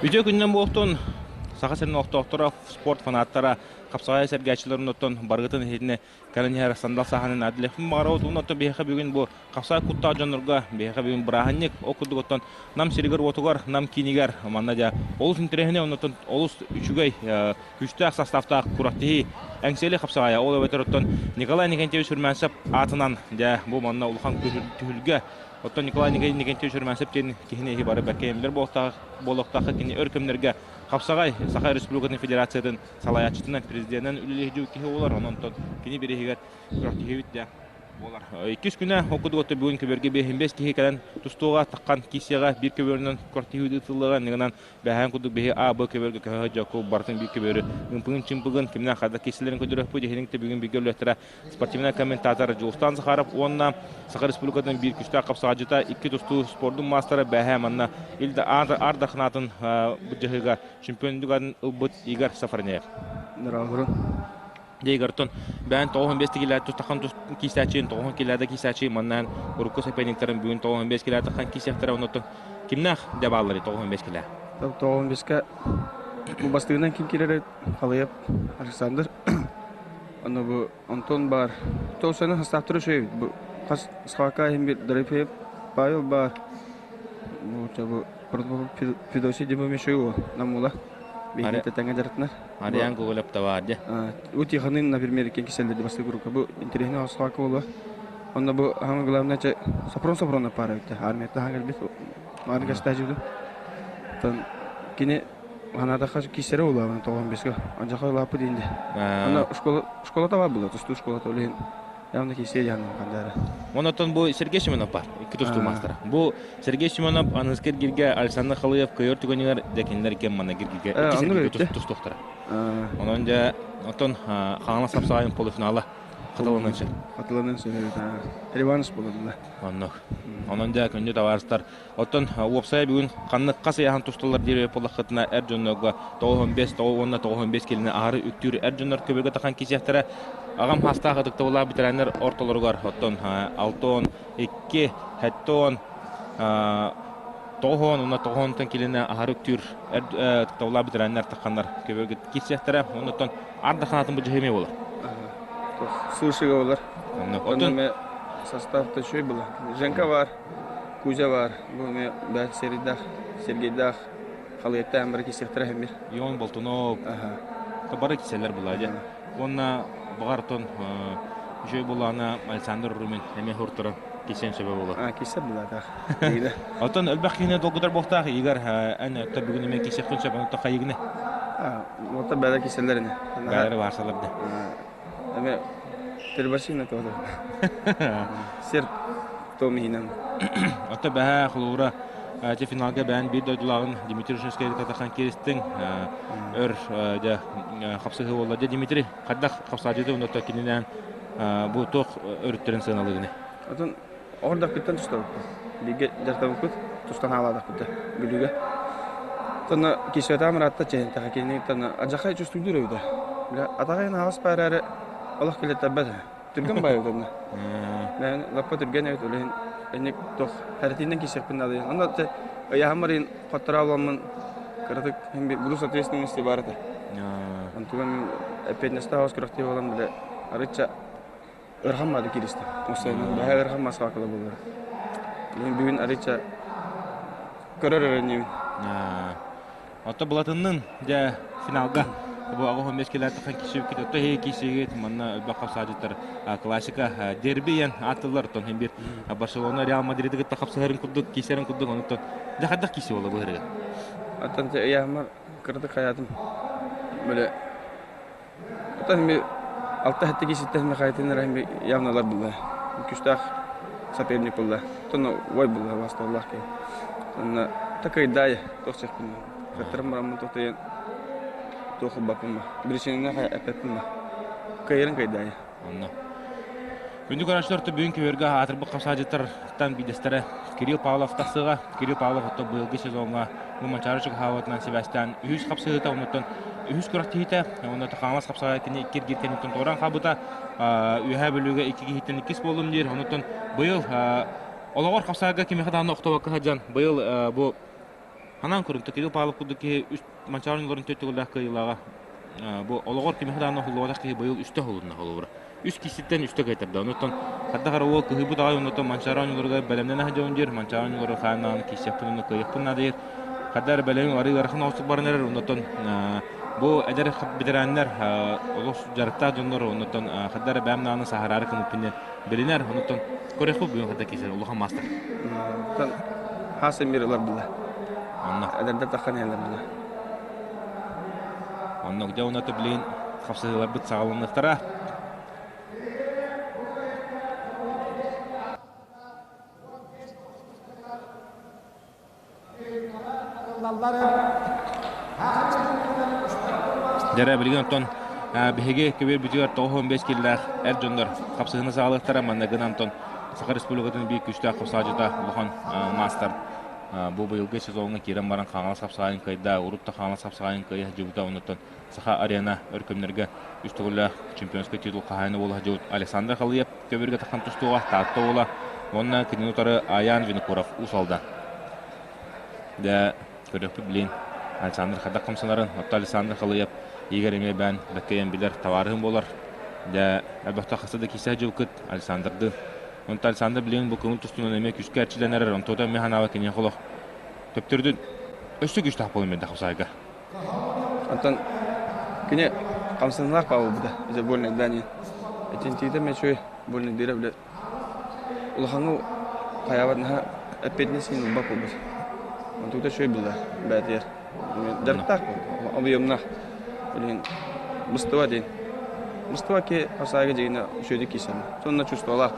Үтүө күнүнэн буолтун Саха сирин олохтоохторо, спорт фанаттара, хапсаҕай сэргээччилэрин оттон барыгытын иһитинэ кэлэн иһэр сандал саһанын Адлехпин баҕарабыт. Уонна оттон биһиэхэ бүгүн бу хапсаҕай куттаах дьоннорго биһиэхэ бүгүн бырааһынньык. Ол курдук оттон Нам сиригэр-уотугар, Нам киинигэр манна дьэ олус интэриэһинэй, оннуттан олус үчүгэй күүстээх составтаах күрэхтэһии Эҥсиэли хапсаҕайа. Ол эбэтэр оттон Николай Никентьевич Румянцев аатынан дьэ бу манна улахан түһүлгэ. Оттон Николай Никентьевич Румянцев диэн киһини иһи бары бэркэ билэр буолуохтаах кини өр кэмнэргэ хапсаҕай Саха Республикатын Федерациятын салайааччытынан, президенинэн үлэлиир киһи буолар. Онон кини бирииһигэр күрэхтэһиибит дьэ буолар. Иккис күнэ ол курдук бүгүн көбүөргэ 55 киһи кэлэн тустууга таххан киисиэҕэ биир көбүөрүнэн күрэхтэһии ыытыллыаҕа. Иннигинэн бэһээн курдук биһи А, Б көбүөргэ көһө дьокку барытын биир көбүөрү ымпыгын-чымпыгын кимнээх хайдах киисэлэрин көрдөрүөхпүт. Иһиниҥ бүгүн бииргэ үлэттэрэ спортивнай комментатор Дьулустан Захаров уонна Саха Республикатын биир күстээх хапсаҕайдьыта, икки тустуу спордун маастара бэһээ манна Ил Ардахнаатын былдьаһыыга чемпиондугарын ылбыт Игорь Сафарнеев. Здравствуйте. Дегартон бээн 95 килэ тустахан киисээчиин 90 килэда киисээчи маннаан урукку соперниктарын бүгүн 95 килэ тахан киисэхтэрэ оннуттан кимнээх дэ бааллары 95 килэ 95-ка бу бастыгынан ким кирэрэ Халыйап Александр Аны бу Антон баар. Тоосаны хастаахтара үчүгэй эбит. Бу хас схватка иһин бир Дорофеев Павел баар. Бу бу Федосий Димович үчүгэй Намула. Биһиги тэҥҥэ дьарыктанар. Ариан Гоголев да баар дьэ. Бу Тихонын, например, икки киселлерди бастык группа. Бу интересный схватка буолуо. Онно бу самое главное Сопрон Сопрон пара эбит. Армияттан хаҥа кэлбит. Маны кэстээчибит. Кини Ханаатахха киирсэрэ буолуо тоҕон беске. Алдьархай улааппыт диэн дии. Аны школа школата баар буолуо, тустуу школата ол иһин явно киирсиэ диэн хандаара. Онон бу Сергей Семенов баар, икки тустуу маастара. Бу Сергей Семенов аныгыскы эргииргэ Александр Халыев кыайар түгэнигэр дьэ кинилэр иккиэн манна эргииргэ иккис эргииргэ тустуохтара. Онон дьэ оттон Хаҥалас хапсаҕайын полуфинала хатыланан сөп. Хатыланан сөп. Реванш буолла. Оннук. Онон дьэ күндү табаарыстар Оттон уопсайа бүгүн ханнык хас ыйааһын тусталлар диир буоллаххытына эр дьоннорго 95 уонна 95 килини аһары үктүүр эр дьоннор көбүргэ тахан киисиэхтэрэ. Аҕам хаастаах ытыктабыллаах ветераннар ортолоругар оттон 62, 70, 90 уонна 90 килини аһары үктүүр эр ытыктабыллаах ветераннар тахханнар көбүргэ киирсиэхтэрэ. Оннуттан ардахаатын бу дьэһимэ буолар. Сушига болар. Оттон состав-то үчүгэй была. Женка бар. Кузя баар, бу эмиэ бэл Серийдаах, Сергейдаах халыйаттаан бары киирсиэхтэрэ иһиммир. Ион Болтунов бары киселлэр була дьэ. Уонна баҕар тон үчүгэй булаана Александр Румин эмиэ хуртара кисен сөбө буолар. А, киссе булаатаах. Оттон элбэх киһини долгутар буолтаах Игорь эн өттө бүгүн эмиэ кисиэххин сөп онто хайыгыны? А, вот бэла киселлер ини. Бээлери баарсалар да. Эме Тербашина тоже. Сер том иһинэн. Ото бэһээ холуура те финалга бэйэн биир дойдулааҕын Дмитрий Ушинскайы татахан кииристиҥ өр дьэ хапсыһыы буолла. Дьэ Дмитрий хайдах хапсаадьыты онно кининээн бу туох өрүттэрин сыаналыыгыный? Отон оҕордохпуттан тустабыппыт. Бииргэ дьарыктаммыппыт, тустан хаалаатахпыт Бүлүүгэ. Тонна кисвета ыраатта чэһинтэхэ кини тонна адьахай чувствуйдуур эбитэ. Бля атаҕайын аҕас баарары олох килэттэрбэт. Түргэн баайы тонна. Мен лаппа түргэн эбит үлэһин энник тох харатиннен кисеппин надо. Онно те ыйаһаммарын хоттора буламмын кыратык груз ответственности бар этэ. Онтуган эппиэтинэстээх хаос күрэхтии буолан бile арычча Ырхан баады кииристэ. Осайынан бэһэ ырхан масаакыла буолар. Мин бүгүн арыча көрөр эрэннибин. Ото Булатыннын дьэ финалга бу аҕыс 15 килээтихан кисүүккит ото хей кисигит манна элбэх хапсаадьыттар классика дерби диэн ааттылар оттон хин бир Барселона Реал Мадриды кытта хапсыһарын курдук кисерин курдук онуттан дьэ хайдах киси буола быһырыга Оттон ыйаамар кыратык хайаатым. Бile Оттон ми алта хэттэ кииситтэн Михайтын эрэ явно ылар булла. Күстээх соперник булла. Оттон ой булла басталлаах киһи. Онно такайдаай туох сехпин. Каттарым бараммын тохтойон туох ылбаппын ба. Причинаны эппэппин ба. Кыайарын кыайдаай. Онно. Күндү көрөөччүлэр бүгүн көбүөргэ аатырбыт хапсаадьыттартан биирдэстэрэ Кирилл Павлов тахсыаҕа. Кирилл Павлов отто быйылгы сезоҥҥа бу Манчаары чугаһаабытынан сибээстээн үһүс хапсыһыыта, оннуттан үһүс күрэхтэһиитэ, уонна Хаҥалас хапсаҕайа кини икки эргиир кэнниттэн туораан хаалбыта. Үөһээ Бүлүүгэ икки киһиттэн иккис буоллум диир. Оннуттан быйыл олоҕор хапсаҕайга кимиэхэ даҕаны охтобокко сылдьан быйыл бу Ханан көрүн Кирилл Павлов курдук киһи үс Манчаары оонньууларын төрт төгүллээх кыайыылааҕа бу олоҕор кимиэхэ даҕаны уһуллубатах киһи быйыл үстэ уһулунна холобура. Үс киһиттэн үстэ кыайтарда. Онуттан хайдах эрэ уол кыһыйбыт аҕай оннуттан Манчаары оонньууларыгар бэлэмнэнэ сылдьабын диир. Манчаары оонньуулары хаан даҕаны киирсиэхпин уонна кыайыахпын наада диир. Хайдах эрэ бэлэмим арыы ыарахан оҕустук баран эрэр. Оннуттан бу эдэр ветераннар олус дьарыктаах дьоннор оннуттан хайдах эрэ бэйэм даҕаны саһараары гыммыппын диэн билинэр. Оннуттан көрүөхпүт бүгүн хайдах киирсэр улахан маастар. Хас эмир ылар була. Онно. Эдэрдэр таххан иһэллэр була. Оннук дьэ уонна билигин хапсыһыыларбыт саҕаланыахтара. Дьэрэ билигин оттон биһиги көбүөр бүтүгэр 95 киллээх эр дьоннор хапсыһыны саҕалыахтара манна гынан Антон Саха Республикатын биир күүстээх хапсааччыта улахан маастар бу быйылгы сезоҥҥа киирэн баран Хаҥалас хапсаҕайын кыайда, урут да Хаҥалас хапсаҕайын кыайа сылдьыбыта, оннуттан Саха Арена өр кэмнэргэ үс төгүллээх чемпионскай титул хаһаайына буола сылдьыбыт Александр Халыев көбүөргэ тахсан тустууга Таатта уола уонна кинини утары Аян Винокуров Уус Алдан. Дэ көрүөхпүт билин Александр хайдах хамсанарын, оттон Александр Халыев Игорь эмиэ бээн бэккэйэн билэр табаарыһым буолар. Дэ элбэхтэ хаста да киирсэ сылдьыбыккыт Александрдыын. Онтон Александр билигин бу көҥүл тустуунан эмиэ күүскэ эрчиллэн эрэр, онтуота эмиэ санаабар киниэхэ олох төптөрүтүн өссө күүстээх буолан биэрдэ хапсаайга. Оттон кини хамсаныылаах буолбута это больно дани этинтиитэ мечой больно дыра билэ улахаҥҥа хайаабат наһаа эппиэтинэс ылбат буолбут онтугута үчүгэй буолла бээтигэр дьарыктаах объемнаах билигин быстыба диэн быстыба ки хасаага дьигинэ үчүгэйдик киирсэнэ сонно чувстволаах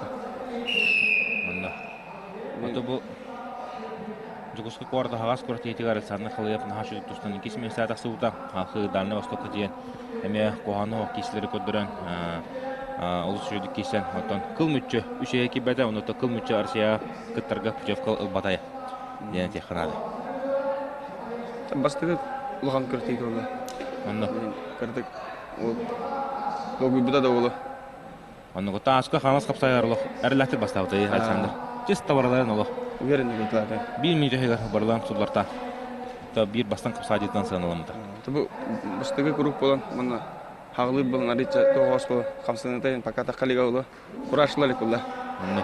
Онно. Ото бу Дьокуускай куорат аһаҕас квартиратыгар Александр Халыев наһаа үчүгэй тустан иккис миэстэҕэ тахсыбыта. Халхыы Дальнай Востокка тиийэн эмиэ куһаҕаны оһох киирсилэри көрдөрөн олус үчүгэйдик киирсэн оттон кыл мүччү үс ыйа киирбэтэ, онно кыл мүччү Россияҕа кыттарга путевка ылбатая диэн этиэххэ наада. Бастакы улахан кыртыы буолла. Онно. Кырдык ол долгуйбута да буолуо. Оннук тааска хаҥас хапсайар олох эрэллээхтик бастаабыта Александр. Чисто барыларын олох. Уверенный бытылаата. Биир минутаһыгар барылаан сулларта. Биир бастан хапсаадьытынан сыаналаммыта. Бу бастакы круг буолан манна хаҕылыыр буолан арыйча тоҕоос буолан хамсаныта пока таххалига буолуо. Курашлар кулла. Онно.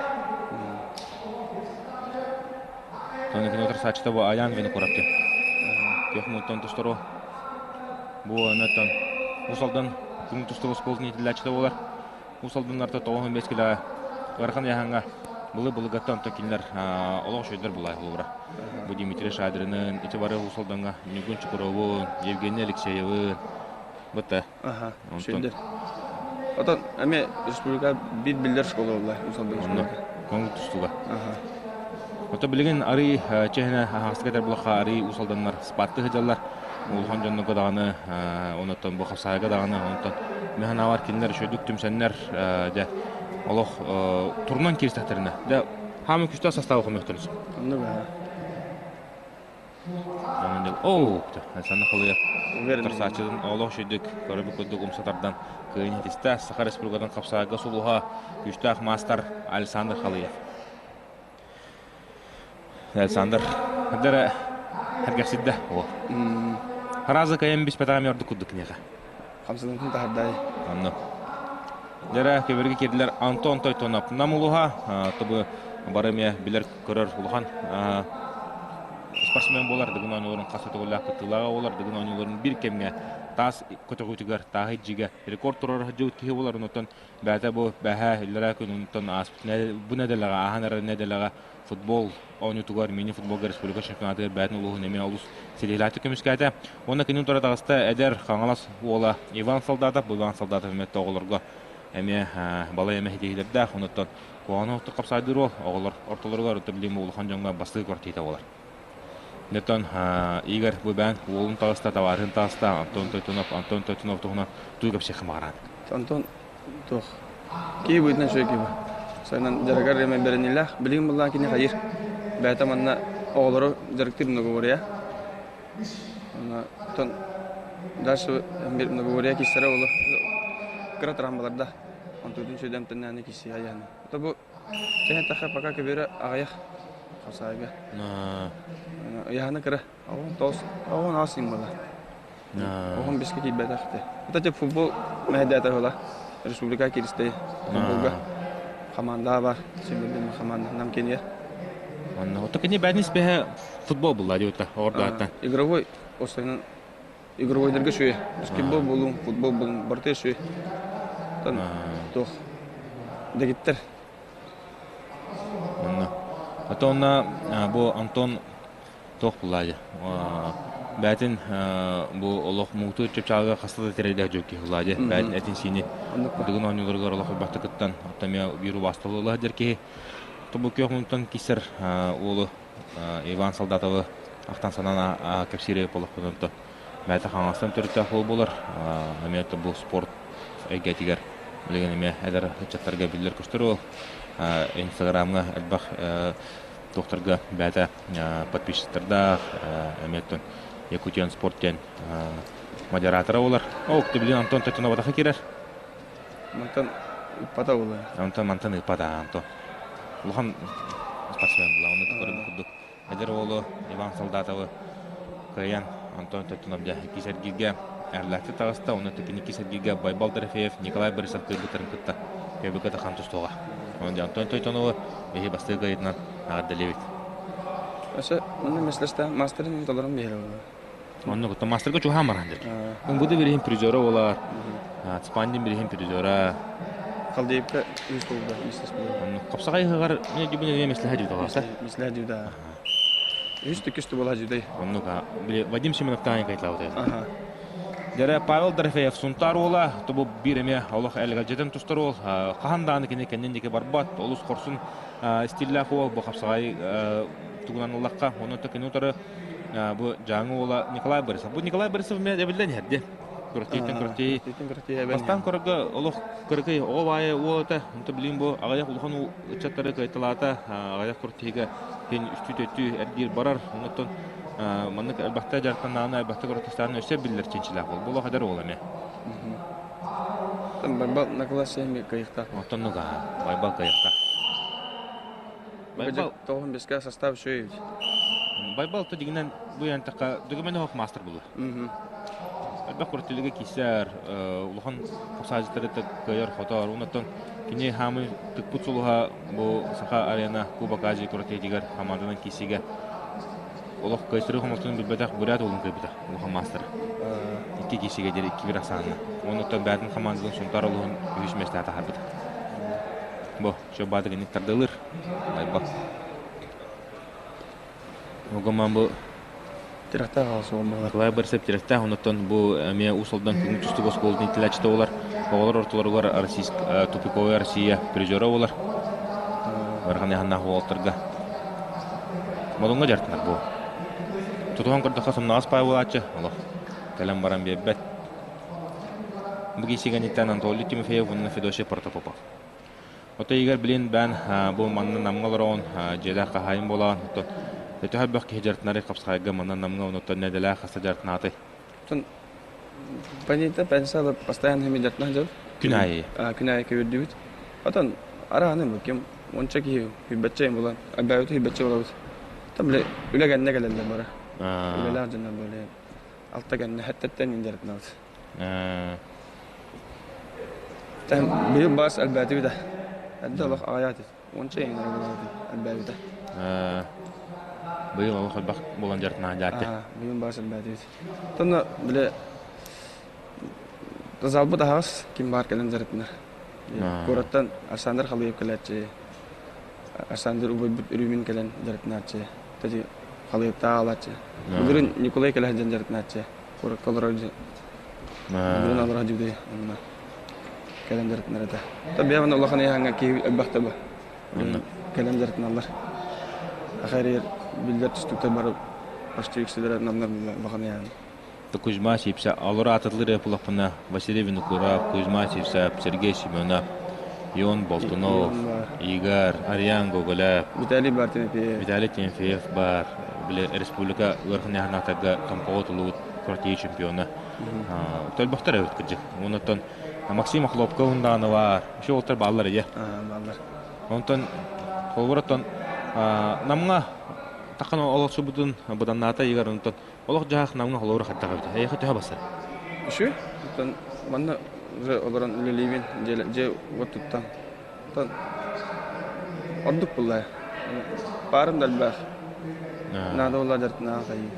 Тони кинотор саачыта бу Аян Винокуровты. Күөх мунтан тустору бу оннотон Усалдан күн тустуу оскуолатын иитиллээччитэ буолар. Уус Алданнарта 95 килоҕа ыарахан ыйааһыҥҥа былы былыгаттан онтон кинилэр олох үчүгэйдэр булай холобура. Бу Дмитрий Шадринын, ити бары Уус Алдаҥҥа Ньургун Чукуровун, Евгений Алексеевын быта. Аха, үчүгэйдэр. Отон эмиэ республика биир биллэр школа буолла Уус Алдан школата. Көҥүл тустууга. Ото билигин арый чэһинэ аһаҕастык этэр булахха арый Уус Алданнар спартыы сылдьаллар. Улахан дьоннорго даҕаны, онуттан бу хапсаайга даҕаны, онтон мин кинилэр үчүгэйдик түмсэннэр, дьэ, олох турунан киирсэхтэринэ, дьэ, хаамыы күстээх састаабы хомуйуохтарын сөп. Онно баһа. Оо, Александр Халыев Тарсааччытын олох үчүгдүк көрөбүт курдук умса тардан кыайын хитистэ Саха Республикатын хапсаайга сулуһа күүстээх маастар Александр Халыев. Александр, дара хэргэхсидде ол. Харазы кайын биспэтаҕым ордук курдук киниэхэ. Хамсанытын таһардай. Онно. Дара көбөргө кирдилер Антон Тойтонов нам улуһа, тобу бары эмиэ билэр көрөр улахан спортсмен буолар дыгын оонньууларын хас төгүллээх кыттыылааҕа буолар дыгын оонньууларын биир кэмҥэ таас көтөҕүүтүгэр тааһы дьигэ рекорд турар сылдьыбыт киһи буолар онуттан бэйэтэ бу бэһээ иллэрээ күн онтон ааспыт бу нэдэлэҕэ ааһан эрэр нэдэлэҕэ футбол оонньуутугар мини футболга республика чемпионатыгар бэйэтин улууһун эмиэ олус ситиһиилээхтик көмүскээтэ уонна кинини тура таҕыста эдэр Хаҥалас уола Иван Солдатов бу Иван Солдатов эмиэ оҕолорго эмиэ балай эмэ ситиһиилэрдээх онуттан Куһаҕаны оттук хапсаайдыыр уол оҕолор ортолоругар орто билим улахан дьоҥҥо бастыыр квартира буолар. Нетон Игорь Бубян уолун таҕыста, табаарыһын таҕыста, Антон Тойтунов, Антон Тойтунов туһунан тугу кэпсиэххэ баҕараат? Антон туох киһи быһыытынан үчүгэй киһи Сайынан дьарыгар эмэ бэринилээх. Билигин буллаан кини хайыр. Бэйэтэ манна оҕолору дьарыктыыр многоборье. Оттон дальше многоборье киирсэрэ буолуо. Кыра травмаларда. Онтугутун сүөдэмтэннээни киси айааны. То бу тэһэ пока көбүөрэ аҕыйах. хапсаайга. Ыйаһына кыра. Оҕон тоос, оҕон аас буола. Оҕон биске киирбэтэх те. Это футбол мэһэдээтэ ыла. Республика киристэй футболга команда бар. Симбирдин команда нам кенер. Онно ото кини бәнис бэһэ футбол булла диута ордаата. Игровой остайынан игровойдарга шуе. Баскетбол болун, футбол болун, барыта шуе. Тан туох дэгиттер. Онно. Ото онно бу Антон туох булла бээтин бу олох муҥутуур чыпчаалга хаста да тирэйдээх дьон киһи булла бээтин этин сиини дыгын оонньууларыгар олох ылбахтыкыттан оттон эмиэ биир убаастабыл ыла сылдьар киһи бу күөх мунтан киирсэр уолу Иван Солдатовы ахтан санаан кэпсиир буоллахпын онто бэйэтэ хаҥастан төрүттээх уол буолар эмиэ бу спорт эйгэтигэр билигин эмиэ эдэр ыччаттарга биллэр көстөр уол инстаграмҥа элбэх туохтарга бэйэтэ подписчиктардаах эмиэ оттон Якутиан спорт диэн модератора буолар. Ол билин Антон Тотуноватаха киирэр. Мантан ыппата буолар. Антон мантан ыппата Антон. Улахан спортсмен була. Оны көрүм курдук. Эдэр уолу Иван Солдатовы кыайан Антон Тотунов дьэ иккис эргииргэ эрлэхти таҕыста. Оны иккис эргииргэ Байбал Дорофеев Николай Борисов кыайбыттарын кытта көбүкэ тахан тустуоҕа. Онон Антон Тойтонову биһи бастыы кыайытынан наҕардалиибит. Өсө онно меслэстэ мастерин толорон биэрэ Онно кытта мастерга чуһаан баран дир. Бу да бириһин призера болар. Цпандин бириһин призера. Халдейпка үс болда меслэс Онно капсагай ыһыгар мен дюбүн эмиэ меслэһэ дьүдэ Меслэһэ дьүдэ. Үс түкүстү бола дьүдэ. Оннук Вадим Семенов таан кайталабыт. Дэрэ Павел Дорофеев Сунтаар уола, тобу биир эмиэ олох элгэлдьэтэн тустар уол. Хаһан даҕаны кини кэннин диэки барбат, олус хорсун стиллээх уол бу хапсаҕай тугунан ыллахха, онон кини утары бу Дьааҥы уола Николай Борисов. Бу Николай Борисов эмиэ эбиллэн иһэр дии. Күрэхтииттэн күрэхтии. Бастаан көрөргө олох кыракый оҕо баайа уол этэ. Онто билигин бу аҕыйах улахан ыччаттары кыайталаата. Аҕыйах күрэхтиигэ кин үстүү-төттүү эргиир барар. Оннуттан маннык элбэхтэ дьарыктаннаҕына, элбэхтэ күрэхтэстэҕинэ өссө биллэр чинчилээх буол. Бу олох эдэр уол эмиэ. Байбал Накылас эмиэ кыайыахтаах. Оттон нуга Байбал кыайыахтаах. Байбал тоҕун беске состав үчүгэй Байбал то дигинен бу янтака дөгөмөн ох мастер булар. Элбэх күртүлүгө киисэр, улахан хапсаажыттары кыайар хотор. Онтон кини хаамы тыкпыт сулуһа бу Саха арена Кубок Азии күрэхтэһиитигэр хамаанданан киирсиигэ олох кыайтарыы хомолтун билбэтэх бурят уолун кыайбыта улахан маастара. Икки киирсиигэ диэри икки бир ахсаанна. Оннуттан бэйэтин хамаандатын Сунтаар улууһун үһүс миэстэҕэ таһаарбыта. Бу, Чобаатык инник тардылыр. Байбал. Огоман бу Тирэхтээх аҕыс уон буолар. Николай Борисов тирэхтээх, оннуттан бу эмиэ Уус Алдан көҥүл тустуук оскуолатын иитиллээччитэ буолар. Оҕолор ортолоругар тупиковая Россия призера буолар. Ыарахан ыйааһыннаах уолаттарга. Модуҥҥа дьарыктанар бу. Тутуһан көрдөххө сымнаҕас паай буолааччы, олох кэлэн баран биэрбэт. Бу киисигэниттэн Анатолий Тимофеев уонна Федосий Протопопов. Ото игэр билин бээн бу манна Намҥа олороҕун, дьиэлээх хаһаайын буолаҕын, оттон төһө элбэх киһи дьарыктанарый хапсаҕайга манна Намҥа онуттан нэдэлээх хаста дьарыктанаатый? Оттон понятно, пенсия постоянно хэмэ дьарыктана сылдьабыт. Күн аайы. Күн аайы көбүрдүбүт. Отон арааны бу ким уонча киһи хүлбэччэ булан, альбээбит хүлбэччэ буолабыт. Там бile үлэ кэннэ кэлэллэр бары. Үлэлээх дьоннор били алта кэннэ хэттэртэн дьарыктанабыт. Быйыл баас элбээтибит Эрдэ олох аҕыйах этэ. Уонча иҥнэр элбээбитэ. Быйыл олох элбэх буолан дьарыктанаан дьаатты. Быйыл баас элбээтибит. Тонно бile залбыт аһаҕас ким баар кэлэн дьарыктанар. Куораттан Александр Халыев кэлээччи, Александр убайбыт Рюмин кэлэн дьарыктанааччы, Тати Халыевтаах аалааччы. Былырын Николай кэлэ сылдьан дьарыктанааччы. Куоракка олорор Бүгүн олорор дьүдэй онно кэлэн дьарыктанар этэ. Табиабын улахан ыйааһыҥҥа киһи элбэх да кэлэн дьарыктаналлар. Ахайрыйар биллэр түстүктэр бары почти үксүлэрэ намнар улахан ыйааһын. Кузьма Сипса, олор аатытлыр эпулахпына Василий Винокуров, Кузьма Сипсап, Сергей Семенов, Ион Болтунов, Игорь, Ариан Гоголев, Виталий бар Тимофеев. Виталий Тимофеев бар, били республика ыарахан ыйааһыннаахтарга Томпоҕо тулубут квартира чемпиона. Төлбөхтөр эбит кырдьык. Онтон Максим Охлопков ундааны бар. Еще уолтар бааллар ие. Бааллар. Онтон холобур оттон Намҥа таххан олохсубутун быданнаата игар онтон олох дьаһах намҥа холорур хаттаҕа эбит. Эйиэхэ төһө басар? Үчү. Оттон манна уже олорон үлэлиибин, дьиэ уот туттан. Оттон ордук буллаа. Баарым да элбэх. Наада буолла дьартынаҕа хайыы.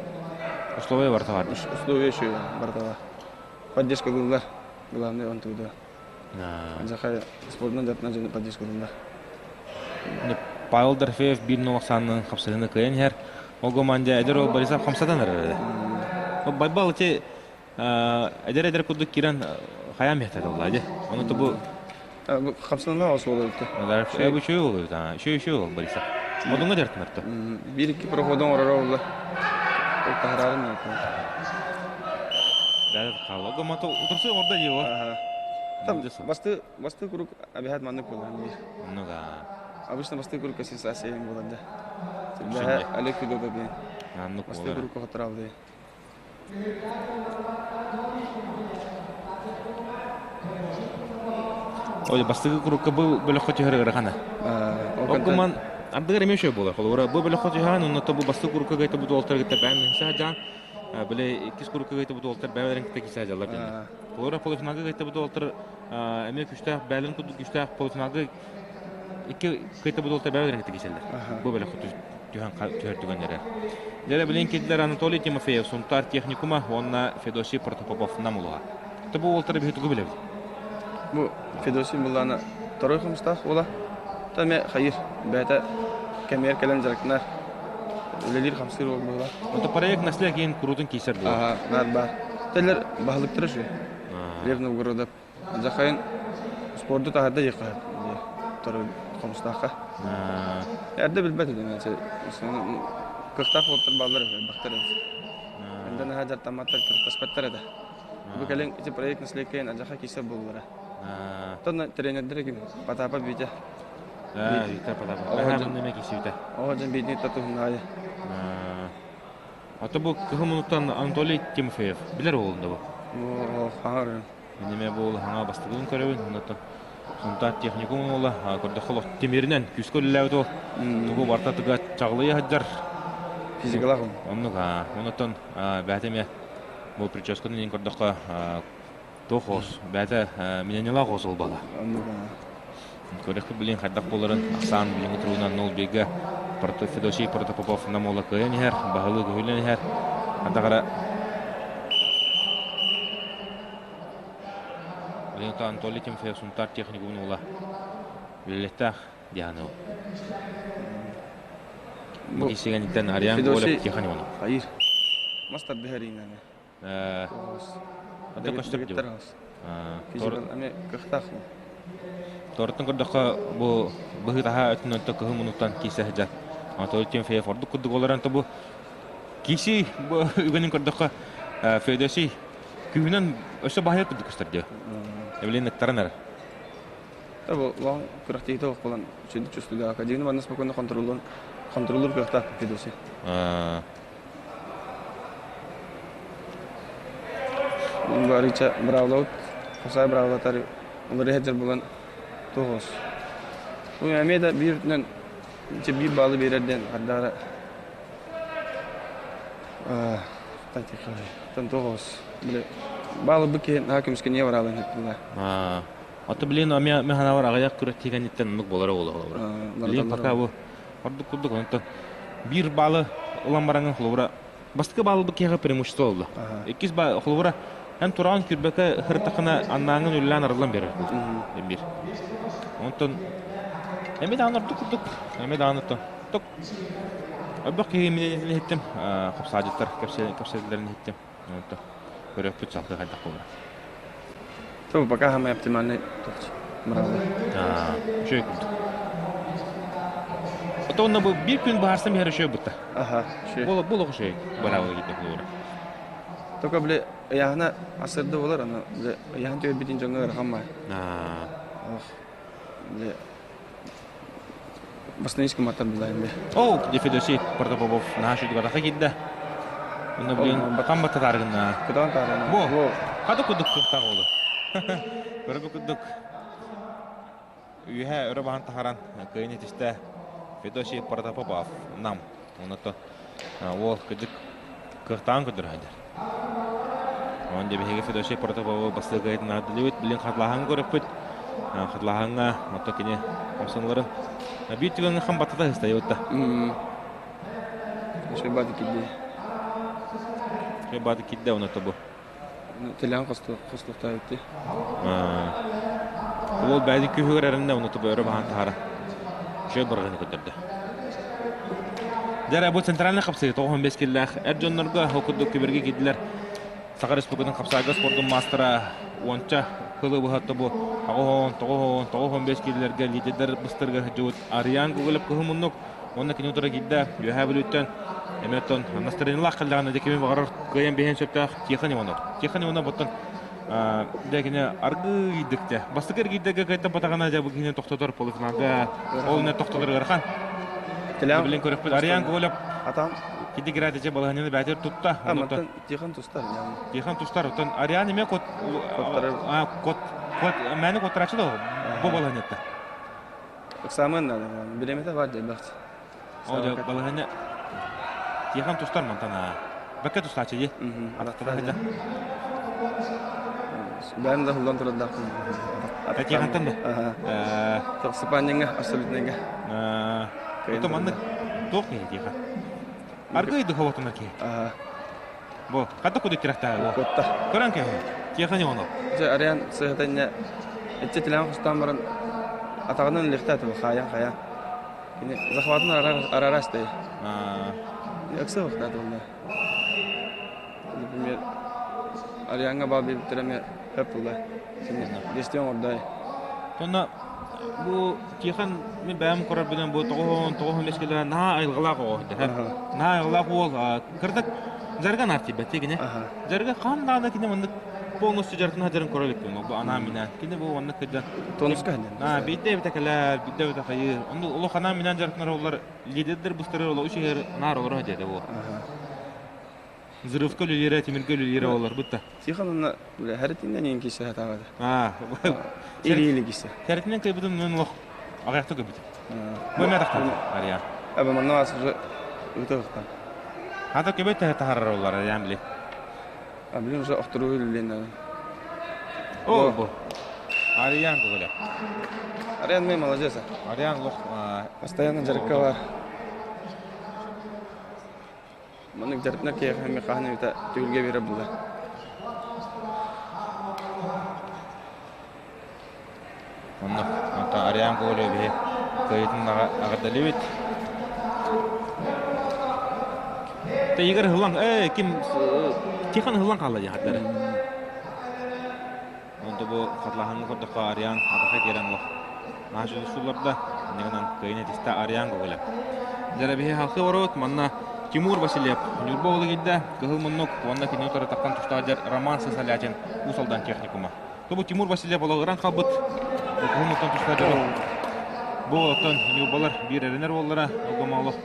Условия барыта бар. Условия үчүгэй барыта бар. Поддержка ылыллар. Главное он туда. Жаха спордунан дьарыктанар дьону поддержка ылыллар. Павел Дорофеев биир нолох саанынан хапсыһыны кыайан иһэр. Ол команда эдэр ол Борисов хамсатан эрэр. Байбал ити эдэр-эдэр курдук киирэн хайаан биһэтэ долла дии. Ону бу Хамсанала суол эбит. Дорофеев үчүгэй ол эбит. Үчүгэй үчүгэй ол Борисов. Одуҥа дьарыктанар Биир икки проходун оҥороро буолла. Ол таһараарын Да, хаалла. Гомато утурсу орда дии ол. Там басты басты круг обязательно маннык буолар. Ну да. Обычно басты круг сенсация буолар да. Бэһэ Олег Федотов диэн. Аннык Басты круг хотораалды. Ой, бастакы курукка бу бөлөххө түһэр ыарахана. Оккуман ардыгар эмиэ үчүгэй буолар. Холобура, бу бөлөххө түһэҕин, онно бу бастакы курукка гайта бу дуолтар кытта бэйэм саһаджаан, били иккис курукка гайта бу дуолтар бэйэлэрин кытта кисаажаллар дэннэ. Холобура, полуфиналга гайта бу дуолтар эмиэ күштээх бэйэлэрин курдук күштээх полуфиналга икки кайта бу дуолтар бэйэлэрин кытта киселлэр. Бу бөлөххө түһэн түһэр түгэннэрэ. Дьэ, билин киирдилэр Анатолий Тимофеев Сунтаар техникума уонна Федосий Протопопов Нам улуһа. Бу уолтары биһи тугу билэбит? Бу Федосий Муллана второй хомустаах уола. Та эмэ хайыр, бэйэтэ кэмигэр кэлэн дьарыктанар, үлэлиир хамсыыр уол буолла. Ото проект наследие киин куруутун киисэр буолар. Аха, наар баар. Теллер баһылыктара үчүгэй. Лев Новгородов Дьахайын спорду таһырда диэххэ сөп хомустаахха. Эрдэ билбэт этим кыахтаах уолаттар бааллар эбит, элбэхтэр эбит. Эрдэ наһаа дьарыктамматтар, кыртаспаттар этэ. Бу кэлин ити проект наследкайын адьаха киирсэр буоллара. Оттон тренердэр ким? Потапов Витя. Виктор Потапов. Оҕо дьон биирдии татуһуннаайы. Ото бу кыһыл мунуктан Анатолий Тимофеев билэр уолун да бу? Хаҥар. Мин бу хаҥа бастакыбын көрөбүн. Онтон Сунтаар техникум уола көрдөххө олох тимиринэн күүскэ үлэлээбит уол. Тугу барта тыга чаҕылыйа сылдьар. Физикалаах. Оннук. Онтон бэйэтэ эмиэ бу прическатын иһин көрдөххө туох оос бэйэтэ минэнилаах оос буолбала. Оннук. Көрөхпүт билин хайдах буоларын ахсаан билиҥҥи туругунан 0-1-гэ Федосий Протопопов Нам уола кыайан иһэр, баһылыы көһүлэн иһэр. Ардах Билиҥҥи Анатолий Тимофеев Сунтаар техникумун уола үлэлиэхтээх диэханы Бу киһигэниттэн Ариан Гоголев Тихон Иванов. Хайыр. Мас тардыһар Ата көстөр дии. Ами кыахтаах. Торттан көрдөххө бу быһыы-таһаа өттүнэн кыһыл муннуктан киирсэ сылдьар. Анатолий Тимофеев ордук курдук олорон бу киирсии бу үгэнин көрдөххө Феодосий күүһүнэн өссө баһыйар курдук көстөр дии. Эвелин ыктаран эрэр. Бу улахан күрэхтэһиитэ олох буолан үчүгэй чувствуйдаах. Дьиҥин манна спокойно контроллуон контроллуур кыахтаах Федосий. Арыыча быраабылабыт хосай быраабылатар уларыйа сылдьар буолан туох Бу эмиэ да биир өттүнэн биир баалы биэрэр диэн хардаара туох били баалырбыт киһи наһаа көмүскэниэ бараалын хэттилээ. Ото билин эмиэ механавар аҕыйах күрэхтигэниттэн оннук буолара буолуо Билин пока бу ордук курдук онтон биир баалы ылан бараҥын холобура бастакы баалылбыт киһиэхэ преимущество ылла. Иккис баал холобура эн тураҕын күүрбэккэ сырыттаххына аннааҥҥын үлэлээн арыллан биэрэр биир. Онтон эмиэ даҕаны ордук курдук эмиэ даҕаны оттон ток Элбэх киһи миниэтин иһиттим, хапсаадьыттар кэпсэтэллэрин иһиттим. Онтон көрүөхпүт салгыы хайдах буолар. То пока самый оптимальный браво. Үчүгэй курдук. Ото онно бу биир күн быһаарсан биһэр үчүгэй бутта. Аха, үчүгэй. Боло боло үчүгэй браво киирдэ холура. Только били ыйаһына асырды болар, аны били ыйаһын түһэрбитин дьоҥҥо ыарахан баар. Ох, били Бастанический маттар булайым бе. О, где Федосей Протопопов наһаа үчүгэй киирдэ. Онно билин батан баттатааргынна. Кытаан таарына. Бу, хата кудук кыахтаах уолу. Көрө кудук. Үөһэ өрө баһан таһаран кыайын этистэ. Федосий Протопопов Нам. Оното уол кыдык кыахтаан көтөр хайдар. Онон дьэ биһиги Федосий Протопоповы бастыгы наадылыбыт билин хатлааһын көрөппүт. Хатлааһыҥҥа ото кини хамсаныыларын биир түгэҥҥэ хам баттата сыстайбыт да. Шайбаты кидде. Шайбаты кидде оното бу. Телехан хостуохтаабытты. Ол бэйди күһүгэр эрэннэ оното бу өрө баһан таһара. Үчүгэй барҕаны көрдөрдө. Дьэ бу центральный хапсыы 95 киллээх эр дьоннорго ол курдук күбэргэ киирдилэр. Саха Республикатын хапсаайга спордун маастара уонча кылы быһатта бу 8 9 9 киилэлэргэ лидердэр быстарга сылдьыбыт Ариан Гоголев кыһыл муннук уонна кини утары киирдэ Үөһээ Бүлүүттэн эмиэ оттон настроениелаах кэллэҕинэ дьэ кими баҕарар кыайан биһиэн сөптөөх Тихон Иванов. Тихон Иванов оттон дьэ кини аргыыйдык дьэ бастакы эргиирдэргэ кыайтарбатаҕына дьэ бу киһини тохтотор полуфиналга ол иннэ тохтотор ыарахан. Билин көрөппүт Ариан Гоголев Атам киди градиче балаһанины бээтэр тутта. Мантан Тихон тустар. Тихон тустар. Оттон Ариан эмиэ кот кот кот мэни коттарачы да бу балаһанетта. Ыксаамын надо. Биремете бар дебахт. О дьэ балаһанне Тихон тустар мантан бакка тустаачы ди. Атахтара Бэм да хуллан турардаахпын. Тиихантан да? Тахсыпаанньаҥҥа, абсолютнайга. Это маннык туох киһи Тихон? Аргый духовотуна киһи. Бу, хата куду тирахтаа. Куотта. Көрөн киһи. Тихон Иванов. Дьэ, Ариан сыһытанньа иччи тилээн хостаан баран атаҕынан лихтаатыл хаайан хайа. Кини захватын арарас дэй. Ыкса вахтаатылла. Например, Ариаҥҥа баа биэрбиттэрэ эмиэ хөп буолла. Действие оҥордой. Тонна бу Тихон мин бэйэм көрөрбүнэн бу 9 9 килэ наһаа айылҕалаах оҕо наһаа айылҕалаах уол кырдык жарга наар тиийбэт кини жарга хаан даҕаны кини маннык полностью жарытын хадьарын көрө иликпин бу анаан минээн кини бу оннук кырдьан тонуска ханнан биирдэ эбитэ кэлээр биирдэ эбитэ хайыыр онну олох анаан минээн жарытынар оллар лидердер быстарыр олох үчүгэр наар олоро диэтэ бу Взрывка үлэлиирэ, тимиргэ үлэлиирэ олорбут да. Тихон онно хәритиннен ең кисе хатаҕады. Или кисе. Хәритинен кыйбытын мен олох аҕыйахта көбүт. Бу эмэ тахтан Ариан. Аба манна уже ыытыахтан. Хата көбөт тэһэ таһарар олар Ариан били. А билин уже охторуу үллен. О, бу. Ариан көголе. Ариан мен молодец. Ариан лох постоянно жарыкка бар. Маннык дьарыктанар киһиэхэ эмиэ хаһан эмитэ түһүлгэ биэрэр буолар. Онно онтон Ариан Гоголев биһи кыайыытын аҕардалыбыт. Те Игорь Хылан, э ким Тихон Хылан хаалла дьахаттары. Онто бу хатлаһаҥҥа көрдөххө Ариан атаха киирэн олох наһаа сулларда. Иннигинэн кыайын этистэ Ариан Гоголев. Дьэ биһи халқы барабыт манна Тимур Васильев Ньурба уола киирдэ Кыһыл муннук уонна кини утары таххан тустаах дьэр Роман Сысолятин Уус Алдан техникума. Бу Тимур Васильев олоҕуран хаалбыт Кыһыл муннуктан тустаах дьоро бу оттон Ньурбалар биир эрэнэр уоллара Олгомоолох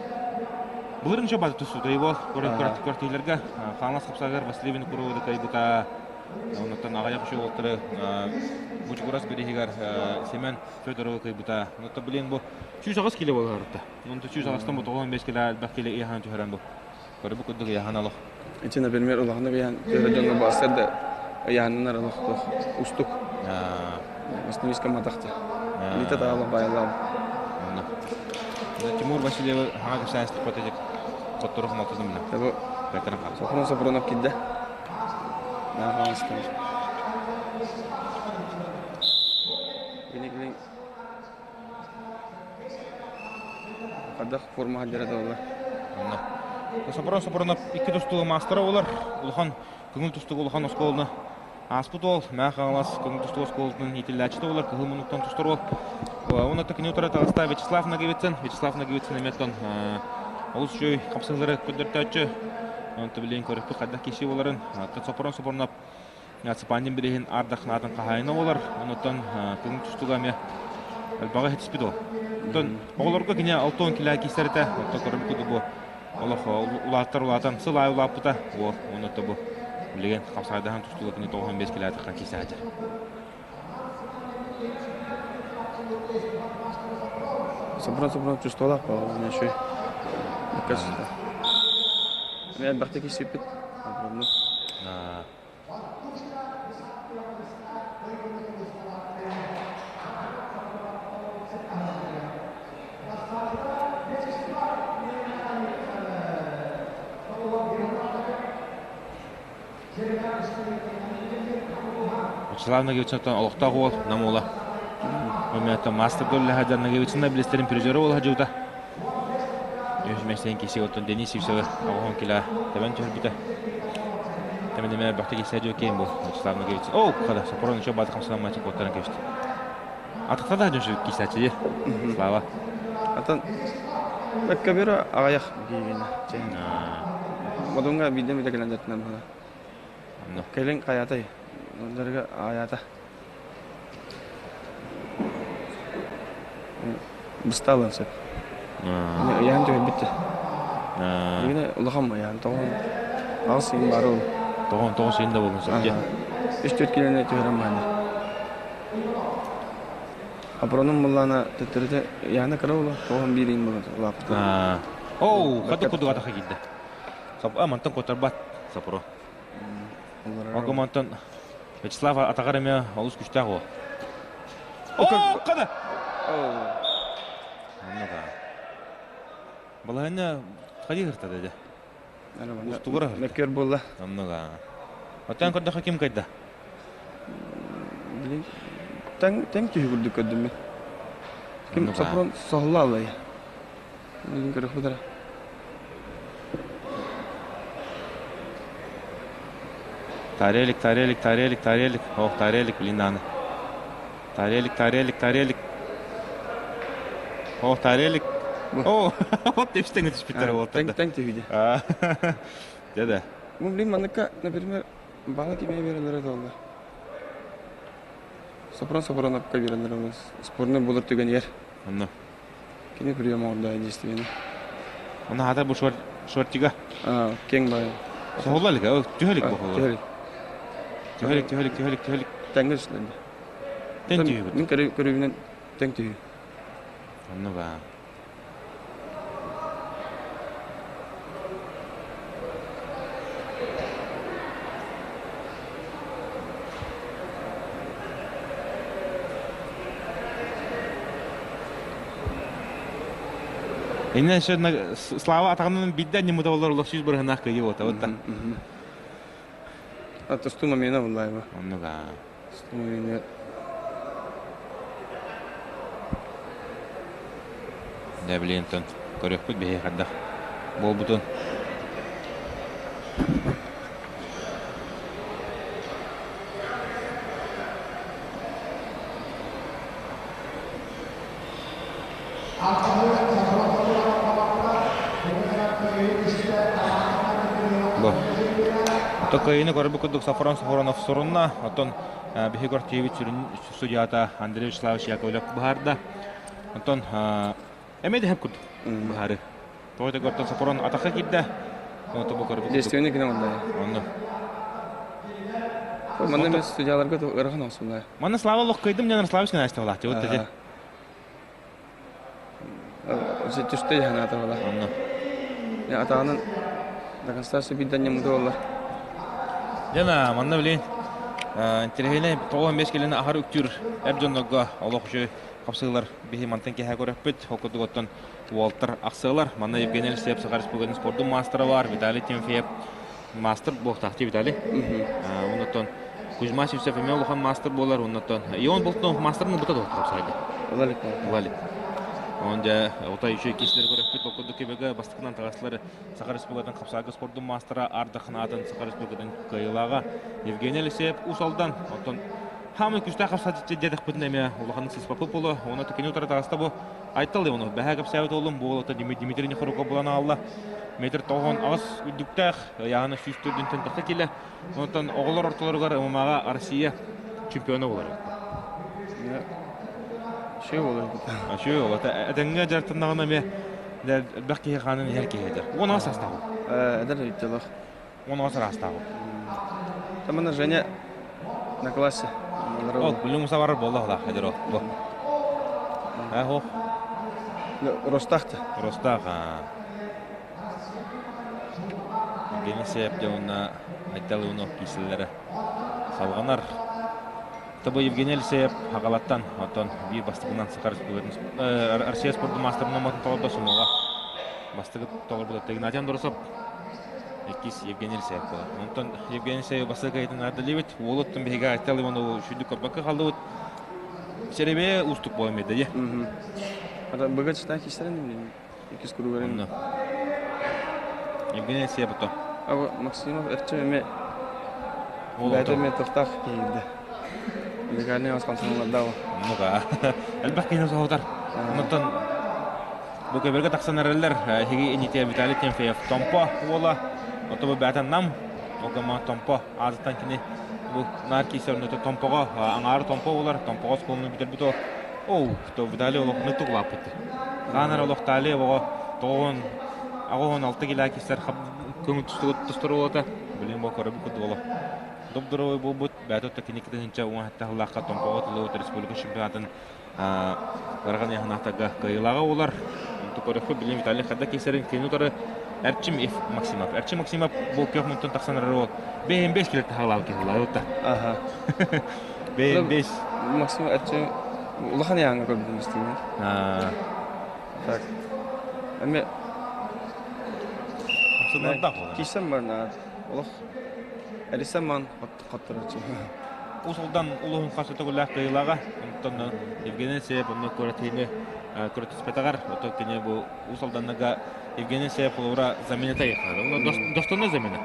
Былырын чо баты тустуу тайбол көртүүлэргэ Хаҥалас хапсагар Василий Винокуровы кайбыта Оннуттан аҕыйах үчүгэй уолаттары Бучугурас бирииһигэр Семен Федоровы кыайбыта. Оннуттан билигин бу 108 кило буолар Онто 108-тан бу 95 кило элбэх кило ыйаһан түһэрэн бу. Көрү бу курдук ыйаһан олох. Ити, например, улаханнык ыйаһан түһэрэ дьоҥҥо баҕастар да ыйаһаннар олох туох устук. Остановиска матахта. Лита таала байалаам. Тимур Васильевы хаҥа кэпсээн истиппэтик хоттору хомолтотун билэн. Бу Сопрун Сопрунов киирдэ. Хайдах форма сылдьара буолла? Онно. Сопрун Сопрунов икки тустууга маастара буолар. Улахан көҥүл тустууга улахан оскуоланы ааспыт уол. Мэҥэ Хаҥалас көҥүл тустуу оскуолатын иитиллээччитэ буолар. Кыһыл муннуктан тустар уол. Уонна кини утары таҕыста Вячеслав Ноговицын. Вячеслав Ноговицын эмиэ олус үчүгэй хапсыһыылары көрдөртөөччү. Онто билигин көрөппүт хайдах киһи буоларын. Сопрун Сопрунов Цыпандин билигин ардахнаатын хаһаайына буолар. Онуттан көҥүл тустууга эмиэ элбэҕи ситиспит ол. Оттон оҕолорго кини 60 килэ киирсэр этэ. Оттон көрөбүт курдук бу олох улааттар улаатан сыл аайы улааппыта. Уол онуттан бу билигин хапсаайдаһан тустууга кини 95 килэ киирсэ сылдьар. Сопрун-сопрун чувствовала по еще. Кажется. Мен элбэхтик киссиппит. Вячеслав Ноговицынтан олохтоох уол Нам уола. Момента мастер доллаха Ноговицына билестерин призеры уола дьута. Үс мессен киси оттон Денис Сивцевы оҕоһон кила тэбэн түһэрбитэ. Тэмэнэмэ бахта кисе дьу кем бу Вячеслав Ноговицын. О, хада сопрон еще бат хамсынан мачы коттаран кешти. Атахта да дьүншү кисачы. Слава. Атын Өккөбүрө аҕыйах биигинэ. Модунга биирдэ эмитэ кэлэн дьаттынан быһа. Кэлин хайатай? Дьарыга аайаата. Быстаалан сөп. Ыйаан түһэрбит. Игине улахан ыйаан тоҕон аҕыс ыйын бары ол. Тоҕон тоҕус ыйын да болун сөп дьэ. Үс төрт килени түһэрэн бааны. Апроном буллаана төттөрүтэ яна кыра ула тоҕон биир ыйын болун улааппыта. Оу, хата кудуга таха киирдэ. Сап мантан котарбат сапро. Ого мантан Вячеслав атаҕар эмиэ олус күштээх уол. Оо, хана! Оннуга. Балаһанньа хайыы хыртада дьэ. Устугура хырта. Мөккөр буолла. Оннуга. Оттон көрдөхө ким кайда? Билин тэҥ тэҥ түһү курдук көрдүм мен. Ким Сопрон соһулла аллай. Билин көрөхпүтара. Тарелик, тарелик, тарелик, тарелик. Ох, тарелик, блин, аны. Тарелик, тарелик, тарелик. Ох, тарелик. О, вот тепстең түспүттэр Тэҥ тэҥ түһүдэ. Дьэ да. Ну, блин, манныка, например, бала кимээ берелere доллар. Сопрон Сопронопка берелер спорный булар түгэнигэр. Онно. Кини прием оҥордо действиени. Онно хата бу шортига. Кең бай. Соһулла илик, түһэ илик бу. Түһэ илик. Түһэ илик, түһэ илик, түһэ илик, түһэ илик. Тэҥҥэ түстүлэр. Тэҥ түһүбүт. Мин көрүүбүнэн тэҥ түһүү. Оннук аа. Иннэ Слава атаҕынан биирдэ анньыммыта боллар олох сүүс бырыһынаах кыайыы буолта вот А тустуу момена буллаева. Оннук аа. Тустуу момена. Дэ билигин көрүөхпүт биһи хайдах буолбутун. Бу. Кыайыыны көрбүт курдук Сафрон Сафронов сурунна. Оттон биһиги көртиибит сүрүн судьята Андрей Вячеславович Яковлев быһаарда. Онтон эмиэ дэһэп курдук быһаары. Тоҕо да көртөн Сафрон атахха киирдэ. Оны бу көрбүт. Действие кина онда. Онно. Манна мен судьяларга ыарахан олсунна. Манна Слава лох кыйдым дьон Славич кынайста булаахты. Вот эти. Түстэ ханаата була. Онно. Атаҕынан дакастаасы биирдэн ньамыта буолла. Дьэ манна билин интэриэһинэй 95 килини аһар үктүүр эр дьоннорго олох үчүгэй хапсыылар биһи мантан киэһэ көрөппүт. Ол курдук оттон уолтар ахсыалар. Манна Евгений Алексеев Саха Республикатын спордун маастара бар, Виталий Тимофеев мастер буолтаахтыы Виталий. Оннуттан Кузьма Сивцев эмиэ улахан мастер буолар. Оннуттан Ион Болтунов мастерын ылбыта дуо хапсаҕайга? Ылалик. Ылалик. Он дьэ отой үчүгэй киһилэри көрөппүт. Ол курдук Кебеге бастакынан таҕыстылар Саха Республикатын хапсаҕайга спордун маастара Ардах аатын Саха Республикатын кыайыылааҕа Евгений Алексеев Уус Алдан. Оттон хаамай күстээх хапсааччы диэтэхпитинэ эмиэ улаханнык сыспаппыт буолуо. Уонна кини утары таҕыста бу Айтал Иванов бэһээ кэпсээбит уолум бу уолата Дмитрий Нехоруков булан аҕалла. Метр тоҕон аҕыс үрдүктээх, ыйааһына сүүс төрдүнтэн тахса киилэ. Онтон оҕолор ортолоругар ММА-ҕа Россия чемпиона буолар. Үчүгэй буолар. Үчүгэй буолар. Этэҥҥэ дьарыктаннаҕына эмиэ элбэх киһи хаанын иһэр киһи этэр. Уон аҕыс саастаах. Эдэр ыйыталах. Уон аҕыс араастаах. Тамана Женя на классе. Ол, билим муса барар буолла эдэр ол. Ахох. Ростах та. Ростах. Евгений Сеев уонна Айтал Иванов киирсэллэрэ салҕанар. Тобо Евгений Алексеев Хагалаттан, оттон биир бастакынан Саха Республикатын Россия спордун маастарын номатын толордо сумоҕа бастакы толорбут Игнатий Андросов иккис Евгений Алексеев буолар. Онтон Евгений Алексеев бастакы кыайтын аардалыбыт. Уолуттан биһиги Айтал Иванову үчүгдүк көрбөккө халлыбыт. Серебе уустук буолан биэрдэ дии. Быга читаа киирсэрин иккис кругарын. Евгений Алексеев ото. Максимов эрчим эме бэйэтэ эмиэ тохтоох киирдэ. Легальный ас хамсаныылардаах. Ну-ка. Элбэх киһини соһутар. Онтон бу көбөргө тахсан эрэллэр эһиги инитэ Виталий Тимофеев Томпо уола ото бу бээтэн нам Огама Томпо аатыттан кини бу наар киисэ оннута Томпоҕо аҥаары Томпо буолар Томпоҕо оскуоланы бүтэрбит ол оу то Виталий олоххуну тугулааппыт хаанар олох Талия оҕо тоҕуон аҕуон алта килаа киссэр көҥүл тустар уолата билин бу көрөбүт курдук олох доп-доровой буолбут бээтэ отто кини кытыһынча уон хаттаһылаахха Томпоҕо тылы республика чемпионатын ыарахан ыйааһынаахтарга кыайыылааҕа буолар. Онту көрөххө билин Виталий Хадда киисэрин кини утары Эрчим Максимов. Эрчим Максимов бу күөх мунтун тахсан эрэр уол. Бэйэн бэс килер тахалаабы киһилаабыта. Аха. Бэйэн бэс. Максим Эрчим улахан ыйааҥҥа көрбүтүм истиҥ. Так. Эми Киисем бар наар. Олох Элисем ман хотторочу. Уус Алдан улууһун хас төгүллээх кыайыылааҕа. Онтон Евгений Сеев онно куоратыыны көрүтүспэтэҕэр, ото кини бу Уус Алданныга Евгений Сеев холобура замената ыйыхтара. Достойная замена.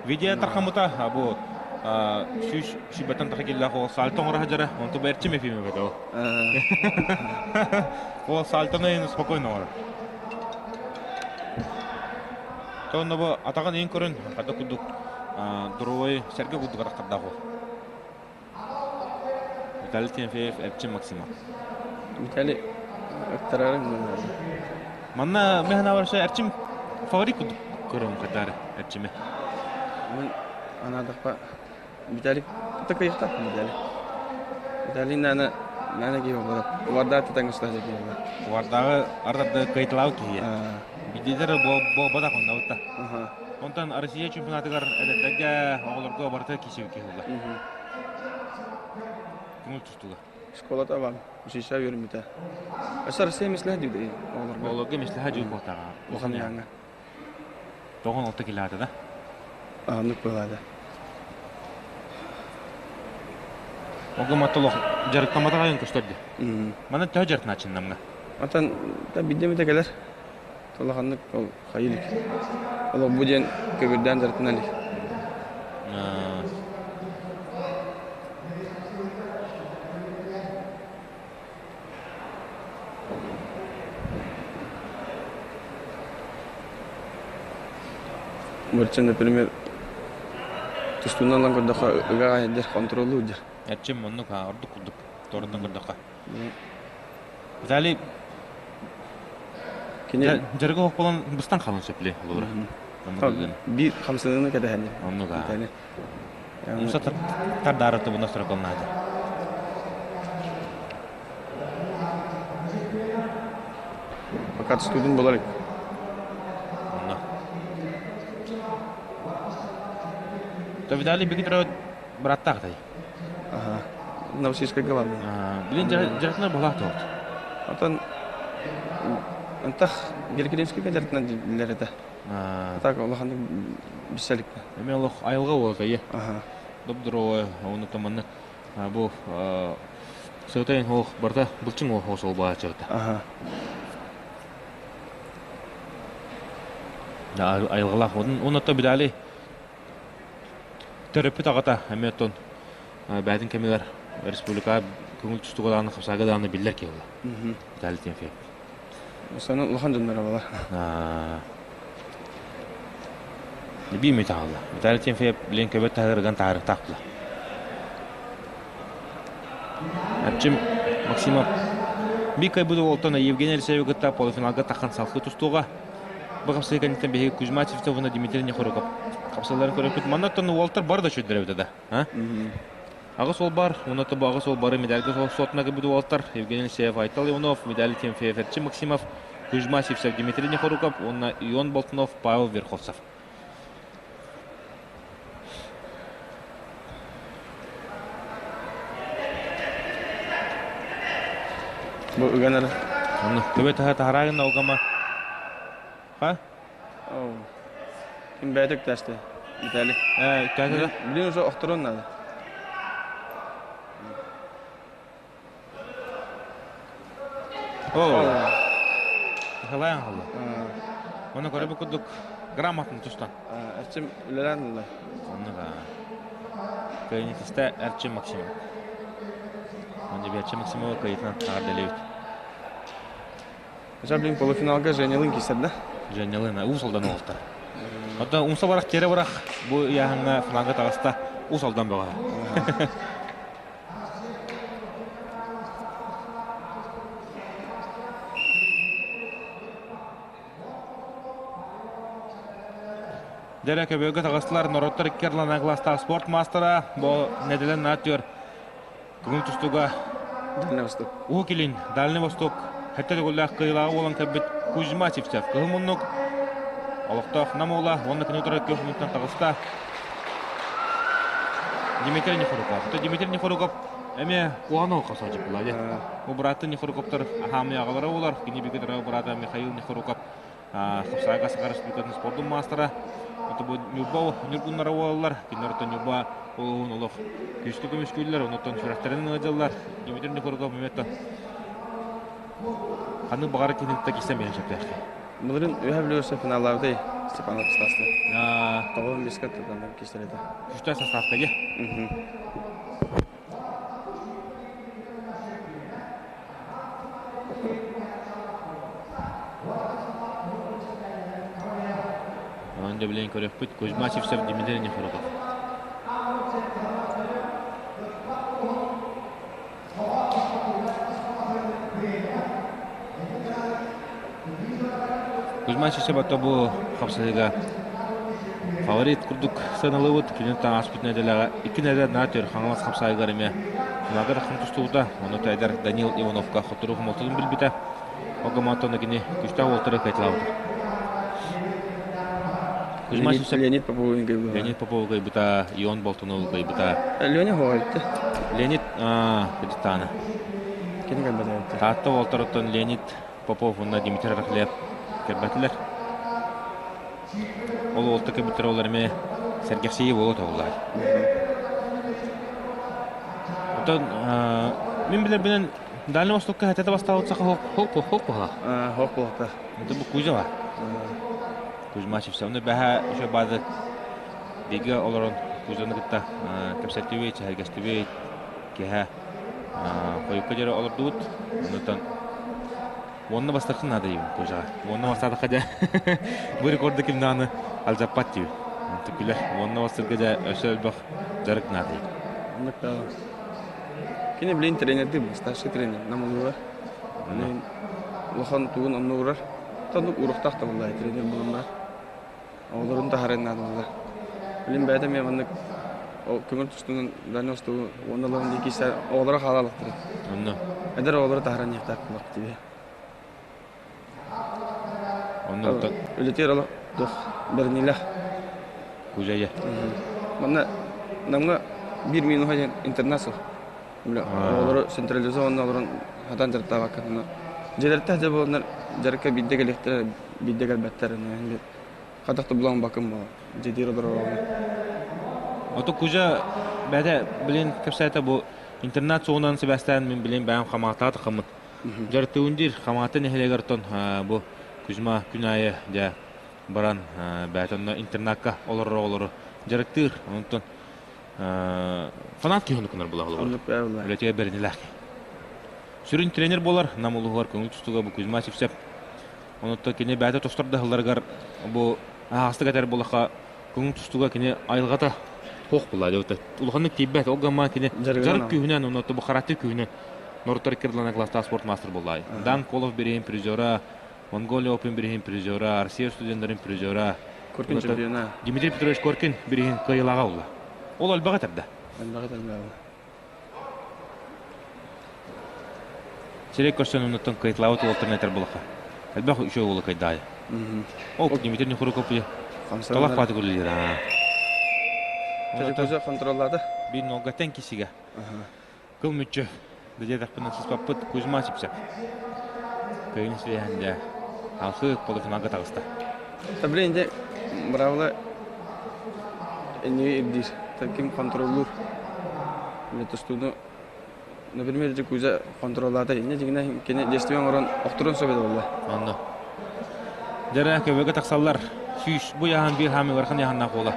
Видео тархамыта бу сүүс сүүбэттэн таха киллээх ол сальто оҥоро сылдьара, онту бэрчим эфиме бөтө ол. Ол сальтоны спокойно оҥорор. Онно бу атаҕын иин көрөн, хата курдук дорогой сэргэ курдук атахтардаах уол. Виталий Тимофеев, Эрчим Максимов. Виталий ыктарарын Манна мен барыша Эрчим фаворит курдук көрөм катары Эрчими. Мен анадақпа Виталий такайыхта Виталий. Виталий нана нана киһи болот. Уарда татаҥ киһи болот. Уардааҕы ардарды кыйтылаабыт киһи. Бидилер буолбатах онно бутта. Онтон Россия чемпионатыгар эдэрдэргэ оҕолорго барыта киирсибит киһи буолла. Көҥүл тустууга. Школата вам училища үөрэммитэ. Өссө Россия мислэһэ диибит оҕолорго. Оҕолорго мислэһэ дьыл буолтаҕа. Улахан яҥа. Тоҕон алта килаата да? Аннык буолаада. Оҕо матолох дьарыктамматах айан көстөр ди. Маны төһө дьарыктааччыннамҥа? Отон бидде кэлэр. Улаханнык ол хайы илик. Ол бу диэн көбүрдээн дьарыктана илик. Бырчын, например, тустуунан ылан көрдөххө ыга аайдыр, контроллуур дьэр. Эрчим оннук ордук курдук туораттан көрдөххө. Виталий Кини дьарыга суох буолан быстан хаалан сөп лура. Биир хамсаныыны кэтэһэн. Оннук аа. Умса тардаары тубуна сороколнаады. Пока тустуутун булар. Онно. То Виталий Бигитро быраттаах тай. Ага. Новосибирская главная. Билин дьарытына балаах тоҕут. Отон антах Геркелевскийгэ дьарытынан биллэр этэ. Так улаханнык билсэликпэ. Эми олох айылҕа уолата ийэ. Доп-дорогой, оны томанны бу сытайын ох барта былчыҥ ох ол баачырта. Айылҕалаах онно Виталий төрөппүт аҕата эмиэ оттон бэйэтин кэмигэр республика көҥүл тустууга даҕаны хапсаага даҕаны биллэр киһи буолла. Виталий Тимофеев. Саны улахан дьонноро буолар. Биир мүнүүтэ хаалла. Виталий Тимофеев билин көбөт таһыырыган таһаарыахтаах буолла. Эрчим Максимов биир кыайбыт уолтан Евгений Алексеевы кытта полуфиналга таххан салгыы тустууга. Бу хапсыы кэнниттэн биһиги Кузьма Цветовна Дмитрий Нехоруков хапсалларын көрөппүт. Манна оттон уолтар бары да үчүгдэр эбит да. Аҕыс уол бар, уонна бу аҕыс уол бары медальга суотуна кэлбит уолаттар Евгений Алексеев, Айтал Иванов, медаль Тимофеев, Эрчим Максимов, Кузьма Сивцев, Дмитрий Нехоруков уонна Ион Болтунов, Павел Верховцев. Бу ыган эрэ. Онно төбө таһа таһараагын алгама. Ха? Оо. Ким бэйэтэ үктэсте? Виталий. Э, үктэсте да? Блин, уже охторон надо. Оо. Халаан халла. Оны көрө курдук грамотно тустан. Эрчим үлэлээн ылла. Онно да. Кыайынытыста Эрчим Максимов. Онно Эрчим Максимова кыайытынан таҕарделебит. Жа, блин, полуфиналга Женялын киирсэр да? Женялын Уус Алдан уолтар. Оттон умса барах, тере барах бу ыйааһыҥҥа финалга таҕыста Уус Алдан бөҕө. Дэрэ көбүөргэ таҕыстылар норуоттар икки ардыларынан кылаастаах спорт маастара бу нэдэлэн наатыгар көҥүл тустууга Дальний Восток. Уһук Илин, Дальний Восток сэттэ төгүллээх кыайыылааҕа буолан кэлбит Кузьма Сивцев кыһыл муннук олохтоох Нам уола уонна кини утары күөх муннуктан таҕыста Дмитрий Нехоруков. Дмитрий Нехоруков эмиэ куһаҕан оһоххо сылдьып буолла дии. Бу бырааттыы Нехоруковтар аһаамый аҕалара буолар. Кини бигэ төрөөбүт быраата Михаил Нехоруков Хапсаайга Саха Республикатын спордун маастара. Ото бу Ньурба ньургуннара буолаллар. Кинилэр оттон Ньурба улууһун олох күүскэ көмүскүүллэр, онуттан сүрэхтэрин ыалдьаллар. Дмитрий Нехоруков эмиэ ханнык баҕарар киһини киирсэн биэрэн сөптөөх. Былырыын Үөһээ Бүлүү финаллаабытай Степанов Стасты. Тоҕо беска тутаннар киирсэр этэ. Күчтэй составка дии. Онон да билэн көрүөхпүт Кузьма Сивцев, Дмитрий Нехоруков. Кузьма Сивцев ото бу хапсыһыыга фаворит курдук сыаналыыбыт. Күнүн ааспыт нэдиэлэҕэ икки нэдиэлэ наатыр Хаҥалас хапсаайыгар эмиэ финалга тахсан тустубута. Ону эдэр Данил Ивановка хотторуу хомолтотун билбитэ. Огомоттон кини күстээх уолтары кыайталаабыта. Кузьма Сивцев Леонид Попову кыайбыта. Леонид Попову кыайбыта, Ион Болтунову кыайбыта. Леня хоһойбута. Леонид кыдьыктаана. Кини кэлбэтэ. Таатта уолтароттон Леонид Попов уонна Дмитрий Рахлев кэлбэтилэр. Ол уолта кэлбиттэр олор эмиэ сэргэхсийии буолуо тоҕуллар. Оттон мин билэрбинэн Дальний Востокка хэтэ бастаабыт саха хоп хоп хоп Хоп буолта. Это бу Кузьма. Кузьма Сивцевна бэһэ еще баады бигэ олорон Кузьманы кытта кэпсэттибит, сэһэргэстибит, киһэ хойукка диэри олордубут. Онтон уонна бастакы наада диибин Кузьаҕа. Уонна бастаатахха дьэ бу рекорду ким даҕаны алдьаппат диибин. Күлэр. Уонна бастырга дьэ өссө элбэх дьарык наада диибин. Оннук Кини билин тренердии старший тренер нам улуура. Улахан тугун онно уурар. Оннук уруохтаах да буоллаа тренер буолан Оҕолорун таһааран наадалар. Билин бэйэтэ эмиэ маннык көҥүл тустунан Дальний Востогу уонна ылан дии киирсэ оҕолоро хаалаалахтара. Онно. Эдэр оҕолору таһааран иһиэхтээх буоллах дии. Онно Үлэтигэр олох туох бэриниилээх. Кузяя. Манна Намҥа биир минуһа диэн интернат суох. Оҕолору централизованно олорон хатан дьарыктаабакка дьиэлэртэ дьэ буоланнар дьарыкка биирдэ кэлиэхтэрэ биирдэ кэлбэттэр хатах да булан бакым дьиэтигэр олорор оҕону. Ото Кузя бэйэтэ билин кэпсээтэ бу интернат суоҕунан сибээстээн мин билин бэйэм хамаатаат хаммыт. Дьарыктыыбын диир Хамаата нэһилиэгэр оттон бу Кузьма күн аайы дьэ баран бэйэтэ онно интернакка олорор оҕолору дьарыктыыр. Онтон фанат киһи оннук гынар буолар. Оннук бээ буолар. Үлэтигэр бэринилээх. Сүрүн тренер буолар Нам улууһугар көҥүл тустууга бу Кузьма Сивцев. Онуттан кини бэйэтэ тустар да сылларыгар бу аһаҕастык этэр буоллахха көҥүл тустууга кини айылҕата суох буолла диэбитэ. Улаханнык тиийбэт. Ол гамма кини дьарык күүһүнэн уонна бу характер күүһүнэн норуттар икки класстаах спорт мастер буолла. Дан Колов бириһин призера, Монголия Open бириһин призера, Россия студеннарын призера. Коркин чемпиона. Дмитрий Петрович Коркин бириһин кыайыылааҕа буолла. Ол элбэҕи этэрдэ. Элбэҕи этэрдэ. Сирэй көрсөн оннуттан кыайталаабыт уолтарын этэр булаха. Элбэх үчүгэй уола кыайдаайа. Ол Дмитрий Нехруков талах пааты көрүллэр. Тажикуза контроллаата. Бир нолга тен кисиге. Кыл мүччү. Дедехпинен сыспаппыт Кузьма Сипсеп. Кыйын свяһэнде алхы полуфиналга таҕыста. Таблин де бравла энни ирдир. Ким контроллур. Тустууну Например, ити Кузя контроллаата инньэ дьиҥинэ кини действие оҥорон охторон сөбө буолла. Онно. Дьэрэ көбөкө тахсаллар. Сүүс бу яһан биир хаамы ыарахан яһаннаах буола.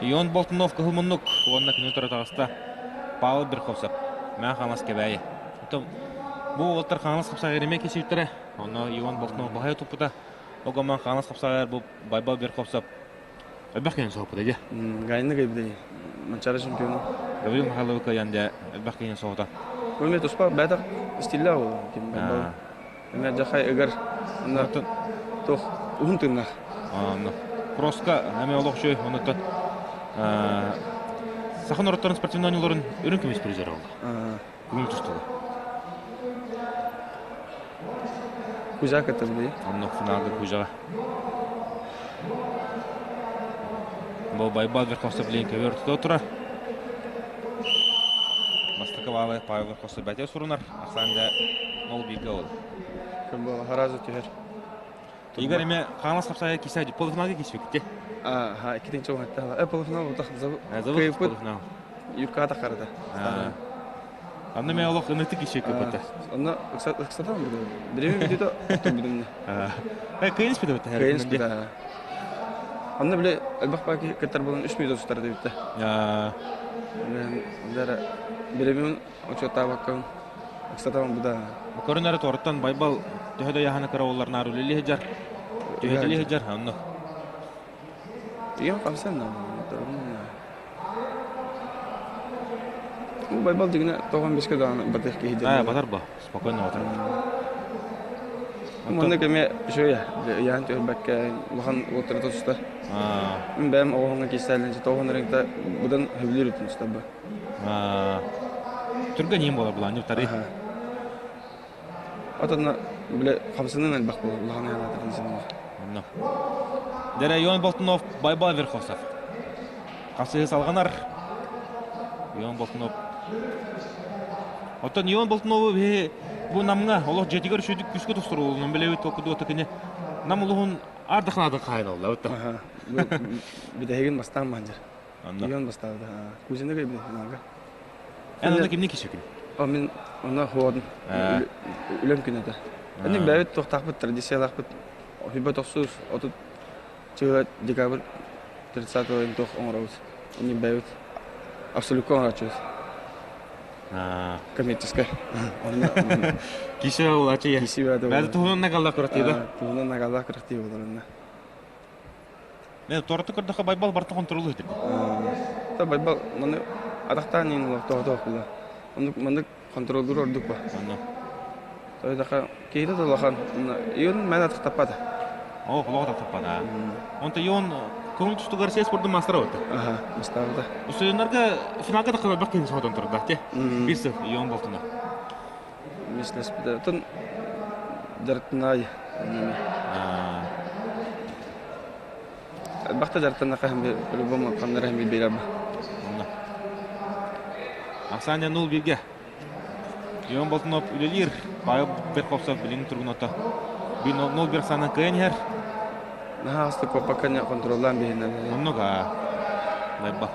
Ион Болтунов кыһыл муннук уонна күнү тура таҕыста. Павел Берховцев. Маа Хаҥалас Кэбээйи. Оттон бу уолаттар Хаҥалас хапсаҕайар эмиэ кисииттэрэ. Онно Ион Болтунов баһайа туппута. Огоман Хаҥалас хапсаҕайар бу Байбал Берховцев Элбэх киһини соһуппута дии. Гайны кыйбытай. Манчаары чемпиона. Гаврил Михайловы кыайан дьэ элбэх киһини соһута. Бу туспа бээтэх стиллээх буолла. Ким Эмэ дьахай ыгар онно туох уһун тыыннаах. Онно кросска эмэ олох үчүгэй онуттан саха норуоттарын спортивнай оонньууларын үрүҥ көмүс призера буолла. Күҥүл тустуга. Кузя кытта Онно финалга Кузяҕа. Бу Байбал Верховцев билигин көбүөр тута турар. Бастакы баалы Павел Верховцев бэтэ сурунар. Ахсаан нол бииргэ ол. Харазы түһэр. Игорь эме хаҥас хапсаайа кисэ полуфиналга киспикти. Аа, иккитин чоҕун Э, полуфинал бутах Забыл полуфинал. Юрка тахарда. Анна мен олох ынытык киши көпөтө. Онно ыксатам буду. Биреме бүтүтө оттон бүтүннэ. Э, кыйын испите битте. Кыйын испите. Онно биле элбэх баки кыттар болон 3 минут тустар дебитте. Дара биреме учуоттаабаккын ыксатам буда. Көрүнөрө торттан Байбал төһө да яһаны кыра олар нар үлели хеджар. Төһө хеджар онно. Ийэм хамсан Байбал дигинэ тоҕон бискэ даҕаны батыах киһи диэн. Батар ба, спокойно батар. Маннык эмиэ үчүгэй ыйаан түһэрбэккэ улахан уоттары тутуста. Мин бэйэм оҕоһуҥҥа киирсээлин тоҕон эрэ быдан сөбүлүүр үтүн тустарба. Түргэн иим буолар булаанньык тары. Отонно бile хамсанын элбэх буолар улахан ыйаанатарын синнер. Онно. Дэрэ Ион Болтунов Байбал Верховцев. Хасыһы салҕанар. Ион Болтунов. Оттон Ион Болтунову биһи бу Намҥа олох дьиэтигэр үчүгдүк күүскэ тустуруулунан билэбит токудуота кини Нам улуһун ардахнаатын хаайын олла бутта. Бүтэһигин бастаан баанжар. Ион бастаабыта. Кузина кайбыт финалга. Эн онно кимни кишекин? О мин онно хуодун. Үлэм күнэтэ. Эни бэйэбит туохтаахпыт традициялаахпыт. Хүбэ тохсус отут чыга декабрь 30 туох оҥоробут. Эни бэйэбит абсолютно оҥороччубут. Коммерческай. Кисе улачы. Кисе Бәді туһунан нагаллах кыраттыйда. Туһунан нагаллах кыраттыы болар Мен торты көрдөхө Байбал барта контролу этим. Та Байбал маны атахтаан иин олох тоҕотоох була. Оннук маннык контроллуур ордук ба. Онно. Тойдаха киһитэ толохан ион мен атахтаппата. О, олох атахтаппата. Онто ион көҥүл тустугар сес спордун мастера болду. Аха, мастаабыта. Устудьуоннарга финалга тахсан элбэх киһини соһутан турда. Те. Бир сыл ион болтуна. Мислеспите. Тон дьарыктанай. Бахта дьарыктаннахха по-любому ханнара иһин билбэйэр Онно. Оксана нул бирге. Ион Болтунов үлэлиир. Павел Верховцев билиҥ тургуната. Би нол бир санан кыайан иһэр. Наһаа астык коппакка контроллаан биһинэн. Оннук аа. Байба.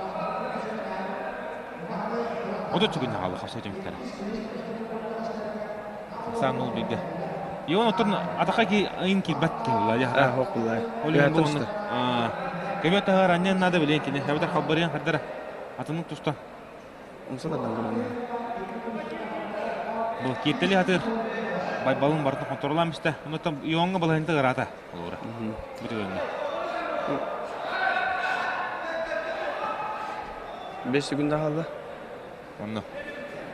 Ото түгүн хаалы хапса түмүктэрэ. Оксана нул бирге. Ион оттон атаха ки ын кирбат киһи Аа, хоқулай. Ол иһин бу онно көмө таһаар анньан наада билиэн кини эбэтэр халбарыйан хардара атыннык туста. Умса да дангыран. Бу кииртели хатыр Байбалын барытын контроллаан бистэ. Онуттан Ионҥа балаһынта ыраата олура. Бу түгэҥҥэ. 5 секунда хаалла. Онно.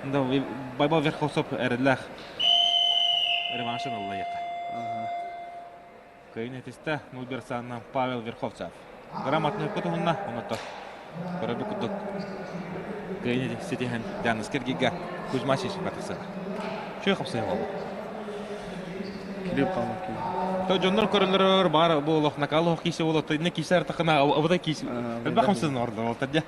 Онда Байбал Верховцов эрэллээх реваншын ылла яка. Кыайын этистэ 0-1 саанынан Павел Верховцев. Грамотный туһунна, оното көрөбү курдук кыайын ситиһэн Дианас Киргига Кузьма Сисипа тахсыа. Чүй хапсыа болу. Кирилл Павлов киһи. То дьоннор көрөллөрөр баар бу олох накал ох кисе болот инне кисе артакына абыда кисе. Элбэх хамсын ордон олтар дьэ.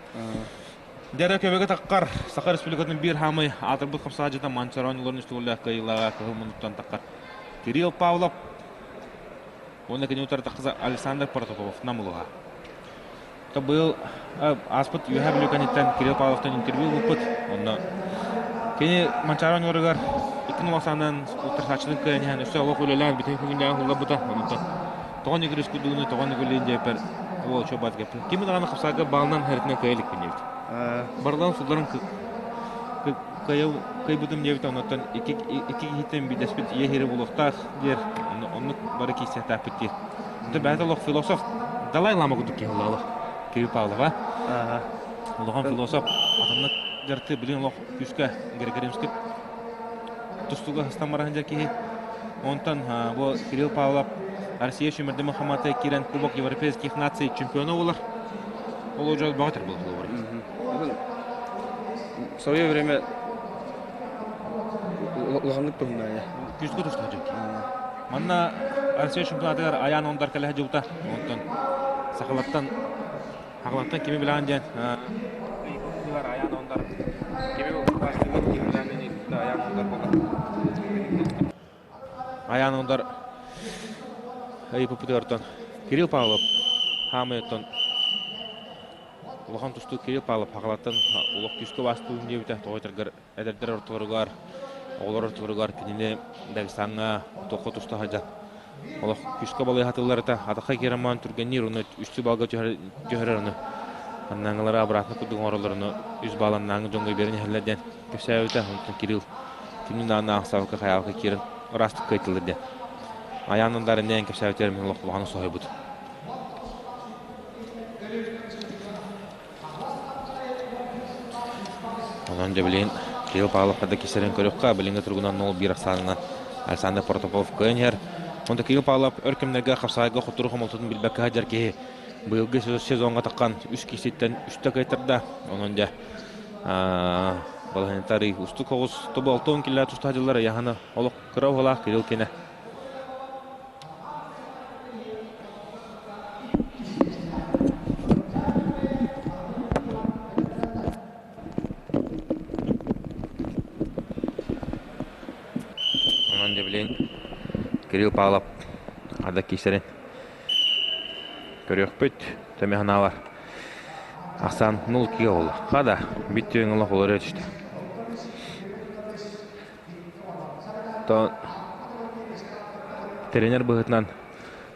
Дьэрэ көбөгө таққар Саха Республикатын биир хаамай аатырбыт хамсаажыта Манчарон уларын үстүгүллээх кыайыылааҕа кыһыл муннуктан таққар Кирилл Павлов уонна кини утары тахса Александр Протопопов намулуха. То быйыл ааспыт Үөһээ Бүлүү кэнниттэн Кирилл Павловтан интервью ылбыппыт. Онно кини Манчаары оонньууларыгар икки нуласаанан утарсааччытын кыайан иһэн өссө олох үлэлээн бүтүн күннээҕин ылларбыта. Онтон тоҕо ньыгырыс курдугуну тоҕо ньыгырыын диэппэр уол чо бат кэппин. Ким даҕаны хапсаага баалынан хэритинэн кыайа иликпин диэбит. Барыларын сулларын кыайбытым диэбит оннуттан икки икки киһиттэн биирдэспит ийэ иһирэ буолуохтаах диэр оннук бары киирсиэхтээхпит диир. Онто бэйэтэ олох философ Далай Лама курдук киһи олох Кирилл Павлова. Улахан философ атыннык дьарты билин олох күүскэ Григорьевский тустууга хастан баран дьар киһи. Онтон бу Кирилл Павлов Россия сүүмэрдэ Мухаммады киирэн Кубок Европейских наций чемпиона болар. Ол уже богатыр был болар. В свое время улаханнык туһунна Күүскэ тустуу Манна Россия чемпионатыгар Аян Ондар кэлэ сылдьыбыта. Онтон сахалартан Хагалаттан кими билэҕин диэн Аян Ондар кими бастыгын кими билэҕин Аян Ондар буолар. Аян Ондар ыйыппытыгартан Кирилл Павлов хаамыйаттан улахан тустуу Кирилл Павлов Хагалаттан олох күүскэ бастыын диэбитэ тоҕойтаргар эдэрдэр ортолоругар, оҕолор ортолоругар кинини Дагестаҥҥа туохха туста сылдьан олох күүскэ балыыһатылларыта атахха киирэн түргэнниир уну үстүү балга түһэрэр ону аннааҥылара обратно курдук оҥороллор ону үс баал аннааҥы дьоҥҥо биэрэн иһэллэр диэн кэпсээбитэ онтон Кирилл кимнин даҕаны аахсаабакка хайаабакка киирэн ыраастык кыайтыллар диэн айаан андаар иннээн кэпсээбитигэр мин олох улаханы соһуйбут. Онон дьэ билигин Кирилл Павлов хада кисэрин көрүөххэ, билиҥҥи туругунан 0-1 ахсаанынан Александр Протопопов кыайан иһэр. Онто Кирилл Павлов өр кэмнэргэ хапсаҕайга хотторуу хомолтотун билбэккэ сылдьар киһи быйылгы сезоҥҥа таххан үс киһититтэн үстэ кыайтарда. Онон дьэ балаһыанньата устук оҕус тобу 60 киллээ туста дьыллар ыйаһына олох кыра уһалаах Кирилл кинэ. Онон дьэ билигин Кирилл Павлов ада киирсэрин көрүөхпүт. Төмө санаалар ахсаан 0-2 буолла. Хада бүт түөҥ олох олоро түстэ. Оттон тренер быһыытынан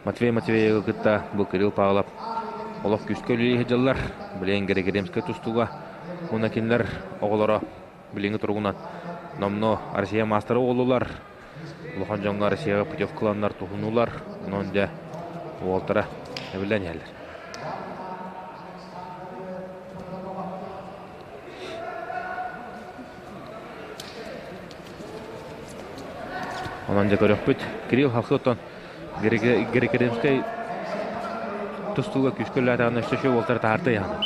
Матвей Матвеевы кытта бу Кирилл Павлов олох күүскэ үлэлии сылдьаллар. Билигин Григорьевскай тустууга уонна кинилэр оҕолоро билиҥҥи туругунан номнуо Россия маастара буоллулар. Улахан дьоҥҥо Россияҕа путевкаланнар туһуннулар. Онон дьэ уолтара эбиллэн иһэллэр. Онон дьэ көрүөхпүт. Кирилл халкы оттон Григорьевскай тустууга күүскэ үлэлээтэҕинэ өссө үчүгэй уолтары таһаарта яһана.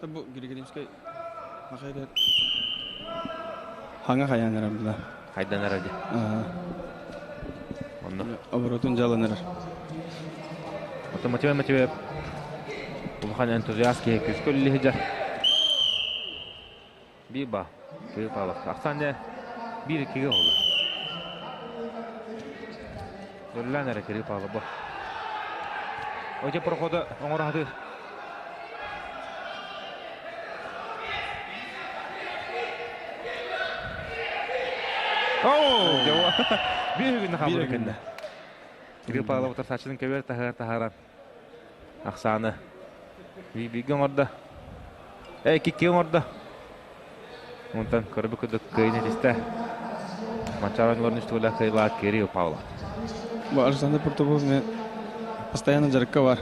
Бу Григорьевскай хаҥа хайаан эрэр була. Хайдан эрэр дии. Онно. Оборотун дьалан эрэр. Оттон Матвей Матвеев улахан энтузиаст киһи күүскэ үлэлии сылдьар. Биба, Кирилл Павлов. Ахсаан биир иккигэ оҕолор. Өллөөн эрэ Кирилл Павлов бу. Ити прохода оҥоро Оо, биир күннэ хаалбыт кэннэ. Кирилл Павлов утарсааччытын көбүөр таһыгар таһааран ахсааны бииргэ оҥордо. Э, икки оҥордо. Онтон көрбүт курдук кыайын этистэ. Манчаары оонньууларын үстүгүлэ кыайылаах Кирилл Павлов. Бу Александр Портупов постоянно дьарыкка бар.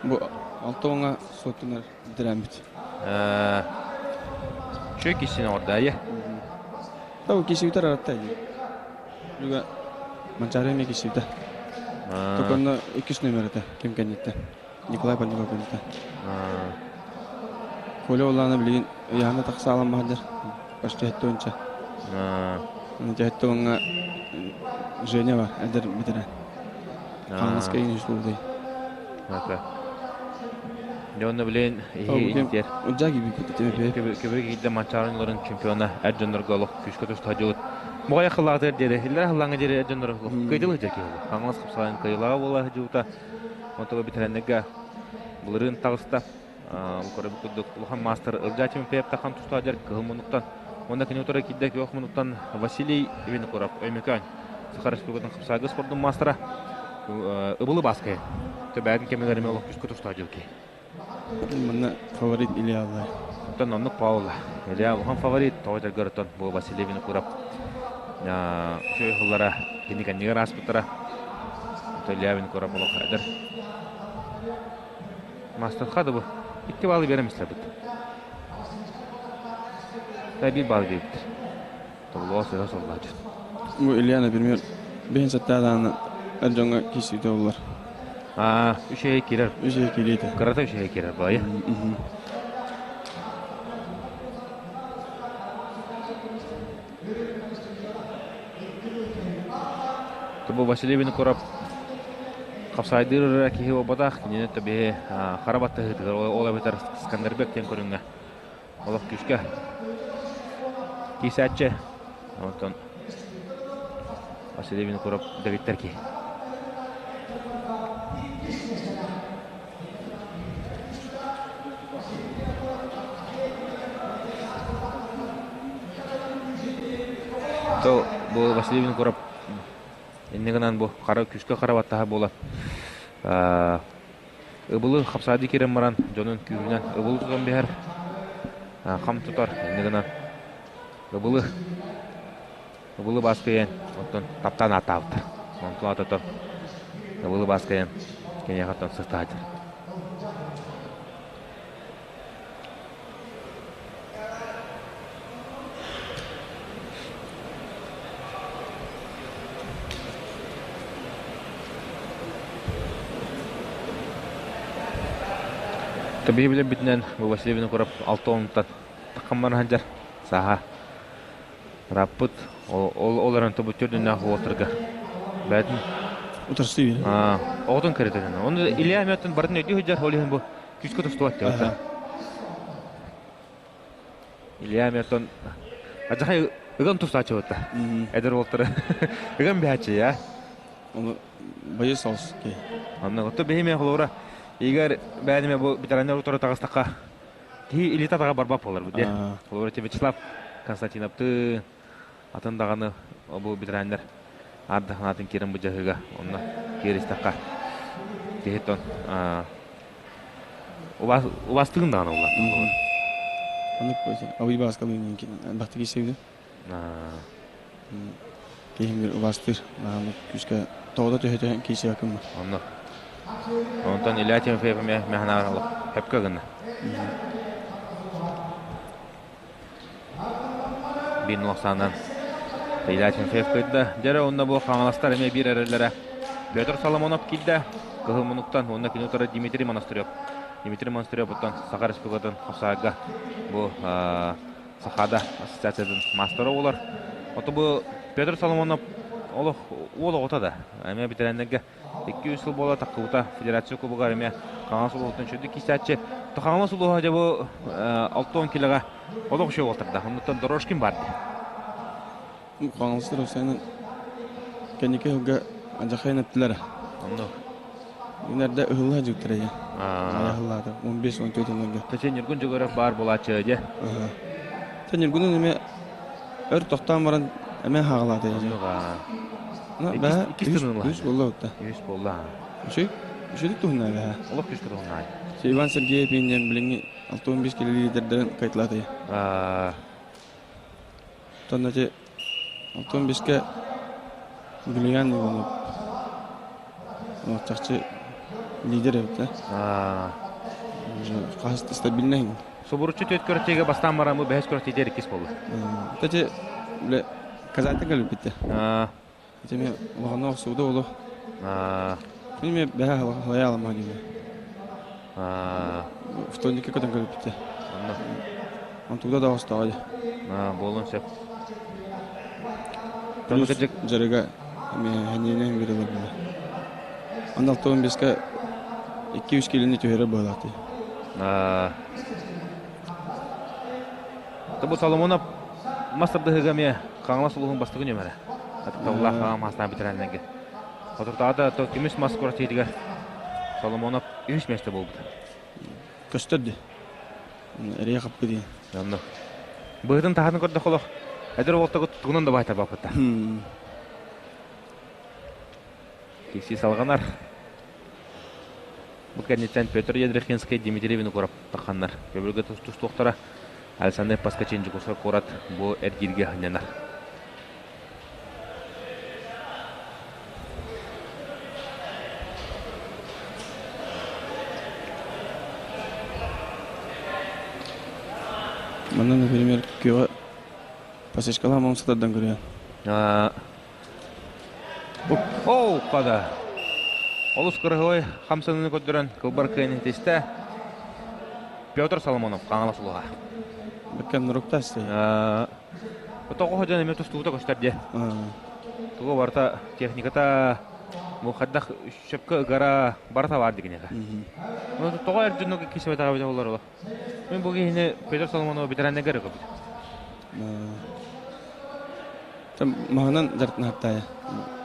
Бу алтоҥа суоттунар бүтэрэммит. Чү кисин оҥордо айы. Тау кисибитер аратта Люга Манчаары эмиэ кисибитэ. Токонно иккис номер этэ ким кэнниттэн. Николай Пальников кэнниттэн. Коля Улаана билигин ыйаһына тахса аламмаһадыр. Почти хэттэ онча. Дьэһиттэ уонна Женя бар, эдэр бэтэрээн. Хаҥаска иин үс. Дьэ онно билин иһи Удьаа кибикит Көбү киирдэ Манчаарын олорун чемпиона эр дьоннорго олох күүскэ туста дьылыт. Моҕой хылаатыр диэри, иллэр хыллааҥҥа диэри эр дьоннор олох кыйдыл сылдьар киһи. Хаҥалас хапсаҕайын кыйылаҕа буола сылдьыбыта. Онтон бэтэрээннэргэ былырыын таҕыста. Бу курдук улахан маастар Ылдьаа Тимофеев тахан туста сылдьар кыһыл муннуктан. Уонна кини утары киирдэ күөх муннуктан Василий Винокуров, Өймөкөөн, Саха Республикатын хапсаҕайга спордун маастара Ыбылы Бааскай. Төбөтүн кэмигэр эмиэ олох күүскэ туста сылдьар киһи. Манна фаворит Илья Аллай. Оттон оннук Паула. Илья улахан фаворит, тоҕо этэргэр бу Василий Винокуров үчүгэй сыллара кини кэннигэр ааспыттара. Илья Винокуров олох эдэр. Мастарха да бу. Икки баллы берем истэбит. Та bir балл бериптир. Толлоо сыһа соллаачы. Бу Илья, например, бэһин саттаадааны эр дьоҥҥо киирсиитэ боллар. Аа, үчүгэй киирэр. Үчүгэй киириитэ. Кырата үчүгэй киирэр баайы. Бу Василий Винокуров хапсаайдыыр киһи буолбатах, кинини төбөһө хара баттаһыытыгар ол эбэтэр Скандербек диэн көрүҥҥэ олох күүскэ киисээччи. Онтон Василий Винокуров дэгиттэр киһи. То бу Василий Винокуров инне гынан бу хара күүскэ хара баттаһа буолар. Ыбылы хапсаады кирен баран дьонун күүһүнэн ыбылы тутан биһэр, хам тутар инне гынан ыбылы ыбылы бааскайан оттон таптаан ааттаабыттар. Онтун аататан ыбылы бааскайан киниэхэ сыстаатыр. Табиһи билэрбитинэн бу Василий Винокуров алта онуттан таххан сылдьар сааһа раппыт ол ол эрэн тобут төрдүннээх уолтарга бээтин Утарсыы биэрэ. Оҕотун кэрэтэн. Оны Илья Меттен барын өйдүү сылдьар, ол иһин бу күүскэ тустубат диэбит. Илья Меттен ажахай ыган тустааччы Эдэр уолтары ыган биһааччы я. Оны боец алыс ки. Онно отто биһиме холура Игорь бэйдиме бу ветераннар утары таҕыстахха киһи илиитэ атаҕа барбат буолар бу диэ. Холобура Вячеслав Константиновты атын даҕаны бу ветераннар ардаханаатын киирэн бу дьаһыыга онно кииристэххэ киһи тон убастыгын даҕаны улааттын болар. Оннук абый бааскалыын бахты киирсэбит. Киһим бир убастыр. Күүскэ тоҕо төһөтө киирсибэккин. Онно. Онтон Илья Тимофеев эмиэ мэханаар олох хөпкө гынна. Бин нуохсаанан Илья Тимофеев кыйда. Дьэрэ онно бу хаҥаластар эмиэ биир эрэллэрэ. Петр Соломонов киирдэ. Кыһыл мунуктан уонна кини утары Дмитрий Монастырев. Дмитрий Монастырев оттон Саха Республикатын Хосаага бу Сахада ассоциациятын маастара буолар. Ото бу Петр Соломонов олох уол оҕото да. Эмиэ бэтэрээннэргэ 2-3 сыл буола таххыбыта федерация кубогар эмиэ Хаҥалас улууһуттан үчүгдүк киирсээччи. Хаҥалас улууһа дьэ бу 60 килоҕа олох үчүгэй буолтарда. Оннуттан Дорожкин бар дии. Хаҥаластар осайынан кэнники сылга адьахайын эттилэр. Онно. Инэрдэ ыһылла дьүктэрэ я. Ыһыллаата 15-14 ылларга. Тэчэ Ньургун Дьөгүөрөв баар буолааччы дьэ. Тэ Ньургунун эмиэ өр тохтоон баран эмиэ хаҕалаата дьэ. Иккис тынын Үс буолла утта. Үс буолла. Үчүй? Үчүйдүк туһунна бэһэ. Олох күүскэ туһунна. Иван Сергеев диэн билиҥҥи 65 кило лидердэрин кайтылаата. Тонна те 65-ке Гулиян Иванов чахчы лидер эбит да. Хас стабильный. Субуруччу төт көртиге бастаан барамы бэһэс көртиде иккис болла. Тачы биле Казантан кэлбитте. Итими улахан охсууда олу. Мин бэһэ халая аламаа диме. Вторникке көтөн кэлбитте. Онтугда да остоҕо Буолун сөп. Плюс дьарыга эмиэ бирилэр була. Анал тоон беска 2-3 килини түһэрэ буолааты. Бу Соломонов мас тардыһыга эмиэ Хаҥалас улууһун бастакы нүөмэрэ. Ытыктабыллаах хаҥа маастаан бэтэрээннэргэ. Соторутааҕыта көмүс мас куорат Соломонов үһүс миэстэ буолбута. Көстөр дии. Эрийэ хаппы дии. Онно. Быһытын таһатын көрдөх олох. Эдэр уолтагы тугунан да баайтар баппыта. Кикси салҕанар. Бу кэнниттэн Петр Ядрихинский, Дмитрий Винокуров тахханнар. Көбүлгэ тустуохтара Александр Паскачин Дьокуускай куорат бу эргииргэ сынньанар. Манна, например, күөҕэ пасечкалаах мамсатардан көрөйөн. Оу, хада. Олус кырыһылай хамсаныыны көрдөрөн кылбар кыайан тистэ. Петр Соломонов, Хаҥалас улууһа. Бэккэн нуруктаас. Тоҕо сылдьан эмиэ тустуута көстөр дии. Тугу барыта техниката бу хайдах сөпкө ыгара барыта баар дигинэхэ. Тоҕо эр дьонно кисибэтэҕэ эбитэ буоллар Мин бу киһини Петр Соломонова бэтэрээннэргэ эрэ көрбүтүм. Маһынан дьарыктанааттаайа.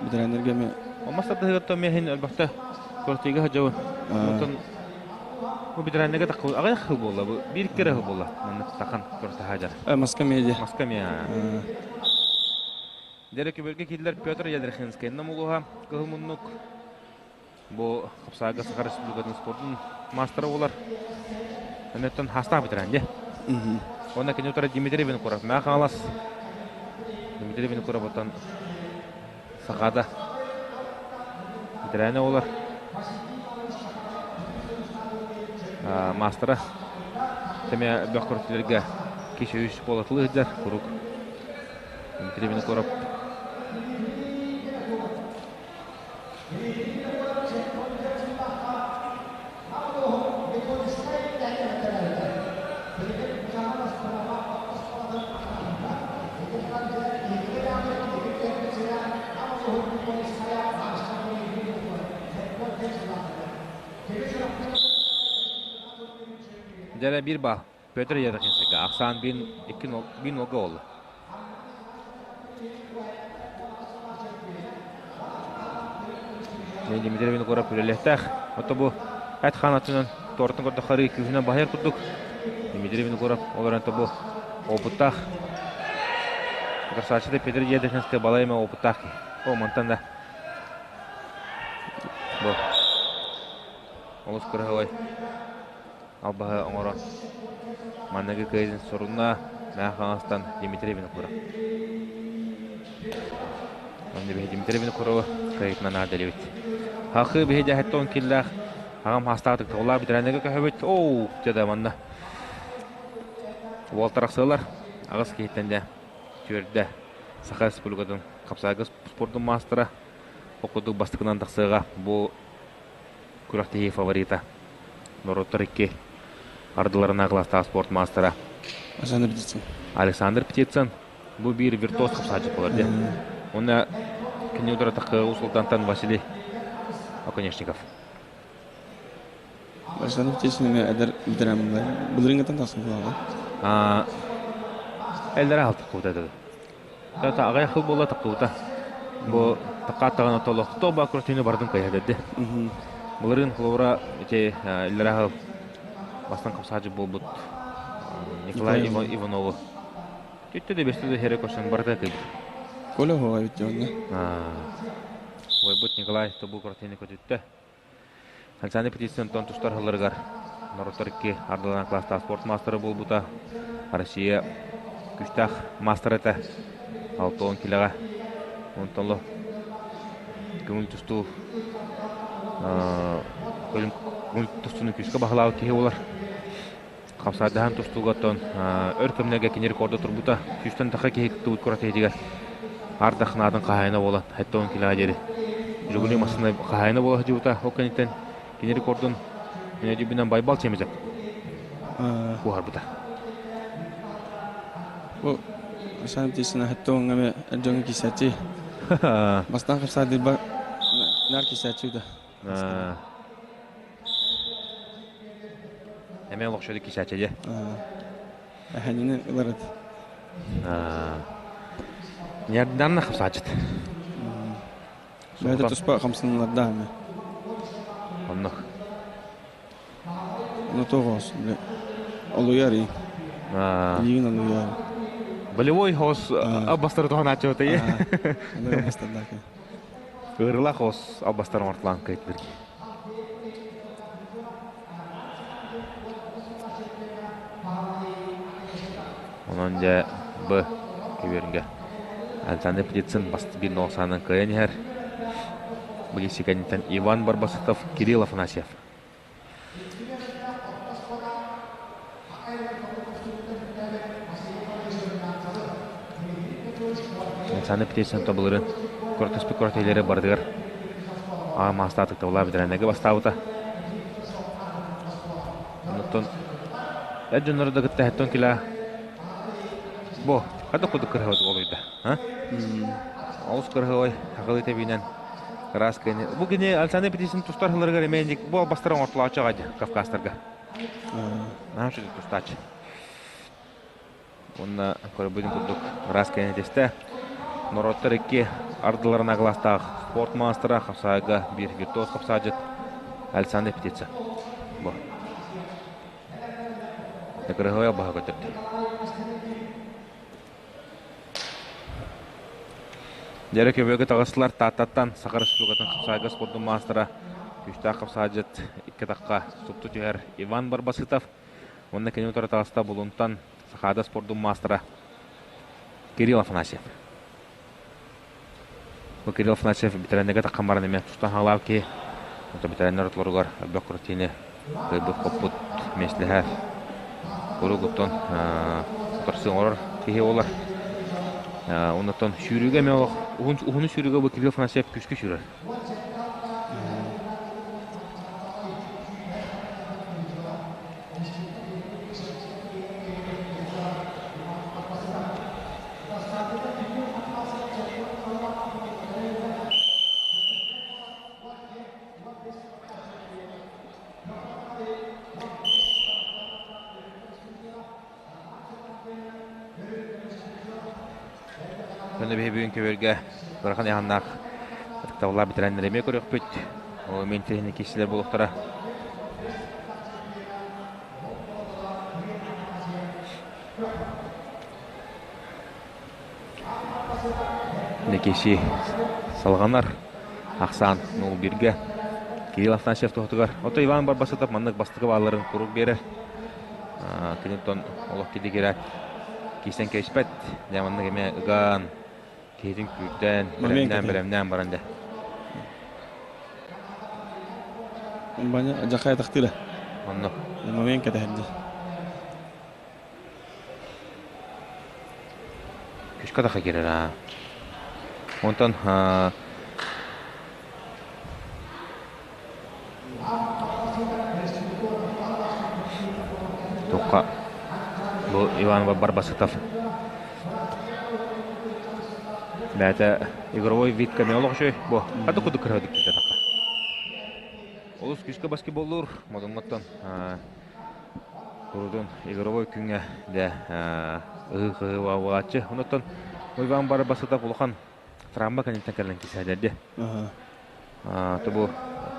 Бэтэрээннэргэ эмиэ Мас тардыһыгар эмиэ иһин өлбөхтө квартирга сылдьабын. Онтон бу бэтэрээннэргэ таккыбыт аҕыйах сыл буолла бу биир икки эрэ сыл буолла маннык тахан көртаһаадьар. Маска медиа. Маска эмиэ. Дэрэ көбөлгө киирдилэр Петр Ядрихинскай намулуһа кыһыл муннук бу Хапсаага Саха Республикатын спордун маастара буолар. Оннуттан хаастаах бэтэрээн дии. Уонна кини утары Дмитрий Винокуров. Маа Хаҥалас Дмитрий Винокуров оттон Сахада бэтэрээнэ буолар. Маастара Тэмэ бөх көрүтүлэргэ киһи үс буолатылыы сылдьар куруук Дмитрий Винокуров Дьэ биир баал. Петр Ярохинскайга ахсаан биир икки биир нолга буолла. Дмитрий Винокуров үлэлиэхтээх. Ото бу эт хаанатынан туоратын көрдөх харыы күүһүнэн баһыйар курдук. Дмитрий Винокуров ол эрэн бу опыттаах. Красавчик Петр Едехинскай балай эмэ опыттаах киһи. О, мантан да. Бу. Олус кыраһылай. Албаһы оҥорон манныгы кыайын сорунна Мээх Хаҥастан Дмитрий Винокуров. Онно биһи Дмитрий Винокуровы кыайытынан аадалыбыт. Хахы биһи дьаһаттон киллээх аҕам хаастаатык тоҕулаа бэтэрээннэргэ көһөбүт. Оу, дьэ манна. Уол тарахсыалар аҕыс киһиттэн дьэ түөрдэ Саха Республикатын хапсаайга спордун маастара ол курдук бастакынан тахсыаҕа бу күрэхтэһии фаворита норуоттар икки ардыларына кылаастаах спорт маастара Александр Птицын. Александр Птицын бу биир виртуоз хапсааччы буолар дии. Уонна кини ударатахы Уус-Алдантан Василий Оконешников. Александр Птицын эмиэ эдэр ветеран былырыыҥҥыттан тахсан буолаҕа. Эллere алтық кубута Тата аҕыйах сыл буолла тахсыбыта. Бу такааттаҕына толохто ба крутины бардын кыйа Былырыын холобура ити иллэрэ бастан хапсаачы буолбут Николай Иванову түттэ да бэстэ да хере көрсөн барыта кыйбыт. Коля хоҕа бит онно. Бойбут Николай тобу крутины көтүттэ. Александр Птицын тустар сылларыгар норуоттар икки ардыларынан класстаах спорт маастара буолбута. Россия күүстээх маастара этэ. 60 килоҕа. Онтон көҥүл тустуу көҥүл тустууну күүскэ баһылаабыт киһи буолар. Хапсаардаһан тустууга оттон өр кэмнэргэ кини рекорда турбута. Сүүстэн тахса киһи кыттыбыт куорат иһитигэр ардах наатын хаһаайына буолан 70 килоҕа диэри Жигули массыына хаһаайына буола сылдьыбыта. Ол кэнниттэн кини рекордун Менедюбинан Байбал Чемезев куоһарбыта. Бу Асан тисина хаттоҥ эме дьоҥҥо киисээччи. Бастаан хапсаадырба нар киисээччи да. Эме олохшоду киисээччи дьэ. Эһэнини ыларыт. Нерданна хапсаачыт. Бэйэтэ туспа хамсаныылардаах эмэ. Оннук. Ну тоҕоос, олуйар и. Илиигин олуйар. Болевой хос албастары тоһонааччы ие. Олуйар бастардаак. Ыырыла хос албастар оҥортулаан кыйт бир. Онон дьэ б күбүөргэ Александр Птицын бир ноосаанан кыайан иһэр. Бу кэнниттэн Иван Барбасытов, Кирилл Афанасьев. Александр Птицын тобуларын көртөспүт көртөйлери барытыгар аҕа маастаатык табылаа бэтэрээннэргэ бастаабыта. Онтон эр дьоннору да кытта хэттон килаа бу хата кудук кырһыбыт олуйда. Олус кырһыбай хакылы тэбиинэн ыраас кини. Бу кини Александр Петисин тустар хыларыгар эмээнник бу албастар оҥортулааччы аҕай Кавказтарга. Наһаа үчүгэй тустааччы. Уонна көрбүтүн курдук ыраас кини тестэ. Норуоттар икки ардыларына кылаастаах спорт маастара хапсаайга биир виртуоз хапсаадьыт Александр Птица. Бу. Кырыһыай баһа көтөрдө. Дьэрэ көбүөгэ таҕыстылар Тааттаттан Саха Республикатын хапсаайга спордун маастара күүстээх хапсаадьыт икки атахха супту түһэр Иван Барбасытов уонна кини утары таҕыста Булунтан Сахаада спордун маастара Кирилл Афанасьев. Бу Кирилл Афанасьев бэтэрээннэргэ таххан баран эмиэ тустан хаалаабыт киһи. Ото бэтэрээннэр ортолоругар элбэх крутини кыайбыт-хоппут миэстэлэһэр. Куруук оттон утарсыы оҥорор киһи буолар. Оннуттан сүүрүүгэ эмиэ олох уһун уһуну сүүрүүгэ бу Кирилл Афанасьев күүскэ сүүрэр. Күнү биһи бүгүн көбүөргэ ыарахан ыйаһыннаах ытыктабыллаах бэтэрээннэри эмиэ көрүөхпүт. Ол эмиэ интэриэһинэй киирсиилэр буолуохтара. Лекеси салҕанар ахсаан 0-1-гэ Кирилл Афанасьев туһатыгар. Ото Иван Барбасытов маннык бастакы баалларын куруук биэрэр. Киниттэн олох кидигирээт киирсэн кэбиспэт. Дьэ маннык эмиэ ыгаан, киһитин күүрдэн, бэлэмнээн бэлэмнээн баран дьэ. Баня жакай тахтыра. Онно. Момент кэтэһэрди. Күскэ таха киирэр аа. Онтон Туохха бу Иван Барбасытов бэйэтэ игровой вид кэмэ олох үчүгэй бу хата кудук кырыһа диккитэ Олус күүскэ баскетболлуур Модуҥҥоттон курутун игровой күҥҥэ дэ ыһыы-хыһыы буолааччы. Онуттан Иван Барбасытов улахан травма кэнниттэн кэлэн кисээдэрди. Тобу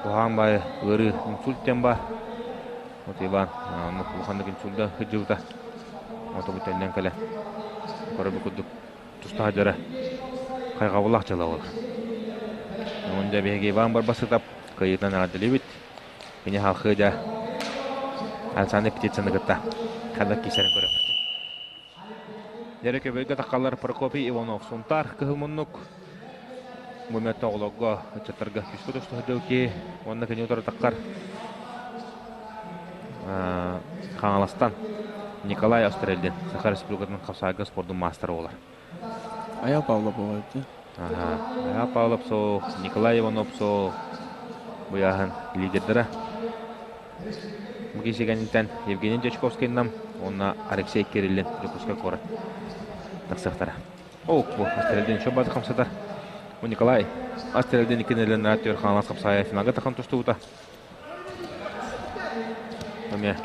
куһаҕан баайы ыарыы инсульт диэн баар. Вот Иван улаханнык инсульда сылдьыбыта. Отобу төннөн кэлэн көрө курдук тустаах дьара хайҕабыллаах дьыала буолар. Онон дьэ биһиги Иван Барбасытов кыайыытынан эҕэрдэлиибит. Кини халхыы дьэ Александр Птицыны кытта ханнык киирсэрин көрөбүт. Дьэрэ көбөлгө таххаллар Прокопий Иванов Сунтаар кыһыл муннук бу мөттө оҕолорго ыччаттарга күүскэ тустуһа киһи уонна кини утары таххар Хаҥаластан Николай Острельдин Саха Республикатын хапсаайга спордун маастара буолар. Аял Павлов буолар дии. Аял Павлов суох, Николай Иванов суох быйааһын лидердара. Бу кэнниттэн Евгений Дьячковскайынан уонна Алексей Кириллин Дьокуускай куорат. Тахсыахтара. Ок, бу Астерельдин еще базы хамсатар. Бу Николай Астерельдин иккинэлэн Артур Хаҥалас хапсаайа финалга тахан тустубута. Эмиэ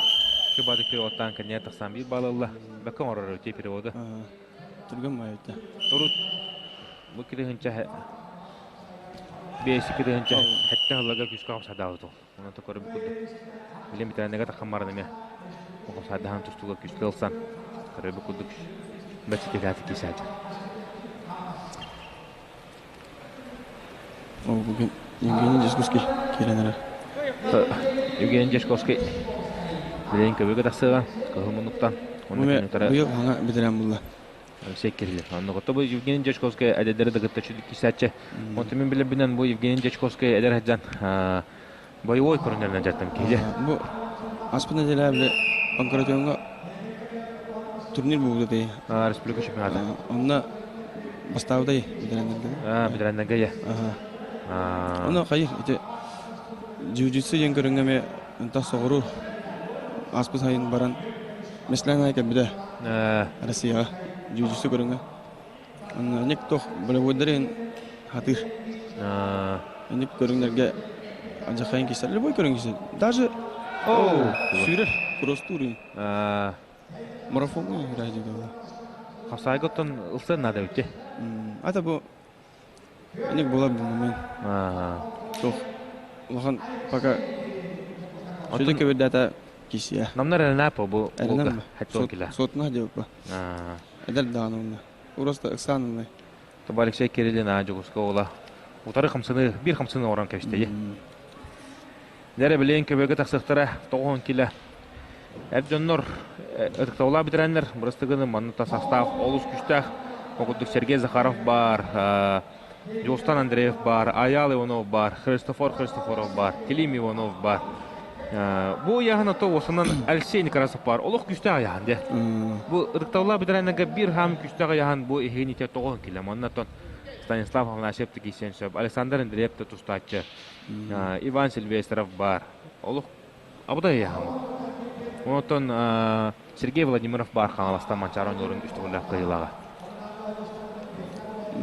şu базы переводтан кэннигэр тахсан биир балл ылла. Бэккэ оҥорор өтө переводу. Түргэн майыта. Турут бу кирыһынча бэйэси кирыһынча хэттэ хыллага күүскэ хапсадаабыт ол. Онон көрбүт курдук. Билим битэннэгэ таххан баран эмиэ хапсадаһан тустууга күүскэ ылсан көрбүт курдук бэчитилээтик киисээччи. Ол бүгүн Евгений Дьячковский киирэн эрэр. Евгений Дьячковский билигин көбүгэ тахсыаҕа кыһыл муннуктан. Онно быйыл хаҥа бэтэрээн булла. Секкирилер. Онно бу Евгений Дьячковский эдэрдери да кытта чүдүк кисээччи. Онтон мин билэрбинэн бу Евгений Дьячковский эдэр сылдьан боевой көрүнэринэн дьаттам киһи. Бу аспыт нэдиэлэ Панкратионҥа турнир буолбута дии. Республика чемпионата. Онно бастаабытай бэтэрээннэргэ. Бэтэрээннэргэ я. Онно хайыр ити джиу-джитсу диэн көрүҥҥэ эмиэ ынтах соҕуруу ааспыт сайын баран Меслэн аайы кэлбитэ Россияҕа джиу-джитсу көрүҥэ. Онно ник туох болевойдары хатыыр. Ник көрүҥнэргэ алдьархайын киирсэр. Любой көрүҥ киирсэр. Даже сүүрэр, кросстуур. Марафоҥҥа играть диэтэ. Хапсаайга оттон ылсыан наада эбит. Ата бу Ник буолар бу момент. Туох улахан пока сүдү көбүрдээтэ кисия. Намнар эрэнапо бу Эрэнэммэ. Хаттон киле. Сотна диэбиппа. Эдэр даҕаны уонна. Просто ыксаан Тоба Алексей Кириллин аа Дьокуускай уола утары хамсаны биир хамсаны оҥорон кэбистэйи. Дэрэ билигин көбөкө тахсыахтара 90 кило. Эр дьоннор ытыктабылаах бэтэрээннэр бырастыгыны манна састаах олус күүстээх. Ол курдук Сергей Захаров баар, Дьулустан Андреев баар, Айаал Иванов баар, Христофор Христофоров баар, Клим Иванов баар. Бу ыйааһын ото уосанан Алексей Некрасов баар. Олох күүстээх ыйааһын дьэ. Бу ытыктабылаах бэтэрээннэргэ биир хаам күүстээх ыйааһын бу иһин итэ тоҕо килэ. Манна оттон Станислав Афанасьев да киирсиэн сөп, Александр Андреев да тустааччы, Иван Сильвестров баар. Олох абытай ыйааһын. Онтон Сергей Владимиров баар Хаҥаластан Манчаары оонньууларын үс төгүллээх кыайыылааҕа.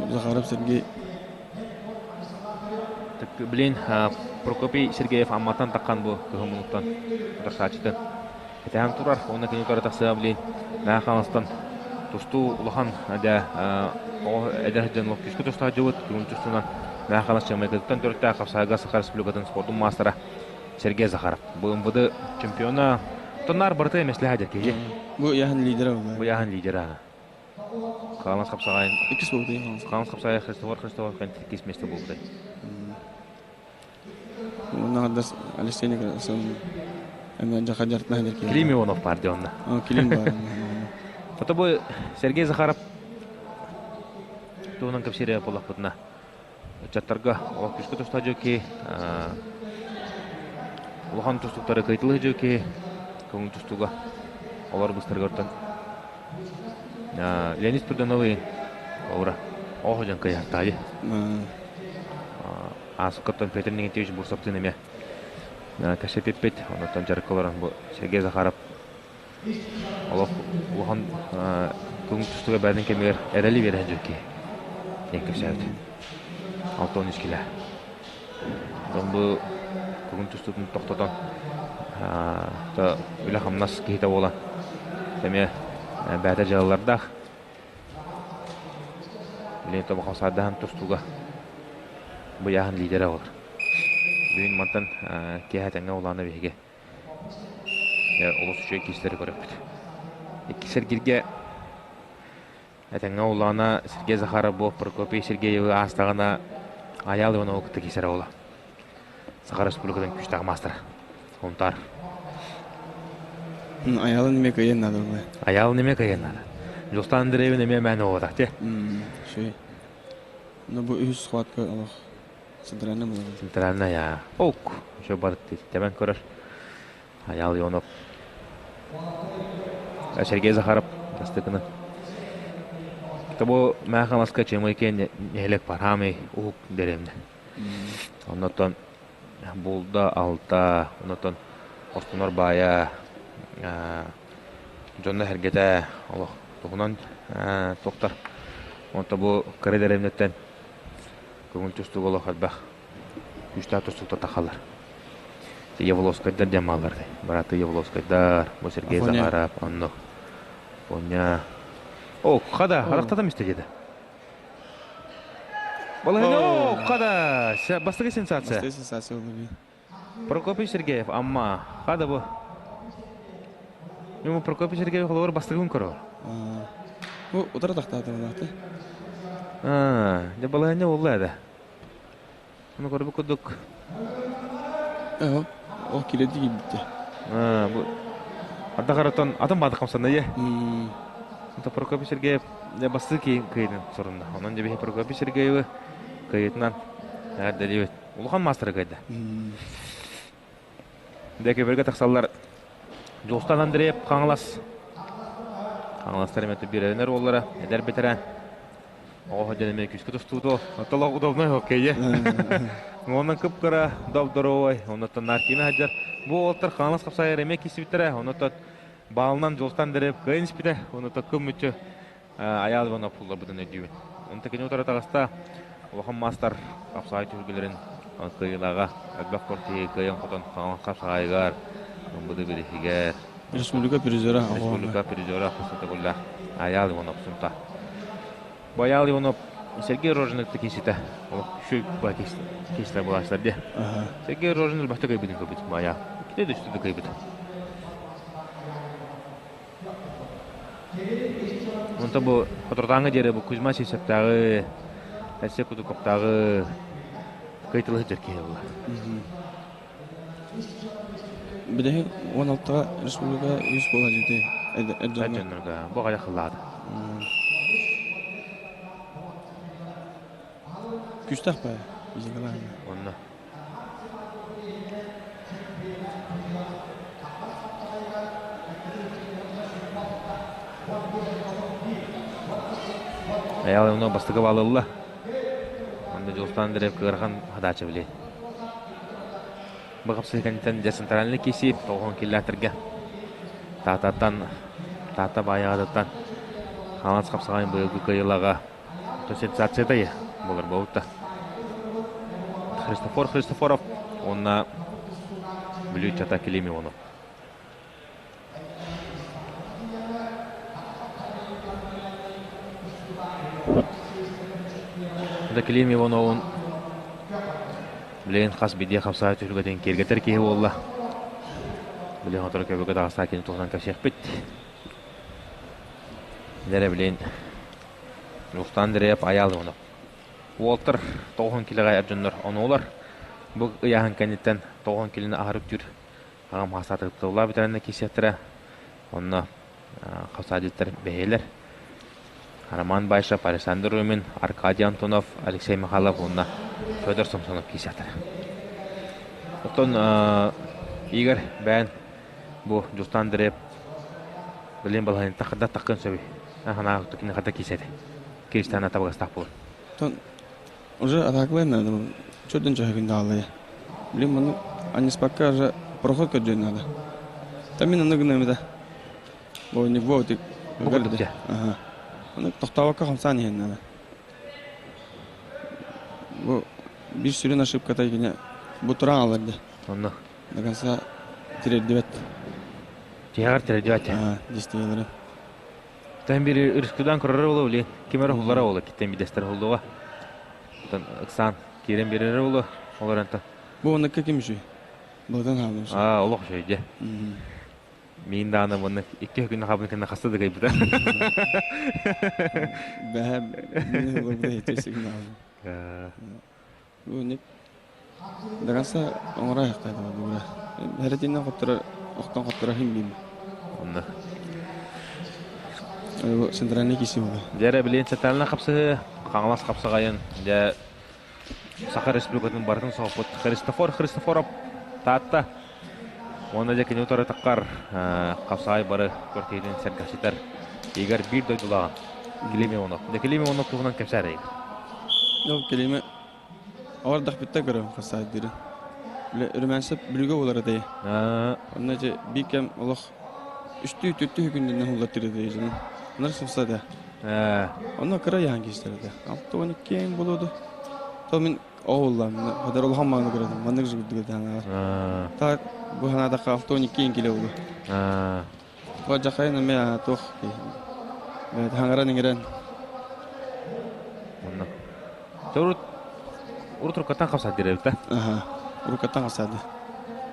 Захаров Сергей. Блин, Прокопий Сергеев Амматтан таххан бу кыһыл мунуктан утарсааччытын кэтэһэн турар. Уонна кини утары тахсыа блин, Мэҥэ Хаҥаластан тустуу улахан дьэ оҕо эдэр сылдьан күүскэ тустааччыбыт күн тустунан Мэҥэ Хаҥалас Чыамайкытыттан төрүттээх хапсаайга Саха Республикатын спордун маастара Сергей Захаров. Бу МВД чемпиона. Тоннар барыта эмэслэһэ дьэ киһи. Бу яһын лидера буолар. Бу яһын лидера. Хаҥалас хапсаҕайын. Иккис буолбутай. Хаҥалас хапсаҕай Христофор Христофор иккис место буолбутай. Уонна Алексей Некрасов эмиэ дьахадьартна Клим Иванов бар дии онно. Клим бар. Ото бу Сергей Захаров туһунан кэпсиирэ буоллахпытына ыччаттарга олох күүскэ тустаах дьүөкки улахан тустууктары кыайтылыы дьүөкки көҥүл тустууга олор быстарыгартан Леонид Спирдоновый аура оох дьон кыайахтаайы Аасыккаттан Петр Никитич Бурсовтыын эмиэ кэпсэппиппит оннуттан дьарыкка олорон бу Сергей Захаров олох улахан көҥүл тустууга бэйэтин кэмигэр эрэли биэрэн дьүкки диэн кэпсээбит. 63 килэ. Оттон бу көҥүл тустуутун тохтотон үлэ-хамнас киһитэ буолан эмиэ бэйэтэ дьыалалардаах. Билигин тобохо саардаһан тустууга быйааһын лидерэ буолар. Бүгүн мантан киэһэ тэҥҥэ улаана биһиги Олус үчүгэй киистэри көрөппүт. Иккис эргиргэ этэҥҥэ улаана Сергей Захаров бу Прокопий Сергеевы аастаҕына Айаал Иванову кытта киирсэрэ буолла. Саха Республикатын күүстээх маастара. Хунтаар. Айаалын эмиэ кыайыан наада буолла. Айаалын эмиэ кыайыан наада. Дьулустаан Андреевин эмиэ мээнэ буолбатах дии. Үчүгэй. Ну бу үһүс схватка олох Центральная буолар. Центральная. Ок. Еще бар тэбэн көрөр. Айаал Ионов. Сергей Захаров бастыкыны. Тобу Мэхамаска Чемайкен нэһилек бар. Хаамый уһук дэриэбинэ. Оннотон булда алта, оннотон хостонор баайа, дьонно сэргэтэ олох. Туһунан туохтар. Онто бу кыра дэриэбинэттэн көҥүл тустууга олох элбэх күүстээх тустууктар тахаллар. Явловскайдар диэн бааллар. Бырааты Явловскайдар, бу Сергей Захаров, онно. Оня. О, хада, харахтатам истэ деді. Балаһын, о, хада, бастакы сенсация. Бастакы сенсация болду. Прокопий Сергеев, амма, хада бу. Мен Прокопий Сергеев холобур бастыгын көрөр. Бу утары тахтааты булааты. Дьэ балаһыанньа буолла эдэ. Ону көрбүт курдук. Ол килэди киирбитте. Бу ардах атын баады хамсанна е. Прокопий Сергеев дьэ бастыы кыйын сорунна. Онон дьэ биһи Прокопий Сергеевы кыйытынан эҕэрдэлиибит. Улахан маастара кыайда. Дэкэбиргэ тахсаллар Дьулустан Андреев Хаҥалас. Хаҥаластар эмиэ биэрэлэнэр уоллара, эдэр бэтэрээн. Оҕо дьэн эмиэ күүскэ тустууту. Оттолох удобнай хоккейе. Онон кып-кыра доб-доровой, оннуттан наркиме сылдьар. Бу уолаттар Хаҥалас хапсайар эмиэ киирсибиттэрэ. Оннуттан баалынан Дьулустан Андреев кыайан испитэ. Оннуттан кым мүччү Айаал Иванов пулларбытын өйдүүбүн. Онто кини утары таҕыста улахан маастар хапсаҕай түһүлгэлэрин кыайыылааҕа элбэх киһи кыайан-хотон хапсаҕайыгар ымбыды бириһигэр Республика призера Республика призера хасытыгуллах Айаал Иванов сунта. Бу Айаал Иванов Сергей Рожин кисите шүй кисте булаштар де. Сергей Рожин бахта кыйбытын көрбүт Айаал. Ките да кыйбыт. Онтон бу Хотурдааҥҥа диэри бу Кузьма Сивцевтааҕы, Алексей Кутуковтааҕы кыайтылы сылдьар киһи буолла. Билиһин 16-га республика үс буола дьити эр дьоннорго бу аҕыйах сыллаата. Күстэх баа, физикалаан. Онно. Айаал онно бастакы баалылла. Онно Дьулустан Андреев кыарахан хадаача били. Бу хапсыһыкантан дьэ центральный киси тоҕон киллээтэргэ. Таататтан Таатта баайаҕатыттан Хаҥалас хапсаҕайын быйылгы кыайыылааҕа сенсацията буолар буолбута. Христофор Христофоров уонна Бүлүү чата Клим Иванов. Да Клим Ивановун билигин хас биирдии хапсаҕай түһүлгэтин киэргэтэр киһи буолла. Билигин сотору көбүкэ таҕыста кини туһунан кэпсиэхпит. Дэрэ билин Рустан Андреев Айаал Иванов. Уолтар тоҕуһун килэҕэ эр дьоннор онуулар. Бу ыйааһын кэнниттэн тоҕуһун килини аһар үктүүр аҕам хаастаатыктыллаа бүтэрэннэ киирсиэхтэрэ. Онно хасаадьыттар бэһиэлэр. Роман Байшев, Александр Румин, Аркадий Антонов, Алексей Михайлов уонна Федор Самсонов киирсиэхтэрэ. Оттон Игорь бэйэн бу Дьулустан Андреев билин балаһыанньата хайдах таххын сөбүй? Санаа кини хата киисэтэ. Киристана табыгастаах буолар. Тон уже атаклай надо. Чөдөн чөһөгүн даалая. Блин, маны анньыспакка уже проход көрдүөн надо. Та мин аны гынам да. Бу не вот Бу курдук дьэ. Ага. Аны тохтообокко хамсаан иһэн надо. Бу биир сүрүн ошибката кини бу туран аларды. Онно. До конца тириэрдибэт. Тиһэҕэр тириэрдибэт. Действиелары. Тэн бири ырыскыдан көрөрө буолуо били ким эрэ уһуллара буолуо киттэн бидестер уһуллуга. Оттон ыксаан киирэн биэрэрэ буолуо олор онтон. Бу оннукка ким үчүй? Былытан хаалым. Аа олох үчүй дьэ. Миин дааны уонна икки күн хабын кэннэ хаста да кыйбыта. Бэһэ мин уһулларбыта хитэ сигнал. Бу ник Дагаса оҥоро айахтаатыма бугура. Хэрэтиннэн хотторо охтон хотторо химбим. Онно. Центральный киси була. Дьэ билин центральный хапсыһы Хаҥалас хапсаҕайын дьэ Саха Республикатын барытын соһуппут Христофор Христофоров Таатта уонна дьэ кини утары таххар хапсаҕай бары квартиратын сэргэхситэр Игорь биир дойдулааҕын Клим Иванов. Дьэ Клим Иванов туһунан кэпсээр Игорь. Ну, Климе Оҕордохпүттэн көрөбүн хасаайдыырын. Бile Румянцев бүлүгэ буолар этэй. Онно дьэ биир кэм олох үстүү-түөртүү күннэринэн уһуллар тирэтэ дьонун. Онор сымса да. Онно кыра яһан кистер да. 62 болуду. То мин оҕуллам. Хадар улахан мааны көрөтүм. Маннык жигдиге таҥаар. Так бу ханадака 62 кило болу. Бу жакайын эме туох хаҥаран иҥэрэн. Онно. Урут урут рукаттан хапсаад диребит да? Аха. Рукаттан хапсаады.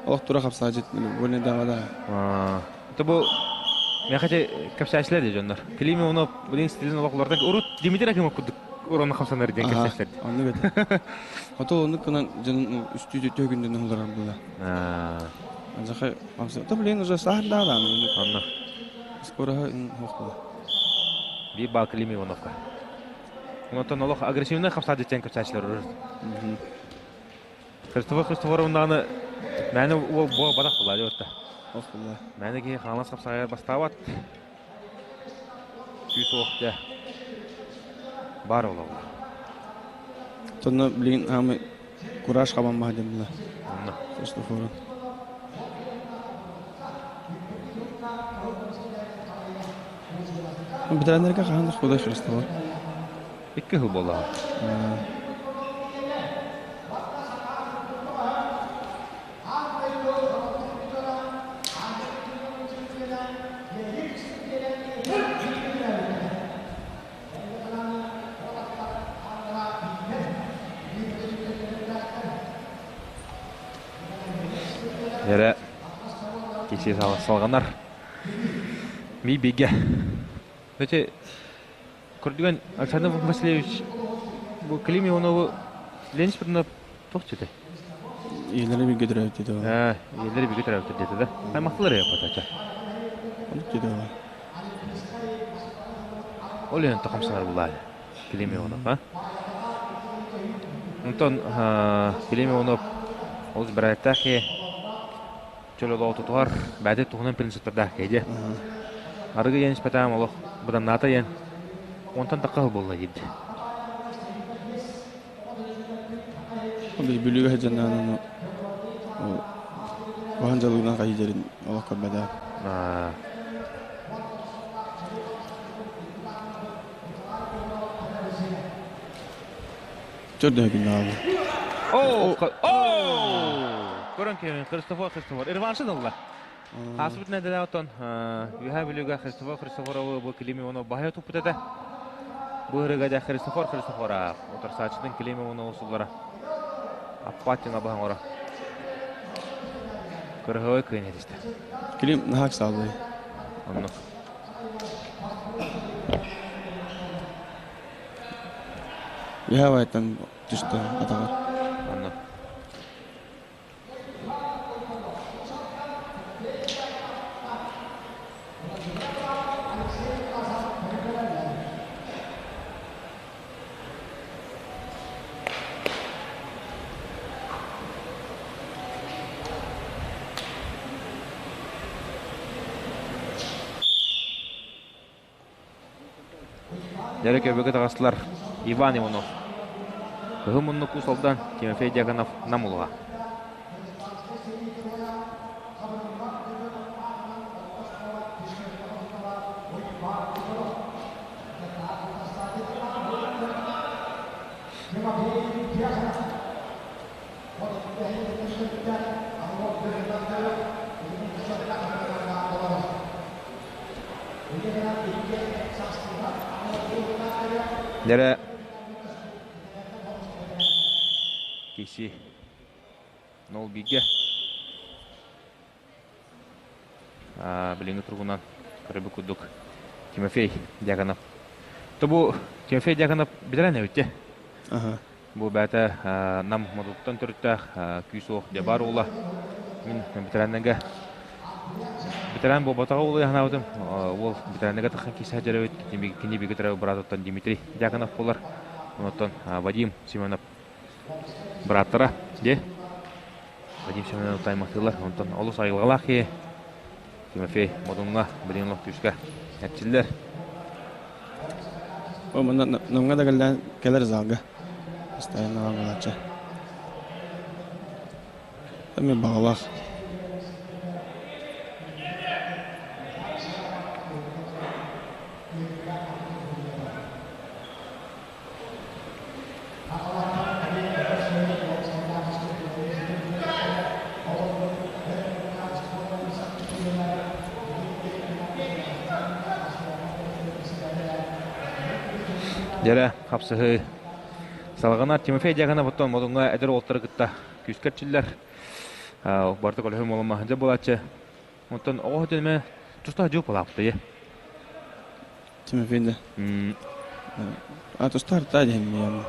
Олох тура хапсаажыт более да. То бу Мехаче капсаачылар де дьоннор. Клими оно блин стилин олохлордан урут Дмитрий Акимов курдук урона хамсанар диэн кэпсээчилэр. Оннук этэ. Ото оннук гынан дьонун үстүү төһүгүндэн уларар була. Анзахай хамса. То блин уже саһардаалаан. Онно. Скоро хох була. Би бал Клими Ивановка. Онтон олох агрессивный хамсаады диэн кэпсээчилэр урут. Христофор Христофоровнааны мээнэ уол буо бадах була диэбитэ. Ох була. Мээнэ киһи хаҥалас хапсаҕайар бастаабат. Күүс уох дьэ баар буолаллар. Сонно билигин аамай кураж хабан баһа диэн була. Онно. Христофорун. Битэрэннэргэ хаһан да худай Христофор. Икки сыл буоллаҕа. Эрэ киси салҕанар. Ми бигэ. Эти Көрдүгэн Александр Васильевич бу Клим Иванову Ленис Петровна туох дьиэтэ? Ийэлэри бииргэ төрөөбүт дии Аа, ийэлэри бииргэ төрөөбүттэр диэтэ да. Аймахтылар эппатача. Оннук дии Ол иһин тохомсонор булаай. Клим Иванов, а? Онтон Клим Иванов олус бэрээктээх киһи чөл олоҕу тутуһар, бэйэтэ туһунан принциптардаах киһи дии. Арыгы диэн испэтэҕим олох быданнаата диэн онтон тахха сыл буолла диирди. Ол Бүлүүгэ сылдьаннаан ону Уһан дьалыынан хайдарын олох көрбөтө. Төрдө күннээҕи. Оо! Көрөн киһи Христофор Христофор реваншын ылла. Ааспыт нэдэлэ оттон Үһээ Бүлүүгэ Христофор Христофоровы бу Клим Иванов баһыйа туппут этэ. Бу ырыга дьэ Христофор Христофоров утарсааччытын Клим Иванов усуллара Аппааттин абаһан оро. Кырыһыай кыын этистэ. Клим наһаа ыксааллай. Оннук. Үһээ байтан түстэ атаҕар. Оннук. Дьэрэ көбүгэ таҕыстылар Иван Иванов. Кыһыл муннук Уус Алдан Тимофей Дьяконов Нам улуһа. Дьэрэ киси нол бигэ билиҥҥи туругунан көрөбүт курдук Тимофей Дьяконов. То бу Тимофей Дьяконов билэрэн эбит Бу бэйэтэ Нам Модуттан төрүттээх күүс-уох Дьабаар уола. Мин ветераннарга ветеран буолбатаҕа уолу санаабытым. Уол ветераннарга тахсан киирсэ сылдьар эбит. Кини бииргэ төрөөбүт быраатыттан Дмитрий Дьяконов буолар. Онтон Вадим Семенов бырааттара дьэ Вадим Семенов аймахтыылар. Онтон олус айылҕалаах киһи Тимофей Модуҥҥа билигин олох күүскэ эрчиллэр. О, манна Намҥа да кэллээн кэлэр залга. Постоянно буолааччы. Эмиэ баҕалаах. Дьэрэ, хапсыһыы салҕанар. Тимофей Дьяконов оттон Модуҥҥа эдэр уолаттары кытта күүскэ эрчиллэр. Барыта көлөһүн буолумма дьэ буолааччы. Онтон оҕо өтөмө туста дьыл палаапты. Тимофей да. А туста арта дьэһин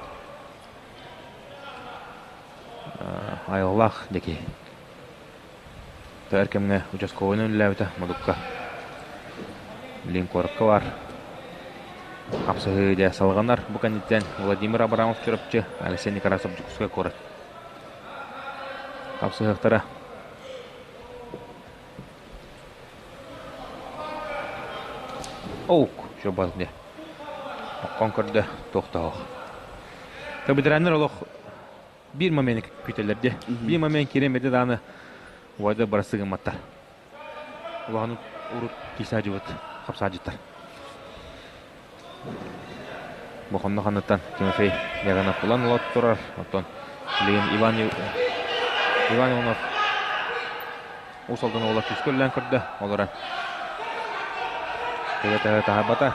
Айыллаах дьэки. Эр кэмҥэ участковайынан үлэлээбитэ Модукка. Билигин куоракка баар. Хапсыһыы дьэ салҕанар. Бу кэнниттэн Владимир Абрамов Чурапчы, Алексей Некрасов Дьокуускай куорат. Хапсыһыахтара. Оук, чуобал дьэ. Оккон көрдө, туохтаах. Ветераннар олох биир моменты күүтэллэр дии. Биир момент киирэн биэрдэ даҕаны убайдар барысы гымматтар. Улахан урут киисаадьыбыт хапсаадьыттар. Бохонно ханныттан Тимофей Яганов булан олот турар. Оттон билигин Иван Иван Иванов Уус Алдан уола күүскэ үлэлээн көрдө. Олорон төбө таһаарбата.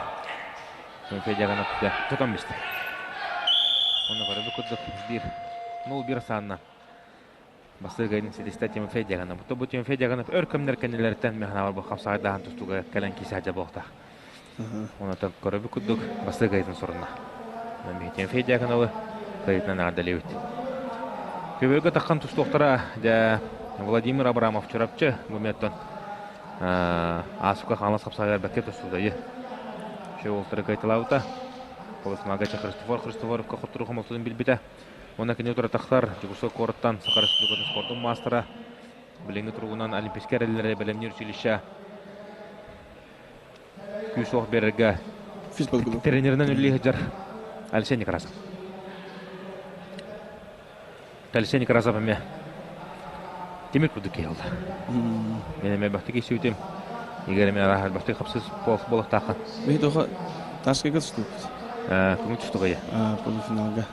Тимофей Дьяконов дьэ тутан бистэ. Онно көрөбүт курдук биир 0-1 саанна бастыгы ситистэ Тимофей Дьяконов. Бу Тимофей Дьяконов өр көмнөр кэннилэриттэн механабар бу хапсаайдааһын тустууга кэлэн киисээдьэ буолта. Онон көрөбүт курдук бастыгы кыайытын сурунна. Тимофей Дьяконовы кыайытынан эҕэрдэлиибит. Көбөлгө таххан тустуохтара дьэ Владимир Абрамов Чурапчы бу меттон Аасука хаҥалас хапсаҕайар бэккэ тустуудайы. Үчүгэй уолтары кыайталаабыта. Полосмага Христофор Христофоровка хотторуу хомолтотун билбитэ. Уонна кини утары тахсар Дьокуускай куораттан Саха Республикатын спордун маастара, билиҥҥи туругунан Олимпийскай эрэллэри бэлэмниир училище күүс-уох биэрэргэ тренеринэн үлэлии сылдьар Алексей Некрасов. Алексей Некрасов эмиэ тимир курдук киһи буолла. Мен эмиэ элбэхтик иссибитим. Игорь эмиэ арааһа элбэхтик хапсыс буолуохтааххын. Биһи тоҕо таскыга тустубут. Көҥүл тустугайа. Полуфиналга.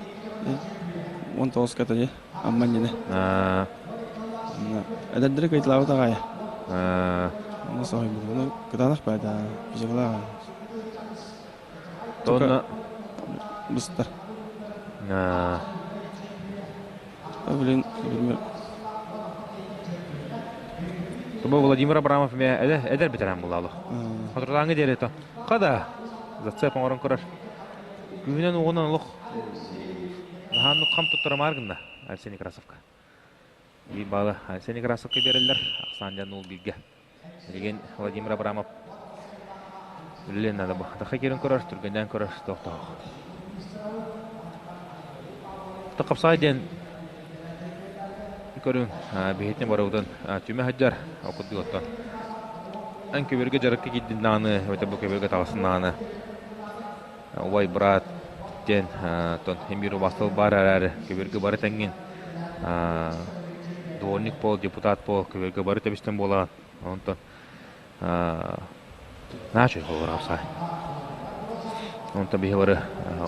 19 катайы Амма иннинэ. Эдэрдэри кыйтылаабыт аҕай. Онно соһуйбутум. Ону кытаанах баайда физикалаах. Тонна быстар. Блин, Бу Владимир Абрамов эмиэ эдэр ветеран буолла. Хотурдааҥы диэри то. Хада зацеп оҥорон көрөр. Күһүнэн угунан олох наһааннык хам туттарамаар гынна Алексей Некрасовка. Биир баалы Алексей Некрасовка биэрэллэр. Ахсаан дьан ул бииргэ. Билигин Владимир Абрамов үлэлиэн наада бу. Атахха киирэн көрөр, түргэннээн көрөр туохтоох. Хапсаай диэн көрүҥ биһитин барыбытын түмэ сылдьар окурдук оттон эн көбүөргэ дьарыкка киирдин даҕаны эбэтэр бу көбүөргэ таҕыстын даҕаны убай брат диэн оттон эмиир убаастабыл баар эрээри көбүөргэ бары тэҥҥин дворник буол, депутат буол, көбүөргэ бары тэбистэн буолаҕын. Онтон наачый холобур Онтон биһи бары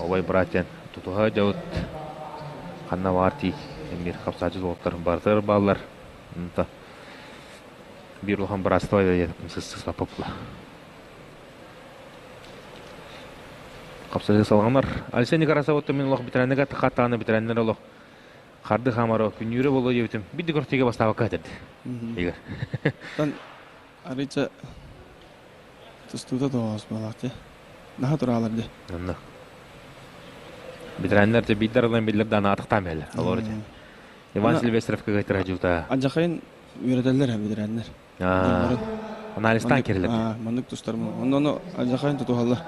убай брат диэн тутуһа дьабыт ханна баар тиий эмиир хапсааччы уолаттар барытыгар бааллар. Онто биир улахан быраастыбай диэн сыспаппа була. Хапсаһыы салҕанар. Алексей Некрасов оттон мин олох ветеранныга хаттааны ветераннар олох харды хаамара күннүүрэ буолуо диэбитим. Бидди кортига бастаабакка этэрди. Игорь. Тан арыйча тустуута тоҕоос буолаах дии. Наһаа тураалар дии. Онно. Ветераннар те биддар ылан биллэр даана атахтаан бэллэр. Олор дии. Иван Сильвестров кыгайтара жута. Адьахайын үөрэтэллэр ветераннар. Анализтаан кирилэр. Маннык тустар. Онно адьахайын тутуһаллар.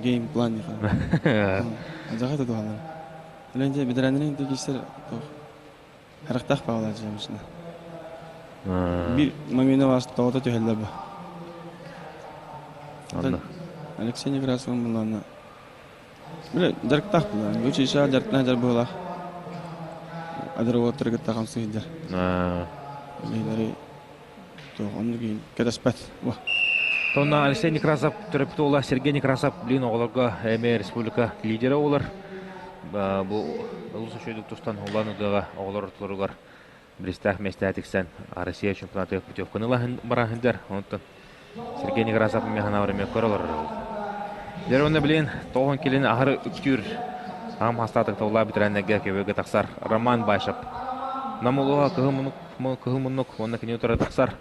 Гейм план Адьахай тутуһаллар. Ленде ветераннарын тигистер харахтаах паалар дьиэмишне. Бир момента вас тоҕото түһэллэр бу. Алексей Некрасов буллаана. Биле дьарыктаах буллаана. Училищеҕа дьарыктаах дьар быһыылаах. Адыр уоттары кытта хамсыйдар. Билери туох оннук кэтэспэт. Тонна Алексей Некрасов төрөппүт уола Сергей Некрасов билин оҕолорго эмиэ республика лидера буолар. Бу олус үчүгэйдик тустан Улан-Удэҕэ оҕолор ортолоругар биристээх миэстэҕэ тиксэн Россия чемпионатыгар путевканы ылан баран сылдьар. Онтон Сергей Некрасов эмиэ санаабар эмиэ көрө олорор. Дьэ уонна билигин тоҕон килин аһары үктүүр аҕам хастаатык тыллаа бүтэрээннэргэ көбүөргэ тахсар Роман Башев. Нам улууһа кыһыл муннук, кыһыл муннук уонна кини утары тахсар.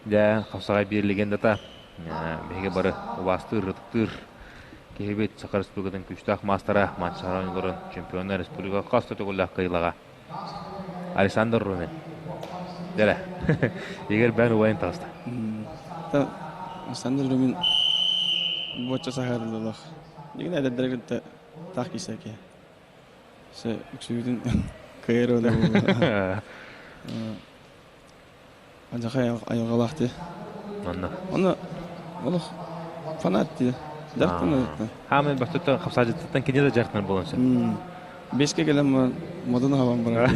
Дьэ, хапсаҕай биир легендата биһиги бары убаастыыр, ытыктыыр киһибит Саха Республикатын күүстээх маастара, Манчаары оонньууларын чемпиона республика хас да төгүллээх кыайыылааҕа Александр Румин. Дьэрэ, Игорь бэйэн убайын таҕыста. Александр Румин буочча саһарыллах. Дигин эдэрдэрэ кытта таах киисэки. Се үксүбүтүн кыайар ода Адьахай айылҕалаах дии. Онно. Онно олох фанат дии. Дьарыктанар. Хаамай бастыттан хапсаажыттан кини да дьарыктанар буолан сөп. Беске кэлэн модун хабан барар.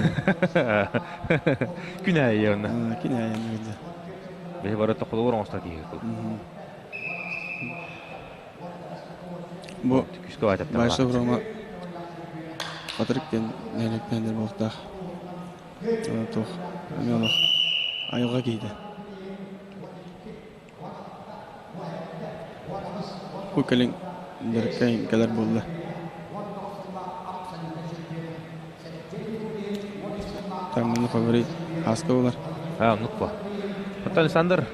Күн аайы онно. Күн аайы онно. Бэһи бары тохолугар оҥостор киһи кыл. Бу Байса Рома Патрик диэн нэһилиэктэн буолуохтаах. Туох эмиэ олох айылҕа киһитэ. Бу кэлин дьарыкка кэлэр буолла. Таҥнаны фаворит ааска буолар. Аа, оннук буо. Оттон Александр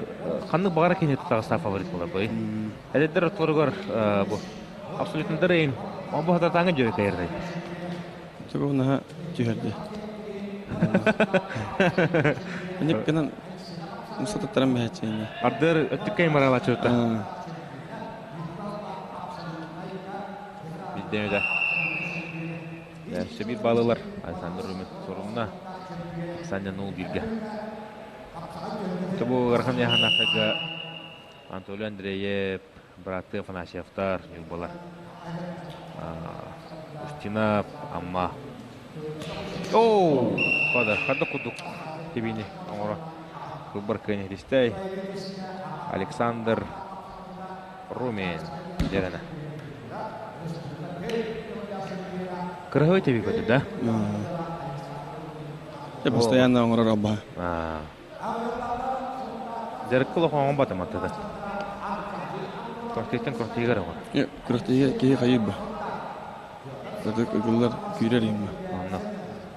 ханнык баҕара киһини тутаҕастаах фаворит буолар бый. Эдэрдэр ортолоругар бу абсолютно дырайын, он бу хататааҥы дьөрү кайырдай. Тугу наһаа түһэрдэ. Инник гынан сататтаран бэһэччиэннэ. Ардыр өттүккэ маралачыта. Билдемede. Өссө bir балылар. Александр Румин сорунна. Саня нул бирге. Бу ыарахан яханахтарга Анатолий Андреев, бырааттыы Афанасьевтар, Ньурбалар. Устинов, Амма. Оо, хада, хада кудук тибини оҥоро. Выбор кыаньыристэй. Александр Румин дьэрэнэ. Кыраһыбай теби көтү да? Я постоянно оҥорор албаһа. Дьарыкка улахан батаматтыда. Квартираттан квартирыгар оҕо. Квартирга киһи хайыыр ба. Ытык ыгыллар күүрэр иһин ба. Онно.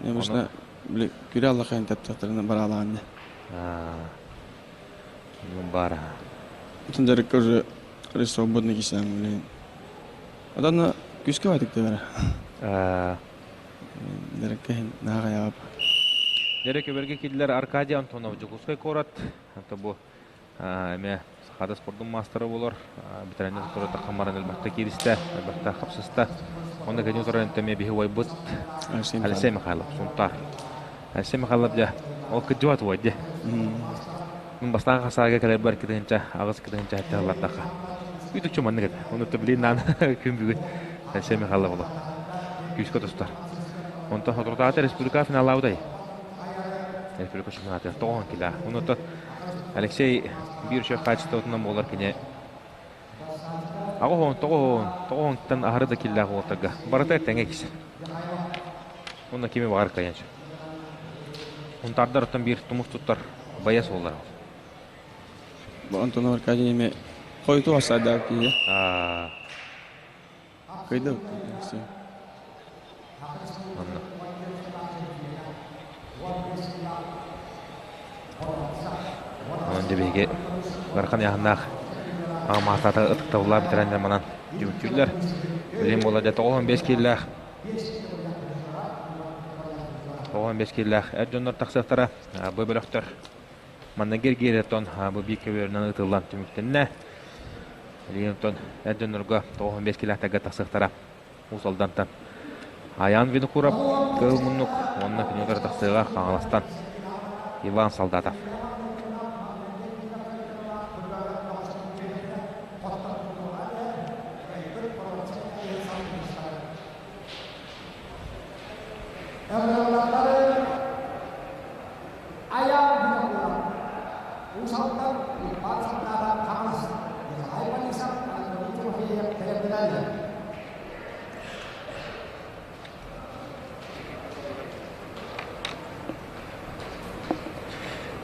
Не обычно били күрэ аллахайын таптахтарына бараалаан Ну бара. Атын дьарыкка уже свободный кисэм блин. Аданна күскэ байтык бара. Дьарыкка иһин наһаа хайаап. Дьэрэ көбөргө киирдилэр Аркадий Антонов Дьокуускай куорат. Ата бу эмиэ Сахата спордун маастара буолар. Ветераннар сотору таххан баран элбэхтэ кииристэ, элбэхтэ хапсыста. Онно кэнники туран эмиэ биһи убайбыт Алексей Михайлов, Сунтаар. Алексей Михайлов дьэ, ол кырдьыбат убай дьэ. Мин бастаан хасаага кэлэрбэр кытыһынча, аҕыс кытыһынча хэттэ ыллардахха. Үтүкчү маннык этэ. Ону билин наан күн бүгүн Алексей Михайлов олох күүскэ тустар. Онтон соторутааҕыта республика финаллаабытай. Республика чемпионатыгар тоҕоһон килаа. Онуота Алексей биир үчүгэй хаачыстыбатынан буолар кини аҕыс тоҕуһун тоҕуһунтан аһары да киллээх уолаттарга барыта тэҥэ киһи. Уонна кими баҕар кыайан сөп. Унтаардар оттон биир тумус туттар байас уоллар. Бу Антонов Аркадий эми хойуту бассадаак киһи. Кыйды. Онно. Онон дьэ биһиги ыарахан ыйааһыннаах аҕа маастаата ытыктабыллаах бэтэрээннэр манан түмүктүүллэр. Билигин буолла дьэ 95 киилэлээх 95 киилэлээх эр дьоннор тахсыахтара. Бу бөлөхтөр манна гергиэртон бу биир көбүөрүнэн ыытыллан түмүктэннэ. Билигин оттон эр дьоннорго 95 килээхтэргэ тахсыахтара. Уус Алдантан Аян Винокуров, Кыһыл Муннук уонна күнү утары тахсыаҕа Хаҥаластан Иван Солдатов.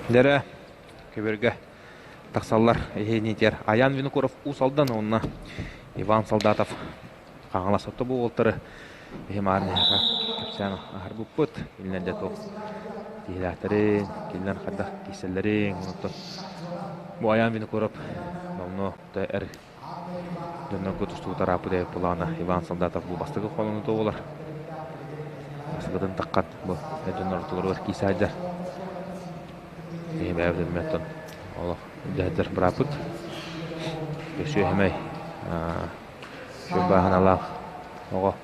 Дэрэ көбөргө тахсаллар иһиниитигэр Аян Винокуров Уус Алдан уонна Иван Солдатов Хаҥалас отто бу уолтары биһи маарын эһэхэ кэпсээн аһарбыппыт. Кинилэр дьэ туох киһилээхтэрин, кинилэр хайдах киирсэллэрин, онтон бу Айаан Винокуров номнуо эр дьоннорго тустубут арааппыт эбит буоллаҕына Иван Солдатов бу бастакы холонуута буолар. Бастакытын таххан бу эр дьоннор ортолоругар киирсэ сылдьар. Киһи бэйэбит эмиэ олох дьаһайдар бырааппыт. Өссө Бааһыналаах оҕо.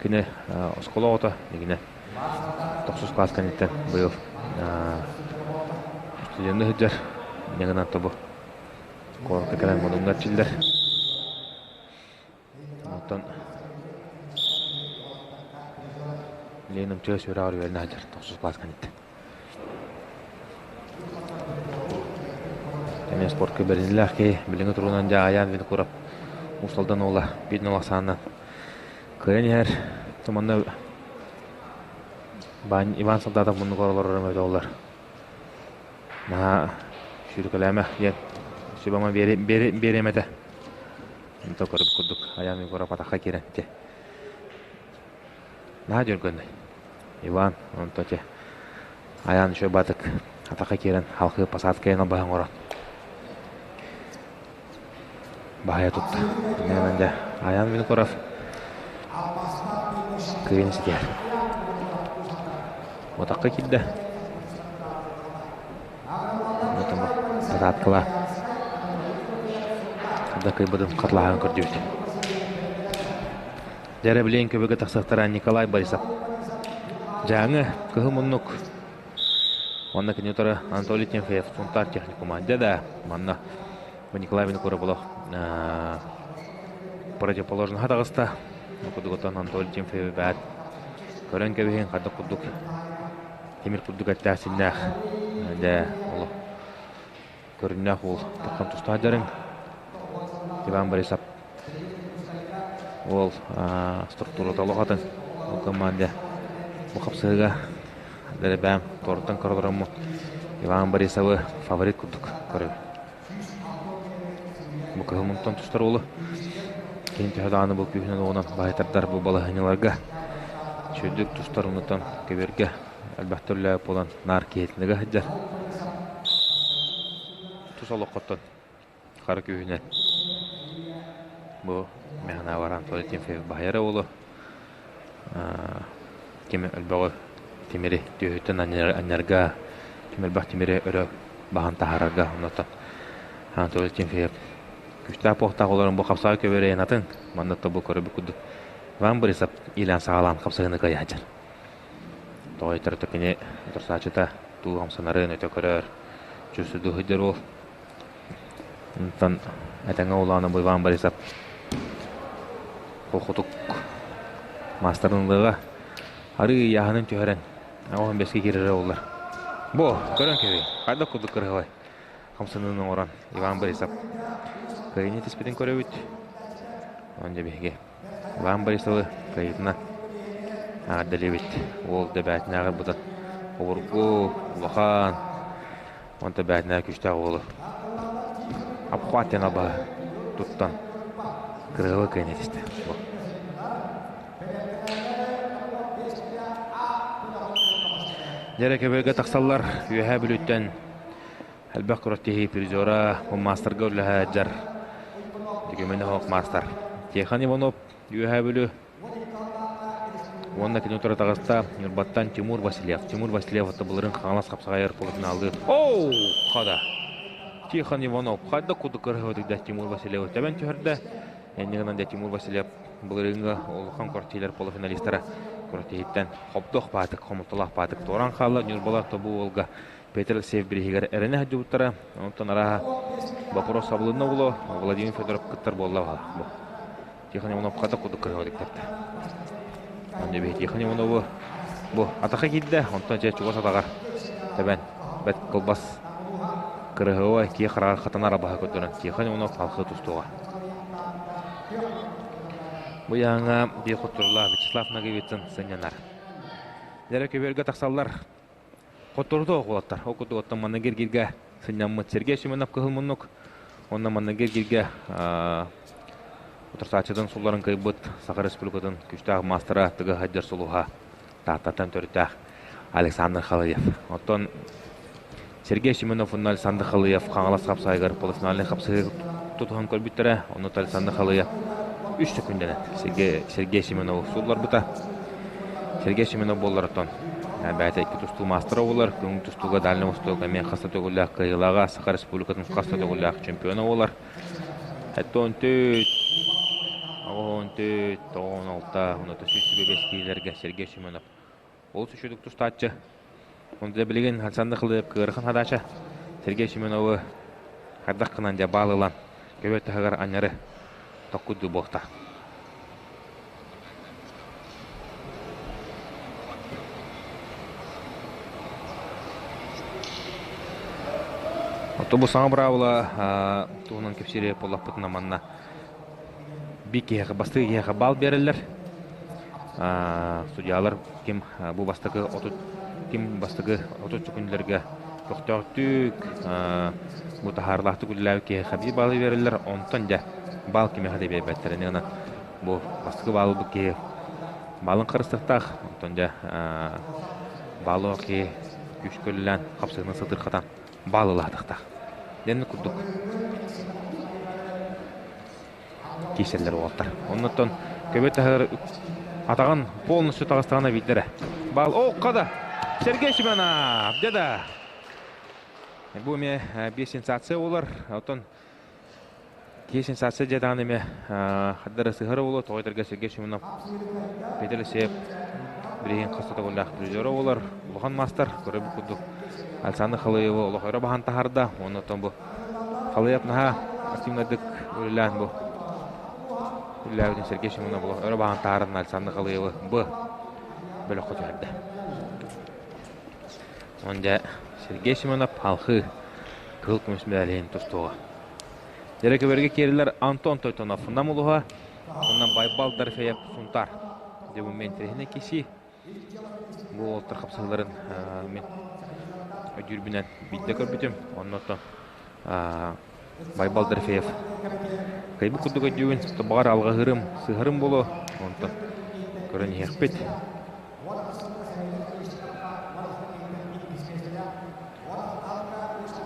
Кини оскуола оҕото игинэ тохсус класс кэнниттэн быйыл студенныы сылдьар. Инньэ гынан тобу куоракка кэлэн модуҥҥа эрчиллэр. Оттон Ленин МЧС үөрэҕэр үөрэнэ сылдьар тохсус класс кэнниттэн. Эмиэ спортка бэринилээх киһи билиҥҥи туругунан дьэ Айаан Винокуров Уус Алдан уола биир нол ахсаанынан кыайан иһэр. Манна Иван Солдатов муннугар олорор эмэ олор. Наһаа сүүрүкэлээмэ диэн сүбэма биэриэм этэ. Онто көрүп курдук Айаан Винокуров атахха киирэн дьэ. Наһаа дьөргөннөй. Иван, онто те Айаан еще батык атака киирэн халхыы посадкайын албаһын оҥорон баһайа тутта. Иннинэн дьэ Айаан Винокуров кыайын ситиһэр. Отаққа киирдэ. Посадкала да кыйбытын хатылаһан көрдүбүт. Дьэ билигин көбүгэ тахсыахтара Николай Борисов. Дьааҥы, кыһыл муннук. Уонна кини утары Анатолий Тимофеев Сунтаар техникума. Дьэ да, манна Николай Винокуров олох противоположноһа таҕыста. Кудугутан Анатолий Тимофеев бэт көрөн кэбиһин хайдах курдук тимир курдук эттээх-синнээх дьэ олох көрүннээх уол таххан тустаах дьарыҥ Иван Борисов Уол структурата олох атын. Ол команда бу хапсыһыга бэрэбээм туораттан көрө Иван Борисовы фаворит курдук көрөбүн. Бу кыһыл мунтан тустар уолу кини төһө даҕаны бу күүһүнэн уонан баһыйтардар бу балаһыанньаларга сүрдүк тустар оннуттан көбүөргэ элбэх түрлээх буолан наар киһитинэгэ сылдьар. Тус олоххоттон Хара күүһүнэн бу Механавар Анатолий Тимофеев баһыйара уолу ким элбэҕи тимири түөһүттэн анньарга, ким элбэх тимири өрө баһан таһаарарга оннуттан Анатолий Тимофеев күүстээх буохтаах олорон бу хапсаҕай көбүөрэйэн атын манна тобу көрөбүт курдук Иван Борисов иилээн саҕалаан хапсаһыыны кыайааччар. Тоҕо этэр кини утарсааччыта туу хамсанарын өтө көрөр, чувствуйдуу сылдьар уол. Онтон этэҥҥэ улаана бу Иван Борисов холкутук маастарын ылыаҕа. Арыы ыйааһынын түһэрэн, оҕон бэске киирэрэ буоллар. Бу, көрөн кэбий, хайдах курдук кырыһылай хамсаныын оҥорон Иван Борисов кыайыыны түспүтүн көрөбүт. Онон дьэ биһиги Иван Борисовы кыайыытынан эҕэрдэлиибит. Уол дэбээтинээҕи быдан обургу, улахан, Онто бээтинэ күүстээх уолу обхват диэн албаһы туттан кырыһылы кыайан этистэ. Дьэрэ көбүөргэ тахсаллар Үөһээ Бүлүүттэн элбэх күрэхтэһии призера, маастарга үлэлэһэ дьар Дьүкүмэн оһох маастар Тихон Иванов Үөһээ Бүлүү Уонна кини утары таҕыста Ньурбаттан Тимур Васильев. Тимур Васильев отто былырын Хаҥалас хапсаҕайар полуфиналлыы. Оу, хада! Тихон Иванов хайда курдук кырыһыбытыгда Тимур Васильевы тэбэн түһэрдэ. Эннигынан да Тимур Васильев былырыыҥҥы улахан квартирлар полуфиналистара күрэхтэһииттэн хобдох баатык, хомолтолоох баатык туоран хаалла. Ньурбалар тобу уолга Петр Алексеев бирииһигэр эрэнэ сылдьыбыттара. Онтон арааһа вопрос сабылынна буолуо. Владимир Федоров кыттар буолла бу. Тихон Иванов хата курдук кырыһа Онно биһи Тихон Иванову бу атаха киирдэ, онтон дьэ чугас атаҕар тэбэн бэт кылбас кырыһыа киэ хараҕар хатанар абаһа көрдөрөн Тихон Иванов халхыы тустуоҕа. Бу яҥа биир хотторулаах Вячеслав Ноговицын сынньанар. Дьэрэ көбүөргэ тахсаллар. Хотторута уолаттар. Ол курдук оттон манна гиргиргэ сынньаммыт Сергей Семенов кыһыл муннук. Онно манна гиргиргэ Утарсааччытын сулларын кыайбыт Саха Республикатын күүстээх маастара Тыга Хайдар Сулуһа Тааттаттан төрүттээх Александр Халыев. Оттон Сергей Семенов уонна Александр Халыев Хаҥалас хапсаайыгар полуфинальнай хапсыһыы тутуһан көрбүттэрэ. Онно Александр Халыев үс секундэнэн Сергей Семенову суулларбыта. Сергей Семенов буоллар оттон бэйэтэ икки тустуу маастара буолар. Көҥүл тустууга Дальний Восток эмиэ хас да төгүллээх кыайыылааҕа, Саха Республикатын хас да төгүллээх чемпиона буолар. 74, 84, 96, онуота 125 киилэргэ Сергей Семенов олус үчүгэй тустааччы. Онто билигин Александр Хлыев кыарахан хадаача Сергей Семеновы хайдах гынан дьэ баал ылан көбө таһыгар анньары токкуйдуу буолта. Оттон бу саҥа быраабыла туһунан кэпсиири буоллахпытына манна биир киһиэхэ бастакы киһиэхэ баал биэрэллэр. Судьялар ким бу бастакы 30 ким бастакы 30 күннэргэ көхтөөхтүк бу таһаарылаахтык үлэлээбит киһиэхэ биир баалы биэрэллэр. Онтон дьэ баал кимиэхэ да биэрбэттэр. Инньэ бу бастакы баалбыт киһи баалын харыстыахтаах. Онтон дьэ баалаах киһи күүскэ үлэлээн хапсыһыны сытырхатан баал ылаатахтаах. Дэнни курдук киирсэллэр уолаттар. Оннуттан көбө таһыгар атаҕын полностью таҕыстаҕына биирдэрэ. Баал оокка да Сергей Семенов дьэ да бу эмиэ биир сенсация буолар. Оттон Киһи сенсация дьэ даҕаны эмиэ хардары сыһара буолуо, тоҕо этэргэ Сергей Семенов, Петр Алексеев билигин хас да төгүллээх призера буолар, улахан маастар, көрөбүт курдук Александр Халыевы олох өрө баһан таһаарда, уонна оттон бу Халыев наһаа активнайдык үлэлээн бу үлэлээбитин Сергей Семенов олох өрө баһан таһааран Александр Халыевы б бөлөххө түһэрдэ. Онон дьэ Сергей Семенов алхыы кыһыл көмүс мэдээлин тустуоҕа. Дьэрэкэбэргэ киирэллэр Антон Тойтонов Нам улуһа уонна Байбал Дорофеев Сунтаар. Дьэ бу мен интэриэһинэй киси. Бу уолаттар хапсыһыыларын мин өйдүүрбүнэн биирдэ көрбүтүм. Оннуттан Байбал Дорофеев кыайбыт курдук өйдүүбүн. Баҕар алҕаһыырым, сыыһарым буолуо. Онтон көрөн иһиэхпит.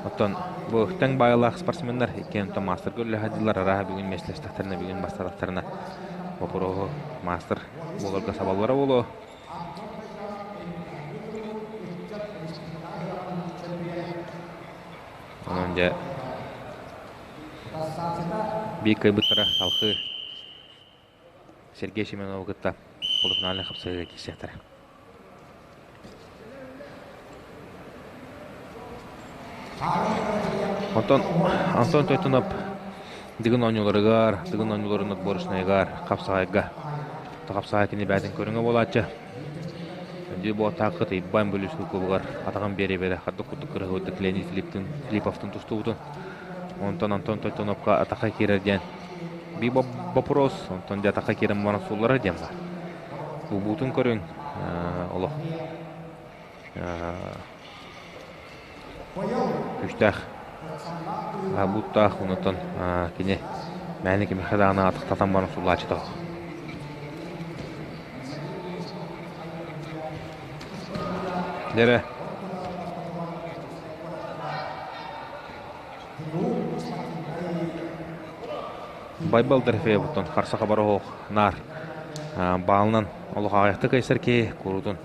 Оттон бу тэҥ баайылаах спортсменнар иккиэн онтон маастарга үлэлэһэ сылдьаллар, арааһа бүгүн миэстэлэстэхтэринэ, бүгүн бастаатахтарына боппуруоһу маастар буоларга сабаллара буолуо. Онон дьэ биир кыайбыттара салхыы Сергей Семеновы кытта полуфинальнай хапсыһыыга киирсиэхтэрэ. Онтон Антон Тойтунов Дыгын оонньууларыгар, Дыгын оонньууларын отборочнайыгар, хапсаҕайга хапсаҕай кини бэйэтин көрүҥэ буолааччы. Дьи буотаакка тыйбан бүлүүс кубугар атаҕын биэрэ-биэрэ хардык курдук кырыһыбыт Леонид Филипповтын тустубутун. Онтон Антон Тойтоновка атахха киирэр диэн Биир боппуруос, онтон дьэ атахха киирэн баран суулларар диэн баар. Бу буутун көрүҥ, олох күүстээх бууттаах, онтон кини мээнэ кимиэхэ даҕаны атахтатан баран сууллааччыта суох. Дьэ эрэ Байбал Дорофеевуттан харса хабар оһох наар баалынан олох аҕыйахтык кыайсар киһи куруутун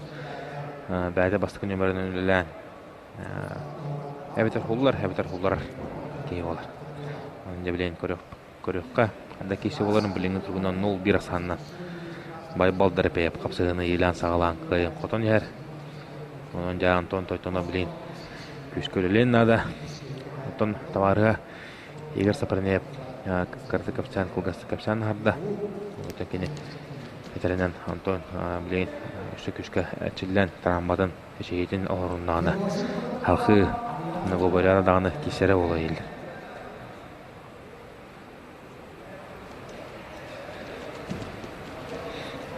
бэйэтэ бастакы нүөмэринэн үлэлээн эбэтэр хуллар, эбэтэр хулларар киһи буолар. Дьэ билигин көрүөххэ, да киһи буоларын билиҥҥи туругунан 0-1 ахсаанынан Байбал Дорофеев хапсыһыыны иилээн-саҕалаан кыайан хотон иһэр. Онон дьэ Антон Тойтонов билигин күүскэ үлэлиэн наада. Оттон табаарыһа Игорь Сапарнеев кыратык кэпсээн, кылгастык кэпсээн аһарда. Оттон кини этэринэн Антон билигин өссө күүскэ эрчиллэн, травматын, эчэйиитин оһоруннаҕына халхыы Новоборяна даҕаны киирсэрэ буолуо дииллэр.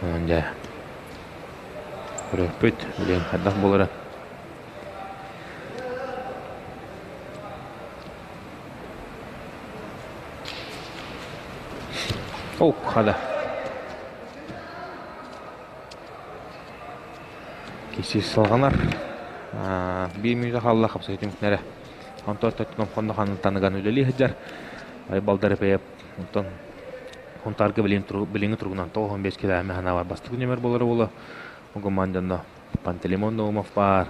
Онон дьэ көрүөхпүт, билигин хайдах буолара. Ок, хада. Киси салҕанар. Биир мүнүүтэ хаалла хапсаһыы түмүктэнэрэ. Онтон төттүн хонно таныган үлэлии сылдьар. Байбал Дарапеев онтон Хунтаарга билиҥҥи туругунан 95 километр ханаабар бастакы нүөмэр буолара буолуо. Угуман дьонно Пантелеймон Наумов баар.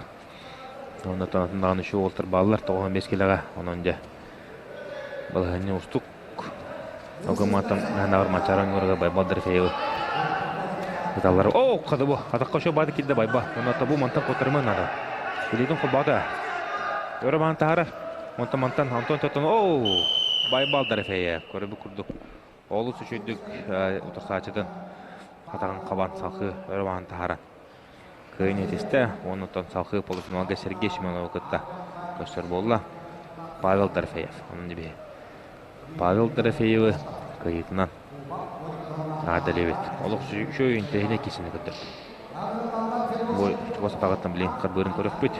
Онно даҕаны үчүгэй уолаттар бааллар 95 килоҕа. Онон дьэ балаһыанньа уустук. Угумантан ханаабар Манчаары оҥорго Байбал Дорофеевы ыталлар. Оо, хата бу, атахха үчүгэй баады киирдэ Байба. Онно бу мантан куоттарыман наада. Илиитин холбоото. Өрө баан таһаарар. Онтон мантан Антон Тотон оо, Байбал Дорофеев көрөбүт курдук олус үчүгдүк утарсааччытын хатаҕын хабан салхыы өрө баан таһааран кыайын этистэ. Оннуттан салхыы полуфиналга Сергей Семеновы кытта көрсөр буолла. Павел Дорофеев. Онон дибиһи. Павел Дорофеевы кыайыытынан аадалебит. Олох үчүгэй интэриэһинэй киисини көрдөрдө. Бу чугас атаҕыттан билин харбыырын көрүөхпүт.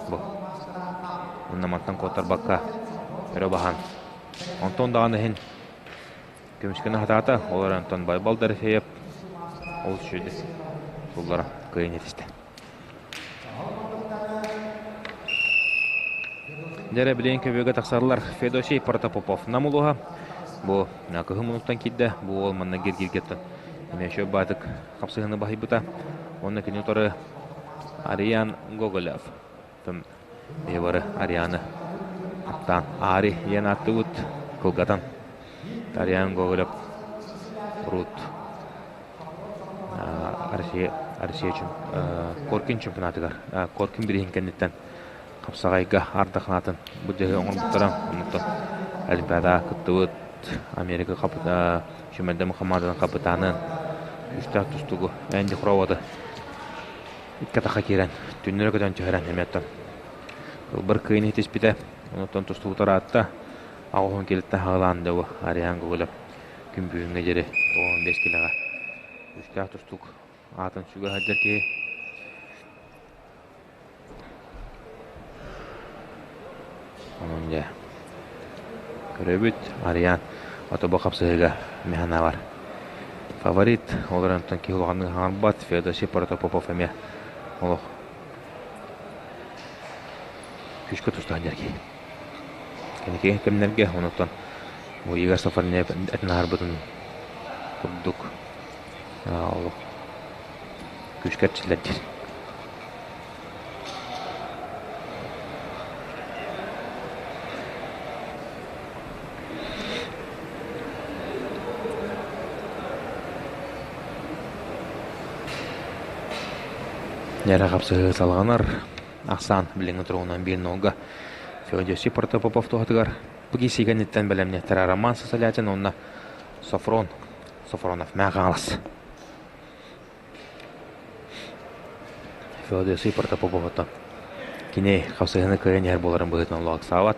Бу. Онно мантан куоттарбакка өрө баһан. Онтон даҕаны иһин көмүскэни хатаата. Ол эрэн онтон Байбал Дорофеев олус үчүгэйдик суллара кыайан этистэ. Дьэрэ билигин көбүөгэ тахсаллар Федосий Протопопов Нам улууһа. Бу кыһын мунуктан киирдэ. Бу уол манна гиргиргеттэн эмиэ үчүгэй баатык хапсыһыны баһыйбыта. Уонна кини утары Ариан Гоголев. Биһи бары Арианы таптаан Ари диэн ааттыыбыт кылгатан. Ариан Гоголев урут Россия Россия Коркин чемпионатыгар Коркин бирииһин кэнниттэн хапсаҕайга ардахнаатын бу дьаһыы оҥорбуттара. Оннуттан Олимпиадаҕа кыттыбыт Америка Сүүмэрдэммит хамаандатын хапытаанын күүстээх тустуугу Энди Хроводы икки атахха киирэн түннүрэ көтөн түһэрэн эмиэттэн ылбар кыайын иһитиспитэ. Онуттан тустубута ыраатта. Аҕыһын килиттэн хаҕылаан да бу Ариан Гоголев күн бүгүҥҥэ диэри 95 килэҕэ күүстээх тустуук аатын сүгэ сылдьар киһи. Онон дьэ көрөбүт Ариан отобо хапсыһыыга механавар фаворит ол эрэн киһи улаханнык хаҥарбат Феодосий Протопопов эмиэ олох күүскэ тустаан дьэр киһи. Кэнники кэмнэргэ онуттан бу Игорь Сафарнев этин аһарбытын курдук олох күүскэ эрчиллэр диир. Ньара хапсыһыы салҕанар. Ахсаан билиҥҥи туругунан биир нолга Феодосий Протопопов туһатыгар бу киирсии кэнниттэн бэлэмниэхтэрэ Роман Сосолятин уонна Софрон Софронов Мэҥэ Хаҥалас. Феодосий Протопоповтан кини хапсыһыыны кыайан иһэр буоларын быһыытынан олох ыксаабат.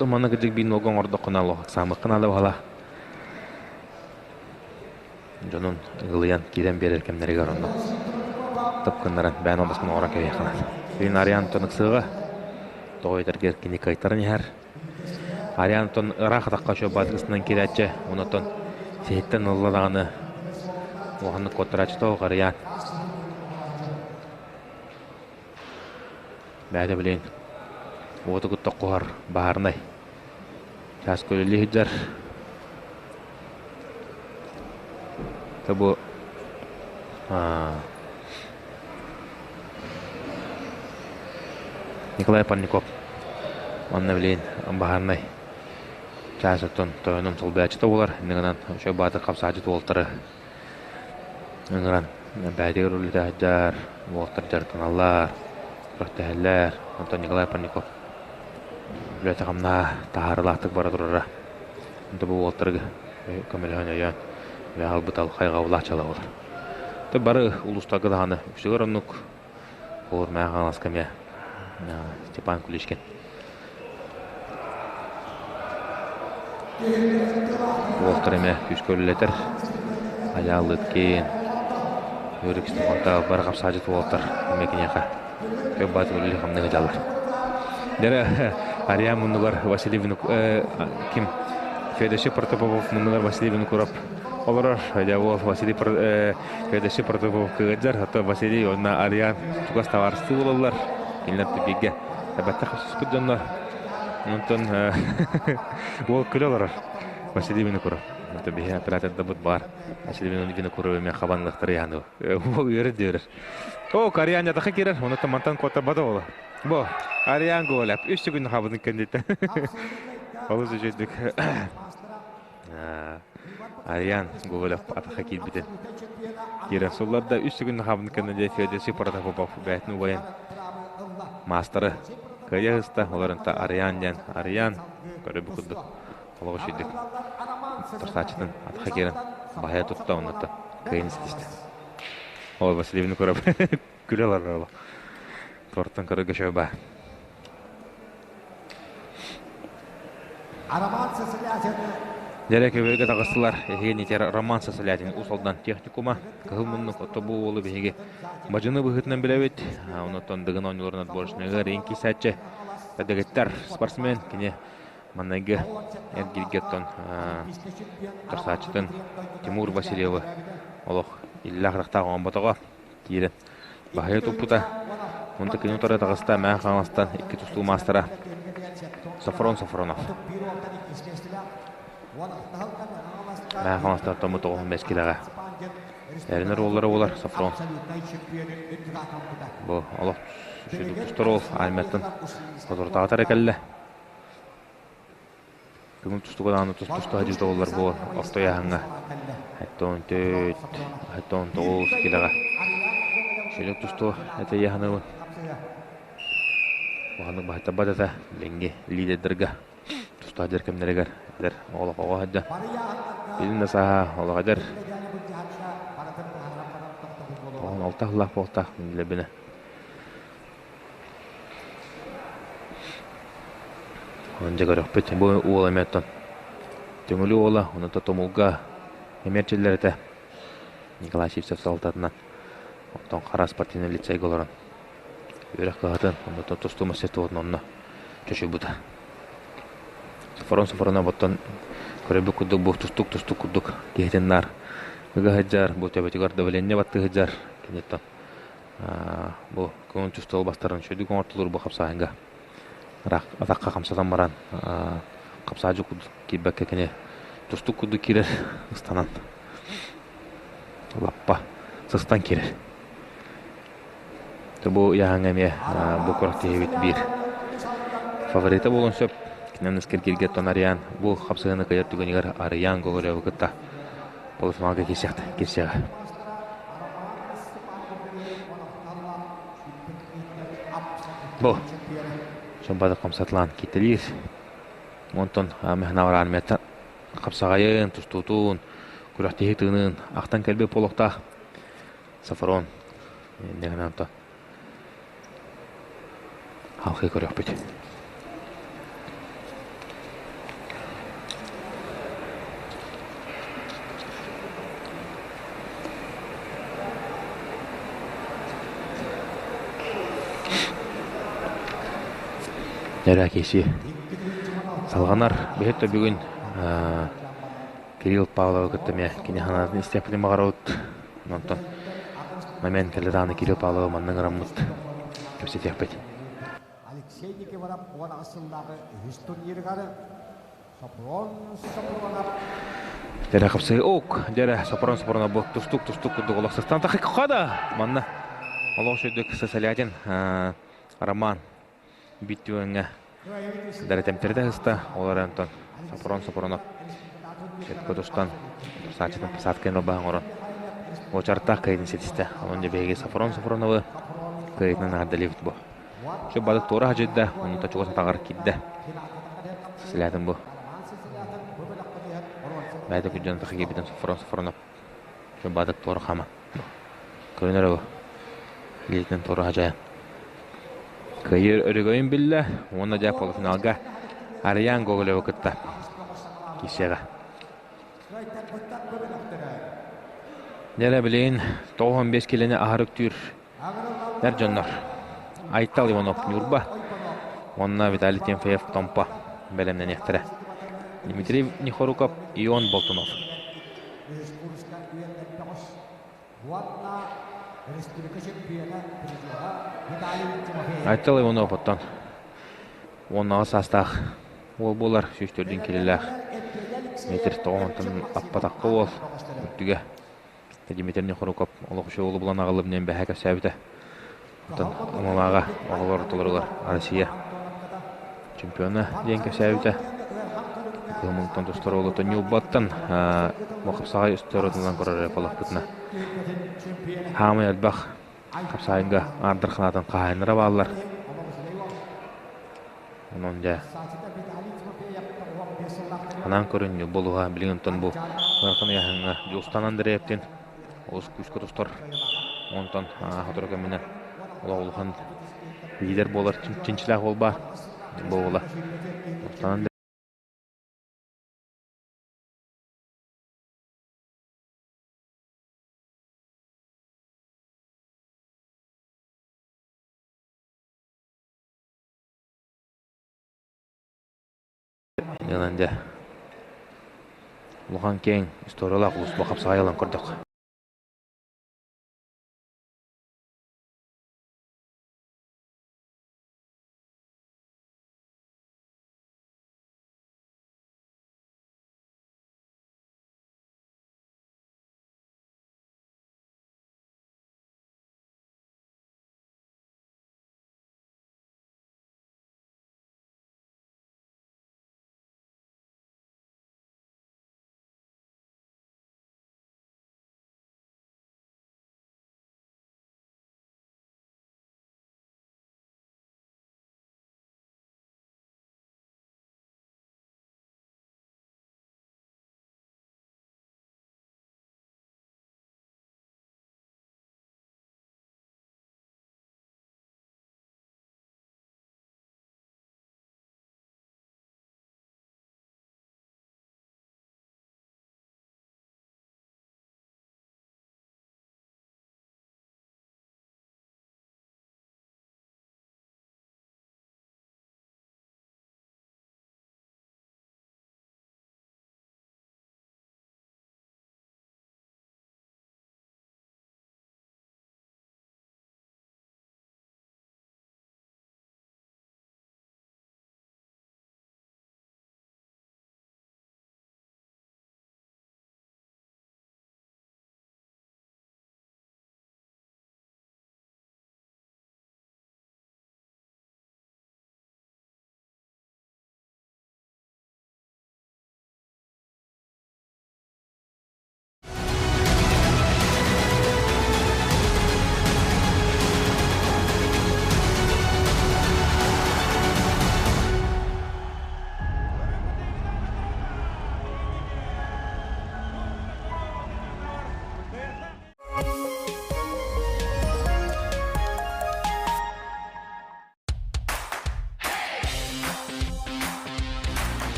Манна кырдьык биир нолга оҥордоххуна олох ыксааммыккын ала баһала. Дьонун ыгылыйан киирэн биэрэр кэмнэригэр онно тапкыннаран бэйэн албаскын оҥорон кэбиһиэххэ наада. Билигин Ариан Антон ыксыаҕа тоҕо этэргэр кини кыайтаран иһэр. Ариан Антон ыраах атахха үчүгэй баатырысынан киирээччи, онтон сиһиттэн ылла даҕаны улаханнык куоттарааччы тоҕо Ариан. Бэйэтэ билигин уоту кытта оххуһар баһаарынай. Чаас көлөлүү сылдьар. Бу Николай Парников манна билигин баһаарынай чаас оттон тойонун солбуйааччыта буолар. Инньэ гынан үчүгэй баатыр хапсааччыт уолаттары ыҥыран бэйэтигэр үлэлэтэ сылдьар, уолаттар дьарыктаналлар, күрэхтэһэллэр. Онтон Николай Парников үлэтэ-хамнаһа таһаарыылаахтык бара турара. Онто бу уолаттарга көмөлөһөн өйөөн үлэ ылбыт хайҕабылаах дьыала буолар. Тэ бары улуустарга даҕаны үксүгэр оннук Холур Мэҥэ Хаҥаласка эмиэ Степан Куличкин уолтар эмиэ күүскэ үлэлэтэр. Айаал Лыткин, Юрий Ксенофонтов бары хапсаадьыт уолаттар эмиэ киниэхэ көп баатыр үлэлии хамныы сылдьаллар. Дьэ Ариан муннугар Василий Внук ким? Федосий Протопопов муннугар Василий Винокуров олорор. Дьэ ол Василий Федосий Протопопов кыгыдьар, ото Василий уонна Ариан чугас табаарыстыы буолаллар. Кинилэр бииргэ эбэттэх хапсыспыт дьоннор. Онтон уол күлэ олорор. Василий Винокуров. Онтон биһи оператордарбыт баар. Василий Винокуров эмиэ хабанлыктары яһаны. Уол үөрэр үөрэр. О, Ариан ятаха киирэр. Онуттан мантан куоттарбата буола. Бу, Ариан Гоголев үс күн хабытын кэнниттэн. Олус үчүгдүк Ариан Гоголев атаха киирбитин. Киирэн сулларда үс күн хабытын кэннэ Федосий Протопопов бэйэтин убайын маастары кыайа ыста олорунта Ариан диэн Ариан көрө бу курдук олох үчүгдүк тарсааччытын атаха киирэн баһайа тутта оннуттан кыайын ситистэ. Ол Васильевны көрөп күлэ олорор Тортан көрөргө шөбө баар. Роман Сосолятины Дьэрэ көбүөргэ таҕыстылар. Эһиги нитер Роман Сосолятин Уус Алдан техникума кыһыл муннук отто бу уолу биһиги бадьыны быһыытынан билэбит. Онуттан Дыгын оонньууларын отборочныйга рейн киисээччи дэгиттэр спортсмен кини манныгы эргиргэ оттон тарсааччытын Тимур Васильевы олох иллээх атахтаах оҥорботоҕо киирэн баһыйа туппута. Онто кини утары таҕыста Мээн Хаҥаластан икки тустуу маастара Софрон Софронов. Мээн Хаҥаластан томмут оҕуһун бэскилэҕэ. Эринэр уоллара буолар Софрон. Бу олох сүдүк тустар уол армияттан соторутааҕыта эрэ кэллэ. Көҥүл тустууга даҕаны тус-туста сылдьыбыта буоллар бу орто ыйааһыҥҥа 74, 79 киилэҕэ сүнньүк тустуу этэ ыйааһыныбын улаханнык баһыйтарбат этэ билиҥҥи лидердэргэ туста сылдьар кэмнэригэр эдэр олох оҕо сылдьан билин да сааһа олох эдэр 96 сыллаах буолтаах билэбинэ Дьэ көрөхпүт, бу уол эмиэ оттон Төҥүлү уола, онута Тумулга эмиэ эрчиллэр этэ. Николай Сивцев салалтатынан оттон хара спортивнай лицейгэ олорон үөрэх кыһатын, онуттан тустуу мастерствотун онно чочуйбута. Софрон Софронов оттон көрөрбүт курдук бу тустук-тустук курдук киһитин наар ыга сылдьар, бу төбөтүгэр давление баттыы сылдьар киниттэн Бу көҥүл тустуу албастарын үчүгэйдик оҥортулар бу хапсааһыҥҥа атахха хамсатан баран хапсаадьы курдук киирбэккэ кини тустук курдук киирэр ыстанан лаппа сыстан киирэр. Бу ыйааһыҥҥа эмиэ бу курак киһибит биир фаворита буолуон сөп. Кинини Скиргиргэ Тонариан бу хапсыһыыны кыайар түгэнигэр Арыйаан Гоголевы кытта полуфиналга киирсиэҕэ. Бу Сомбада хамсатылаан кииртэлиир. Онтон Мехнавар армията хапсаҕайын, тустуутун, күрэхтэһии тыынын ахтан кэлбит буолуохтаах Сафрон иннигинэн онтон Халхыы көрүөхпүт. Дьэрэ киси салҕанар. Биһи бүгүн Кирилл Павловы кытта эмиэ кини санаатын истиэхпитин баҕарабыт. Онтон момент кэллэ даҕаны Кирилл Павловы манна ыҥыраммыт кэпсэтиэхпит. Алексей Никифоров 18 сыллааҕы үһүс турнирыгар Сопрон Сопронов Дьэрэ хапсыы ок дьэрэ Сопрон Сопронов бу тустук тустук курдук олох сыстан тахы да манна олох сүрдүк Сосолятин Роман бүттүөҥҥэ дэрэтэмтэритэ сыста ол эрэн онтон Сопрон Сопронов сөпкө тустан сааччытын посадканы баһан оҥорон уочараттаах кыайыытын ситистэ. Онон дьэ биһиги Сафрон Сафроновы кыайыытынан эҕэрдэлиибит бу. Чө бадык туора хадьыйда, онута чугас атаҕар киирдэ. Силээтин бу. Бэйэтэ күдьэн тахы киирбитин Сафрон Сафронов чө бадык туора хама. Көрүнэр бу. Илиитинэн туора хадьайан. Кыайыы өрөгөйүн биллэ уонна дьэ полуфиналга Ариан Гоголевы кытта киирсиэҕэ. Дьэ билигин 95 киилэни аһары үктүүр эр дьоннор Айтал Иванов Ньурба уонна Виталий Тимофеев Томпо бэлэмнэниэхтэрэ. Дмитрий Нехоруков, Ион Болтунов. Айтал Иванов оттон 18 саастаах уол буолар, 104 килэлээх метр тоҕонтон аппатахха уол үрдүгэ. Дмитрий Нехоруков олох үчүгэй уолу булан аҕаллым диэн бэһэ кэпсээбитэ. Оттон ММА-ҕа оҕолор ортолоругар Россия чемпиона диэн кэпсээбитэ. Кыһыммыттан тустар уолу Ньурбаттан хапсаҕай устуоруйатынан көрөр буоллахпытына хаамай элбэх хапсаайга аардыр ханаатын хаһаайыннара бааллар. Онон дьэ анаан көрөн Ньурба улууһа билигин онтон бу ыарахан ыйааһыҥҥа Дьулустаан Андреевтин олус күүскэ тустар. Онтон сотору кэминэн олох улахан лиидэр буолар чинчилээх уол баар. Бу уола Дьулустаан Андреев дьэ улахан киэҥ историялаах улуус бу хапсаҕай ылан көрдөх.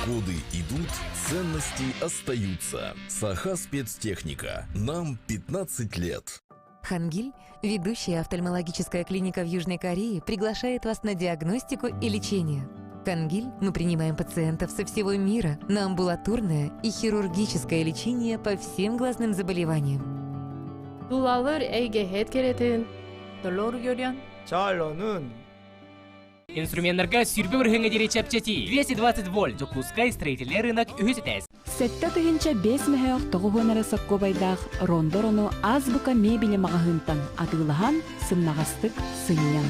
Годы идут, ценности остаются. Саха спецтехника. Нам 15 лет. Хангиль, ведущая офтальмологическая клиника в Южной Корее, приглашает вас на диагностику и лечение. Хангиль мы принимаем пациентов со всего мира на амбулаторное и хирургическое лечение по всем глазным заболеваниям. Тулалыыр эйгэһит кэрэтин Толору көрөн Чалонун Инструменнарга сүүрбэ бырыһыаҥҥа диэри чэпчэтии. 220 вольт. Дьокуускай строительный рынок үһүс этээс. 7005 мөһөөх тоҕуһуон эрэ соккуобайдаах рондорону Азбука мебели маҕаһыынтан атыылаһан сымнаҕастык сынньан.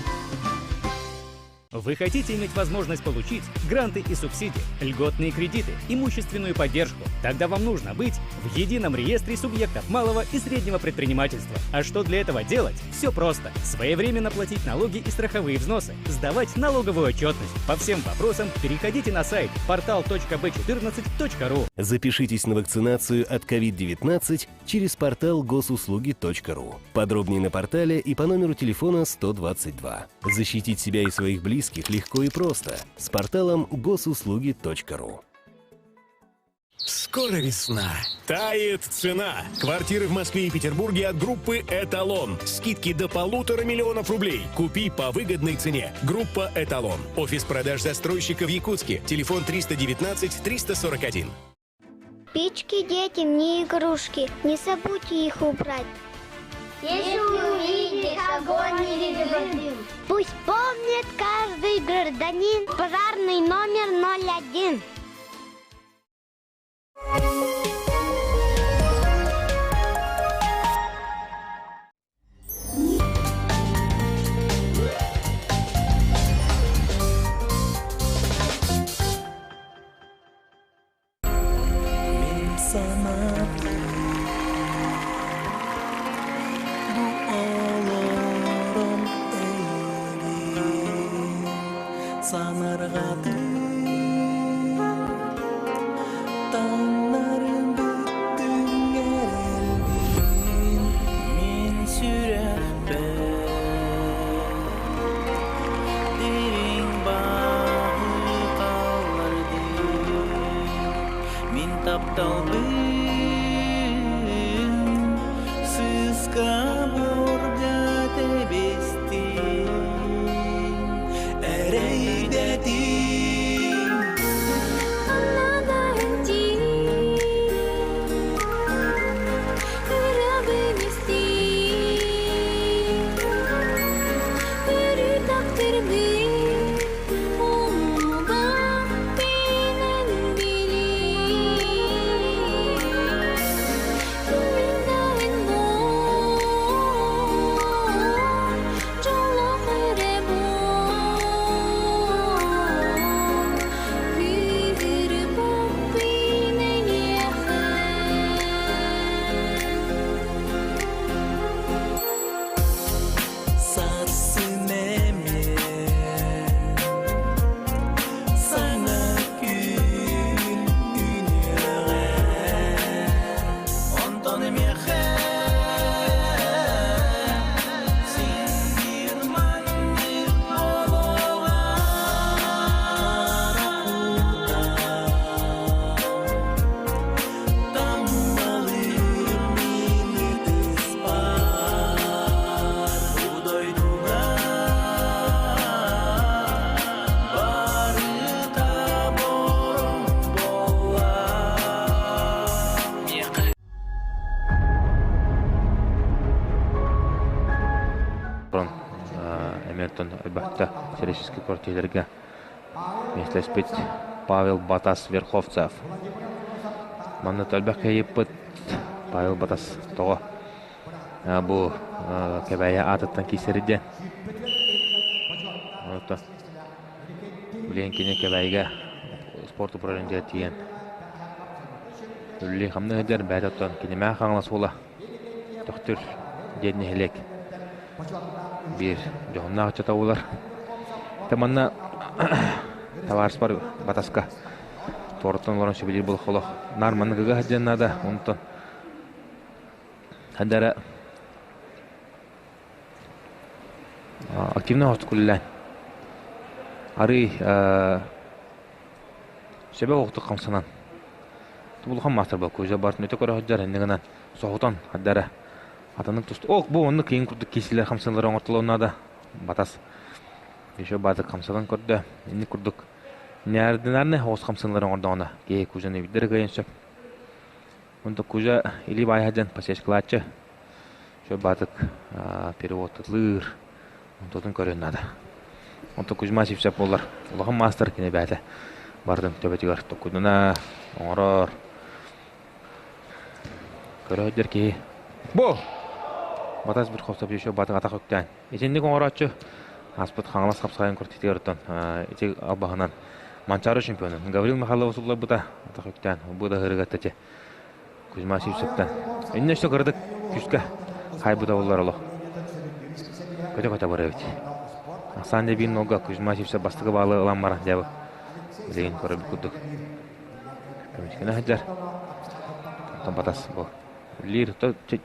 Вы хотите иметь возможность получить гранты и субсидии, льготные кредиты, имущественную поддержку? Тогда вам нужно быть в едином реестре субъектов малого и среднего предпринимательства. А что для этого делать? Все просто. Своевременно платить налоги и страховые взносы, сдавать налоговую отчетность. По всем вопросам переходите на сайт portal.b14.ru. Запишитесь на вакцинацию от COVID-19 через портал госуслуги.ру. Подробнее на портале и по номеру телефона 122. Защитить себя и своих близких легко и просто с порталом госуслуги.ру. Скоро весна. Тает цена. Квартиры в Москве и Петербурге от группы «Эталон». Скидки до полутора миллионов рублей. Купи по выгодной цене. Группа «Эталон». Офис продаж застройщика в Якутске. Телефон 319 341. Печки детям не игрушки, не забудьте их убрать. Если увидишь огонь или дым, пусть помнит каждый гражданин пожарный номер 01. Мин санаатым бу олорон эйигин санарҕатым таҥнарым бүттүҥ эрэлбин мин сүрэхпэр Дириҥ бааһы хааллардым Мин тапталбын сыыска буорга тэбистим Эрэйдэтим Сарсын эмиэ саҥа күн үүнүөҕэ Онтон миэхэ син биир маннык буолуоҕа Таммалыыр мин ытыспар Бу дойдуга барыта бороҥ буолла Миэхэ Эмертон Альбахта Сересийскэй квартираларга Миэстэлэспит Павел Батас Верховцев. Манна элбэх кыайыппыт Павел Батас тоҕо бу Кэбээйи аатыттан киирсэрий диэн. Оттон билигин кини Кэбээйигэ спорт управлениетыгар тиийэн үлэлии-хамныы сылдьар бэйэтэ оттон кинимээх Хаҥалас уола Төхтүр диэн нэһилиэк биир дьоһуннаах ыччата буолар. Тэ манна табаарыспар Батаска туораттан олорон сүбэлиир буолуох олох наар маннык ыга сылдьан наада. Онтон хандара активно ортукуллаан арый Сөбө оҕотук хамсанан улахан маастар Кузя бартын өтө көрө сылдьар иннигинэн соһутан хардара атыннык тусту ок бу оннук киин курдук киисилэр хамсаналары оҥортолуон наада батас еще баатык хамсанан көрдө инник курдук неординарный оҕус хамсаналары оҥордоҕуна киһи Кузяны билдэр кыайан сөп онто Кузя илии баайа сылдьан посечкалааччы еще баатык переводтатылыыр Онтотун көрүөн наада. Онто Кузьма Сивцев буоллар улахан маастар кини бэйэтэ бардын төбөтүгэр токкудуна оҥорор. Көрө сылдьар киһи. Бу! Батас Бутковцев еще батык атах үктээн. Итинник оҥорооччу ааспыт Хаҥалас хапсаҕайын куртитигэр оттон ити албаһынан Манчаары чемпионун Гаврил Михайлов сулларбыта атах үктээн бу да ыһырыгатта ти Кузьма Сивцевтэн. Иннэ өссө кыратык күүскэ хайбыта буоллар олох. Көтө-көтө барар эбит. Ахсаан дебиин нолга Кузьма Сивцев бастакы баалы ылан баран дьэ билигин көрөрбүт курдук. Көмүскэнэ сылдьар. Оттон батас бу. Лир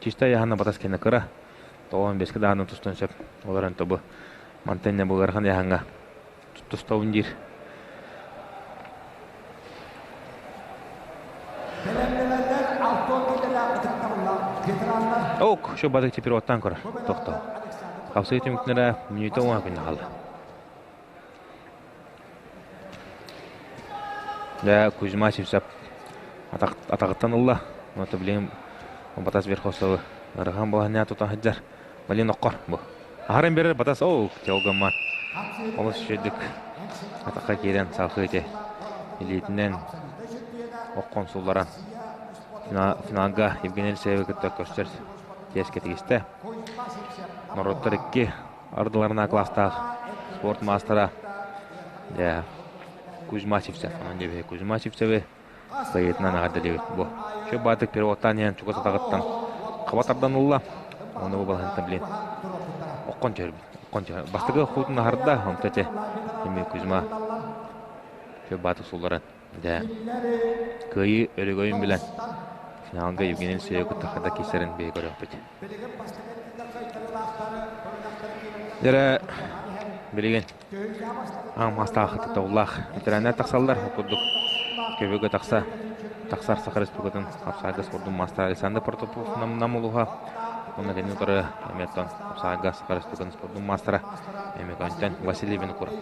чистай яһана батас кэннэ кыра. Тоҕон беске даҕаны тустан сөп. Олорон тобу мантан не бу ыарахан яһаҥҥа тустабын диир. Ок, шо бадык теперь оттан көр. Тохто. Хапсыы түмүктэрэ мүнүүтэ уон күн хаалла. Дьэ, Кузьма Сивцев атаҕыттан ылла. Ону билигин Батас Верхосовы ыарахан балаһанньа тута сылдьар. Блин, оккор бу. Аһарын берер Батас, оу, чолгоммат. Олус үчүгдүк атахха киирэн салхыы ити илиитинэн оккон сулларан финалга Евгений Алексеевы кытта көрсөр чиэскэ тигистэ. Норуоттар икки ардыларына класстаах спорт маастара дьэ Кузьма Сивцев онон диэбиһи Кузьма Сивцеви кыайыытынан эҕэрдэлиибит бу Чө баатык переводтаан иһэн чугас атаҕыттан хаба тардан ылла уонна бу балаһантан билин оккон түһэрбит оккон түһэр бастакы хуутун аһарда онто ити эми Кузьма Чө баатык сулларан дьэ кыайыы өрөгөйүн билэн финалга Евгений Алексеевы кытта хата киирсэрин биһи көрүөхпүт. Дьэрэ билигин аҥ мастаах ытыктабыллаах ветераннар тахсаллар. Ол курдук көбүгө тахса тахсар Саха Республикатын хапсаайга спордун маастара Александр Протопов нам улууһа уонна кини утары эмиэттэн хапсаайга Саха Республикатын спордун маастара Эмиконтен Василий Винокуров.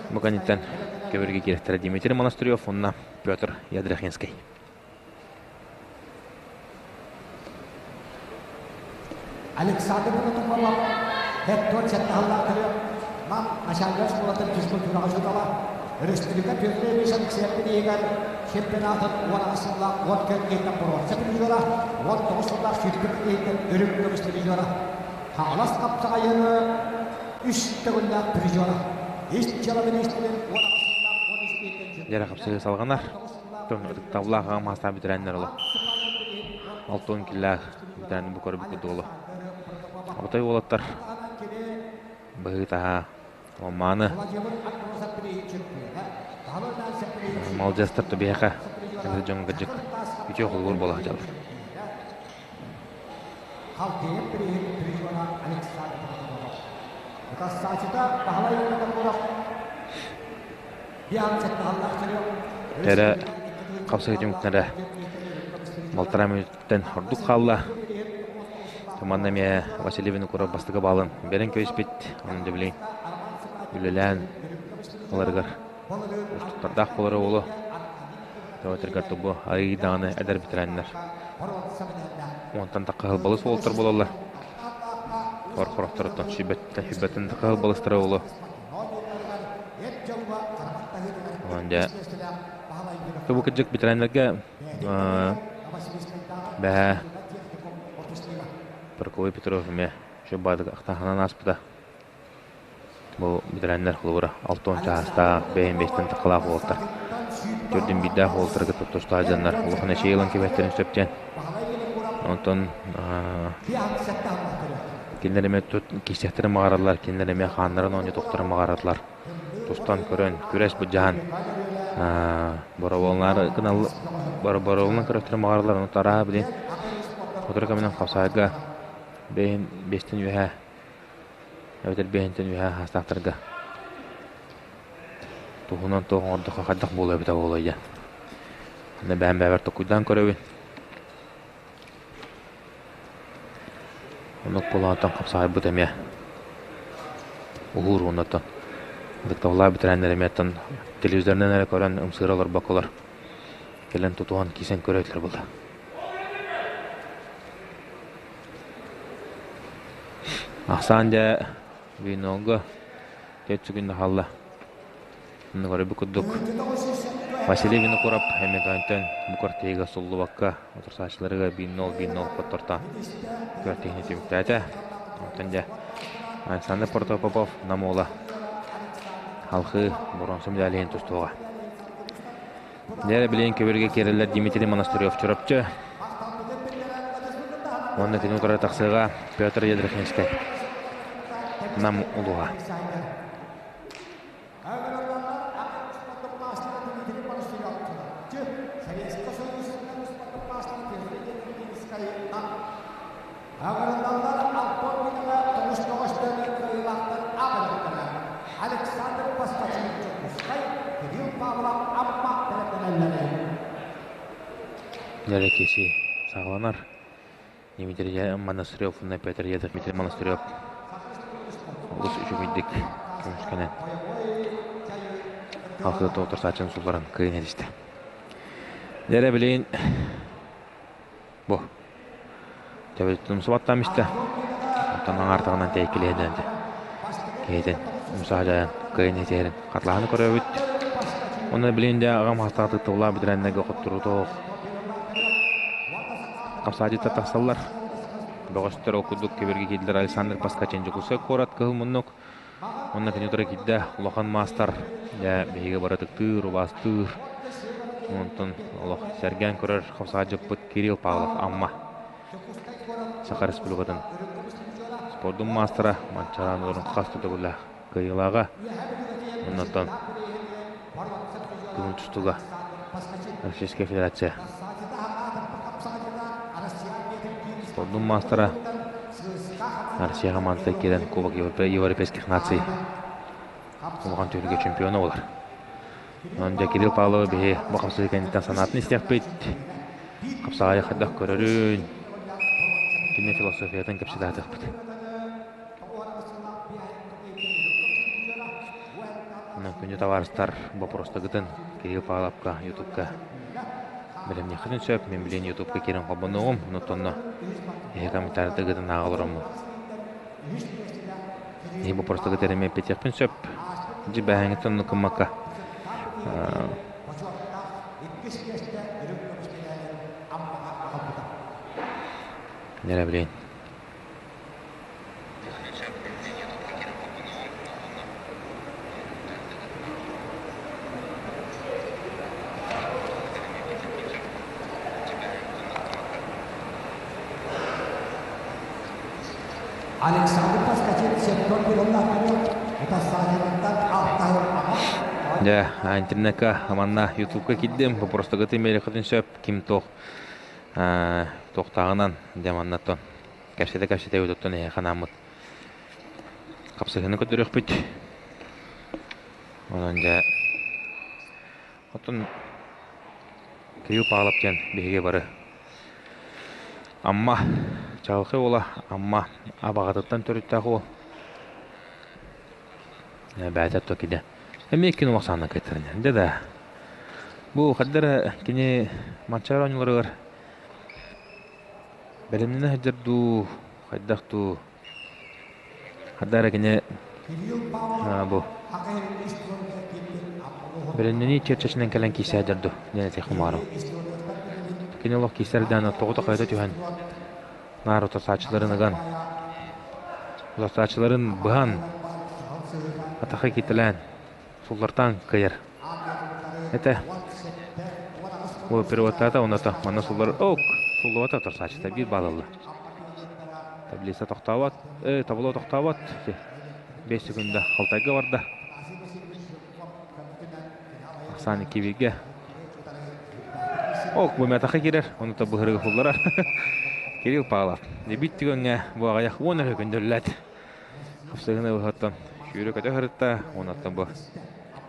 Бу кэнниттэн көбүргэ кииртэрэ Дмитрий Монастырев уонна Петр Ядрихинский. Александр Протопопов Хеттор сеттаһаллаах көрүө Нам начальнай оскуолатын физкультураҕа учуутала Республика Петр Ильич Алексеевпин иһигэр чемпионатын 18 сыллаах 10 киһиттэн боруонса призера, 19 сыллаах сүүрбэ киһиттэн үрүҥ көмүс призера, Хаҥалас хапсаҕайыны үс төгүллээх призера, Ис дьыала миниистирин 18 сыллаах 13 киһиттэн Дьэрэ хапсаҕайы салҕанар. Ытыктабыллаах аҕа маастаах бүтэрээннэр олох. Алтын киллээх бүтэрээнин бу көрбүт курдук олох. Отой уолаттар быһыы-таһаа омааны малдьастар биһиэхэ дьоҥ кырдьык үтүө холобур буола сылдьаллар. Халтыйын приһин призера Александр Протопопов. Утассаачыта Баһылай Винокуров Тэрэ хапсаҕай түмүктэрэ балтараа мүнүүттэн ордук хаалла. Манна эмиэ Василий Винокуров бастакы баалын бэрэн кэбиспит. Онон да билигин үлэлээн ыларыгар уустуктардаах буолара буолуо. Төбөтүгэр бу арыый даҕаны эдэр ветераннар уонтан тахха балыс уолаттар буолаллар. Хор-хорохторуттан сүүрбэттэн тахха балыстара буолуо. Дьэ, бу кырдьык ветераннарга бэһээ Прокопий Петров эмиэ шөббаатык ахтаахынан ааспыта. Бу ветераннар холобура 60 чаастаах, бэйэн бэйэттэн тахалаах уолаттар. Төрдүн биирдээх уолаттары кытта тустаах дьоннор улахан эчэйии ылан кэбиһэттэрин сөп диэн. Онтон Кинилэр эмиэ киирсиэхтэрин баҕараллар, кинилэр эмиэ хааннарын оонньотуохтарын баҕараллар. Тустан көрөн, күрэс былдьаһан боробуоллаары боробуолунан көрүөхтэрин баҕараллар. Ону арааһа били сотору кэминэн хапсаайга бэйэн биэстэн үөһэ эбэтэр биэһинтэн үөһэ саастаахтарга туһунан туох оҥордоххо хайдах буолуо эбитэ буолуой диэн. Аны бэйэм бэйэбэр толкуйдаан көрөбүн. Оннук буолаатан хапсаҕайбыт эмиэ уһуур уонна ытыктабыллаах бэтэрээннэр эмиэ оттон телевизорынан эрэ көрөн ымсыыра олорбокколор кэлэн тутуһан киирсэн көрө этилэр буолла. Ахсаан дьэ винога төрт сүгүн хаалла. Онно көрөрбүт курдук, Василий Винокуров Өймөкөөнтөн бу квартирга суллубакка утарсааччыларыгар 1-0, 1-0 хотторто күрэхтэһиини түмүктээтэ. Онтон дьэ Александр Протопопов Нам уола халхыы боруонса медалиһын тустуоҕа. Дьэ билигин көбүргэ киирэллэр Дмитрий Монастырев Чурапчы уонна кини утары тахсыаҕа Петр Ядрихинскай Нам улууһа. Нэлэкиси. Саҕаланар. Дмитрий Монастырев уонна Петр Ядов Дмитрий Монастырев олус үчүгэйдик көмүскэнэн халкы тоҕутар сулларан кыайан этистэ. Дьэ билигин бу төбөтүн умсубаттаам истэ. Онтон аҥаартаҕынан тэйкилиһэн киһитин умсаха дьайан кыайан этиһэрин хатылаһан көрөбүт. Онно билигин дьэ аҕам хастаах тыттыллаах бэтэрээннэргэ хотторутоох Хапсаадьыттар тахсаллар. Бөҕөстөр ол курдук кэбиргэ киирдилэр Александр Поскачин Дьокуускай куорат кыһыл муннук. Онно кини утары киирдэ улахан маастар. Дьэ, биһиги бары ытыктыыр, убаастыыр. Онтон олох сэргээн көрөр хапсаадьыппыт Кирилл Павлов Амма. Саха Республикатын спордун маастара Манчараан олорун хас да төгүллээх кыайыылааҕа. Оннуттан күн тустууга Российская Федерация спордун маастара Россия хамаандата киирэн Кубок Европейских наций улахан түһүлгэ чемпиона буолар. Онон дьэ Кирилл Павлова биһи бу хапсыһыы кэнниттэн санаатын истиэхпит. Хапсаҕайы хайдах көрөрүн, кини философиятын кэпсэтэ Онон күндү табаарыстар, боппуруостаргытын Кирилл Павловка ютубка бэлэмниэххитин сөп. Мин билигин ютубка киирэн холбонуоҕум. Онон эһи комментарийдаргытын ааҕа олороммун. Эһи боппуруостаргыт эрэ эппитиэхпин сөп. Дьи бээһэҥҥиттэн оннук гыммакка Нэрэ билигин Александр Поскачин сектор Дьэ, интернекка манна ютубка киирдим. Вопростаргытын имейлэххитин сөп. Ким туох туохтааҕынан дьэ манна Кэпсэтэ-кэпсэтэ оттон эһиэхэ анааммыт хапсыһыыны көрдөрүөхпүт. Онон дьэ оттон Кирилл Павлов диэн биһиги бары Амма чаҕылхай уола Амма абаҕатыттан төрүттээх уол. Бэйэтэ токиде. Эмиэ кини улахсаанна кыттарынньа. Дьэ да бу хаддара кини Манчаары оонньууларыгар Бэлэмнэнэ сылдьар дуу, хайдах дуу? Хадаа эрэ кини бу бэлэмнэнии чэрчитинэн кэлэн киирсэ сылдьар дуу диэн этиэххэ баҕарабын. Кини олох киирсэрдээн тоҕута хайыта түһэн наар утарсааччыларын ыган, утарсааччыларын быһан, атахха кииртэлээн, суллартаан кыайар. Этэ. Ол переводтаата оното манна суллар ок суллубата торсааччыта биир баал ылла. Таблица тохтообот, табло тохтообот. 5 секунда халтайга барда. Ахсаан икки Ок, бу мэтаха кирер, онута быһырыгы хулларар. Кирилл Павлов. Дебит түгэҥҥэ бу аҕыйах уон өрө көндөллөт. Хапсыгыны быһаттан сүүрэ-көтө сырытта, уонаттан бу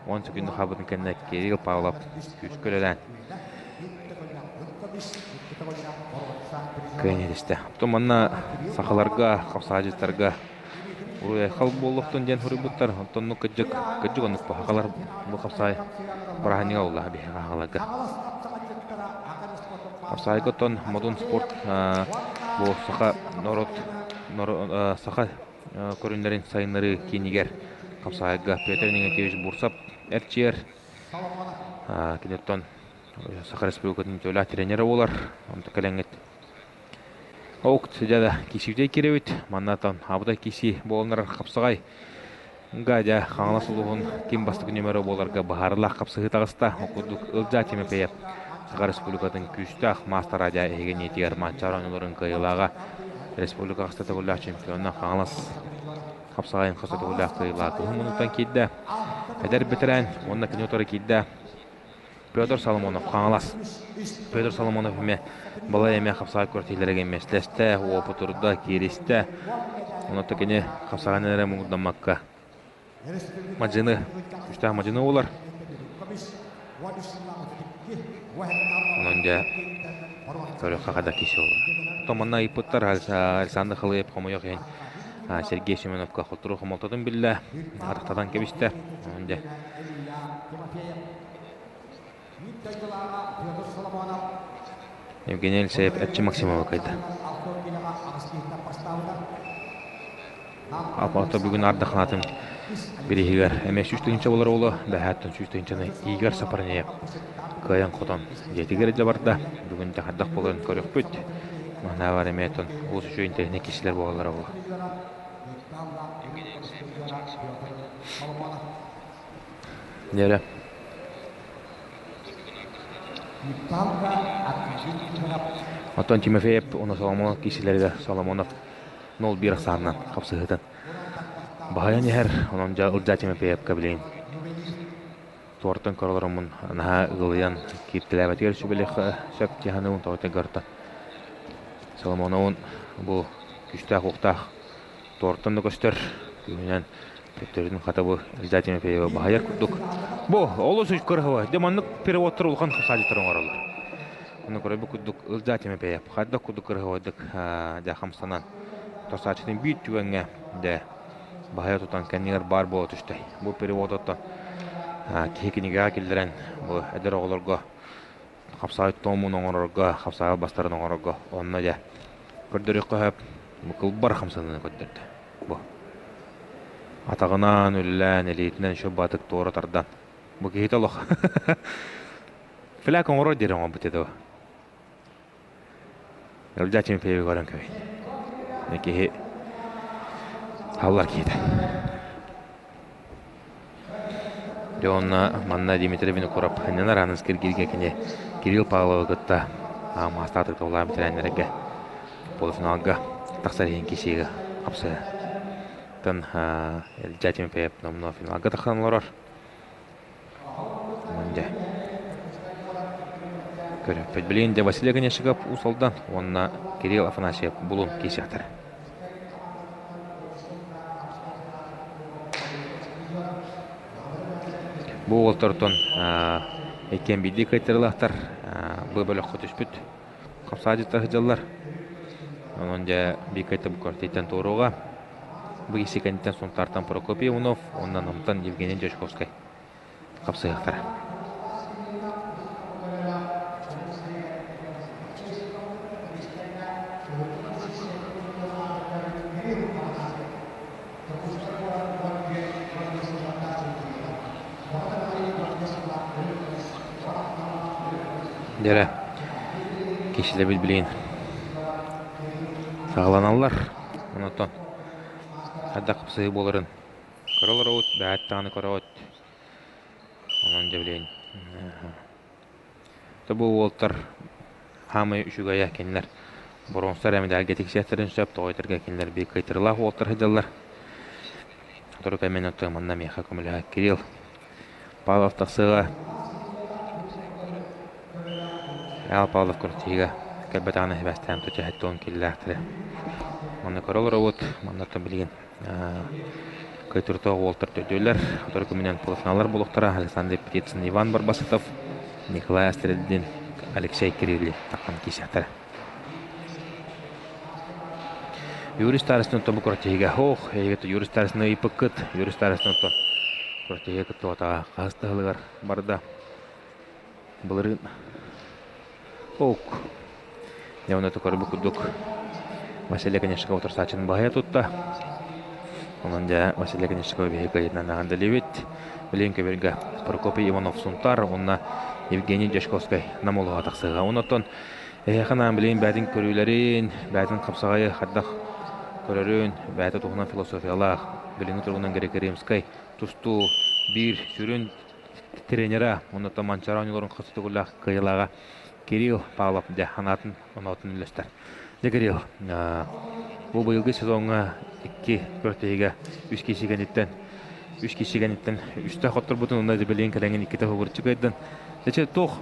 10 секунда хаалбытын кэннэ Кирилл Павлов күүскэ үлэлээн кыайан этистэ. Оттон манна сахаларга, хапсаадьыттарга уруй-айхал буолуохтун диэн суруйбуттар. Оттон ну кырдьык, кырдьык оннук бу сахалар бу хапсаай бырааһынньыга буолла биһиэхэ сахаларга. Хапсаайга оттон Модун спорт бу саха норуот саха көрүннэрин сайыннарыы киинигэр хапсаайга Петр Иннокентьевич Бурцев эрчийэр. Киниттэн Саха Республикатын үтүөлээх тренерэ буолар. Онто кэлэҥҥит Оукт дьэ кисиитэ киирэбит. Манна абытай киси буоланнар хапсаҕай Гадя Хаҥалас улууһун ким бастакы нүөмэрэ буоларга быһаарылаах хапсыһыы таҕыста. Ол курдук Ылдьаа Тимофеев Саха Республикатын күүстээх маастара дьэ эһиги ниэтигэр Манчаары оонньууларын кыайыылааҕа республика хаста төгүллээх чемпиона Хаҥалас хапсаҕайын хаста төгүллээх кыайыылааҕа кыһын муннуктан киирдэ. Эдэр бэтэрээн уонна кини утары киирдэ Петр Соломонов Хаҥалас. Петр Соломонов эмиэ балай эмиэ хапсаҕай күрэхтэһиилэргэ миэстэлэстэ, уопутурда, кииристэ. Онон кини хапсаҕайынан эрэ муҥурдаммакка мадьыны, күүстээх мадьыны буолар. Онон дьэ Көрүөххэ хада киси олор. Оттон манна ыйыппыттар Александр Халыев хомойуох иһин Сергей Семеновка хотуру хомолтотун биллэ, атахтатан кэбистэ. Дьэ. Евгений Алексеев Эрчим Максимова кыайда. Аппаата бүгүн ардаханатын бириһигэр эмиэ 100 тыһыынча болар уолу бэһээттэн 100 тыһыынчаны Игорь Сапарнеев кыайан хотон дьиэтигэр илдьэ барда. Бүгүн дьаһардах буоларын көрүөхпүт. Манаабар эмиэ тон олус үчүгэй интэриэһинэй киһилэр буолаллара буолуо. Дьэрэ. Оттон Тимофеев уонна Соломонов киирсиилэригэр Соломонов 0-1 ахсаанынан хапсыһыытын баһыйан иһэр. Онон дьэ Ылдьаа Тимофеевка билигин туортан көрө олороммун наһаа ыгылыйан кииртэлээбэтигэр сүбэлиэххэ сөп дии саныыбын тоҕо этэргэ Соломоновун бу күүстээх-уохтаах туортан да көстөр күүһүнэн төттөрүтүн хата бу Илья Тимофеева баһыйар курдук. Бу олус кырыһыба. Дьэ маннык переводтар улахан хасаадьыттар оҥороллор. Ону көрөбүт курдук Ылдьаа Тимофеев хайдах курдук кырыһыбайдык дьэ хамсанан тосааччытын биир түгэҥҥэ дьэ баһыйа тутан кэннигэр баар буола түстэ. Бу переводоттон киһи кинигэҕэ киллэрэн бу эдэр оҕолорго хапсаҕай туомун оҥорорго, хапсаҕай бастарын оҥорорго онно дьэ көрдөрүөххэ сөп. Бу кылбар хамсаныыны көрдөрдө. Бу атаҕынан үлэлээн, илиитинэн еще батык туора тардан. Бу киһитэ олох фляг оҥорор диэри оҥорбут этэ. Ылдьаа Тимофеевы көрөн көбүн. Киһи халлар киһитэ. Дьэ уонна манна Дмитрий Винокуров ханньанар ааныс киргииргэ кини Кирилл Павловы кытта маастаатык толлаан бэтэрээннэргэ полуфиналга тахсар иһин кисиигэ хапсыһа. Тан Илья Тимофеев номнуо финалга тахсан олорор. Дьэ. Көрөппүт. Билигин дьэ Василий Огонешников Уус Алдан уонна Кирилл Афанасьев Булун киирсиэхтэрэ. Бу уолтартан иккиэн биирдии кыайтарыылаахтар бу бөлөххө түспүт хапсаадьыттар сылдьаллар. Онон дьэ биир кыайтар бу туоруоҕа. Бу икки кэнниттэн Сунтаартан Прокопий Иванов уонна Намтан Евгений Дьячковскай хапсыһыахтара. Дьэрэ, киһилэбит билигин саҕаланаллар. Онтон хайдах хапсыһыы буоларын Көрө олоробут, бэйэт даҕаны көрөҕүт. Онон дьэ билигин бу уолтар хаамай үчүгэйэ кинилэр боруонса эрэ мэдээлгэ тиксиэхтэрин сөп, тоҕо этэргэ кинилэр биир кыайтарыылаах уолтар сылдьаллар. Сотору кэминэн оттон манна миэхэ көмөлөһө Кирилл Павлов тахсыаҕа. Эл Павлов күрэхтэһиигэ кэлбэтэҕинэ сибээстээн тутуһа киллээхтэрэ. Манна көрө олоробут, манна билигин Кыайтыртаах уолтар төрдүөлэр, сотору кэминэн полуфиналлар буолуохтара Александр Птицын, Иван Барбасытов, Николай Астрельдин, Алексей Кириллин таххан киирсиэхтэрэ. Юрий Старостин тобу күрэхтэһиигэ ох, эйигит Юрий Старостины ыйыппыккыт. Юрий Старостин оттон күрэхтэһиигэ кыттыбатаҕа хаһыс да сылыгар барда. Былырыын ок Дьэ онно көрбүт курдук Василий Конечников утарсааччыны баһыйа тутта. Онон дьэ Василий Конечников биһиги кыайыытынан эҕэрдэлиибит. Билигин көбүөргэ Прокопий Иванов Сунтар уонна Евгений Дьячковскай Нам улууһа тахсыаҕа. Онон эһиэхэ анаан билигин бэйэтин көрүүлэрин, бэйэтин хапсаҕайы хайдах көрөрүн, бэйэтэ туһунан философиялаах, билиҥҥи туругунан греко-римскай тустуу биир сүрүн тренера, онон Манчаары оонньууларын хас төгүллээх кыайыылааҕа Кирилл Павлов дьэ санаатын оноотун үллэстэр. Дьэ Кирилл, бу быйылгы сезоҥҥа икки күрэхтэһиигэ үс киһи кэнниттэн үс киһи кэнниттэн үстэ хотторбутун уонна билигин кэлэҥин иккитэ хобурчу кыайдын. Дьэ туох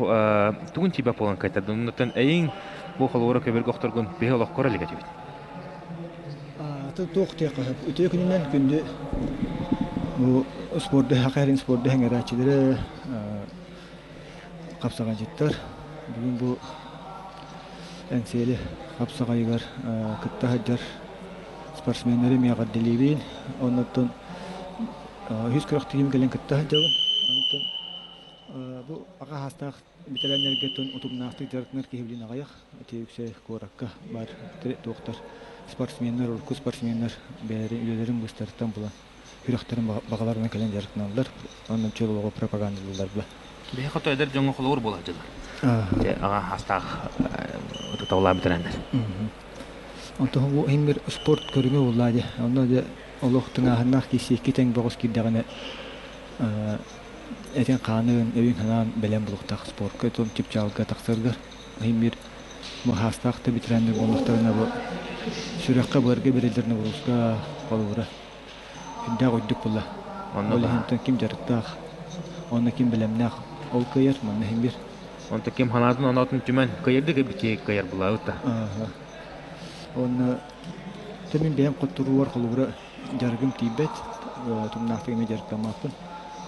тугун тиийбэт буолан кыайтардын? Оннуттан эйиҥ бу холобура көбүргэ охторгун биһи олохкор илик этибит. Туох диэххэ сөп. Үтүө күнүнэн күндү бу спорду хахайрын спорду хэҥэрээччилэрэ хапсаҕайдьыттар бүгүн бу Эҥсиэли хапсаҕайыгар кытта сылдьар спортсменнары эмиэ эҕэрдэлиибин. Оннуттан үһүс күрэхтэһиим кэлин кытта сылдьабын. Онтон бу аҕа саастаах бэтэрээннэргэ утумнаахтык дьарыктанар киһи билин аҕыйах. Ити үксэ куоракка баар туохтар спортсменнар, урукку спортсменнар бэйэлэрин үлэлэрин быстарыттан булан күрэхтэрин баҕаларынан кэлэн дьарыктаналлар. Онон чөл олоҕу пропагандалыыллар була. Биһи хото эдэр дьоҥҥо холобур буола сылдьаллар. Дьэ, аҕа астаах ытыктабыллаах бэтэрээннэр. Онтон бу иһин спорт көрүҥэ буоллаа дии. Онно дьэ олох тыҥааһыннаах киирсиэкки тэҥ бөҕөс киирдэҕинэ этин хаанын, өйүн санаан бэлэм булуохтаах спорка том чыпчаалга тахсаргар иһин биир хаастаах да ветераннар буоллахтарына бу сүрэххэ быарга бэриллэр нагрузка холобура Сүрдээх үрдүк буолла. Ол иһинтэн ким дьарыктаах, уонна ким бэлэмнээх, ол кыайар, манна иһин биир. Онто ким ханаатын оноотун түмэн кыайырдык эбит кыайар булаабыт да. Уонна мин бэйэм хотторуугар холобура дьарыгым тиийбэт, тумнаахтык эмиэ дьарыктаммаппын.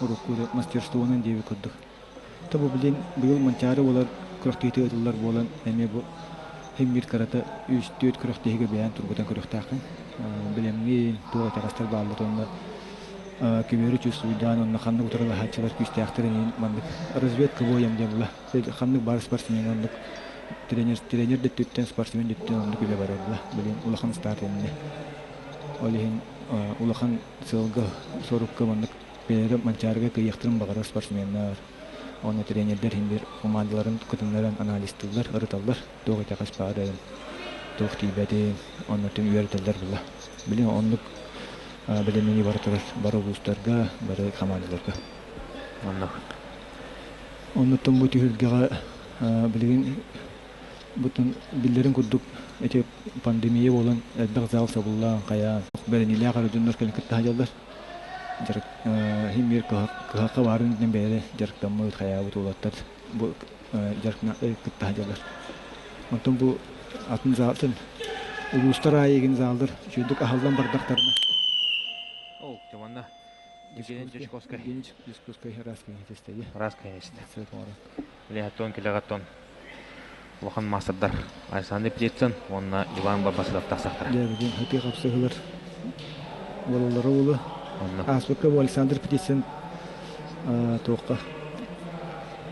Урукку мастерствонан диэбит курдук. То бу билин быйыл Манчаары буолар күрэхтэһиитэ ыытыллар буолан эмиэ бу син биир кырата үс-түөрт күрэхтэһиигэ бэйээн тургутан көрүөхтээххин. Билэмҥин, туох итэҕэстэр бааллар уонна көбүөрү чувствуйдаан уонна ханнык утарылаһааччылар күүстээхтэрин иһин маннык разведка боем диэн була. Ханнык баар спортсмен оннук тренер тренер да өттүттэн спортсмен да өттүттэн оннук үлэ барар була. Билин улахан старт иннинэ. Ол иһин улахан сыалга сорукка маннык Бэйэлэрэ Манчаарыга кыайыахтарын баҕарар спортсменнар уонна тренердэр иһин биир хамаандаларын кытыннаран анализтыыллар, ырыталлар, туох итэҕэс баарын, туох тиийбэтин, оннуттан үөрэтэллэр буолла. Билин оннук бэлэмнэнии бара турар бары улуустарга, бары хамаандаларга. Оннук. Оннуттан бу түһүлгэҕэ билигин бутун биллэрин курдук ити пандемия буолан элбэх зал сабыллаан, хайаан, бэриниилээх эрэ дьоннор кэлэн кытта сылдьаллар. Дьарык иһин биир кыһалҕа баарын үрдүнэн бэйэлэрэ дьарыктаммыт, хайаабыт уолаттар бу дьарыктана кытта сылдьаллар. Онтон бу атын заалтан улуустар аайы игин зааллар үчүгэйдик аһыллан бардахтарына Ол, манна Евгений Дьячковскай. Евгений Дьячковскай раз конечно Раз конечно. Билиһаттон килэҕэттон улахан маастардар Александр Птицын уонна Иван Барбасов тахсахтара. Дьэ, бүгүн хатыы хапсыһылар буолаллара буолуо. Ааспыкка бу Александр Птицын туохха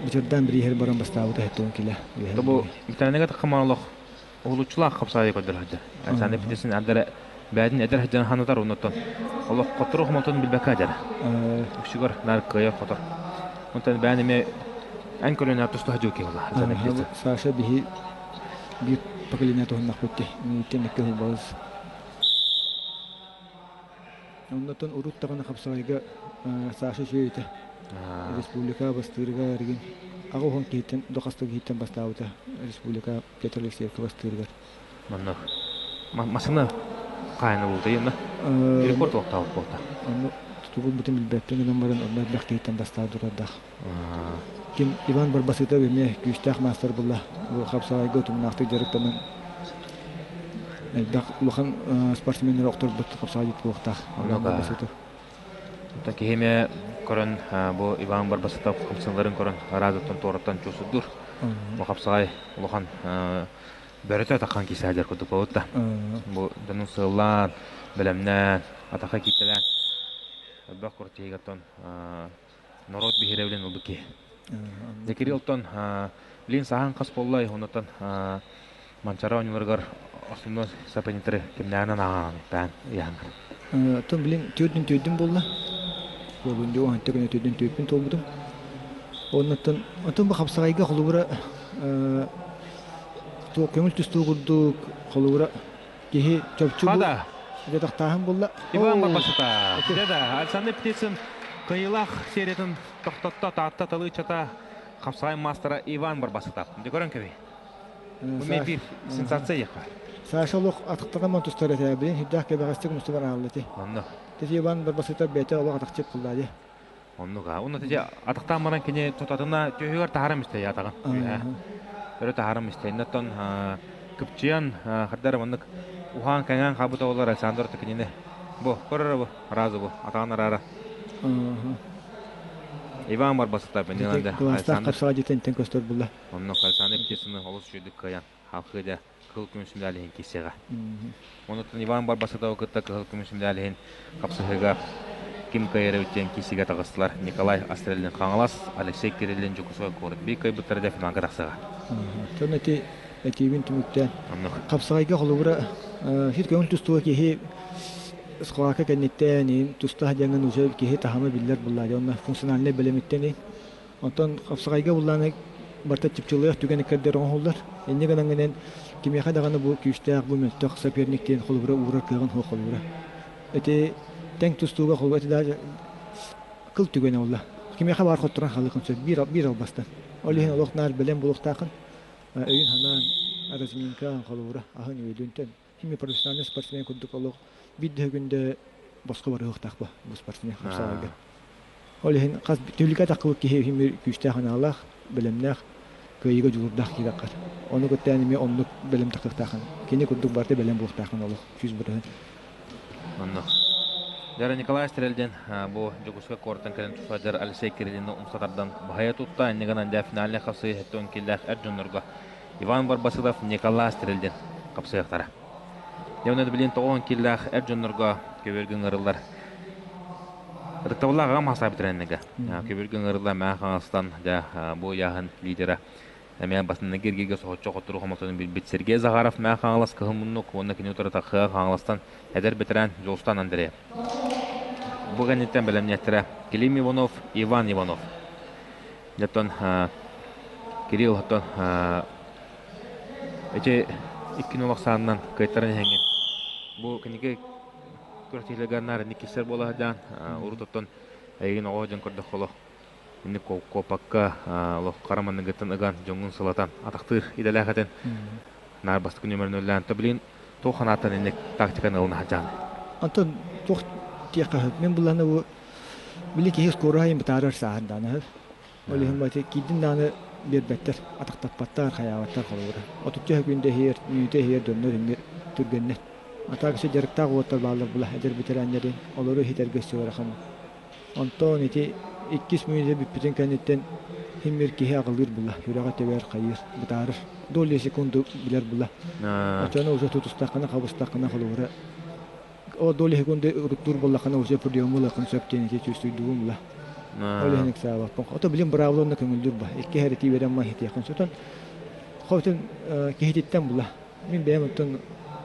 Бычырдаан бирииһэр баран бастаабыта хэттуон килэ. Бу Виталийга таххамаалох уһулуччулаах хапсаайы көрдөр сылдьар. Александр Птицын ардара бэйэтин эдэр сылдьан ханатар оннуттан олох хоттору хомолтон билбэккэ дьара. Үксүгэр наар кыайар хотор. Онтон бэйэн эмиэ эн көлөнө тустаһа дьыл киһи Александр Птицын. Саша биһи биир поколение туһуннахпыт дии. Мииттэн икки сыл Оннотон урут даҕаны хапсаҕайга Саша үчүгэй этэ. Республика бастыырыгар эргин аҕа уһун киһиттэн дохаста киһиттэн бастаабыта республика Петр Алексеевка бастыырыгар. Манна масына хаайна булта иэнна рекорд олохтообут буолта. Онно тутугун бутун билбэппин гынан баран онно элбэх киһиттэн бастаан турардаах. Ким Иван Барбасытов эмиэ күүстээх маастар булла. Бу хапсаҕайга утумнаахтык дьарыктанан элбэх улахан спортсменнары охторбут хапсаҕайдьыт буолуохтаах Иван Барбасытов. Киһи эмиэ көрөн бу Иван Барбасытов хамсыыларын көрөн араадыттан туораттан чуусурдуур. Бу хапсаҕай улахан бөрөтө атаххан киисээдэр курдук буолбут да. Бу дьонун сыаллаан, бэлэмнээн, атахха кииртэлээн элбэх куртиһигаттан норуот биһирэбилин ылбыт киһи. Дьэ Кирилл билин саһан хас буоллай, оннуттан Манчара оонньууларыгар основной соперниктары кимнээҕинэн ааҕан ыйаһаннар. Оттон билин түөрдүн түөрдүн буолла. Буолун дьэ уонта күнэ түөрдүн түөрпүн туолбутум. Оннуттан оттон бу хапсаҕайга холобура туох көҥүл түстүү курдук холобура киһи чопчу Хада. Дьатахтааһын булла. Иван Барбасыта. Да, Александр Птицын кыйылах сериятын тохтотто Таатта талыычата хапсаҕай маастара Иван Барбасытов. Дьэ көрөн кэби. Бу биир сенсация яха. Саша олох атахтарынан тустар этэ. Билин сүрдээх кэбэҕэстик мустубар аалла ити. Онно. Тeti Иван Барбасытов бэйэтэ олох атахчыт булла дии. Оннук аа. Уонна тeti атахтаан баран кини тутатына түөһүгэр таһарам истэ атаҕын. Үөһэ. Өрө таһарам истэ. Иннаттан кыпчыйан хардара маннык уһаан кэҥээн хаалбыт оҕолор Александр кинини бу көрөр бу разы бу атаҕын араара Иван Барбасытов Класстаах хапсаҕа дьитентен көстөр булла. Онно Александр Птицыны олус үчүгүйдүк кыайан. Халхыда кыһыл көмүс медалиһин киссеҕэ. Онуттан Иван Барбасытовы кытта кыһыл көмүс медалиһин хапсыһыыга ким кыайар эбит диэн киссигэ таҕыстылар. Николай Астреллин Хаҥалас, Алексей Кириллин Дьокуускай куорат биир кыайбыттара дэ финалга тахсыаҕа. Тон эти этиибин түмүктээн хапсаҕайга холобура сир көҥүл тустууга киһи схватка кэнниттэн тустаах диэҥҥин уже киһи таһыма биллэр буллаа онно функциональнай бэлэмиттэн Онтон хапсаҕайга буллааны барыта чыпчылыах түгэн иккэрдэр оҥоһуллар. Инньэ гынан кимиэхэ даҕаны бу күүстээх, бу мөлтөх соперник диэн холобура уурар кыаҕын суох холобура. Ити тэҥ тустууга холобура ити даже кыл түгэнэ буолла. Кимиэхэ баар хотторон хаалыахын сөп биир, биир албастан. Ол иһин олох наар бэлэм буолуохтаахын. Өйүн санаан, разминка холобура аһын үөлүнтэн Кими профессиональный спортсмен курдук олох биир да күндэ босхо барыахтаах бу спортсмен хапсаҕайга. Ол иһин хас түлүкэ таххыбыт киһи иһин күүстээх анаалаах, бэлэмнээх, кыайыыга дьулуурдаах киирэххэр. Ону кытта эмиэ оннук бэлэм тахсыахтаахын. Кини курдук барыта бэлэм буолуохтаахын олох 100%. Оннук. Дара Николай Стрельдин бу Дьокуускай куораттан кэлэн тусаадьар Алексей Кириллини умса тардан баһайа тутта. Иннигынан дьэ финальнай хапсыы 70 киллээх эр дьоннорго Иван Барбасилов, Николай Стрельдин хапсыахтара. Дьэ, билин 90 киллээх эр дьоннорго көбүөргө ыҥырыллар. Ытыктабыллаах аҕам хасаа бүтэрэннэгэ. Көбүөргө ыҥырыллар мээ хаҥастан дьэ бу ыйааһын лидера эмиэ басынна киргигэ соһуччу хоттору хомотун билбит Сергей Захаров мээ хаҥалас кыһыл муннук уонна кини утары Хыа Хаҥаластан эдэр бэтэрээн Дьулустан Андреев. Бу кэнниттэн бэлэмниэттэрэ Клим Иванов, Иван Иванов. Оттон Кирилл оттон ити икки нолох саанынан кыайтаран иһэҥҥин бу кинигэ күрэхтэһиилэргэ наар инник киссэр буола сылдьан урут оттон эйигин оҕо дьон көрдөххө олох инник куоппакка олох хара манныгыттан ыган дьоҥҥун сылатан атахтыыр идэлээх этин наар бастакы нүөмэрин өллөөн то билин туох санааттан инник тактиканы ылына сылдьаҕын? Антон туох диэххэ сөп мин буллаҕына бу Били киһи скороһайын бытаарар сааһын даҕаны. Ол иһин бати киирдин даҕаны биэрбэттэр, атахтаппаттар, хайаабаттар холобура. Отучча күндэ иһиэр, мүнүүтэ иһиэр дьоннор иннир түргэннэр. Атаак өссө дьарыктаах уолаттар бааллар була эдэр бэтэрээннэри, олору иһитэргэ өссө ыарахан. Онтон ити иккис мүнүүтэ бүппүтүн кэнниттэн химмир киһи аҕылыыр була, сүрэҕэ тэбэр, хайыыр, бытаарар. Доли секунду билэр була. Оччону уже тутустаххына, хабыстаххына холобура О доли секунды уруттуур буоллаххына уже приему ылыаххын сөп диэн ити чувствуйдугум ла. Ол иһин ыксаабаппын. Ото билим быраабыланна көҥүллүүр ба. Икки хэрити берем ма хитиэххин сөтөн. Хотун киһититтэн була. Мин бэйэм оттон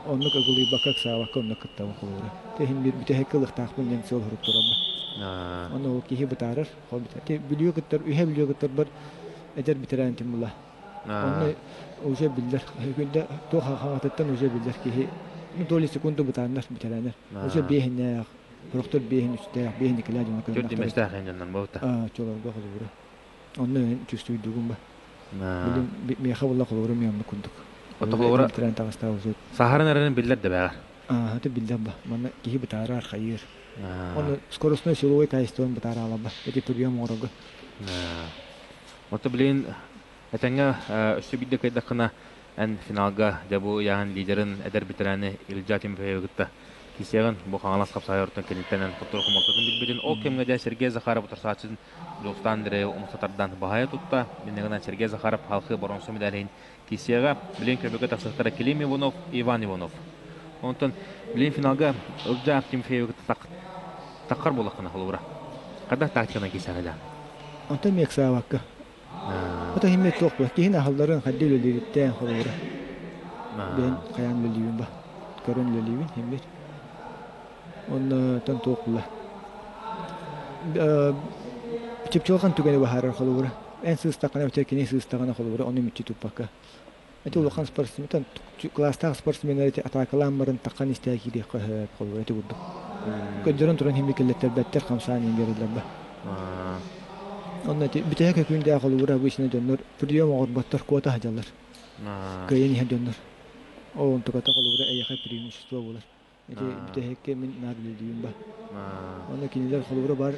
оннук ыгылыйбакка ыксаабакка оннук кыттабын холобура. Тэһин бир бүтэһиккэ ылыахтаахпын диэн сыал сорук турар ба. Онно ол киһи бытаарар. Бүлүү кыттар, үһэ бүлүү кыттарбар эдэр бэтэрээнтим була. Онно уже биллэр. Күндэ туох хаҥатыттан уже биллэр киһи ну доли секунду бытааннар бүтэрээнэр. Уже биэһиннээх, сорохтор биэһин үстээх, биэһин иккилээх дьоно Төрт димэстээх эн дьоннор буолта. Аа, чолорго холобура. Онно мен чувствуйдугум ба. Билим миэхэ була холобура мен онно курдук. Ото холобура Трен таҕыстаа уже. Саһарын эрэрин биллэр да бэҕэр. Аа, это биллэр ба. Манна киһи бытаарар хайыр. Оны скоростной силовой качествон бытаараалаба. Эти прием оҥорого. Ото билин Этэҥҥэ өссө биирдэ кыайдаххына, эн финалга дьэ бу ыйааһын лидерин эдэр бэтэрэни Илья Тимофеевы кытта киирсиэҕин. Бу Хаҥалас хапсаайыттан киниттэн хоттору хомолтотун билбитин. Ол кэмҥэ дьэ Сергей Захаров утарсааччытын Дьулустаан Андреев умса тардан баһайа тутта. Иннигинэн Сергей Захаров халхыы боронсо медалиһин киирсиэҕэ. Билин көбүкэ тахсыахтара Клим Иванов, Иван Иванов. Онтон билин финалга Ылдьаа Тимофеевы кытта таххар буоллаххына холобура. Хайдах тактиканан киирсэҕэ Онтон миэксаабакка Ото иһиммэ туох була киһин аһылларын хадди үлэлиириттэн холобура бэйэн хайаан үлэлиибин ба көрөн үлэлиибин иһиммит онно тон туох була чыпчылҕан түгэни баһаарар холобура эн сыыстаххына эбэтэр кини сыыстаҕына холобура ону мүччү туппакка ити улахан спортсмен кылаастаах спортсменнар ити атаакалаан баран таххан истээ киириэххэ сөп холобура ити курдук көрдөрөн туран химми кэллэттэрбэттэр хамсаан иин биэрэллэр ба Онно ити бүтэһик өкүүндээх холобура обычно дьоннор прием оҥорботтор, куота сылдьаллар. Кыайан иһэр дьоннор. Ол онтуката холобура эйиэхэ преимущество буолар. Ити бүтэһиккэ мин наар үлэлиибин ба. Онно кинилэр холобура бар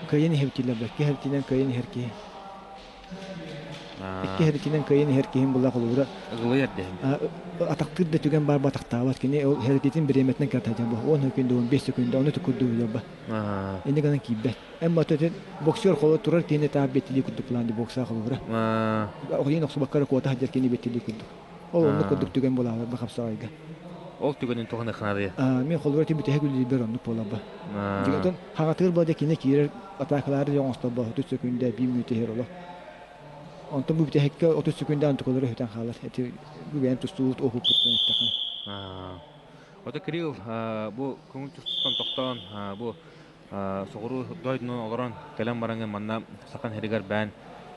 кыайан иһэбитилэр ба. Киһи кыайан иһэр киһи. Икки хэритинэн кыайан иһэр киһим була холобура. Ыгылыйар дэһин. Атахтыыр да түгэн баар атахтаабат. Кини ол хэрититин бириэмэтинэн кэртэ бу 10 секунда, 15 секунда ону курдук билэрба. Инни гынан киирбэт. Эн матытын боксер холо турар киһини таап беттили курдук план бокса холобура. Оҕойун охсубаккара куота сылдьар кини беттили курдук. Ол оннук курдук түгэн буолаалар ба хапсаҕайга. Ол түгэнин туһаны ханадыйа. Мен холобура ти бүтэһик үлэлиирбэр оннук буоларба. Дьигэтин хаҕатыыр буолда кини киирэр атаакалаары дьон оҥосторбо 30 секунда биир мүнүүтэ иһэр олох. Онтон бу бүтэһиккэ 30 секунда антыколары өтөн хаалар. Эти бу бэйэм тустуут опыппыттан эттэххэ. Ото Кирилл бу көҥүл тустууттан тохтоон бу соҕуруу дойдунан олорон кэлэн бараҥҥын манна Сахан сиригэр бээн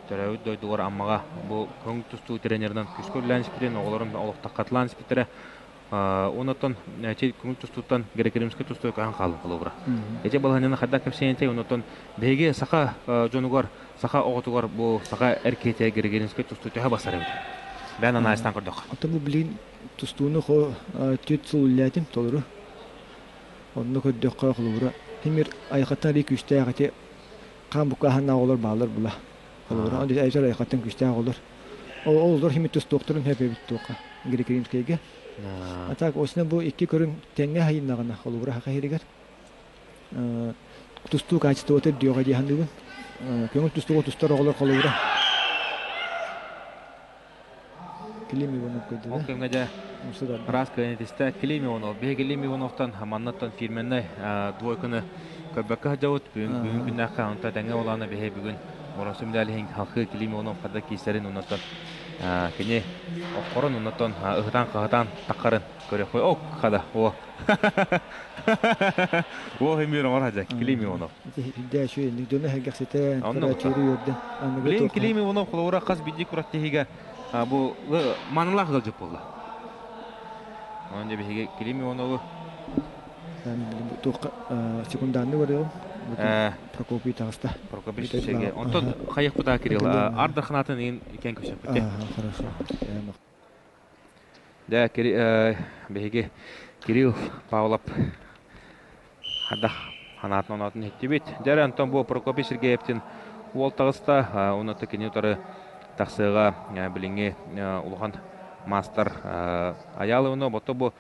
төрөөбүт дойдугар Аммаҕа бу көҥүл тустуу тренеринэн күүскэ үлэлээн испитин, оҕолорун олохтоххатылаан испиттэрэ. Оннуттан көҥүл тустууттан греко-римскэй тустууга көһөн хааллым холобура. Ити балаһыанньаны хайдах кэпсээнтэй, оннуттан биһиги саха дьонугар, саха оҕотугар бу саха эр киһитэ греко-римскэй тустуу төһө бассар эбит? Бээн анаайыстаан көрдөххө. Оттон бу билигин тустууну хо түөрт сыл үлэлээтим толору. Онно көрдөххө холобура тимир айхаттан арый күүстээх ити хаан буккааһыннаах оҕолор бааллар була. Холобура айсар айхаттан күүстээх оҕолор. Ол олор химит тустуохтарын сөп эбит туохха Грекримскэйгэ. А так осна бу икки көрүҥ тэҥҥэ хайыннаҕына холобура саха сиригэр тустуу качествота үрдүөҕэ дии саныыбын. Көҥүл тустууга тустар оҕолор холобура Клим Иванов көрдө Ол кэмҥэ дьэ ыраас кыайан Клим Иванов. Биһиги Клим Ивановтан маннаттан фирменнэй двойканы көрбөккө сылдьабыт. Бүгүн бүгүн күннээххэ онто тэҥҥэ буолаана биһи бүгүн Моросу медалиһин халқы Клим Иванов хада киисэрин оннотон кини оххорун оннотон ыһытаан-хаһытаан таххарын көрөххө ок хада о о химир оҥор хадьа Клим Иванов. Дэ үчүгэй дьону сэргэхситэн, көрөөччүлэри үөрдэн. Билин Клим Иванов холобура хас биирдии күрэхтэһиигэ бу маанылаах ыалдьыт буолла. Онон дьэ биһиги Клим Иванову туохха секундаанны барыаҕым. Прокопий таҕыста. Прокопий Сергей. Онтон хайыхпыта Кирилл Ардарханатын иин икэн көсөппүт. Хорошо. Дэ биһиги Кирилл Павлов хадах ханаатын оноотун иһиттибит. Дьэ онтон бу Прокопий Сергеевтин уол таҕыста, уонна кини утары тахсыаҕа билиҥҥи улахан маастар Аяловна, бото бу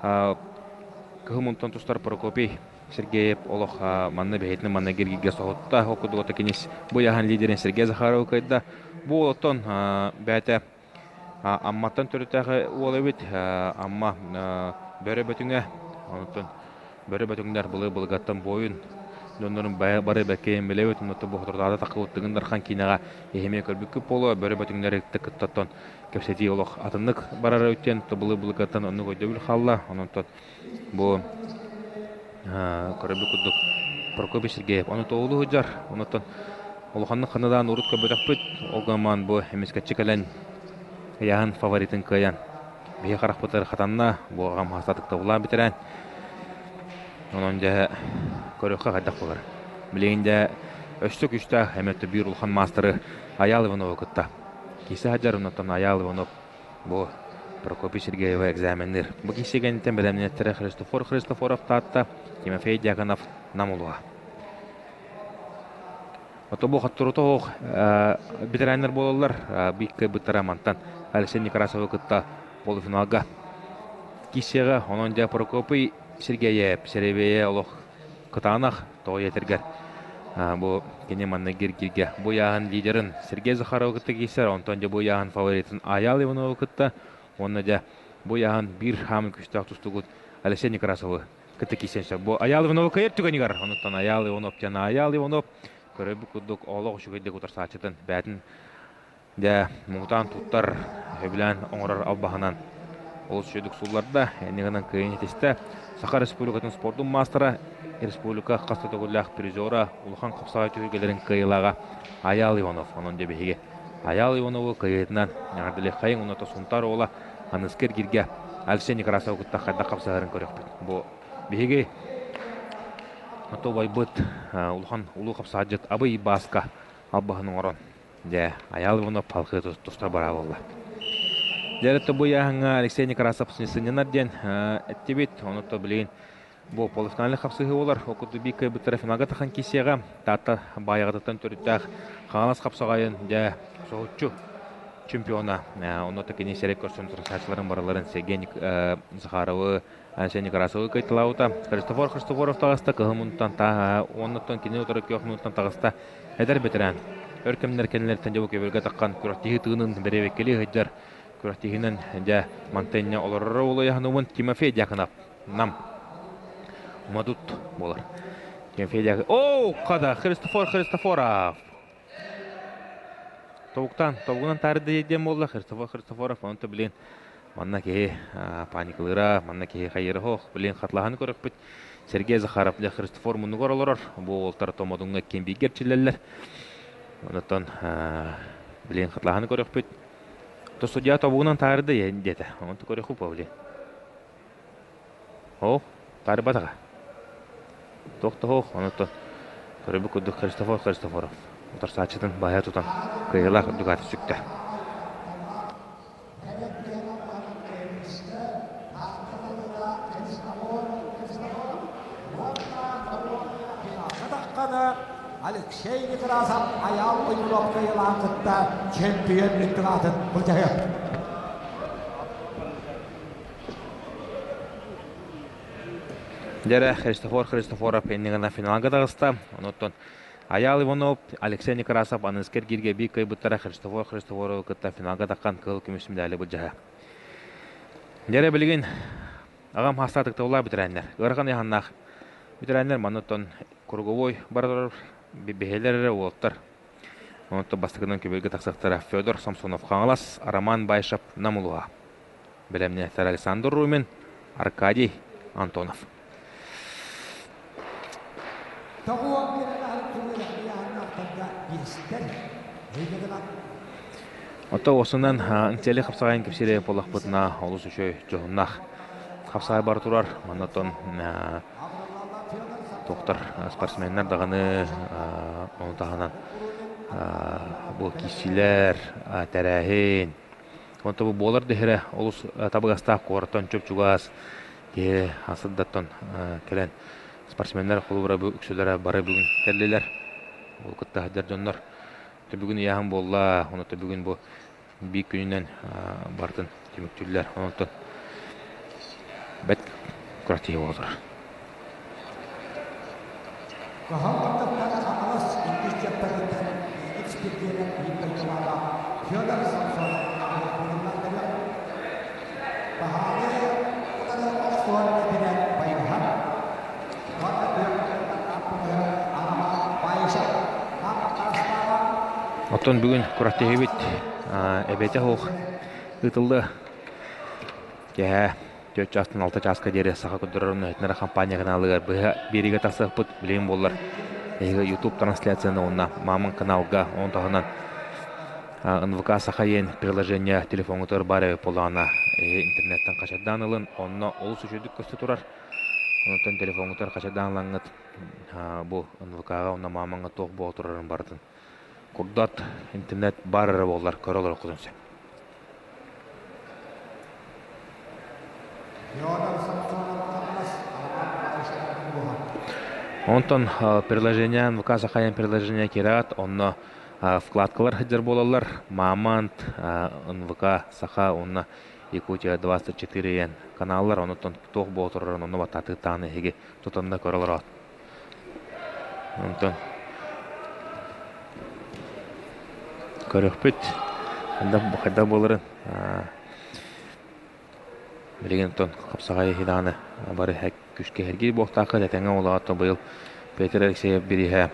кыһыл мунтан тустар Прокопий Сергеев олох манна бэһитин манна киргигэ соһутта. Ол курдук кинис бу яһан лидерин Сергей Захаров кыайда. Бу олоттон бэйэтэ Амматтан төрүттээх уол эбит. Амма бөрө бөтүҥэ. Онтон бөрө бөтүҥнэр былы былыгаттан буойун дьоннорун бары бэккэйэн билэбит. Онтон бу соторутааҕыта таххыбыт Тыгын Дархан киинэҕэ эһимиэ көрбүккүт буолуо. Бөрө бөтүҥнэри кыттаттан кэпсэтии олох атыннык барара үттэн былы былыгаттан оннук өйдөбүл хаалла. Онон бу көрөрбүт курдук Прокопий Сергеев ону тоҕулуу сылдьар. Онуттан улаханнык ханадаан урут көрбөтөхпүт. Ол гынан бу эмискэччи кэлэн ыйааһын фаворитын кыайан биһи харахпытыгар хатанна. Бу аҕам хаастаатык бүтэрээн. Онон дьэ көрүөххэ хайдах буолар. Билигин дьэ өссө күүстээх эмиэ биир улахан маастары Айаал Ивановы кытта киирсэ сылдьар. Онуттан Айаал Иванов Бу Прокопий Сергеева экзаменныыр. Бу киирсигэниттэн бэлэмнэнэттэрэ Христофор Христофоров Таатта, Тимофей Дьяконов Нам улууһа. Ото бу хотторута оһох ветераннар буолаллар. Биир кыайбыттара мантан Алексей Некрасовы кытта полуфиналга киирсиэҕэ. Онон дьэ Прокопий Сергеев Серебее олох кытаанах тоҕо этэргэр бу кини манна киргиргэ бу ыйааһын лидерин Сергей Захаровы кытта киирсэр, онтон дьэ бу ыйааһын фаворитын Айаал Ивановы кытта уонна дьэ бу ыйааһын биир хаамын күүстээх тустуугут Алексей Некрасовы кытта киирсэн сөп. Бу Айаал Ивановы кыайар түгэнигэр, онуттан Айаал Иванов диэн Айаал Иванов көрөрбүт курдук олох үчүгэйдик утарсааччытын бээтин Дьэ, муҥутаан туттар, сөбүлээн оҥорор албаһынан олус үчүгэйдик суулларда, инньэ гынан кыайан ситистэ. Саха Республикатын спордун маастара, республика хас да төгүллээх призера, улахан хапсаҕай түһүлгэлэрин кыайыылааҕа Айаал Иванов. Онон дьэ биһиги Айаал Иванову кыайыытынан эҕэрдэлиэххэйиҥ уонна Сунтаар уола аныгыскы эргииргэ Алексей Некрасовы кытта хайдах хапсыһарын көрүөхпүт. Бу биһиги убайбыт улахан улуу хапсаҕайдьыт Абый Бааска албаһын оҥорон Дьэ, Айаал Иванов халхыы туста бара буолла. Дьэ, бу ыйааһыҥҥа Алексей Некрасов сынньанар диэн эттибит. Ону то билигин бу полуфинальнай хапсыһыы буолар. Ол курдук биир кыайбыттара финалга тахан киирсиэҕэ. Таатта Баайаҕатыттан төрүттээх Хаҥалас хапсаҕайын дьэ соһуччу. чемпиона. Онно кини сэрек көрсөн турсаачыларын барыларын Сергей Захаровы, Айсен Некрасовы кыйтылаабыта. Христофор Христофоров таҕыста кыһыл муннуттан уоннуттан кини утары күөх муннуттан таҕыста эдэр бэтэрээн. Өр кэмнэр кэннилэриттэн дьэ бу көбүргэ таххан күрэхтэһии тыынын бэрэбиэркэлии сылдьар күрэхтэһиинэн дьэ мантыынньа олороро улуйаһыныбын Тимофей Дьяконов Нам Мадут буолар. Тимофей Дьяконов. Оо, хада Христофор Христофоров. Тобуктан, тобугунан таарыйда диэн буолла Христофор Христофоров, онто билин манна киһи паникалыыра, манна киһи хайыыра суох, билин хатлаһан көрөхпүт. Сергей Захаров для Христофор муннугар олорор, бу уолтар Томодуҥҥа ким бииргэ эрчиллэллэр. Онтон билин хатлаһан көрөхпүт. То судья тобугунан таарыйда диэтэ. Онто көрөхпүт блин. Оо, таарыйбатаҕа. Туох да суох, онуттан көрбүт курдук Христофор Христофоров утарсааччытын баһа тутан кыайыылаах үрдүк ааты сүктэ. Алексей Некрасов Айаал Оймунов кыайыылаах кытта чемпион үрдүк аатын былдьаһыа. Дьэрэ Христофор Христофоров иннигинэ финалга таҕыста. Онуттан Айаал Иванов, Алексей Некрасов аныгыскы эргииргэ биир кыайбыттара Христофор Христофоровы кытта финалга таххан кыһыл көмүс медали былдьаһа. Дьэрэ билигин аҕам хаастаах тыктабыллаах бүтэрээннэр. Ыарахан ыйаһыннаах бүтэрээннэр манныттан круговой барар биһэлэр эрэ уолаттар. Онтон бастакынан көбүөргэ тахсыахтара Федор Самсонов Хаҥалас, Роман Байшев Нам улууһа. Бэлэмнээхтэр Александр Румин, Аркадий Антонов. Ото осунан ынтели хапсаҕайын кэпсире буоллахпытына олус үчүгэй дьоһуннаах хапсаҕай бара турар. Манна тохтор спортсменнар даҕаны ону таһынан бу киирсиилэр тэрээһин Онто бу буолар дэһэрэ олус табыгастаах куораттан чуп-чугас киһи асырдаттан кэлэн спортсменнар холобура бу үксүлэрэ бары бүгүн кэллилэр. Ол кытта сылдьар дьоннор бүгүн ыйааһын буолла, онута бүгүн бу биир күнүнэн барытын түмүктүүллэр. Онтон бэт күрэхтэһии буола турар. Оттон бүгүн күрэхтэһиибит эбэтэ суох ыытыллыа. Киэһэ 4 чаастан 6 чааска диэри саха көрдөрөр иһитиннэрэр компания каналыгар быһа биэриигэ тахсыахпыт. Билигин буоллар эһиги YouTube трансляцияны уонна Мамын каналга, он таһынан НВК Саха диэн приложение телефоҥҥутугар баар эбит буоллаҕына интернеттэн хачардаан ылын, онно олус үчүгэйдик көстө турар. Онтон телефоҥҥутугар хачардаан ылаҥҥыт бу НВК-ҕа уонна Мамаҥҥа туох буола турарын барытын курдат интернет баар эрэ буоллар көрө олоруоххутун сөп. Онтон приложение НВК Сахайан приложение кираат, онно вкладкалар сылдьар буолаллар. Мамонт, НВК Саха уонна Якутия 24 каналлар онуттан туох буола турарын онно баттаатыыттаан эһиги тутанна көрө олороот. Онтон көрүөхпүт хайдах буоларын билигин оттон хапсаҕай даҕаны бары күүскэ эргий буолтаахха тэтэҥҥэ олоҕо быйыл Петр Алексеев бирииһэ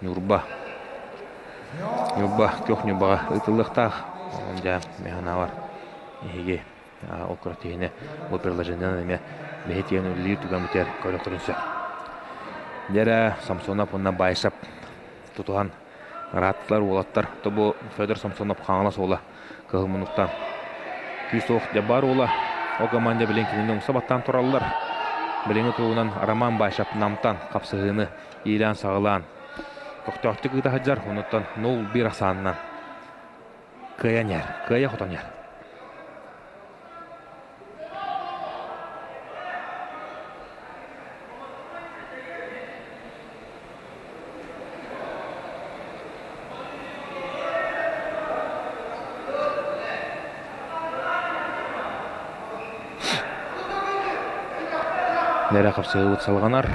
Ньурба Ньурба күөх Ньурбаҕа ыытыллыахтаах онон дьэ мин санаабар эһиги Ол күрэхтэһиини бу приложениенан эмиэ бэйэ тиийэн үлэлиир түгэммитигэр көрө-көрүн сөп. Дьэ Самсонов уонна Байшап тутуһан ырааттылар уолаттар. То бу Федор Самсонов Хаҥалас уола кыһыл муннуктан күүс-уох Дьаббаар уола. Ол команда билин кинини умса баттаан тураллар. Билиҥҥи туһунан Роман Байшап Намтан хапсыһыыны иилээн-саҕалаан көхтөөхтүк ыыта сылдьар. Онуттан 0-1 ахсаанынан кыайан иһэр, кыайа хотон иһэр. Нэрэ хапсыһыбыт салҕанар.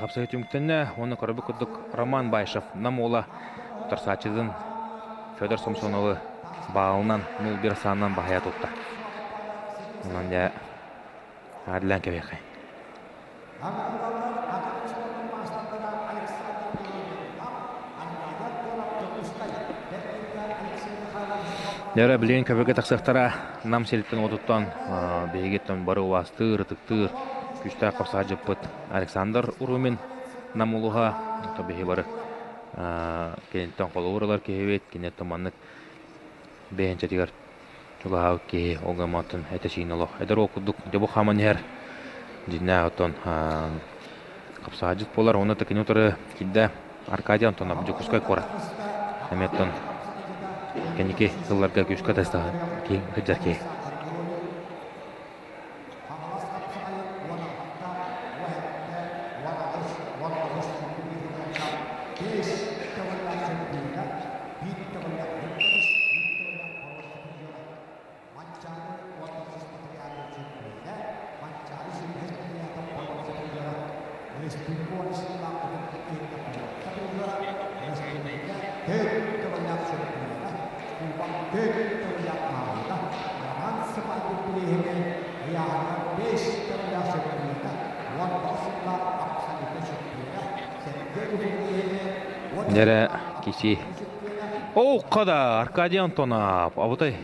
Хапсыһыы түмүктэннэ уонна көрбүт курдук Роман Баишев Нам уола утарсааччытын Федор Самсоновы баалынан 0-1 саанынан баһыйа тутта. Онон дьэ аадилаан кэбиэххэй. Дьэ билигин көбүргэ тахсыахтара Нам сириттэн уотуттан биһигиттэн бары убаастыыр, ытыктыыр күүстээх хапсаҕайдьыппыт Александр Урумин Нам улууһа биһи бары киниттэн холобур ылар киһибит, киниттэн маннык бэйэнчэтигэр чугаһаабыт киһи ол гымматын этэ-сиинэ олох эдэр уол курдук дьэ бу хааман иһэр дьиҥнээх оттон хапсаҕайдьыт буолар уонна да кини утары киирдэ Аркадий Антонов Дьокуускай куорат эмиэ оттон кэнники сылларга күүскэ тастаһа сылдьар киһи. Дьэрэ киси. Оо, хада, Аркадий Антонов, абытай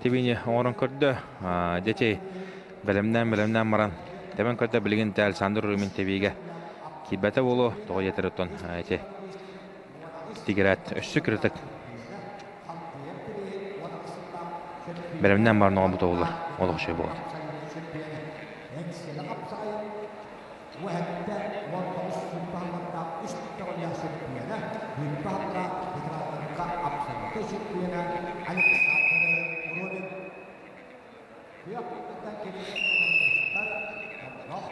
Тибини оҥорон көрдө. Дьэ бэлэмнээн-бэлэмнээн баран тэбэн көрдө билигин тэ Александр Румин тэбиигэ киирбэтэ буолуо тоҕо диэтэр оттон ити тигирээт өссө кыратык бэлэмнээн баран оҥорбута буоллар олох үчүгэй буолуо.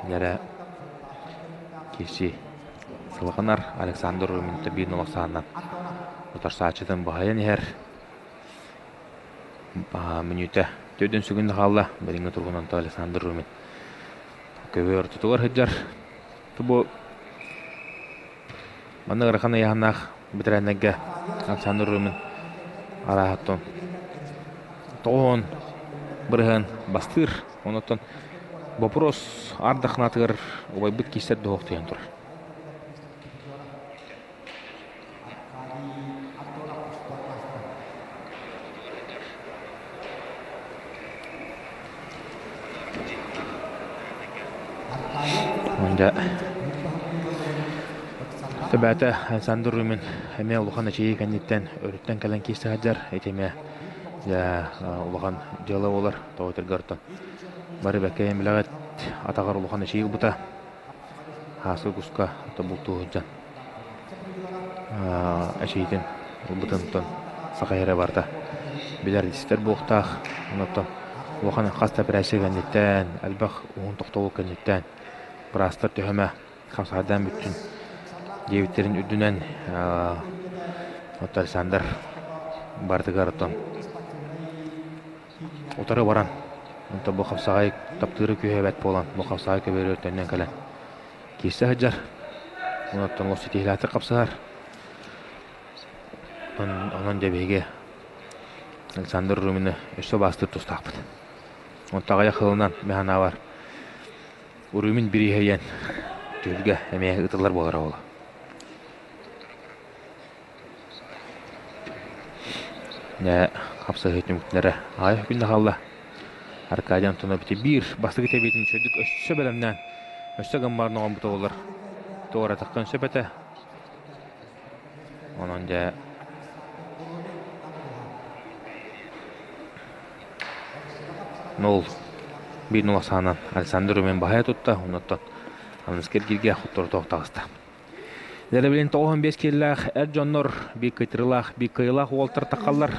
Нэрэ киси сылҕанар Александр Румин биир нолосааннан утарсааччытын баһыйан иһэр мүнүүтэ төрдүн сүгүн хаалла билиҥҥи туругунан Александр Румин Көбүөр ортотугар сылдьар. Бу маннык ыарахан ыйааһыннаах бэтэрээннэргэ Александр Румин арааһыттан 90% бастыыр. Онон вопрос ардахнатыгар убайбыт киирсэр дуһуохтуйан турар. Дьэ, Төбөөтө Александр Румин эмиэ улахан эчэйии кэнниттэн өрүттэн кэлэн киирсэ сылдьар. Ити эмиэ дьэ улахан дьыала буолар. Тоҕо этэргэ оттон бары бэккэ билэҕит атаҕар улахан эчэйии ылбыта. Хааскы куска бултуу сылдьан эчэйиитин ылбытын оттон саха эрэ барыта билэр истэр буолуохтаах. Онон улахан хас да операция кэнниттэн, элбэх уһун тохтобул кэнниттэн быраастар төһө эмэ хамсаадаан бүттүн диэбиттэрин үрдүнэн оттон Александр барытыгар оттон Утары баран, онтон бу хапсаҕай таптыыры күһэйбэт буолан, бу хапсаҕай көбүөрүгэр төннөн кэлэн киирсэ сылдьар. Онон олус ситиһиилээхтик хапсыһар. Онон дьэ биһиги Александр Румины өссө убаастыыр тустаахпыт. Онтон аҕыйах сылынан мин санаабар Румин бирииһэйэн түһүлгэ эмиэ ыытыллар буолара буолуо. Дьэ, хапсыһыы түмүктэрэ аҕыйах күн да хаалла. Аркадий Антонович биир бастакы тэбиитин үчүгэйдик өссө бэлэмнээн, өссө гыммар оҥорбута буоллар, туоратаххын сөп этэ. Онон дьэ нол биир нол ахсаанынан Александр Румин баһыйа тутта, оннуттан аныгыскы эргииргэ хотторутоох таҕыста. Дэрэ билин 95 киилэлээх эр дьоннор биир кыйтырыылаах, биир кыайыылаах уолтар таххаллар.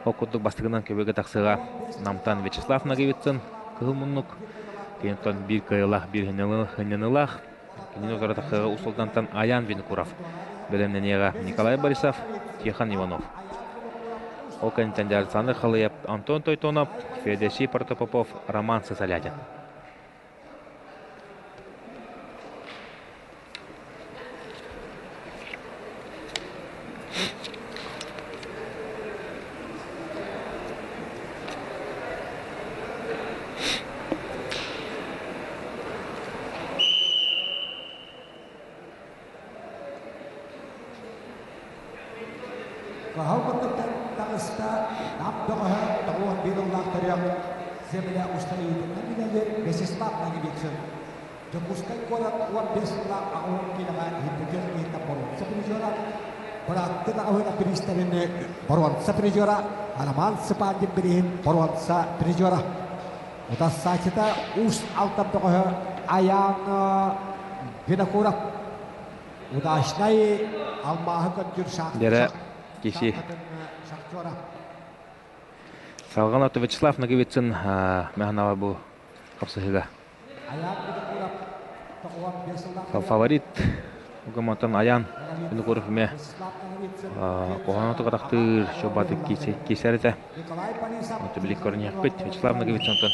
Ол курдук бастакынан көбүгэ тахсыаҕа Намтан Вячеслав Ноговицын, Кыһыл Муннук, киниттэн биир кыайыылаах, биир хынньаныылаах. Кинини утары тахсыаҕа Уус Алдантан Аян Винокуров, бэлэмнэниэҕэ Николай Борисов, Тихон Иванов. Ол кэнниттэн Александр Халыев, Антон Тойтонов, Феодосий Протопопов, Роман Сысолятин. Кыһыл муннуктан таҕыста, нам бөҕөһө 91 ыллаах төрүөх земля усталыытынан үлэлиир Вячеслав Ноговицын. Дьокуускай куорат 15 сыллаах аҕыһын киилэҕэ иһиппитин иһиттэн боруонса призера, бырааттыы аҕыһын бириистэрин боруонса призера, Роман Сыпандин бирииһин боруонса призера. Утассааччыта Уус Алдан бөҕөһө Айаан Винокуров. Удачнай алмааһы көрдүүр Дэрэ киси шахтера. Салган ото Вячеслав Ноговицын мэханава бу хапсыһыга. Фаворит Угаматан Аян Винокуров эмэ куһаҕан тахтыыр шобаты кисэр этэ. Онто билик көрүнүөхпүт. Вячеслав Ноговицын онтон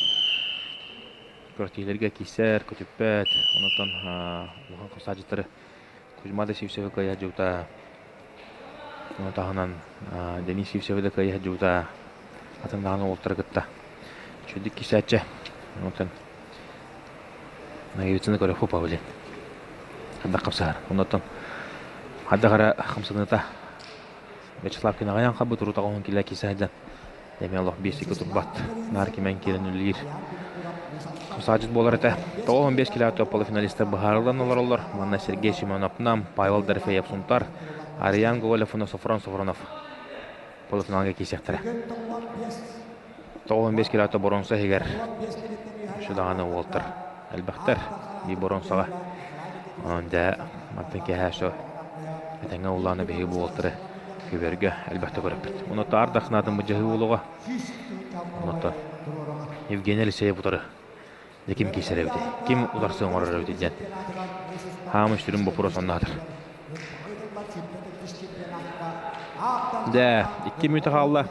Күрэхтэһиилэргэ киирсэр, көтүппэт, онтон улахан хапсааччыттары Кузьма да Сивцевы кыайа сылдьыбыта. Ону таһынан Денис Сивцевы да кыайа сылдьыбыта. Атын даҕаны уолаттары кытта үчүгэйдик киирсээччи. Онтон Ноговицыны көрө Павлин. Хайдах хапсаһар. Оннуттан хайдах эрэ хамсаныыта Вячеслав Кинаҕайан хабы турутаҕын килэ киирсэ сылдьан Эмиэ олох биэсикэ турбат, наар кимэн киирэн үлэлиир. Саадьыт буолар этэ. 95 километр полуфиналистар быһаарыллан олороллор. Манна Сергей Семенов Нам, Павел Дорофеев Сунтар, Ариан Гоголев уонна Софрон Софронов полуфиналга киирсиэхтэрэ. 95 километр боруонса иһигэр үс даҕаны уолтар элбэхтэр. Биир боруонсаҕа. Онон дьэ мантан киэһэ шо этэҥҥэ улаана биһиги бу уолтары Күбэргэ элбэхтэ көрөппүт. Онуота ардахнаатын быдьаһыы уолуга. Онуота Евгений Алексеев утары дьэ ким киирсэр эбитий? Ким утарсыы оҥорор эбитий диэн хаамый сүрүн боппуруос онно Дьэ, 2 мүнүүтэ хаалла.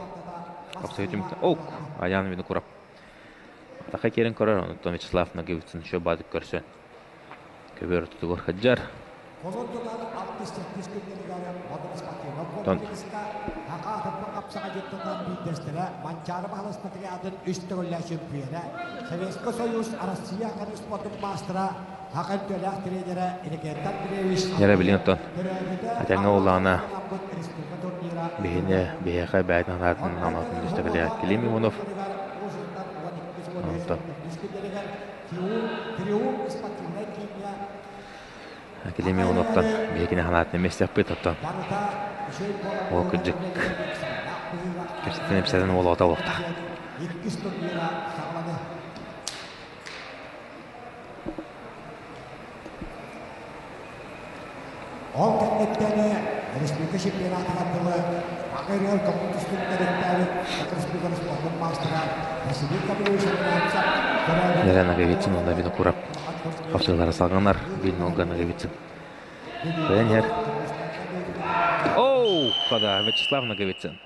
Хапсыһыы түмүктэ. Ок, Аян Винокуров. Атака киирэн көрөр, онуттан Вячеслав Ноговицын еще баадык көрсөн. Көбүөр ортотугар сылдьар. Онтон Дьэ билигин оттон этэҥҥэ буоллаҕына биһини биһиэхэ бэйэтин санаатын анаатын түстэ Клим Иванов. Онтон Академия онуттан биһигини ханаатын эмиэстэхпит оттон ол кырдьык кэпсэтэн ипсэтэн уолуота олохтоох. Ол кэнниттэн республика чемпионатыгар дылы Аҕырыал көҥүл түстүктэринтээбит республика спордун маастара Василий Гаврилович Румянцев Нера Ноговицын уонна Винокуров хапсыһыылара салҕанар биир нолга Ноговицын. Кыайан иһэр. Оу, хода Вячеслав Ноговицын.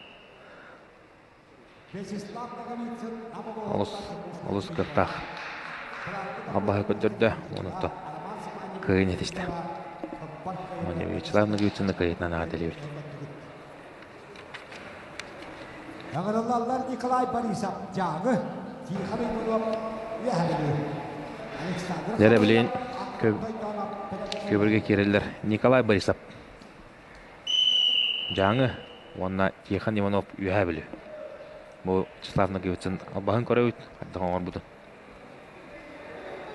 Олус, олус кыахтаах. Албаһы көрдөрдө, онуттан кыайын этистэ. Уонна Вячеслав Ноговицыны кыайытынан аҕа Ыҥырыллаллар Николай Борисов Дьааҥы, Тихон Иванов Үөһээ Бүлүү. Александр Дьэ билигин көбүргэ киирэллэр Николай Борисов Дьааҥы уонна Тихон Иванов Үөһээ Бүлүү. Бу Вячеслав Ноговицын албаһын көрөбүт, хайдах оҥорбутун.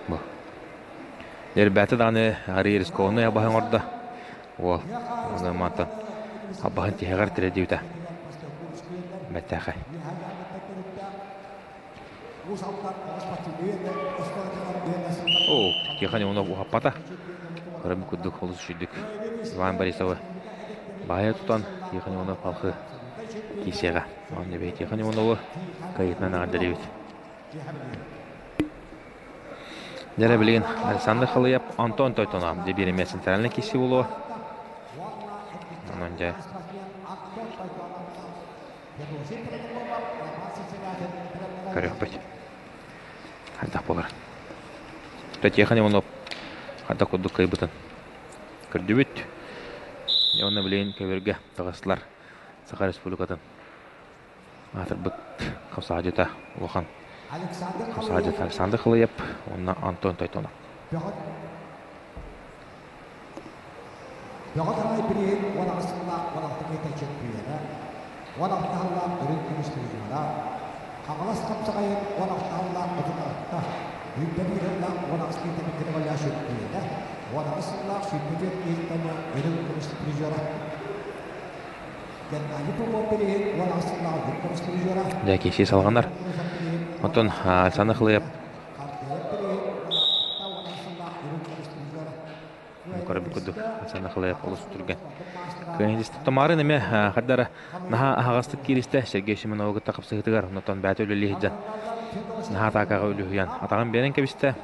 Бу. Эрбээтэ даҕаны арыый рискованнай албаһы оҥордо. Уол мантан албаһын тиһэҕэр тирэдиибитэ. Бэртээхэй. Оо, Тихон Иванов уһаппата. Көрөм курдук олус үчүйдүк Иван Борисовы баайа тутан Тихон Иванов халхы киисиэҕэ. Онно бэйи Тихон Иванову кыайыытынан эҕэрдэлиибит. Дьэрэ билигин Александр Халыйап Антон Тойтоноом дьэ биир эмиэ центральный киси буолуо. Онон дьэ көрүөхпүт. Хайдах буолар. Тихон Иванов хайдах курдук кыайбытын көрдүбүт. Уонна билигин көбүөргэ таҕыстылар Саха Республикатын аатырбыт хамсаадьыта улахан хамсаадьыта Александр Халыев уонна Антон Тойтонов. Бөҕө Тарай бирииһин 18 сыллаах 16 кыайта чөмпүйүөнэ, 16 сыллаах үрүҥ көмүс призера, Хаҥалас хапсаҕайын 16 сыллаах 36, 21 сыллаах 18 киһитэ кытта чөмпүйүөнэ, 18 сыллаах 24 киһиттэн үрүҥ көмүс призера. Геннадий Попов бирииһин 18 сыллаах үрүҥ көмүс призера. Дьэ, киһи салҕанар. Оттон Александр Хлыев Көрбүт курдук Александр Хлыев олус түргэн. Кыайан Томарын эмэ хардара наһаа аһаҕастык кииристэ Сергей Семеновы кытта хапсыһытыгар онтон бэйэтэ үлэлии сылдьан наһаа атаакаҕа үлүһүйэн атаҕын биэрэн кэбистэ.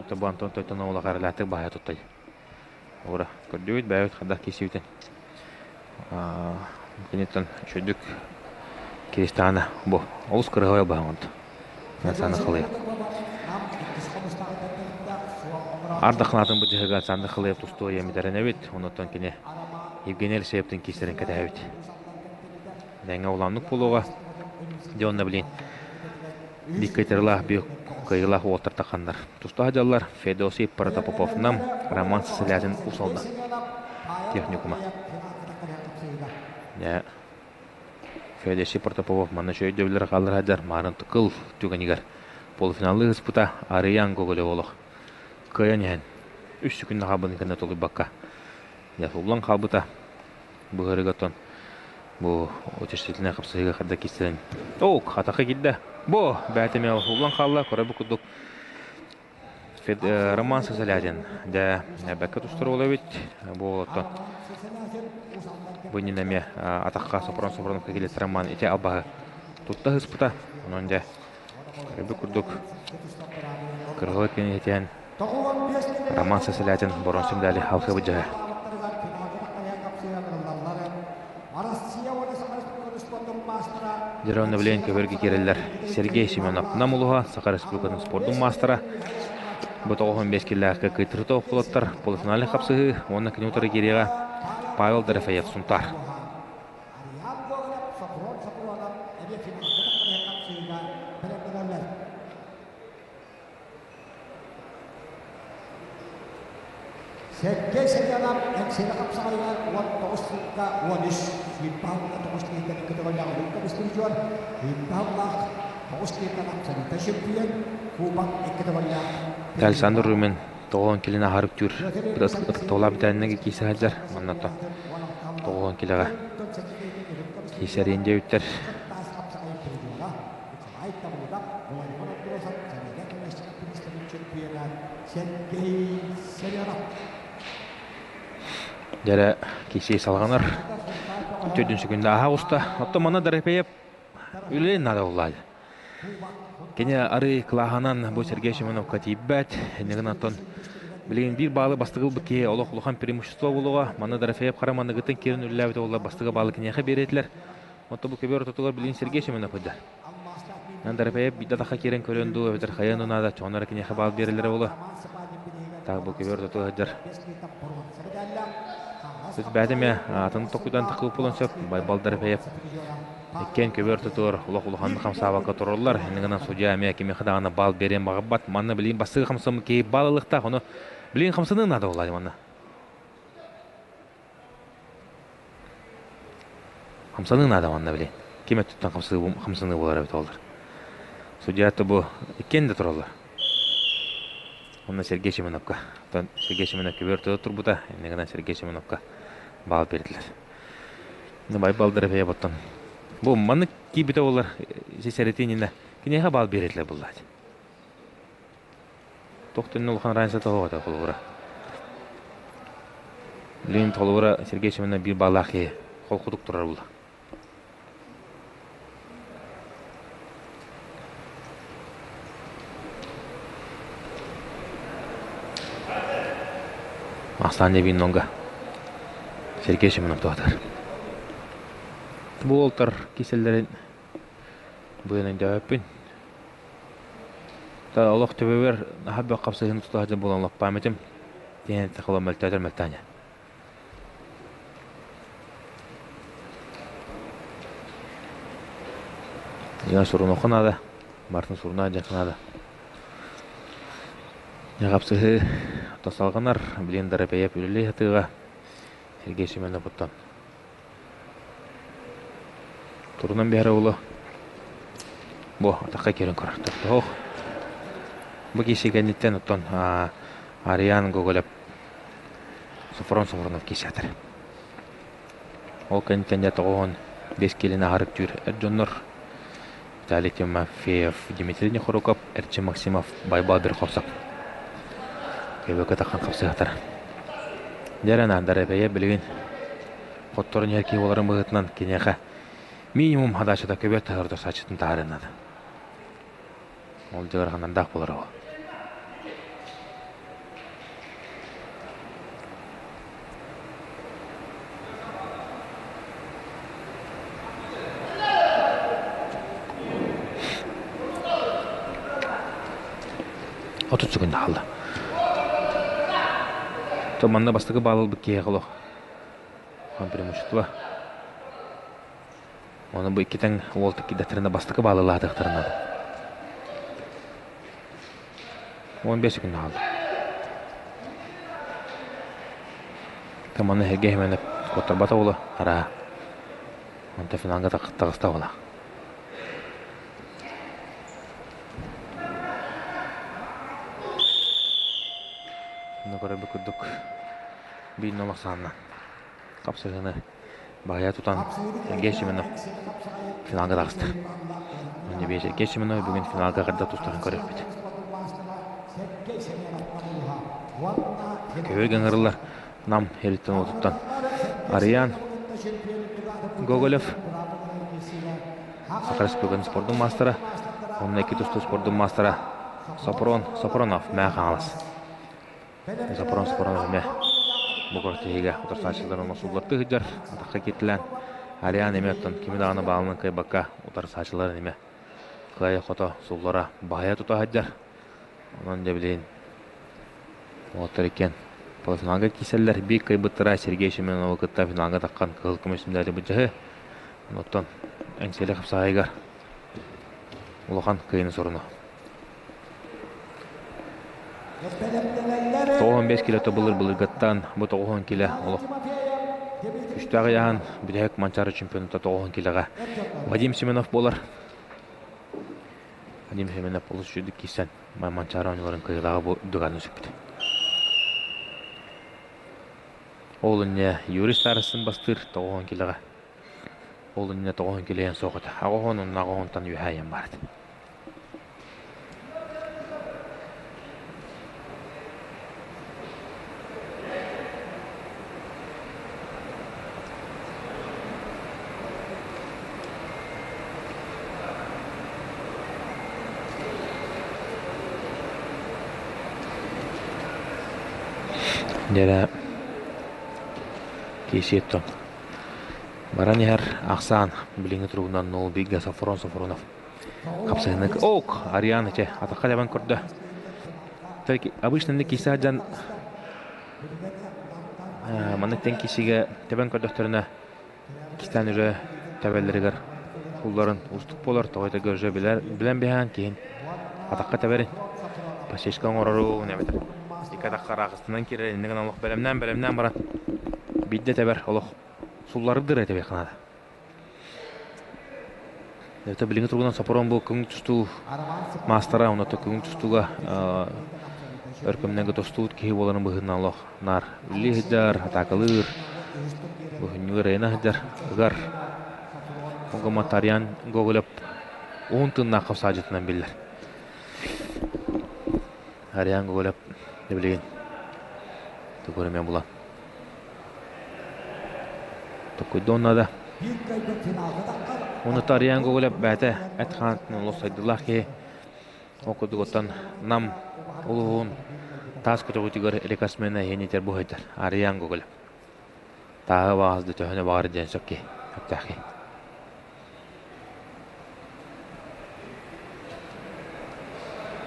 Онтон бу Антон Тойтонов улахан эрэлээхтик баһыйа туттай. Ура, көрдүгүт бэйэбит хайдах киирсибитин. Киниттэн үчүгдүк киристаана бу олус кырыһабай баһаҥыт. Александр Халыев. Ардахлаатын бу дьыһыга Александр Халыев тустуо емитэрэнэбит. Онуттан кини Евгений Алексеевтин киисэрин кэтэһэбит. Дэҥҥэ улааннык буолуоҕа. Дьэ онно билин Биккайтарылаах биир кыайыылаах уолаттар тахханнар. Тустаах дьаллар Феодосий Протопопов Нам, Роман Сысолятин Усалда техникума. Дьэ, Феодосий Протопопов манна үчүгэй өйдөбүллэр хааллар сылдьар маарын тыкыл түгэнигэр полуфиналы ыспыта Арыйаан Гоголев олох кыайан иһэн үс секунда хаалбытын кэннэ толуйбакка дьэ суллан хаалбыта. Быһарыгаттан бу утешительнай хапсыһыыга хадда киирсэн ок атахха киирдэ. Бу бээтэмэ уллан хаалла көрө бу курдук Роман Сосолятин дэ бэккэ тустар уол эбит бу уолаттан бу иннинэ эмиэ атахха сопрон-сопроновка килиэт Роман ити албаһы тутта сыспыта онон дьэ көрө курдук кыргыл киниэтиэн Роман Сосолятин боруонсум дали халхыбыт дьаһа. Дьэрэ билиэн көбөргө киирэллэр Сергей Семенов Нам улуһа, Саха Республикатын спордун маастара. Бу 95 киллээхкэ кыйтырыта охтулаттар полуфинале хапсыһыы уонна кини утары киириэҕэ Павел Дорофеев Сунтаар. Сергей Семенов Эҥсиэли хапсаҕайыгар 19 сылга 13, сүүрбэ алта тоҕус киһиттэн көтөҕөллөөх Олимп устудьуон, сүүрбэ аллаах тоҕус киһиттэн абсолютнай чемпион, кубок икки төгүллээх. Александр Румин тоҕуон килин аһар үктүүр ытыктабылаах бүтэннэги киирсэ сылдьар. Манна тоҕуон килэҕэ киирсэриин диэбиттэр. Дьэрэ киси салҕанар төрдүн сүгүндэ аһа уста. Оттон манна Дорофеев үлэлин наада буллаады. Кини арый кылааһынан бу Сергей Семеновка тиийбэт. Иннигин оттон билигин биир баалы бастыгыл бу киһи олох улахан преимущество буолуоҕа. Манна Дорофеев хара маныгытын киирэн үлэлээбит уоллар бастыгы баалы киниэхэ биэриэтилэр. Оттон бу көбүөр ортотугар билигин Сергей Семенов ыйдар. Дорофеев биирдэ атахха киирэн көрөн дуу, эбэтэр хайа ну наада, чоҕонор киниэхэ баал биэрэллэрэ буолуо. Так бу көбүөр ортотугар сылдьар. Сыс бэйэтэ эмиэ атын токуйдан тахсыбыт буолуон сөп. Байбал Дорофеев иккиэн көбүөр ортотугар олох улаханнык хамсаабакка тураллар. Иннигинэн судья эмиэ кимиэхэ даҕаны баал биэриэн баҕарбат. Манна билигин бастакы хамсаммыт киһи баал ылыахтаах. Ону билигин хамсаныы наада буолла манна. Хамсаныы наада манна били. Ким өттүттэн хамсаныы буолар эбит олор. Судья бу иккиэн да тураллар. Онно Сергей Семеновка. Оттон Сергей Семенов көбүөр ортото турбута. Инньэ гынан Сергей Семеновка баал биэрдилэр. Байбал Дорофеев оттон. Бу маннык киирбитэ буоллар сэрэтии иннинэ киниэхэ баал биэрэллэр буоллааччы. Туох да улахан разница тоҕо холобура. Билигин толугура Сергей Семенов биир баалаах киһи холкутук турар була. Ахсаан Дебиннонга Сергей Семенов туһатар. Бу уолтар киселлэрин быынан дөһөппүн. Та олох төбөбөр наһаа бөх хапсыһын тута сылдьан буолан лоппаамытым. Диэн сахала мөлтөөтөр мөлтөөне. Дьиҥэ сурунуохха наада, барытын суруна сылдьыахха наада. Дьэ хапсыһыы тосалҕанар, билигин Дарапеев үлэлии сатыыга Сергей Семенов оттон турунан биэрэ уолу бу атахха киирэн көрөр тохтоох. Бу киһи кэнниттэн оттон Ариан Гоголев Софрон Софронов киирсээтэр. Ол кэнниттэн дьэ 95 киилэни аһарык түүр эр дьоннор Виталий Тимофеев, Дмитрий Нехоруков, Эрчим Максимов, Байбал Берховцев Көбөкө тахан хапсыһатар. Дьэ эрэ Дарапея билигин хотторон иһэр киһи буоларын быһыытынан киниэхэ минимум хадааччыта көбүөт таһар тосааччытын таһаарыан наада. Ол дьыараханардаах буолар ол. 30 секунда хаалла. То манна бастакы баал ылбыт киһиэхэ олох преимущество. Оны бу икки тэҥ уол кидаттарына бастакы баалы ылаатыахтарына. 15 секунда хаалла. Таманы эһэргэ химэнэ куоттарбата буола араа. Онто финалга таҕыста буола. Онно көрөрбүт курдук биир нолох саанна хапсыһыыны баһыйа тутан Сергей Семенов финалга таҕыста. Уонна Сергей Семенов бүгүн финалга кытта тустарын көрүөхпүт. Көбүг ыҥырыллар Нам эриттэн уотуттан Ариан Гоголев Саха Республикатын спордун маастара, онно икки тустуу спордун маастара Сопрон Сопронов Мээ Хаҥалас. Сопрон Сопронов эмиэ бу күрэхтэһиигэ утарсааччыларын оҥосуллартыы сылдьар атахха кииртилээн Ариан эмиэ оттон кими даҕаны баалынан кыайбакка утарсааччыларын эмиэ кыайа-хото суллара баһыйа тута сылдьар. Онон дьэ билигин уолаттар иккиэн полуфиналга киирсэллэр. Биир кыайбыттара Сергей Семеновы кытта финалга таххан кыһыл көмүс медали былдьаһыы. Оттон Эҥсиэли хапсаҕайыгар улахан кыайыыны соруна. 95 кило былыр былыргаттан бу 90 кило олох күүстээх ыйааһын бүтэһик Манчаары чемпионата 90 килоҕа Вадим Семенов буолар. Вадим Семенов олус үчүгдүк киирсэн Манчаары оонньууларын кыайыылааҕа бу дыганы сүкпүтэ. Ол инньэ Юрий Старостин бастыыр 90 килоҕа. Ол инньэ 90 килоһын суох этэ. Аҕыс уон уонна аҕыс уонтан үөһэ айан баар этэ. Дьэрэ киисиэттон баран иһэр ахсаан билиҥҥи туругунан 0-1 Софрон Софронов хапсыһыннык ок Ариан ичэ атахха дабан көрдө обычно инник кисе сылдьан маннык тэн кисигэ тэбэн көрдөхтөрүнэ кистэн уже тэбэллэригэр сулларын уустук буолар тоҕо этэргэ уже билэр билэн биһээн киһин атахха тэбэрин подсечка оҥорорун эбэтэр икки атахха араҕастынан киирэр иннигин олох бэлэмнээн бэлэмнээн баран биирдэ тэбэр олох сулларыдыр этэбиэххэ наада. Это билиҥҥи туругунан Сопорон бу көҥүл тустуу маастара, онно көҥүл тустууга өр кэмнэргэ тустубут киһи буоларын быһыытынан олох наар үлэлии сылдьар, атаакалыыр, быһынньыгар эйэнэ сылдьар, ыгар. Ол Ариан Гоголев уһун тыыннаах хапсаадьытынан биллэр. Ариан Гоголев билигин тугу эмэ булан. Толкуйдуон наада. Уну Тарьян Гоголев бэйэтэ эт-хаан олус сайдыылаах киһи. Ол курдук оттон Нам улууһун таас көтөҕүүтүгэр рекордсмена иһин итэр буһайдар Арыйаан Гоголев. Тааһы баҕас да төһөнү баҕар диэн сөп киһи, сөптөөх киһи.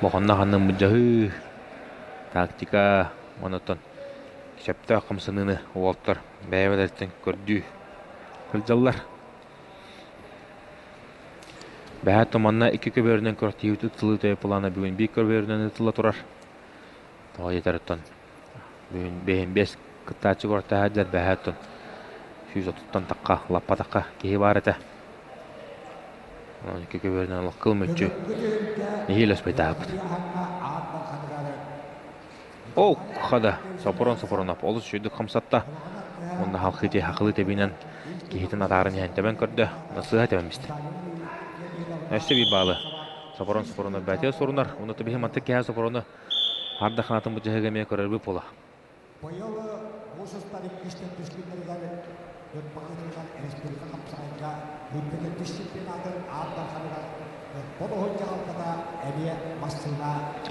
Бохонно ханна муддьаһыы, тактика, онотон сөптөөх хамсаныыны уолтар бэйэ-бэйэлэриттэн көрдүү сылдьаллар. Бэһээ туманна икки көбүөрүнэн күрэхтэһиибит ыытыллыы төйө плана бүгүн биир көбүөрүнэн ыытылла турар. Тоҕо диэтэр оттон бүгүн бэһин биэс кыттааччы күрэхтэһээччилэр бэһээ оттон 130-тан тахха лаппа тахха киһи баар этэ. Онон икки көбүөрүнэн олох кыл мүччү нэһиилэ өспөйтаабыт. Ок, хада, сопорон сопоронап олус үчүгдүк хамсатта. Уонна халхы хахылы тэбинэн киһитин атаарын иһэн тэбэн көрдө, сыыһа тэбэн бистэ. Өссө биир баалы сопорон сопорону бээтигэр сурунар. Уонна биһи мантык киһи сопорону харда хаатын бу дьаһыга эмиэ көрөрбүт буола.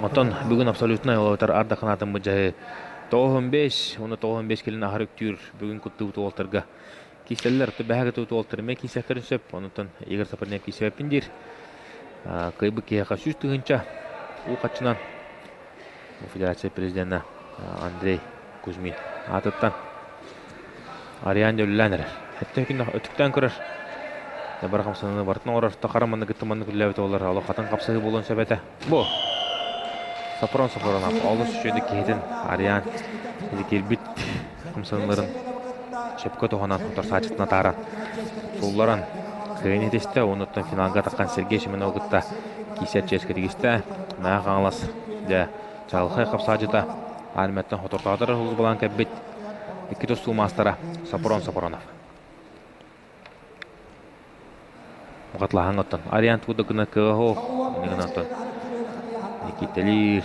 Оттон бүгүн абсолютнай олоотор арда канаатын быдьаһы 95, уонна 95 килин аһар үктүүр бүгүн куттубут уолтарга кииселлер, бэһэ кытыбыт уолтар эмиэ киисэхтэрин сөп, онутан Игорь Сапарнев киисэбэппин диир. Кыайбыт киһиэхэ 100 000 уу хаччынан Федерация президенэ Андрей Кузьмин аатыттан Ариан дьөллөөн эрэр. Өттө күн өтүктэн көрөр. Бар хамсаныны барытын оҥорор. Тахара маннык маннык үллээбит олар. Олох хатын хапсыһыы буолуон сөп этэ. Бу Сопрон Сопронов олус үчүгэйдик киһитин Ариан киирбит хамсаныыларын сөпкө туһанан утарсааччытын атааран сулларан кыайан итистэ. Онуттан финалга таххан Сергей Семенов кытта киисэр чиэскэ тигистэ. Мэҥэ Хаҥалас дьэ чаҕылхай хапсааччыта Армияттан хотортоотор сулууспалаан кэлбит икки тустуу маастара Сопрон Сопронов. Мухатлаһан оттон Ариан тугу да гына кыаҕа суох. Иннигин оттон Никиталиир,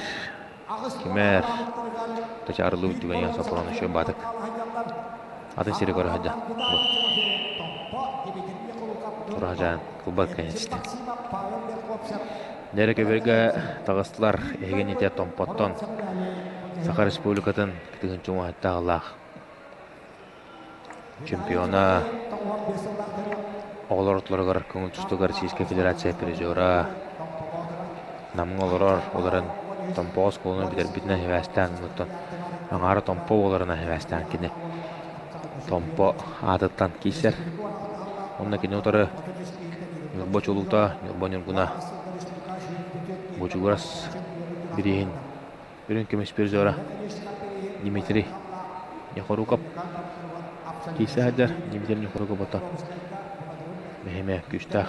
Кимэр, Тачаарылыы түгэн Сопрон еще баатык. Атын сири көрө сылдьан. Тураһажаан кылбар кэнэчти. Дэрэ көбөргө таҕыстылар эһигин ите Томпоттон Саха Республикатын тыһынчы чемпиона оҕолор ортолоругар көҥүл тустууга Российскай Федерация призера Намҥа олорор олорон Томпоҕо оскуоланы бүтэрбитинэн сибээстээн онуттан аҥаара Томпо буоларынан сибээстээн кини Томпо аатыттан киирсэр. Онно кини утары Ньурба чулуута, Ньурба Ньургуна Бучугурас бирииһин үрүҥ көмүс призера Дмитрий Нехоруков киирсэ сылдьар. Дмитрий Нехоруков ото бэһимэ күүстээх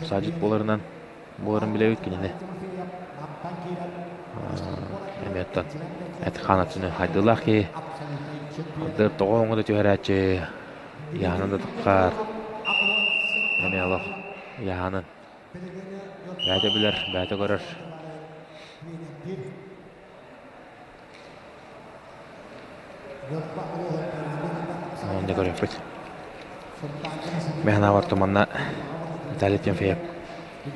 саадьыт буоларынан буоларын билэбит кинини. Эмиэ оттон эт-хаан өттүнэн хайдыылаах киһи. Ардыгар тоҕо оҥо да түһэрээччи, ыйааһынан да таххар. Эмиэ олох ыйааһынын бэйэтэ билэр, бэйэтэ көрөр. Онно көрүөхпүт. Мин санаабар туманна Виталий Тимофеев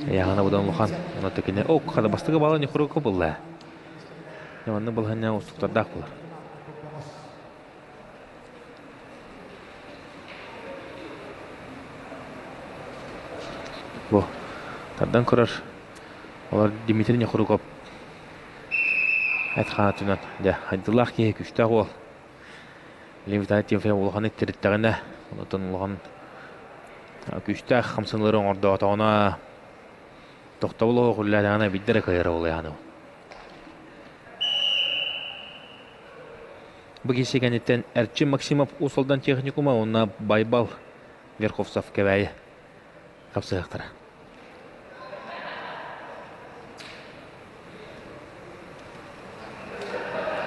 ыйааһына быдан улахан. Онно кини о хата бастакы баала ньукурука булла. Манна балаһанньа устуктардаах буолар. Бу тардан көрөр. Олор Дмитрий Нехруков эт хаатынан дьэ хайдылаах киһи күүстээх уол. Виталий Тимофеев улаханнык тириттэҕинэ, онтон улахан күүстээх хамсаныылары оҥордоотоҕуна тохтобул оһох үлэлээтэҕинэ биирдэ эрэ кыайара буолуо Бу киһи кэнниттэн Эрчим Максимов Уус Алдан техникума уонна Байбал Верховцев Кэбээйи хапсыһыахтара.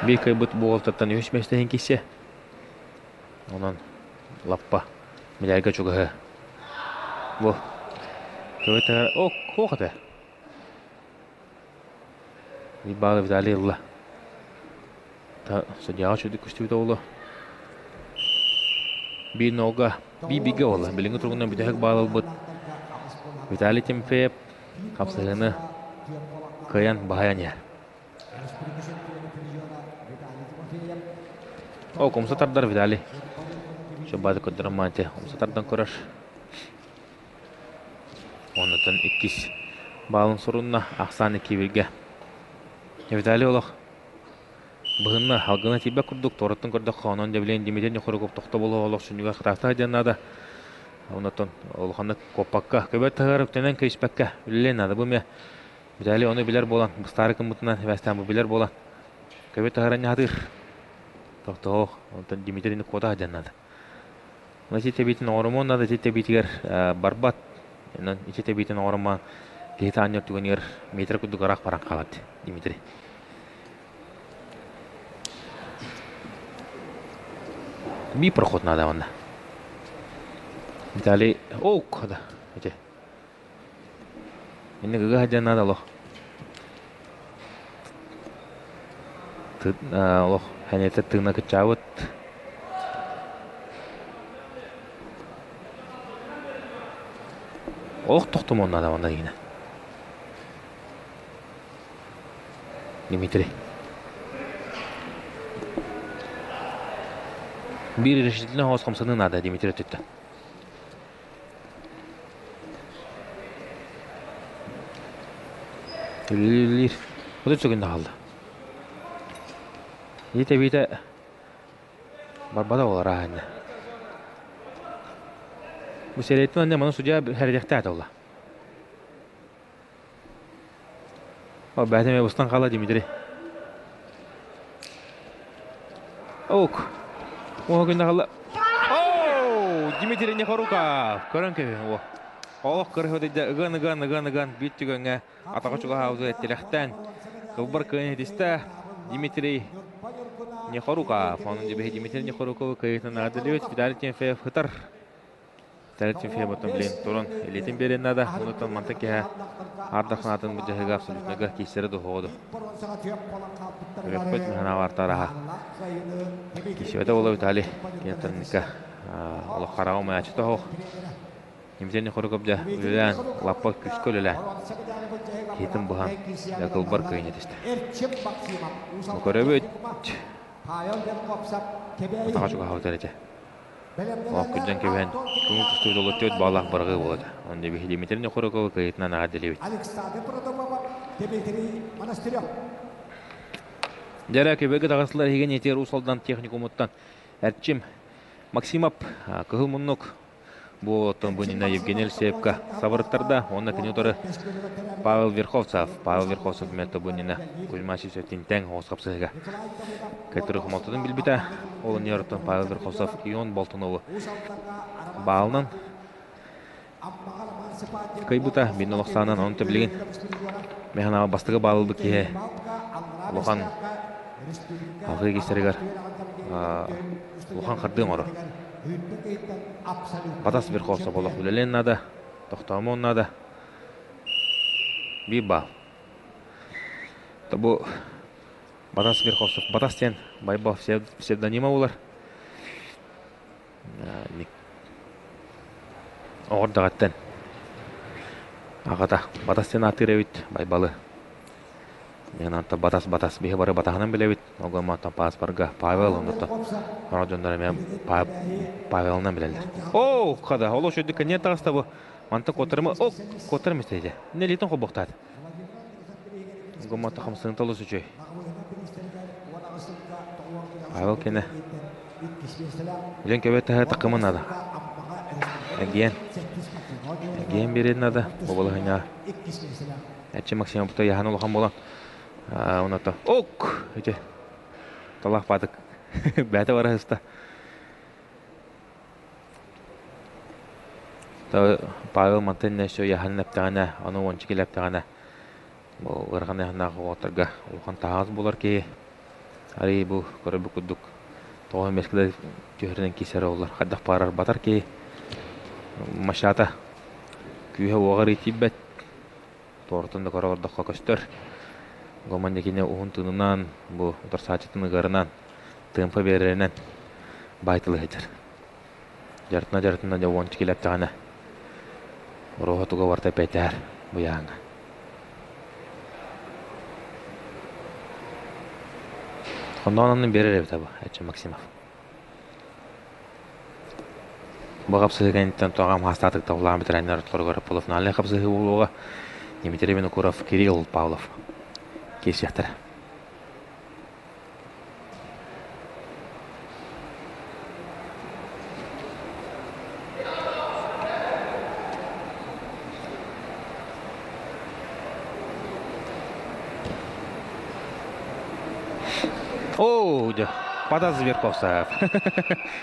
Биир кыайбыт буолтаттан үһүс миэстэһин киирсиэ. Онон лаппа медальга чугаһы. Бу көбөтө о хуох этэ. Баалы Виталий ылла. Судьяҕа үчүгдүк көстүбүт оҕоло. Биир нолга. Би-бигэ буолла. Билиҥҥи туругунан бүтэһик баал ылбыт Виталий Тимофеев хапсыһыыны кыайан баһыйан иһэр. О, умса тардар Виталий. Чобааты көрдөрөн маанте умса тардан көрөр. Оннуттан иккис баалын сурунна ахсаан иккибиргэ. Виталий олох быһынна алгына тиийбэт курдук туораттан көрдөххө онон дьэбилиэн Дмитрий Нехоруков тохтобулу олох сүнньүгэр хатаахтаах диэн наада. Оннуттан улаханнык куоппакка көбөт таһыгар үктэнэн кэбиспэккэ үлэлиэн наада бу эмиэ Виталий ону билэр буолан, быстаары гыммытынан сибээстээн бу билэр буолан, көбө таһыран ньаһатыыр. Тохтоох, онтон Дмитрийни куота сылдьан наада. Ити тэбиитин оҥорумуон наада, ити тэбиитигэр барбат. Онон ити тэбиитин оҥорумаан киһи таанньар түгэнигэр метр курдук ыраах баран хаалар Дмитрий. Би проход надо онно. Виталий, ок, да, ити. Инник ыга сылдьан наада олох. Олох хэнэтэ тыына кыччаабыт. Олох тохтумуон наада манна игинэ. Дмитрий. Биир решительно хоос хамсаныы наада Дмитрий өттүттэн. Үлэлиир. 30 секунда хаалла. Ити тэбиитэ барбата буолар ааһынна. Бу сэриэттэн анньа маны судья сэрэдэхтээх буолла. О, бэйэтэ эмиэ устан хаалла Дмитрий. Ок. Уо күннэ хаалла. Оу! Дмитрий Нехоруков. Көрөн кэбиһин. О. Олох көрө ыган ыган ыган ыган биир түгэҥҥэ атаҕа чугаһаабыты тилэхтээн кылбар кыайан итистэ Дмитрий Нехоруков. Онон дебиһи Дмитрий Нехоруковы кыайыытын наадалыбыт Виталий Тимофеев ытар. Третий феботун билин турун илиитин биэрин наада. Онутан манта киһэ ардахнаатын быдьаһыга абсолютныга киисэри духоҕоду. Өрөппөт механавар тараха. Кисибете бола Виталий кенеттерника олох хараҕа умаячы тоһох. Немсени хорукобдя үлэлээн лаппа күскө үлэлээн киһитин быһан якылбар кыйын этисте. Көрөбүт. Атаҕа чугаһабыт эрэтэ. Ол күндэн кэбиһэн көҥүл тустуу дьоло түөрт баалаах барҕыы буолар. Онно биһи Дмитрий Нехоруковы кыайыытынан эҕэрдэлиибит. Дьэрэ Көбөкө таҕыстылар иһигин этиэр Уус Алдан техникумуттан Эрчим Максимов кыһыл муннук бу оттон бу иннинэ Евгений Алексеевка сабырыттарда уонна кини утары Павел Верховцев Павел Верховцев мэтто бу иннинэ Кузьма Сивцев-Тинтеҥ оҕус хапсыһыга Кэтиры хомолтотун билбитэ. Ол иннигэр Павел Верховцев Ион Болтунову баалынан кыайбыта. Бин олохсаанан онто билигин механаҕа бастакы баал ылбыт киһи улахан алгыы кистэригэр улахан хардыы оҥорор. Батас Верховцев олох үлэлиэн наада, тохтоомуон наада. Биир баал. Бу Батас Верховцев Батас диэн Байбал псевдонима булар. Оҕордаҕыттан аҕата Батас диэн ааттыыр эбит Байбалы. Мен Батас Батас биһи бары Батаһынан билэбит. Огоматтан пааспарга Павел оннуттан Оро дьоннор эмиэ Павелынан билэллэр. Оо, хада, олох үчүгдүк не таҕыста бу. Манта куоттарыма, о, куоттарым истэйде. Не литон хобохтаат. Гуммата хамсыгын олус үчүгэй. Павел кэнэ. Дьон көбө таһа такымын надо. Эгиэн. Эгиэн биэрин надо. Боболоһыня. Эчи Максим бута яхан улахан болан. Оното. Ок! Ити. Талах баатык. Бээтэ бара сыста. Павел мантан өссө ыйааһынын эптэҕинэ, ону уонча киилэ эптэҕинэ, бу ыарахан ыйааһыннаах уолаттарга улахан таһаҕас буолар киһи. Арыый бу көрөрбүт курдук тоҕо эмиэ да түһэринэн киирсэрэ буоллар, хайдах баҕарар батар киһи. Мащата күүһэ-уоҕа арыый тиийбэт, туоратын да көрө олордоххо көстөр. Гоман кини уһун тыынынан, бу утарсааччытын ыгарынан, тыампа биэрэринэн баай тылы сылдьар. Дьарытына-дьарытына дьэ уон килэптэҕинэ Оруоһа туга барыта эппэйтэһэр быйааҥҥа. Хонноон оннун биэрэр эбит бу Эчи Максимов. Бу хапсыһыы кэнниттэн тоҕо хаастаатык табылаан ветераннар ортолоругар полуфинальнай хапсыһыы буолуоҕа. Дмитрий Винокуров, Кирилл Павлов киирсиэхтэрэ. Оо, дьэ, Батас Зверковсаев.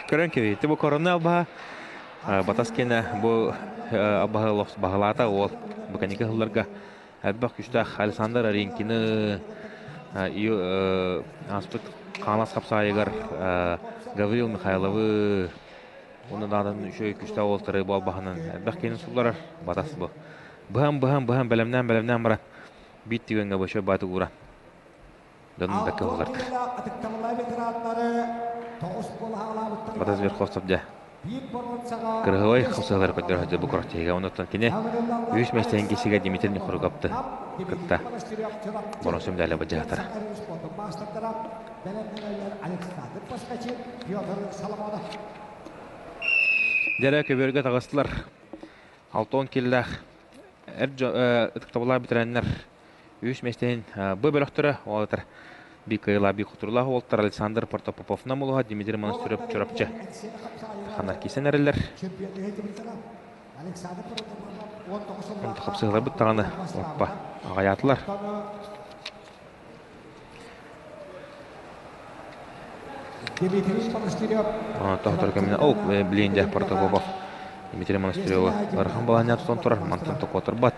Көрөн кэбиһитти бу корона албаһа Батас киэнэ бу албаһы баһылаата уол бу кэнники сылларга элбэх күүстээх Александр Аринкины ааспыт Хаҥалас хапсаайыгар Гаврил Михайловы уонна даҕаны үчүгэй күүстээх уолтары буолбаһынан элбэх киһини сулларар Батас бу. Быһан-быһан быһан бэлэмнээн-бэлэмнээн баран биир түгэҥҥэ бочуой бааты ууран дьонун бэккэ уһулартар. Батас Верховцев дьэ Кырыһылай хапсыһалары көрдөрө сылдьар бу күрэхтэһиигэ. Оннуттан кини үһүс миэстэһин киисигэ Дмитрий Нехоругапты кытта боруонса медали былдьаһатара. Дьэрэ көбүөргэ таҕыстылар. Алтон киллээх эр ытыктабыллаах бэтэрээннэр үһүс миэстэһин бу бөлөхтөрө уолаттар биир кыайыылаах биир хотуруулаах уолаттар Александр Протопопов Намулуһа, Дмитрий Монастырев Чурапчы ханар кисэн эрэллэр. Хапсыһыларбыт даҕаны оппа аҕайаатылар. Тохтор кэминэ ол билиэн дьэ Протопопов Дмитрий Монастыревы ыарахан балаһанньа тутан турар мантан токуотарбат.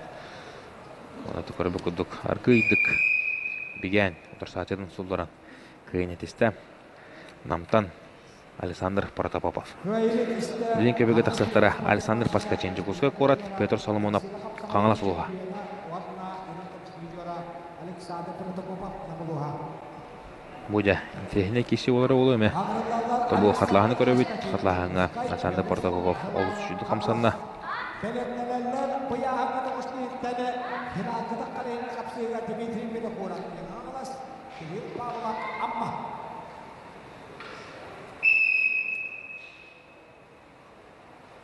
Онон көрбүт курдук аргыыйдык бигээн утарсааччытын сулларан кыайан этистэ. Намтан Александр Протопопов. Билин көбүгэ тахсыахтара Александр Паскачин, Дьокуускай куорат, Петр Соломонов, Хаҥалас улууһа. Бу дьэ, интэриэһинэй киирсии буолара буолуо эмэ. Тобу хатлааһыны көрөбүт. Хатлааһыҥҥа Александр Протопопов олус үчүгэй хамсанна.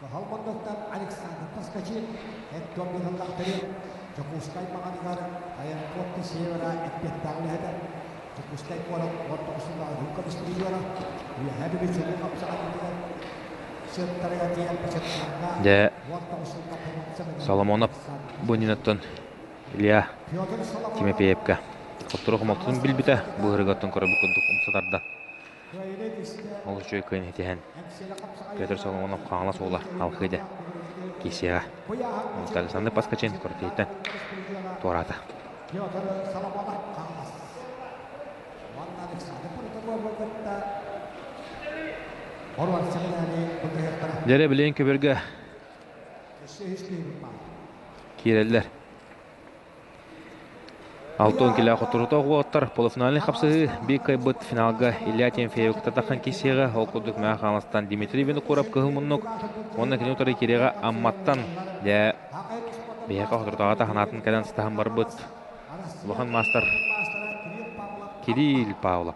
Кыһыл муннуктан Александр Поскачин эт-туом Дьокуускай маҕаныгар аэропорт севера эппиэттээх үлэһитэ Дьокуускай куорат 19 рюкка бистриера Үөһээ Бүлүү чулуу хапсаҕайдыгар сыттарыгар тиийэн бачаттааҥҥа Дьэ, Соломонов бу инниттэн Илья Тимофеевка хоттору хомолтотун билбитэ, бу ыһырыгаттан көрөбүт курдук умса тардан Ол үчүгэй кыайан итиһэн Петр Соломонов Хаҥалас уола Алхыдя киирсиэҕэ. Александр Паскачин Куртийтан туораата. Дьэрэ билигин көбөргө киирэллэр. 60 килэ хотурута уолаттар полуфинальнай хапсыһыы биир кыайбыт финалга Илья Тимофеевы кытта тахсан киирсиэҕэ. Ол курдук Мэҥэ Хаҥаластан Дмитрий Винокуров кыһыл муннук уонна кини утары киириэҕэ Амматтан дьэ биһиэхэ хотурутааҕы таһанаатын кэлэн сытаһан барбыт улахан маастар Кирилл Павлов.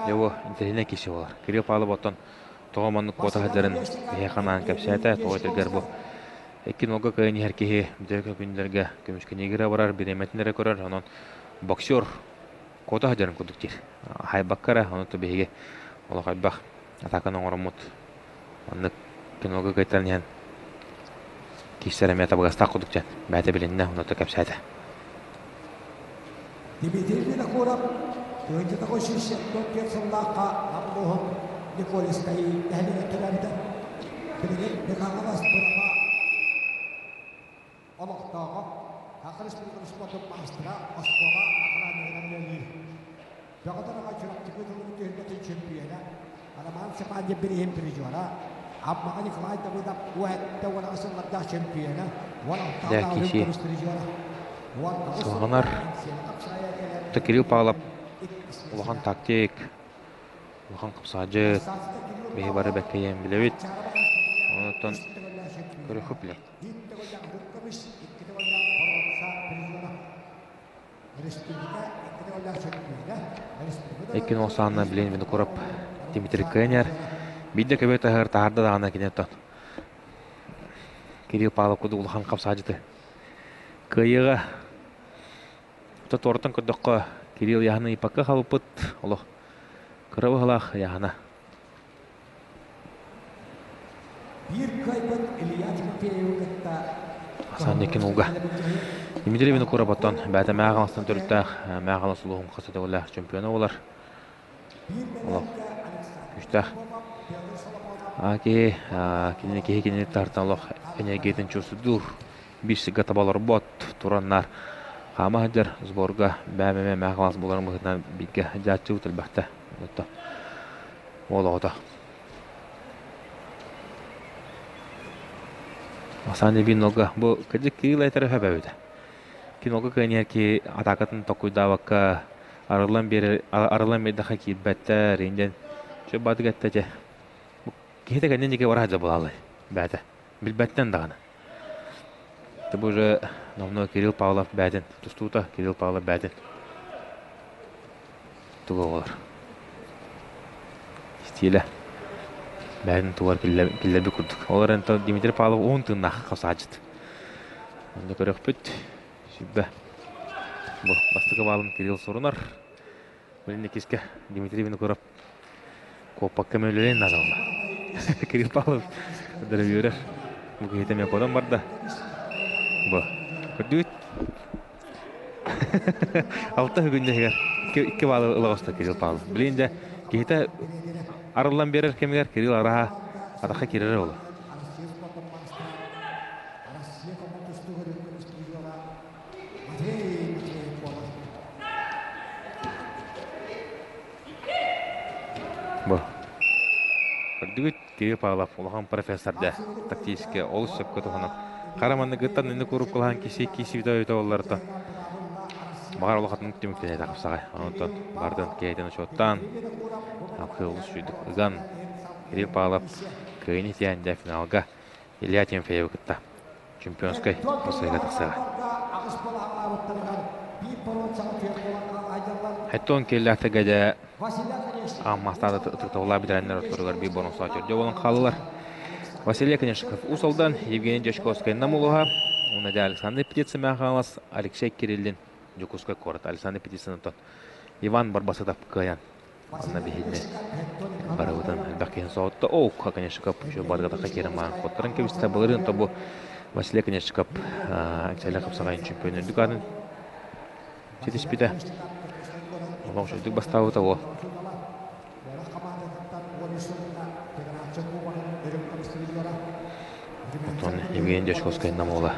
Дьэ бу интэриэһинэй киһи буолар. Кирилл Павлов оттон тоҕо маннык куота сылдьарын биһиэхэ анаан кэпсээтэ. Тоҕо этэргэр бу икки нолга кыайан иһэр киһи бүтэ күннэргэ көмүскэниигэ эрэ барар, бириэмэтин эрэ көрөр. Онон боксер куота сылдьарын курдук диир. Хайбакка эрэ, ону биһиги олох элбэх атааканы оҥороммут маннык кинолга кыайтаран иһэн киирсэр эмиэ табыгастаах курдук диэн бэйэтэ билиннэ, онно кэпсээтэ. Дмитрий Винокуров 1974 сыллаахха Аммуһун Николевскай нэһилиэгэр төрөөбүтэ. Билигин Михайловас Бырама олохтооҕо, Саха Республикатын спордун маастара, оскуола охраннигынан үлэлиир. Бөҕө аҕа Чурапчыкы тылын түһүлгэтин чөмпүйүөнэ, Роман Степанов бирииһин призера, Аммаҕа Николай Давыдов 17 сыллардаах чөмпүйүөнэ, 16 Дьэ, киси көмүс призера. Салҕанар. Кирилл Павлов улахан тактик. Улахан хапсаадьыт, биһи бары бэккэйэн билэбит. Онтон көрүөххэ билэ. Иккин олсаанна билин Винокуров Дмитрий Кенер биирдэ көбө таһар таһарда даҕаны кини оттон Кирилл Павлов курдук улахан хапсаадьыты кыайыыга Туортан көрдөххө, Кирилл Яһаны ыйпакка хаалбыппыт, олох кыра быһалаах Яһана. Биир кыайбыт Илья Тимофеевы кытта Асан Никинулга. Дмитрий Винокуров оттон бэйэтэ Мээҕаластан төрүттээх Мээҕалас улууһун хас төгүллээх чемпиона буолар. Олох күүстээх. Киһи кинини киһи кинини тартан олох энергиятын чувствуйдуур. Биир сиргэ таба олорбот, тураннар хаама сылдьар сборга бээмэмэ мээҕалас буоларын быһыытынан бииргэ дьааччыбыт элбэхтэ. Отто уол оҕото. Асан Биннолга бу кырдьык Кирилл этэрэ сөп эбит. Кинолга кыаньар ки атаакатын токуйдаабакка арыллан биэрэр арыллан биэрдэххэ киирбэттэр инден чө баатык эттэ дьэ киһитэ кэннин диэки бара сылдьар буолаалай бээтэ билбэттэн даҕаны это бу уже номнуо Кирилл Павлов бээтин тустуута Кирилл Павлов бээтин туга буолар стилэ бээтин тугар киллэрбит курдук ол эрэн Дмитрий Павлов уһун тыыннаах хасаачыт Онно көрөхпүт сүбэ. Бу бастакы баалын Кирилл сурунар. Билин иккискэ Дмитрий Винокуров куоппакка мөлүлээн наадалла. Кирилл Павлов дөрөвүөрэр. Бу киһитэ эмиэ куотан барда. Бу. Көрдүгүт? Алта бүгүннэһигэр икки баалы ыла оста Кирилл Павлов. Билин дьэ киһитэ арыллан биэрэр кэмигэр Кирилл араһа атахха киирэрэ буолуо. Россия коммунистугар көмүскүүлүөҕэ Матвей Матвеев буолар. Бу. Көрдүгүт, Кирилл Павлов улахан профессор да тактически олус сөпкө туһанан. Хара манныгыттан инник уруккулаһан киси киси өтө олларта. Баҕар улахатын түмүктэнэ тахсаҕай. Онтон бардын киһитин учуоттаан, алхыы олус сүйдүк ыган Кирилл Павлов кыайын итиэн дьэ финалга Илья Тимофеевы кытта чемпионскай посыга тахсыаҕа. Хэттон киэллээхтэргэ дьэ ааммастаата ытыктабыллаах бэтэрээннэр ортолоругар биир боруонсаҕа төрдө буолан хааллылар. Василий Конешников Уус Алдан, Евгений Дьячковскай Нам улууһа, уонна дьэ Александр Птицын Хаҥалас, Алексей Кириллин Дьокуускай куорат. Александр Птицын Иван Барбасытов кыайан Манна биһиги барыбытын элбэх киһи соһутта. Оо, Конешников еще барыгата киирэн маан куоттаран кэбистэ. Былырыын то бу Василий Конешников Акселя Хапсаҕайын чемпион үрдүк аатын ситиспитэ. Олох үчүгдүк бастаабыта уол. Оттон Евгений Дьячковскай нам уола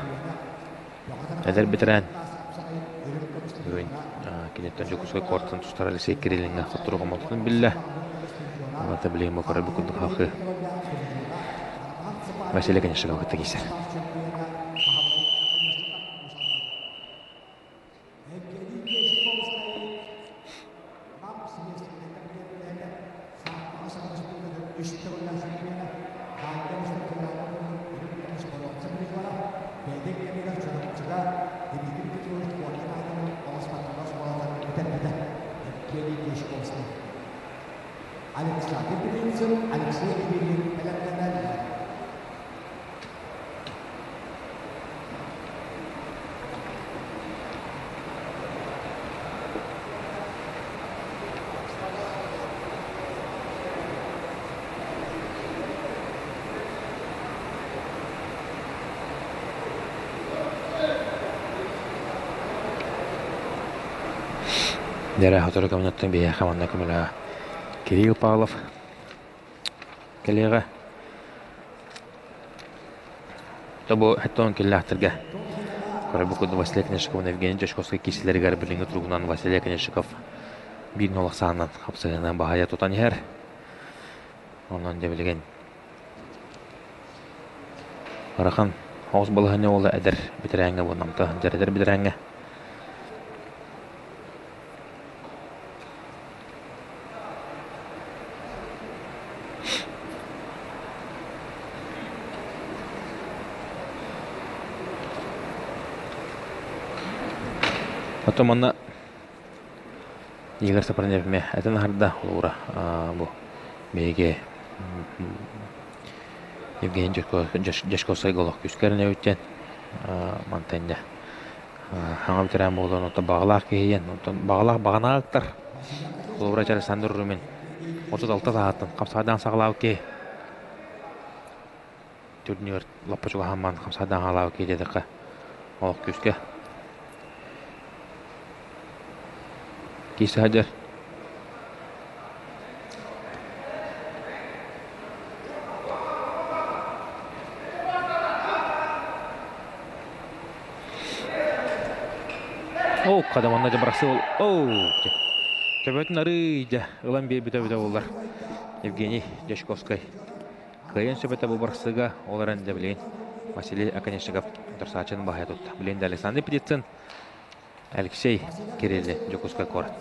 Эдэр бэтэрээн бүгүн киниттэн Дьокуускай куораттан тустар Алексей Кириллиҥҥэ хотторуу хомолтотун биллэ. Уонна билигин бу көрөрбүт курдук халқы Василий Конешников кытта киирсэр. Александр Петрицын, Алексей Кириллин бэлэмнэнэллэр. Дьэрэ сотору кэминэттэн биһиэхэ манна көмөлөһө Кирилл Павлов кэлиэҕэ. Тобу хэттон киллээхтэргэ көрөбүт курдук Василий Конешников Евгений Дьячковскай киирсилэригэр билиҥҥи туругунан Василий Конешников биир нолох саанан хапсыһыынан баһыйа тутан иһэр. Онон дьэ билигин ыарахан оҕус балаһыанньа уола эдэр бэтэрээҥҥэ буолла дьэр эдэр бэтэрээҥҥэ Оттон манна Игорь Сапронев эмиэ этэн аһарда холобура бу биһиги Евгений Дьячковскайга олох күүскэ эрэнэбит диэн мантан дьэ хаҥа бүтэрээн буолан оттон баҕалаах киһи диэн оттон баҕалаах баҕанааттар холобура Александр Румин 36 сааһыттан хапсаҕайдаан саҕалаабыт киһи турнир лаппа чугаһаан хапсаҕайдаан хаалаабыт киһи диэтэххэ олох күүскэ киирсэ сылдьар. Оо, хадаманна дьэ бырахсыы ол. Оо, төбөтүн арыый дьэ ылан биэрбитэ эбитэ буоллар. Евгений Дьячковскай кыайан сөбөтө бу бырахсыыга ол эрэн дьэ билигин Василий Оконешников утарсааччыны баһыйа тутта. Билигин да Александр Птицын, Алексей Кириллин, Дьокуускай куорат.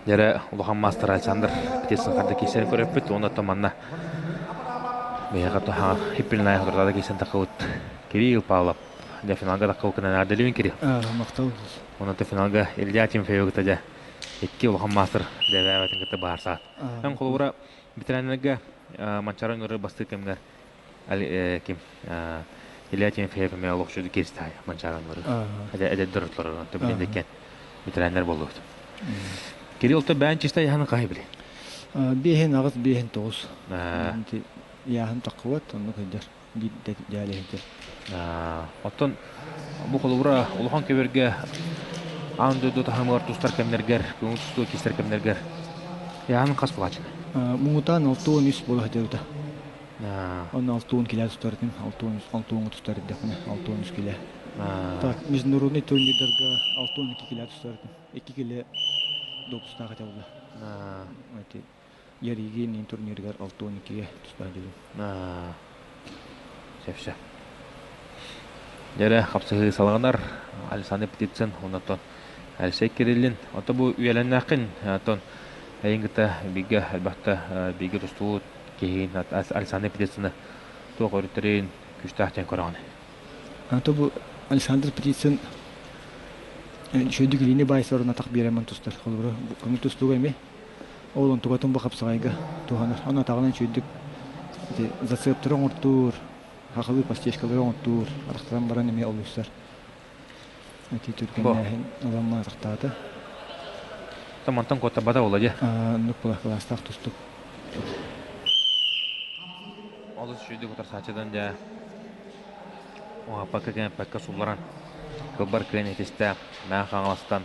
Дьэрэ улахан маастар Александр Птицын харда киирсэрин көрөппүт уонна оттон манна биһиэхэ туһаҕа хиппилинай хотурдаада киирсэн таххыбыт Кирилл Павлов дьэ финалга таххыбыккынан эҕэрдэлиибин Кирилл. Махтал. Онон финалга Илья Тимофеевы кытта дьэ икки улахан маастар дэбээбэтин кытта баһарсаат. Эн холобура ветераннарга Манчаары ыҥырыы бастыыр кэмҥэр ким Илья Тимофеев эмиэ олох үчүгэй киристаай Манчаары ыҥырыы. Эдэрдэр отлорор онто билин деккен ветераннар боллубут. Кирилл то бээн чистай яһаны каһы били. Биэһин аҕыс, биэһин тоҕус. Яһын таххыбат, оннук сылдьар. Дьээлиһитэр. Оттон бу холобура улахан көбөргө аан дойду таһымыгар тустар кэмнэргэр, көҥүл тустуу кистэр кэмнэргэр яһын хас булааччыны? Муҥутаан 63 буола сылдьыбыта. Онно 60 килэ тустар этим, 63 60 тустар эрдэхпинэ, 63 килэ. Так, международный турнирдарга 62 килэ тустар этим. 2 килэ допустаах этэ буолла. Эти Яригин турнирыгар 62-ге туста сылдьыбытым. Сөп сөп. Дьэрэ хапсыһыы салҕанар Александр Птицын оннотон Алексей Кириллин. Ото бу үйэлэннээххин оттон эйин кытта бииргэ элбэхтэ бииргэ тустубут киһигин Александр Птицыны туох өрүттэрин күүстээх диэн көрөҕүн? Ато бу Александр Птицын үчүгэйдик илиини баайсар атах биэрэммин тустар. Холобура, көҥүл тустууга эмиэ Ол онтукатын бу хапсаҕайга туһанар. Ону атаҕынан үчүгэйдик ити зацептары оҥортуур, хахалыы постечкалары оҥортуур, арахтаран баран эмиэ олуйсар. Ити түргэннээһин ыламма атахтаата. Мантан куоттарбата буолла дии. Оннук була кылаастаах тустук. Олус үчүгэйдик утарсааччыдан дьэ уһаппакка кэмпэккэ сулларан кылбар кыайан этистэ Мэҥэ Хаҥаластан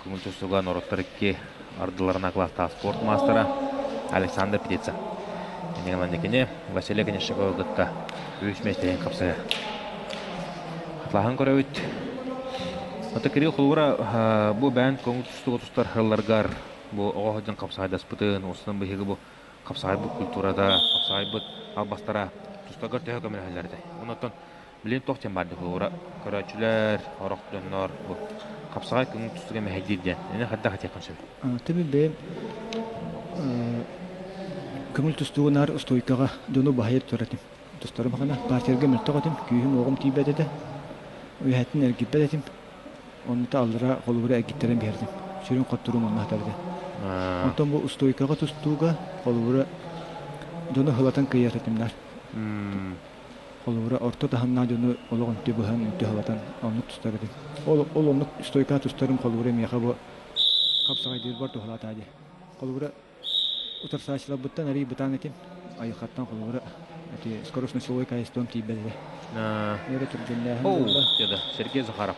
Көҥүл тустууга норуоттар икки ардыларына кылаастаах спорт маастара Александр Птица. Инники Василий Конешниковы кытта үс миэстэһин хапсыһа. Хатылаһан көрөбүт. Ата Кирилл холобура бу бэйэн көҥүл тустууга тустар сылларгар бу оҕо сылдьан хапсаҕайдаспытын, уустан быһыгы бу хапсаҕайбыт культурата, хапсаҕайбыт албастара тустаргар төһө көмөлөһөллөр этэй? Оннуттан Билигин туох диэн баар холобура көрөөччүлэр, сорох дьоннор бу хапсаҕай көҥүл тустууга мэһэйдиир диэн. Ини хайдах этиэххин сөбүй? Түмү бэйэм көҥүл тустууга наар устуойкаҕа дьону баһыйар турар этим. Тустарым хана партерга мөлтөх этим, күүһүм-уоҕум тиийбэт этэ. Үөһэттэн эргиппэт этим. Оннута аллара холобура эргиттэрэн биэрдим. Сүрүн хотторуум онно сытар этэ. Онтон бу устуойкаҕа тустууга холобура дьону ыһылатан кыайар этим наар. Холобура, орто таһымнаах дьону олох үнтү быһан, үнтү халатан оннук тустар этим. Ол, ол оннук стойка тустарым холобура миэхэ бу хапсаҕайдыырбар туһалаатаа дии. Холобура, утарсааччыларбыттан арый бытаан этим. Айылҕаттан холобура, эти скоростно-силовой качеством тиийбэт этэ. Өрө түргэннээһин буолла. Деді Сергей Захаров.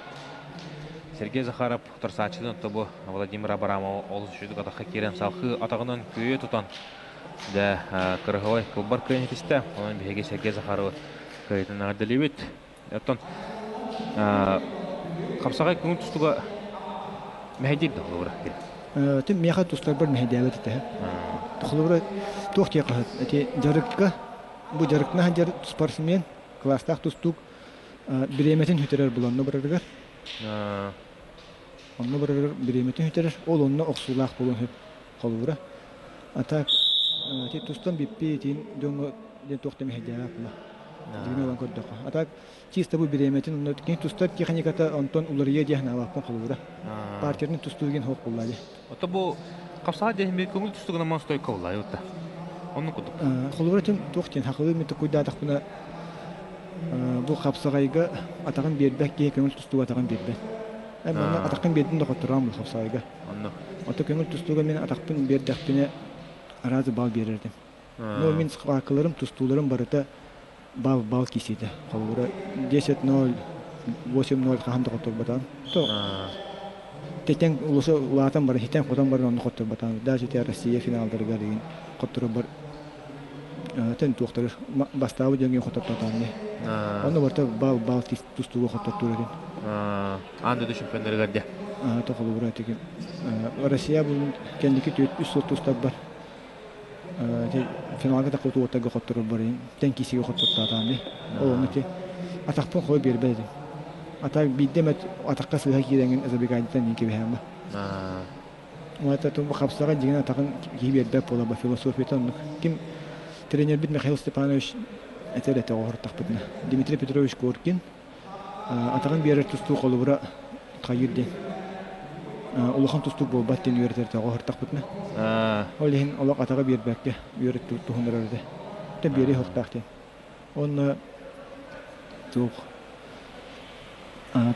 Сергей Захаров утарсааччытын тобу Владимир Абрамов олус үчүгэй атахха киирэн салхыы атаҕынан күөйэ тутан Дьэ, кырыһылай кылбар кыайан этистэ. Онон биһиги Сергей Захаровы кыайыытын эҕэрдэлиибит. Оттон хапсаҕай көҥүл тустууга мэһэйдиир да холобура? Тим миэхэ тустарбар мэһэйдээбэт этэ. Холобура туох диэххэ сөп? Ити дьарыкка бу дьарыктана сылдьар спортсмен, кылаастаах тустуук бириэмэтин сүтэрэр буланна барарыгар. Онно барарыгар бириэмэтин сүтэрэр, ол онно охсуулаах буолуон сөп. Холобура, а так ити тустан бүппүт итин дьоҥҥо диэн туох да мэһэйдээбэт була. Дьиҥин ылан көрдөххө. А так чисто бу бириэмэтин онно кини тустар техниката онтон уларыйа диэн санаабаппын холобура. Партерный тустуу диэн суох буолла дии. Ото бу хапсаҕа диэн бир көҥүл тустугунан мон стойка буолла ютта. Оннук курдук. Холобура тин туох диэн хахылыы мен токуйдаатахпына бу хапсаҕайга атаҕын биэрбэт киһи көҥүл тустууга атаҕын биэрбэт. Манна атаххын биэрдин да хоттороон бу хапсаҕайга. Оннук. Ото көҥүл тустууга мин атахпын биэрдэхпинэ араас бал биэрэр этим. Но мин схваткаларым, тустууларым барыта бал бал киисиитэ. Холобура 10-0, 8-0 хаһан да хотторботоон. То тетен улуса улаатан баран, хитэн-хотон баран онно хотторботоон. Даже ити Россия финалдарыгар игин хотторор тен туохтары бастаабы дьоҥҥо хотортотоон. Онно барыта бал бал тустууга хоттортуур этим. Аан дойду чемпионнарыгар де. То холобура тигин Россия бу кэнники 4-3 сыл тустарбар финалга да хотуоттарга хотторор барайын тэн киисигэ хоттортоотаан ол онно ти атахпын хой биэрбэт этим ата биирдэ эмэ атахха сыыһа киирэҥин забегайдытан иин кэбиһээмэ Уонна тумбу хапсаҕа дьиҥин атаҕын киһи биэрбэт буола философията оннук. Ким тренербит Михаил Степанович этэр этэ оҕоһортахпытына. Дмитрий Петрович Коркин атаҕын биэрэр тустуу холобура хайыыр диэн улахан тустуук буолбат диэн үөрэтэр этэ оҕоһортахпытына. Ол иһин олох атаҕы биэрбэккэ үөрэт туһунарар этэ. Тэ биэри суохтаах диэн. Уонна туох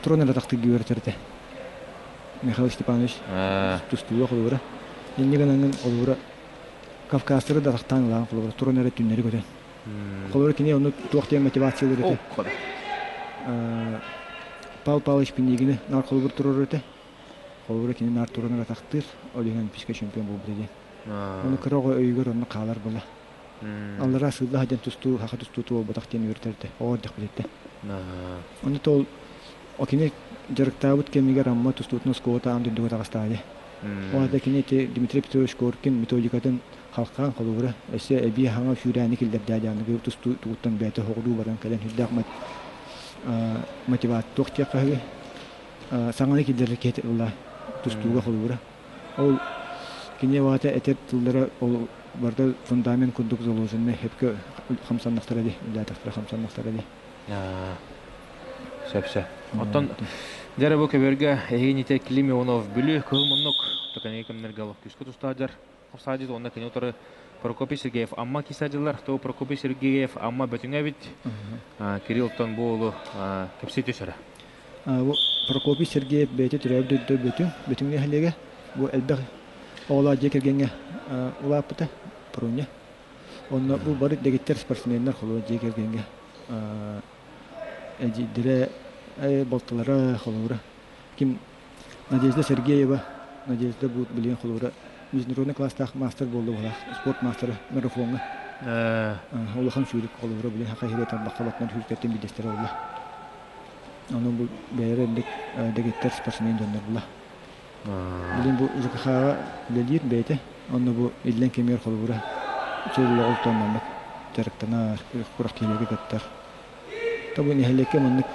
туран эрэ тахтык үөрэтэр этэ. Михаил Степанович тустууга холобура. Инньэ гынан холобура Кавказтары да тахтаан ылаан холобура туран эрэ түннэри көтөн. Холобура кини ону туох диэн мотивациялыыр этэ. Павел Павлович Пинигини наар холобур турар этэ. Холобура кини наар туран эрэ тахтыыр, ол иһин олимпийскай чемпион буолбута диэн. Ону кыра оҕо өйүгэр онно хаалар була. Аллараа сыылла сылдьан тустуу, саха тустуута буолбатах диэн үөрэтэрдэ, оҕо эрдэхпититтэн. Ону то ол кини дьарыктаабыт кэмигэр Амма тустуутун оскуолата аан дойдуга таҕыстаҕа дии. Ол аата кини ити Дмитрий Петрович Коркин методикатын халхаан холобура өссө эбии хаҥа сүүрээни киллэрдээ диэн аныгы тустуу тугуттан бэйэтэ хоҕуруу баран кэлэн сүрдээх мотиват туох диэххэ үһү саҥаны киллэрэр киһи ылла тустууга холобура. Ол кини аата этэр тыллара ол барыта фундамент курдук заложенный сөпкө хамсаннахтара дии, үлэлээтэхтэрэ хамсаннахтара дии. Сөп сөп. Оттон дьэ бу көбөргө эһигините Клим Иванов Бүлүү кыһыл муннук токанеги кэмнэргэ олох күүскэ тустаадьар хапсаадьыт уонна кини утары Прокопий Сергеев Амма кисадьылар то Прокопий Сергеев Амма бөтүҥэ эбит Кириллтон бу уолу кэпсии түсөрө. Бу Прокопий Сергеев бэйэтэ төрөөбүт дойдута Бөтүҥ, Бөтүҥ нэһилиэгэ. Бу элбэх оҕолоох дьиэ кэргэҥҥэ улааппыта Проня. Онно бу бары дэгиттэр спортсменнар холобура дьиэ кэргэҥҥэ эдьиийдэрэ, балтылара холобура ким Надежда Сергеева, Надежда бу билигин холобура международный класстаах маастар буолла буолаах, спорт маастара марафоҥҥа. Улахан сүүрүк холобура билигин саха иһигэр тарбахха баттанар сүүрүктэртэн биирдэстэрэ буолла. Онон бу бэйэлэрэ элбэх дэгиттэр спортсмен дьоннор була. Билин бу ЖКХ-ҕа үлэлиир бэйэтэ. Онно бу иллэҥ кэмигэр холобура сыл олоҕу маннык дьарыктанар, күрэхтэһиилэргэ кыттар. То бу нэһилиэккэ маннык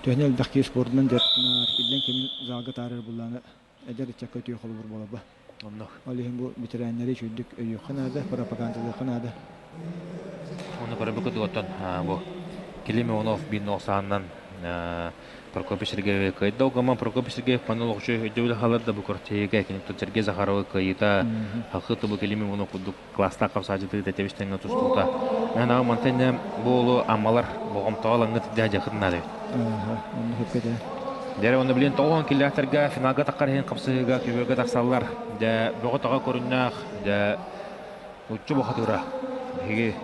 төһөнү элбэх киһи спордунан дьарыктанар, иллэҥ кэмин залга таарар буллаана эдэр ыччакка үтүө холобур буоларба. Онно. Ол иһин бу ветераннары үчүгдүк өйүөххэ наада, пропагандалыахха наада. Оны көрөбү кытыгыттан бу Клим Иванов биир нохсааннан Прокопий Сергеевич кыайда. Огаман Прокопий Сергеев манна олохчу өйдөбүл халар да бу кортега кини Сергей Захарова кыайыта хакы тубу Клим Иванов курдук класстаах хапсаачыты тэтэбистеҥҥэ тустуута. Мен ага мантан буолу аммалар боҕомтоҕо лаҥҥыт дьаһдьахыт наада. Онно хөпкөтө. Дьэ онно билин тоҕуон киллээхтэргэ финалга таххар иһин хапсыһыыга көбүөргэ тахсаллар. Дьэ бөҕө-таҕа көрүннээх, дьэ уччу бухатыыра. Биһиги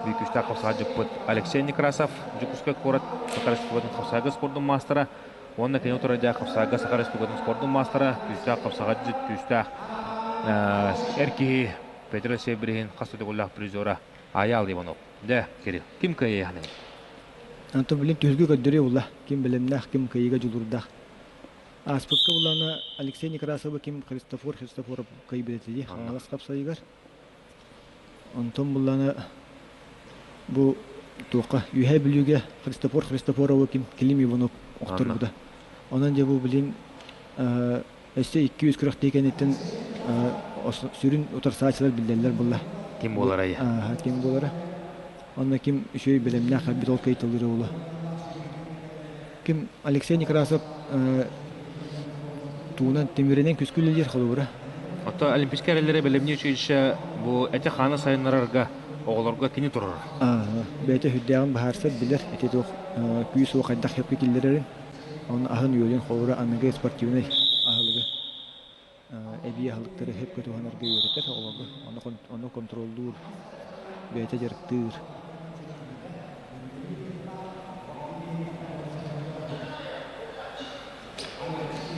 биир күүстээх хапсаҕайдьыппыт Алексей Некрасов, Дьокуускай куорат Саха Республикатын хапсаҕайга спордун маастара уонна кини утары дьэ хапсаҕайга Саха Республикатын спордун маастара, күүстээх хапсаҕайдьыт, күүстээх эр киһи Петр Севбрихин хас да төгүллээх призера Айаал Иванов. Дьэ, Кирилл, ким кыайыаһаный? Антон билин түһүлгэ көрдөрүө була. Ким бэлэмнээх, ким кыайыыга дьулуурдаах. Ааспыкка булана Алексей Некрасовы ким Христофор Христофоров кыайбыт этэ дии Хаҥалас хапсайыгар. Онтон буллана бу туохха Үөһээ Бүлүүгэ Христофор Христофоровы ким Клим Иванов охторбута. Онон дьэ бу билин өссө 200 күрэхтэһии кэнниттэн сүрүн утарсааччылар биллэллэр буолла. Ким буоларай? Ким буолара. Онно ким үчүгэй бэлэмнээх кэлбит ол кыайталыыра буолуо. Ким Алексей Некрасов туунан тимиринэн күскү үлэлиир холобура. Оттон Олимпийскай эрэллэри бэлэмниир училище бу эти-хааны сайыннарарга оҕолорго кини турар. Бэйэтэ сүрдээҕин быһаарсар билэр ити туох күүс уох хайдах сөпкө киллэрэрин, онно аһын-үөлүн холобура аныгы спортивнай аһылыгы эбии аһылыктары сөпкө туһанарга үөрэтэр оҕолорго ону контроллуур, бэйэтэ дьарыктыыр.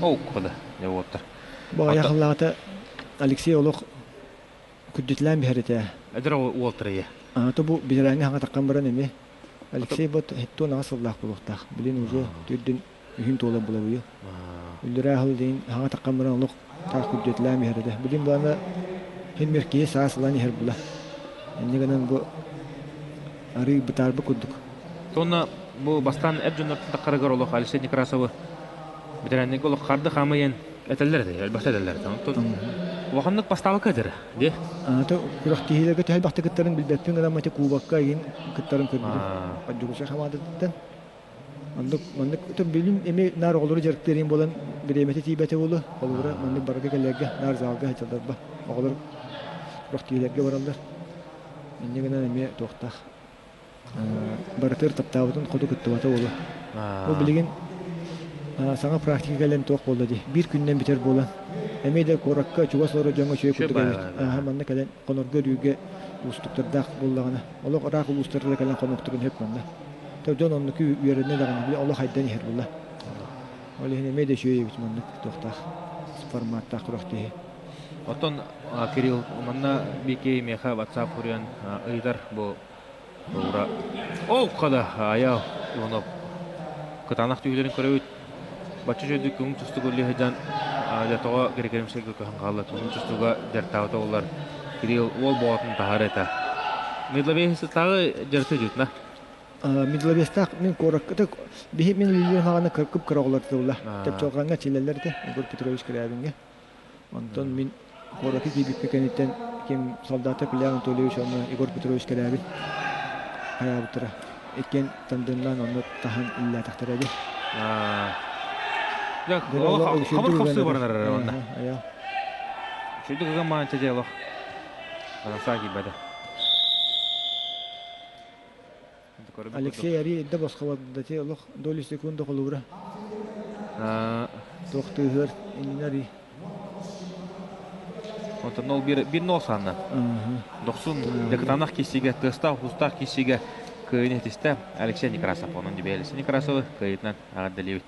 Ол куда не уоттар. Бу айахыллаата Алексей олох күрдүтүлээн биһэр этэ. Эдэр уолтар ийэ. То бу бизэрээҥҥэ хаҥа таххан баран эми Алексей бот хеттуон аҕа сыллаах буолуохтаах. Билин уже түрдүн үһүн туола булабыйы. Үллэрээ хыл дейин хаҥа таххан баран олох таах күрдүтүлээн биһэр этэ. Билин баана хин меркие саас ылан иһэр була. Инне гынан бу арыы бытаарбы курдук. Тонна бу бастаан эр дьоннортон таххарыгар олох Алексей Некрасовы бэтэрээннэргэ олох харды хаамыйан этэллэр этэ, элбэхтэ этэллэр этэ. Онтон улаханнык бастаабакка этэрэ, дии. То күрэхтэһиилэргэ төһө элбэхтик кыттарын билбэппин гынан ити кубокка игин кыттарын көрбүтүм. Поддюгуша хамаандатыттан. Оннук маннык билим эми наар оҕолору дьарыктыырын буолан бириэмэтэ тиийбэтэ буолуо. Холобура маннык барыга кэлэргэ наар залга сылдьалларба. Оҕолор күрэхтэһиилэргэ бараллар. Инньэ гынан эмиэ туохтаах барытыгар таптаабытын хоту кыттыбата буолуо. Бу билигин саҥа практика кэлэн туох буолла дии. Биир күнүнэн бүтэр буолан. Эмиэ да куоракка чугас олорор дьоҥҥо үчүгэй курдук эбит. Ааһа манна кэлэн хонорго өрүүгэ уустуктардаах буоллаҕына, олох ыраах улуустарга да кэлэн хонуохтарын сөп манна. То дьон оннуку үөрэннэ даҕаны били олох айдан иһэр буолла. Ол иһин эмиэ да үчүгэй эбит маннык туохтаах форматтаах күрэхтэһии. Оттон Кирилл манна Бики миэхэ WhatsApp суруйан ыйытар бу Ура. Ол хада аял Иванов кытаанах түүлэрин көрөбүт. Бачча үчүгэйдик көҥүл тустууга үлэлии сылдьан дьэ тоҕо Григорьевскайга көһөн хаалла. Көҥүл тустууга дьарыктаабыта буоллар Кирилл уол боҕотун таһаар этэ. Медловесытааҕы дьарыта дьутна. Медловестаах мин куоракка биһи мин үлэлиир хаҕана кып кыра оҕолор тылла. Чапчылҕаҥҥа чилэллэр этэ Егор Петрович Скрябиҥҥа. Онтон мин куоракка киирбиппит кэнниттэн ким солдата Илья Анатольевич уонна Егор Петрович кэлээбит хайаабыттара. Иккиэн тандемнаан онно таһан иллээтэхтэрэ дии. Хабыр хапсыы баранар онно. Үчүгэй кыган маанча дьэ олох. Барансаа киирбэтэ. Алексей Ари эрдэ босхо барбыта олох доли секунда холобура. Туох тыаһыар иннинэ Ари. Онтон ол бир бир нол санна. Дохсун декатанах киссиге тыастаах устаах киссиге кыайын этистэ Алексей Некрасов. Онон дибэ Алексей Некрасовы кыайытынан аҕарделибит.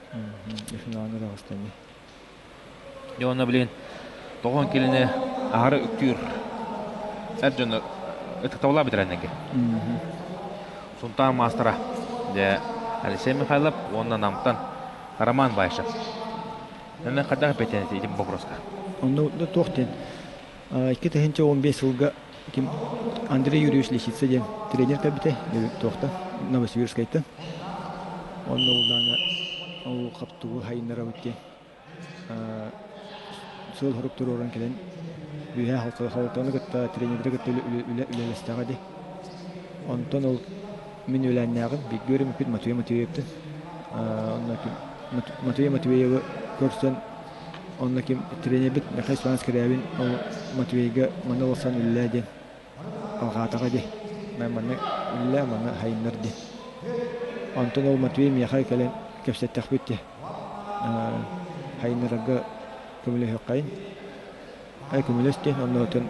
Дьэ онно билигин тоҕон килини аһары үктүүр эр дьону ытыктабыллаах бэтэрээннэргэ. Сунтаар маастара дьэ Алексей Михайлов уонна Намтан Роман Баишев. Наны хайдах эппэтин ити вопроска? Онно туох диэн 2015 сылга ким Андрей Юрьевич Лисица диэн тренер кэлбитэ туохтан Новосибирскайтан. Онно улаана ол хаптугу хайыннарабыт диэн сыал-сорук туруоран кэлэн үөһээ холтону кытта тренердэри кытта үлэлэстэҕэ дии. Онтон ол мин үөлээннээҕим бииргэ үөрэммиппит Матвей Матвеевтын. Онно ким Матвей Матвеевы көрсөн онно ким тренербит Михаил Иванович Скрябин ол Матвейга манна олорсон үлэлээ диэн алҕаатаҕа дии. Манна үлэлээ, манна хайыннар диэн. Онтон ол Матвей миэхэ кэлэн кэпсэттэхпит дии. Хайыннарарга көмөлөһүөххэйин. Ай көмөлөс диэн онно отон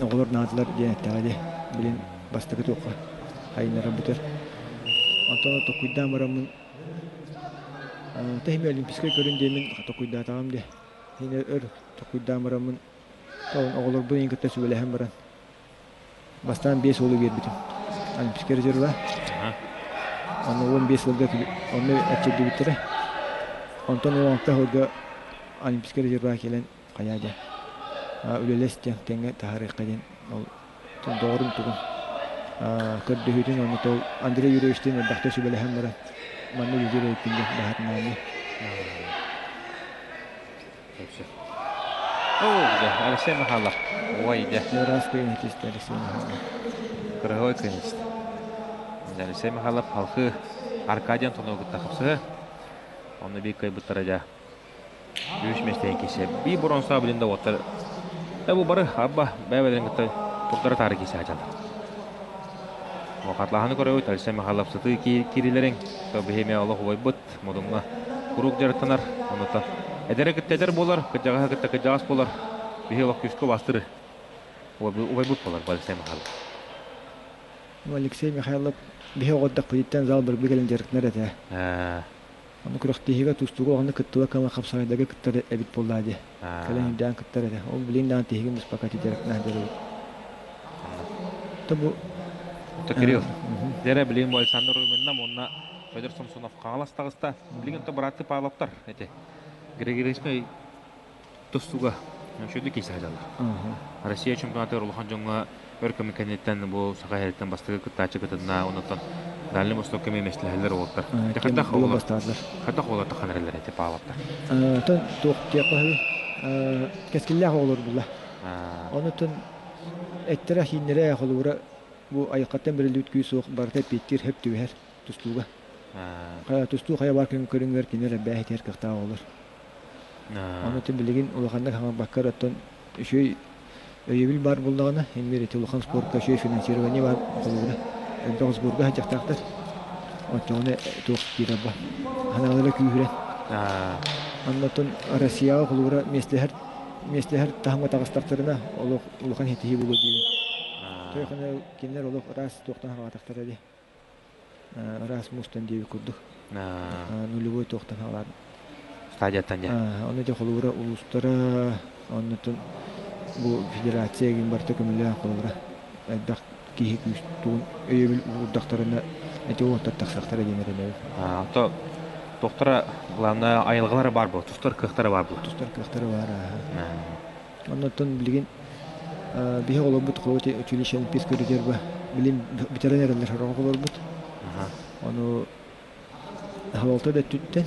оҕолор наадалар диэн эттэҕэ дии. Билин бастакы туохха хайыннара бүтэр. Онтон токуйдаан бараммын тэһими олимпийскай көрүн диэмин токуйдаатаҕым дии. Ини өр токуйдаан бараммын оҕолорбун иин кытта сүбэлэһэн баран Бастаан 5 уолу биэрбитим. Олимпийскай резерва. Онно 15 сылга онно эрчиллибиттэрэ. Онтон 16 сылга Олимпийскай резерваҕа кэлэн хайаа дьэ үлэлэс диэн тэҥҥэ таһаарыахха диэн ол доҕорум тугун көрдөһүүтүн онно тол Андрей Юрьевичтыын элбэхтэ сүбэлэһэн баран манна үлэлиир эбиппин диэн баһатынаанныы. Оо, Алексей Михайлов. Ой, дьэ. Раз кыйын этистэ Алексей Михайлов. Кырыһой кыйын этистэ. Алексей Михайлов халқы Аркадий Антонов кытта хапсыһы. Онно биир кыайбыттара дьэ. Үс миэстэһин кисе. Би бронза билин да оттар. Э бу бары абба бэйбэлэрин кытта турдара таары кисе хачалар. Хатлаһаны көрөбүт Алексей Михайлов сытыы кирилерин то биһиме олох убайбыт модуҥҥа куруук дьарыктанар. Онута эдэрэ кытта эдэр буолар, кырдьаҕаһа кытта кырдьаҕас буолар. Биһи олох күүскэ бастыры. Убайбыт буолар Алексей Михайлов. Алексей Михайлов биһи оҕордохпутуттан зал барбы кэлэн дьарыктанар этэ. Ону күрэхтэһиигэ тустууга оҕону кыттыба кыма хапсаҕайдарга кыттар эбит буоллаа дии. Кэлэн үрдээн кыттар этэ. Ол билин даҕаны тиһигин быспакка дьарыктаах дьарык. То бу То Кирилл. Дэрэ билин бу Александр Руминна уонна Федор Самсонов хаҥалас таҕыста. Билигин то быраатты Павловтар эти. Григорьевскай тустууга үчүгэй киһи сылдьаллар. Россия чемпионатыгар улахан дьоҥҥо өр кэм кэнниттэн бу Саха сириттэн бастакы кыттааччы кытынна, оннуттан Дальний Востокка эмиэ миэстэлэһэллэр уолаттар. Хайдах оҕолор хайдах оҕолор таххан эрэллэр эти Павловтар? Тон туох диэххэ кэскиллээх оҕолор булла. Онутун эттэрэ хииннэрэ холобура бу айылҕаттан бэриллибит күүс суох барыта эппиэттиир хөп түбэһэр тустууга. Тустуу хайа баар көрүҥүгэр кинилэр элбээх этиһэр кыахтаах оҕолор. Онон билигин улаханнык хаҥарбакка эрэ оттон үчүгэй өйөбүл баар буоллаҕына, иммир ити улахан спортка үчүгэй финансирование баар холобура элбэх сборга сылдьахтаахтар. Оччоҕуна туох киирэр ба ханаалара күүһүрэн. Оннотон Россияҕа холобура миэстэлэһэр миэстэлэһэр таһымҥа таҕыстахтарына олох улахан ситиһии буолуо диибин. Тойхоно кинилэр олох ыраас туохтан хаҕаатахтара дии. Ыраас муустан диэбит курдук. Нулевой туохтан хаалаан. Стадияттан дьэ. Онно дьэ холобура улуустара, оннотун бу федерация гин барыта көмөлөөх холобура элбэх киһи күүс тугун өйөбүл уурдахтарына эти уоттар тахсахтара диэн эрэнэбин. То тохтора главное айылҕалара баар буо, тустар кыахтара баар буо. Тустар кыахтара баар. Оннотон билигин биһи олорбут холобут училище Олимпийского резерва билин бүтэрэн эрэллэр сороҕо олорбут. Ону халалта да өттүттэн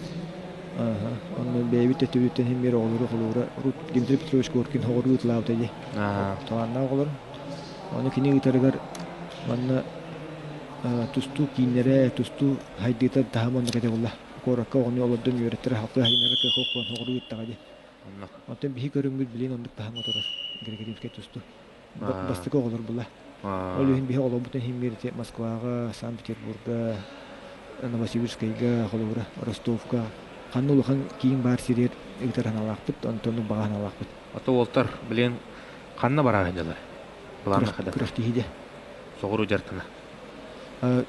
онно бэйэбит өттүбүттэн иһин биэр оҕолору холобура Дмитрий Петрович Коркин хоҕуруу ыытылаабыта дии. Талааннаах оҕолор. Ону кини ыытарыгар манна тустуу кииннэрэ, тустуу хайдыыта таһым оннук этэ буолла. Куоракка оҕону олордон үөрэттэрэ халты хайынара кыах хоҕуруу ыыттаҕа дии. Онтон биһи көрүҥмүт билин оннук таһымҥа турар Григорьевскай тустуу. Бастакы оҕолор була. Ол иһин биһи оҕолорбутун иһин биир Москваҕа, Санкт-Петербурга, Новосибирскайга, холобура, Ростовка ханна улахан киин баар сиригэр ыытар санаалаахпыт, онтон баҕа санаалаахпыт. Ото уолтар билин ханна барар дьылар? Былаанна хада. Күрэхтиһиде. Соҕуруу дьартына.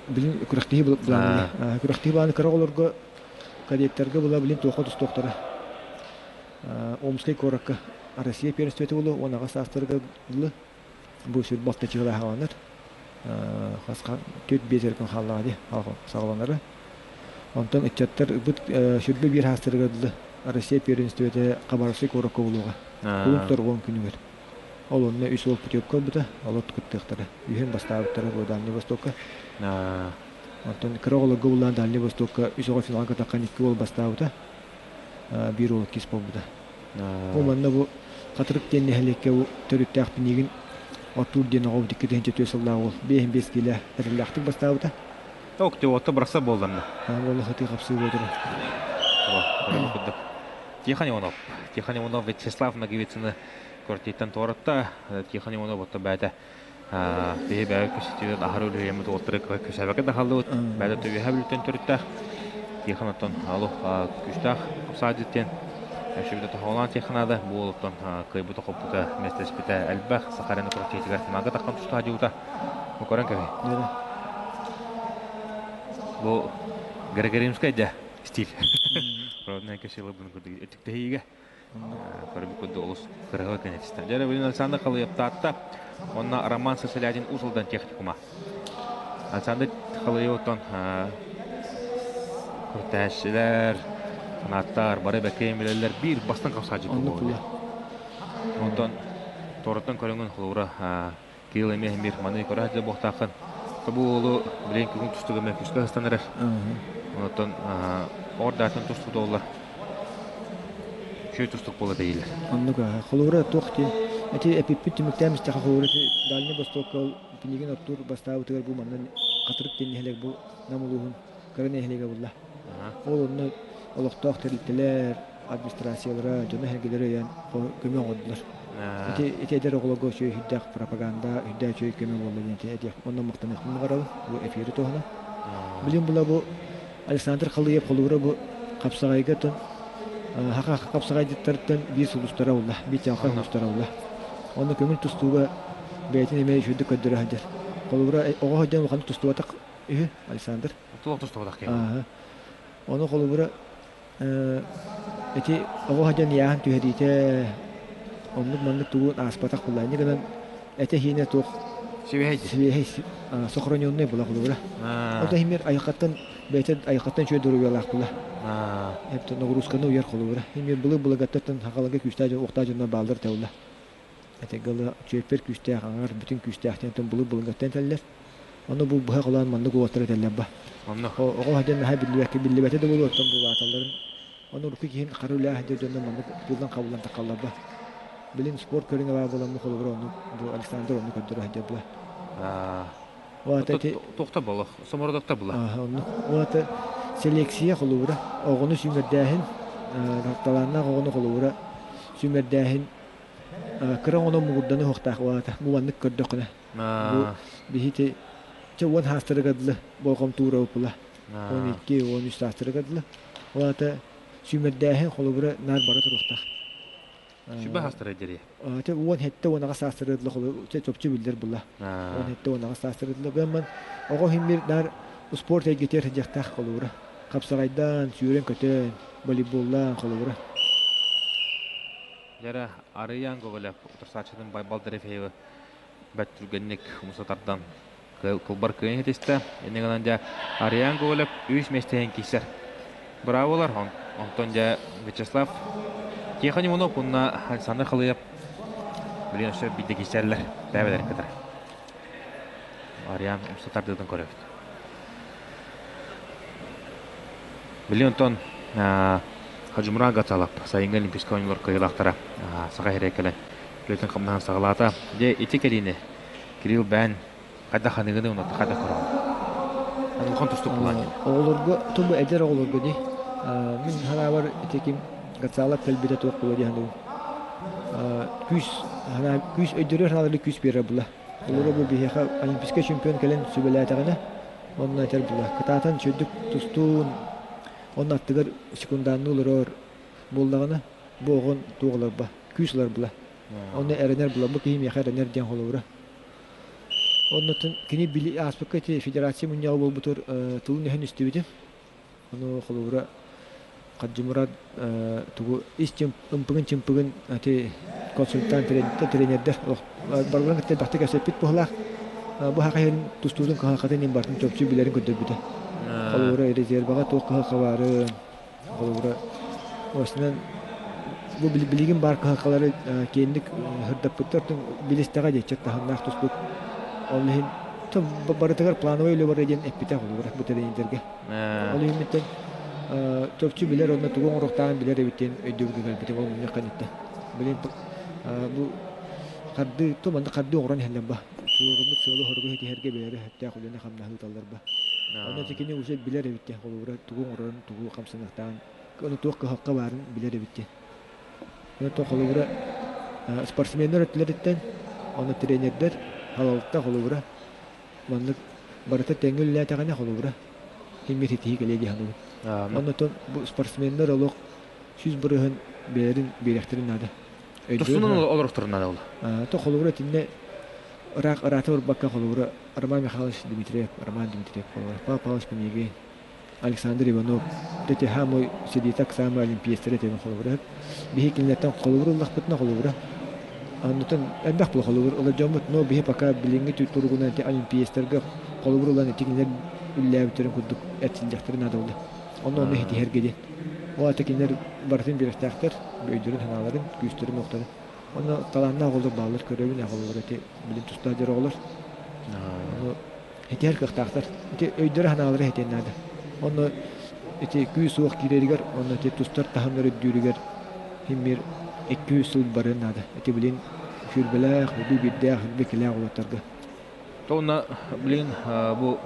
Билин күрэхтиһи былааны. Күрэхтиһи былааны кыра оҕолорго Кадеттарга була билин туохха тустуохтара. Омскай куоракка Россия первенствота буолуо уон аҕыс саастарыгар дылы бу сүр балтачыгыла хааланар. Хас түөрт биэс эрэ күн хааллаҕа дии саҕаланара. Онтон ыччаттар быт сүрбэ биир саастарыгар дылы Россия первенствота Хабаровскай куоракка буолуоҕа. Кулун торҕон күнүгэр. Ол онно үс уол путевка ылбыта, олор кыттыахтара. Үһүн бастаабыттара Дальний Востокка. Оттон кыра оҕолорго буллаан Дальний Востокка үс оҕо финалга таххан икки уол бастаабыта, биир уол иккис буолбута. Бу манна бу Хатырык диэн нэһилиэккэ төрүттээх пинигин Артур диэн оҕо 2 4 сыллаах уол 5 киилэ эрэллээхтик бастаабыта. Ок, отто бырахса буолланна. Буолла хатыы хапсыы буотура. Тихон Иванов. Тихон Иванов Вячеслав Ноговицыны квартираттан туоратта. Тихон Иванов отто бэйэтэ Биһи бэйэ көстүүтүн аһары үлүһүйэммит уолаттары көсөөбөккө да хааллыбыт. Бэйэтэ төбүөһэ бүлүттэн төрүттээх. Тихон оттон алу күүстээх саадьыт диэн өссө тоһоҕолоон Тихонаада бу уолуттан кыайбыта хоппута миэстэлэспитэ элбэх. Сахарина куртиитигэр финалга таххан тустаах дьуута. Бу көрөн кэбиһ. Бу Григорьевскай дьэ стиль. Родная кэсила буну курдук этиктэһиигэ. Көрбүт курдук олус кыраһыа кэнэтистэ. Дьэ, билин Александр Халыев Таатта уонна Роман Сысолятин Уус Алдан техникума. Александр Халыев оттон күртээччилэр, фанаттар бары бэккэйэн билэллэр биир бастыҥ хамсааччы буолуо. Онтон тораттан көрөҥүн холобура Кирилл эмиэ эмиэ маны көрө сылдьар буолуохтааххын. Бу уолу билигин күһүн тустууга эмиэ күүскэ сыстан эрэр. Онтон оҕордаатын тустуу доллар. Үчүгэй тустук буола тэйилэр. Оннук холобура туох диэн эти эпиппит түмүктээн истэхэ холобура ити Дальний Востокка Пинигин Артур бастаабытыгар бу манна Хатырык диэн нэһилиэк бу Нам улууһун кыра нэһилиэгэ булла. Ол онно олохтоох тэрилтэлэр, администрациялара, дьоно-сэргэлэрэ өйөөн көмө оҥордулар. Ити ити эдэр оҕолорго үчүгэй сүрдээх пропаганда, үрдээх үчүгэй көмө буолла диэн этиэх онно махтаныахпын баҕарабын бу эфири туһунан. Билим була бу Александр Халыев холуура бу хапсаҕайга тон хаха хапсаҕайдыттарыттан биир сулустара улла, биир чаҕылхай сулустара улла. Онно көҥүл тустууга бэйэтин эмиэ үчүгэйдик көрдөрө сылдьар. Холобура оҕо сылдьан улаханнык тустубатах үһү Александр. Туох тустубатах киһи. Ону холобура ити оҕо сылдьан ыйааһын түһэриитэ оннук маннык тугун ааспатах буолла. Инньэ гынан этэ-сиинэ туох сибиэһэй сохраненный була холобура. Ол да иһин айылҕаттан бэйэтэ айылҕаттан үчүгэй доруобуйалаах була. Эбэтэр нагрузканы уйар холобура. Иһин былыр-былыргаттан хахаларга күүстээх уохтаах дьоннор бааллар этэ буолла. Этэ чүөппэр күүстээх, аҥар бүтүн күүстээх диэн былыр-былыргаттан этэллэр. Ону бу быһа холоон маннык уолаттар этэллэр ба. Оҕо сылдьан наһаа биллибэккэ биллибэтэ да буолуо оттон булааталларын ону урукку киһин хара үлээх сылдьар дьонно маннык тыыллан хабыллан таххаллар ба. Билин спорт көрүҥэ баар буолан холобура ону бу Александр ону көрдөрө сылдьар була. Туохта буолуох, сомородокто була. Оннук. Уота селекция холобура оҕону сүүмэрдээһин, талааннаах оҕону холобура сүүмэрдээһин кыра оҕону мугурданы уһуктаах уота бу маннык көрдөххүнэ Бу биһити чэ уон хаастарыгар дылы болҕомтуура упула. 12, 13 саастарыгар дылы. Ол аата сүүмэрдээһин холобура наар бара туруохтаах. Сүбэ хаастара дери. Те 17 18 саастарыгар дылы холобура чопчу биллэр була. 17 18 саастарыгар дылы гымман оҕо химмир наар спорт эйгэтигэр сылдьыахтаах холобура. Хапсаҕайдаан, сүүрэн-көтөн, волейболлаан холобура. Дьэрэ Арыйаан Гоголев утарсааччытын Байбал Дорофеевы бэрт түргэнник умса тардан кылбар кыайан ситистэ. Инньэ гынан дьэ Ариан Гоголев үс миэстэһин киирсэр. Браволар онтон дьэ Вячеслав Тихон Иванов уонна Александр Халыев билин өссө биирдэ киирсэллэр. Бэйэлэрин кытары. Ариан умса тардыытын көрөбүт. Билин онтон Хажумуран Гацалап сайыҥҥы Олимпийскай оонньуулар кыайыылаахтара Саха сирэ кэлэн үлэтин хамнаһын саҕалаата. Дьэ, ити кэлиини Кирилл бэйэн хайдах аныгыны уонна хайдах көрөҕүн? Улахан тустук булаан. Оҕолорго, тубу эдэр оҕолорго дии. Мин санаабар ити ким Гацалап кэлбитэ туох буолуо дии саныыбын. Күүс, күүс өйдөрөр санаалары күүс биэрэр була. Олору бу биһиэхэ олимпийскай чемпион кэлэн сүбэлээтэҕинэ, онно этэр була. Кытаатан үчүгэйдик тустуун, онно аттыгар секундаанныы олорор буоллаҕына, бу оҕон туох ыларба, күүс ылар була. Онно эрэнэр була, бу киһи миэхэ эрэнэр диэн холобура. Оннотон кини били ааспыкка ити федерация мунньаҕа буолбутугар тылын өһөн истибитим. Ону холобура Хаджимурат тугу ис ымпыгын-чымпыгын ити консультант тренердэр барыларын кытта элбэхтик кэпсэппит быһылаах. Бу саха иһин тустуутун кыһалҕатын иһин барытын чопчу билэрин көрдөрбүтэ. Холобура резерваҕа туох кыһалҕа баарын, холобура осынан бу билигин баар кыһалҕалары киэҥник сырдаппыттар билистэҕэ диэччи таһымнаах туспут. Ол иһин барытыгар плановай үлэ барыа диэн эппитэ холобура бу тренердэргэ. Ол иһин чопчу билэр уонна тугу оҥоруохтааҕын билэр эбит диэн өйдөбүлгэ кэлбитим ол мунньах кэнниттэн. Билин бу хардыы то манна хардыы оҥорон иһэллэр ба. Туруоруммут сыалы-соругу ситиһэргэ бэйэлэрэ сөптөөх үлэни-хамнаһы ыыталлар ба. Онон кини уже билэр эбит диэн холобура тугу оҥорорун, тугу хамсаныахтааҕын, ону туох кыһалҕа баарын билэр эбит диэн. Онон холобура спортсменнар өттүлэриттэн, онно тренердэр, салалта холобура маннык барыта тэҥҥэ үлэлээтэҕинэ холобура кимҥэ ситиһии кэлиэ дии саныыбын. Оннотон бу спортсменнар олох 100% бэйэлэрин биэриэхтэрин наада. Тустунан олорохторун наада ол. То холобура итиннэ ыраах ыраата барбакка холобура Роман Михайлович Дмитриев, Роман Дмитриев холобура, Павел Павлович Пинигин, Александр Иванов, ТТХ мой сидитак самый олимпиецтэр этибин холобура. Биһи кинилэртэн холобур ыллахпытына холобура. Оннутан элбэх була холобур ыла дьоммут, но биһи пока билиҥҥи туругунан ити олимпиецтэргэ холобур ылан ити кинилэр үллээбиттэрин курдук эрчиллиэхтэрин наада буолла. Онно онно ситиһэргэ диэн. Ол аата кинилэр барытын биэрэхтээхтэр, өйдөрүн-санааларын, күүстэрин-уохтарын. Онно талааннаах оҕолор бааллар, көрөбүн оҕолор ити билим тустаах дьон оҕолор. Ону этиһэр кыахтаахтар. Ити өйдөрө-санаалара этиэн наада. Онно ити күүс-уох киирэригэр, онно ити тустар таһымнар үрдүүрүгэр Химмир 200 сыл барыан наада. Ити билин сүүрбэлээх, биирдээх, бикилээх уолаттарга. Тонна билин бу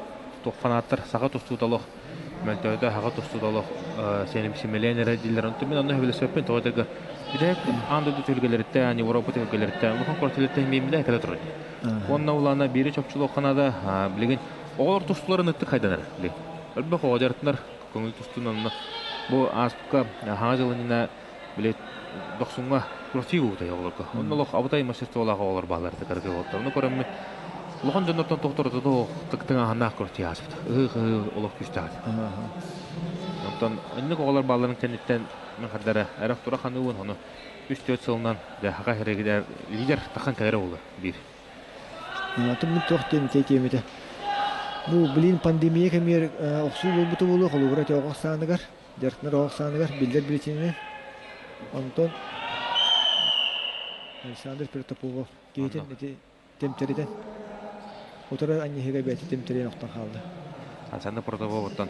фанаттар саха тустуута олох мөлтөөтө саха тустуута олох сэмэлээн эрэ дииллэр. Онтон мин онно сөбүлэспэппин тоҕо этэргэ бүтэһик аан дойду түһүлгэлэриттэн, Европа түһүлгэлэриттэн улахан куораттарыттан миэммилэ кэлэ турар. Уонна улаана биири чопчулуохха наада билигин оҕолор тустууларын ыттык хайданар. Элбэх оҕо дьарыктанар көҥүл тустуун онно бу ааспыкка хаҥа дьылынина били дохсуҥҥа курсии уутай оҕолорго. Онно олох абытай мастерстволаах оҕолор бааллар кыргы оҕолор. Ону көрөммүт улахан дьоннортон тохторото тыҥааһыннаах курсии ааспыт. Ыһыы-ыһыы олох күүстээх этэ. Онтон инник оҕолор баалларын кэнниттэн мин хардара эрэх тура ханыыбын ону 3-4 сылынан дьэ хака хэрэгидэр лидер тахан кэлэрэ буолла биир. Атын мин туох диэн этиэм этэ. Бу билин пандемия кэмигэр охсуу буолбута буолуо холобура ити оҕо ахсааныгар дьарыктанар оҕо ахсааныгар биллэр биричиинэнэн. Онтон Александр Протопопов киһитин ити тэмтэритэн утары анньыһыга бэйэтэ тэмтэрийэн охтон хаалла. Александр Протопоповтан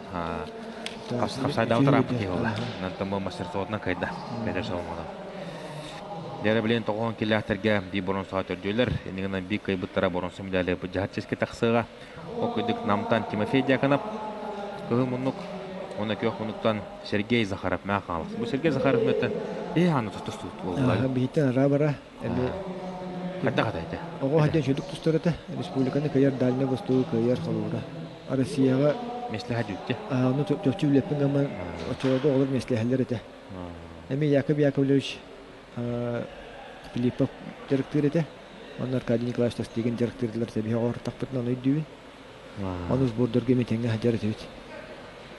хапсайдаабыт арааппыт киһи буолла. Онтон бу мастерствотунан кыайда. Петр Соломонов. Дьэ билин тоҕуһун киллээхтэргэ биир боронсоҕо төрдүөлэр. Иннигинэн биир кыайбыттара боронсо медали дьаһат тахсыаҕа. Ол курдук Намтан Тимофей Дьяконов кыһыл муннук уонна күөх муннуктан Сергей Захаров мээ хаалас. Бу Сергей Захаров мөттөн ee аны тустуу буолла. Биһиттен араа бара эми Хайдах атайда? Оҕо хадьан шүдүк тустар этэ. Республиканы кыайар Дальний Востоку кыайар холуура. Россияҕа Меслэһэ дүүттэ. Ону чопчу билэппин гаман оччолорго оҕолор меслэһэллэр этэ. Эми Яков Яковлевич Филиппов дьарыктыыр этэ. Онно Аркадий Николаевич Тастыгин дьарыктыырдылар тэбиһэ оҕортахпытынан өйдүүбүн. Ону сбордорго эми тэҥҥэ сылдьар этибит.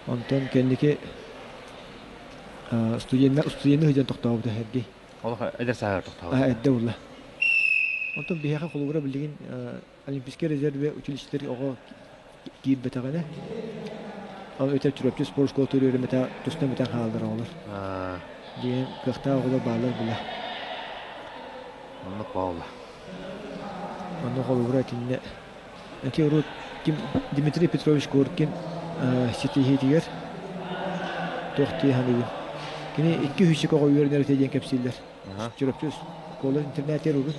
Онтон кэнники студеннар студенны сылдьан тохтообута Сергей. Олох эдэр сааһыгар тохтообута. Эрдэ буолла. Онтон биһиэхэ холобура билигин Олимпийскай резервэ училищетыгар оҕо киирбэтэҕинэ, ол өтөр Чурапчы спорт школатыгар үөрэммэтэ тустан бүтэн хааллар оҕолор. Диэн кыахтаах оҕолор бааллар була. Оннук буолла. Онно холобура итиннэ ити урут ким Дмитрий Петрович Коркин ситиһиитигэр туох дии саныыбын. Кини 200 оҕо үөрэнэр этэ диэн кэпсииллэр. Чурапчы школа интернатигэр урут.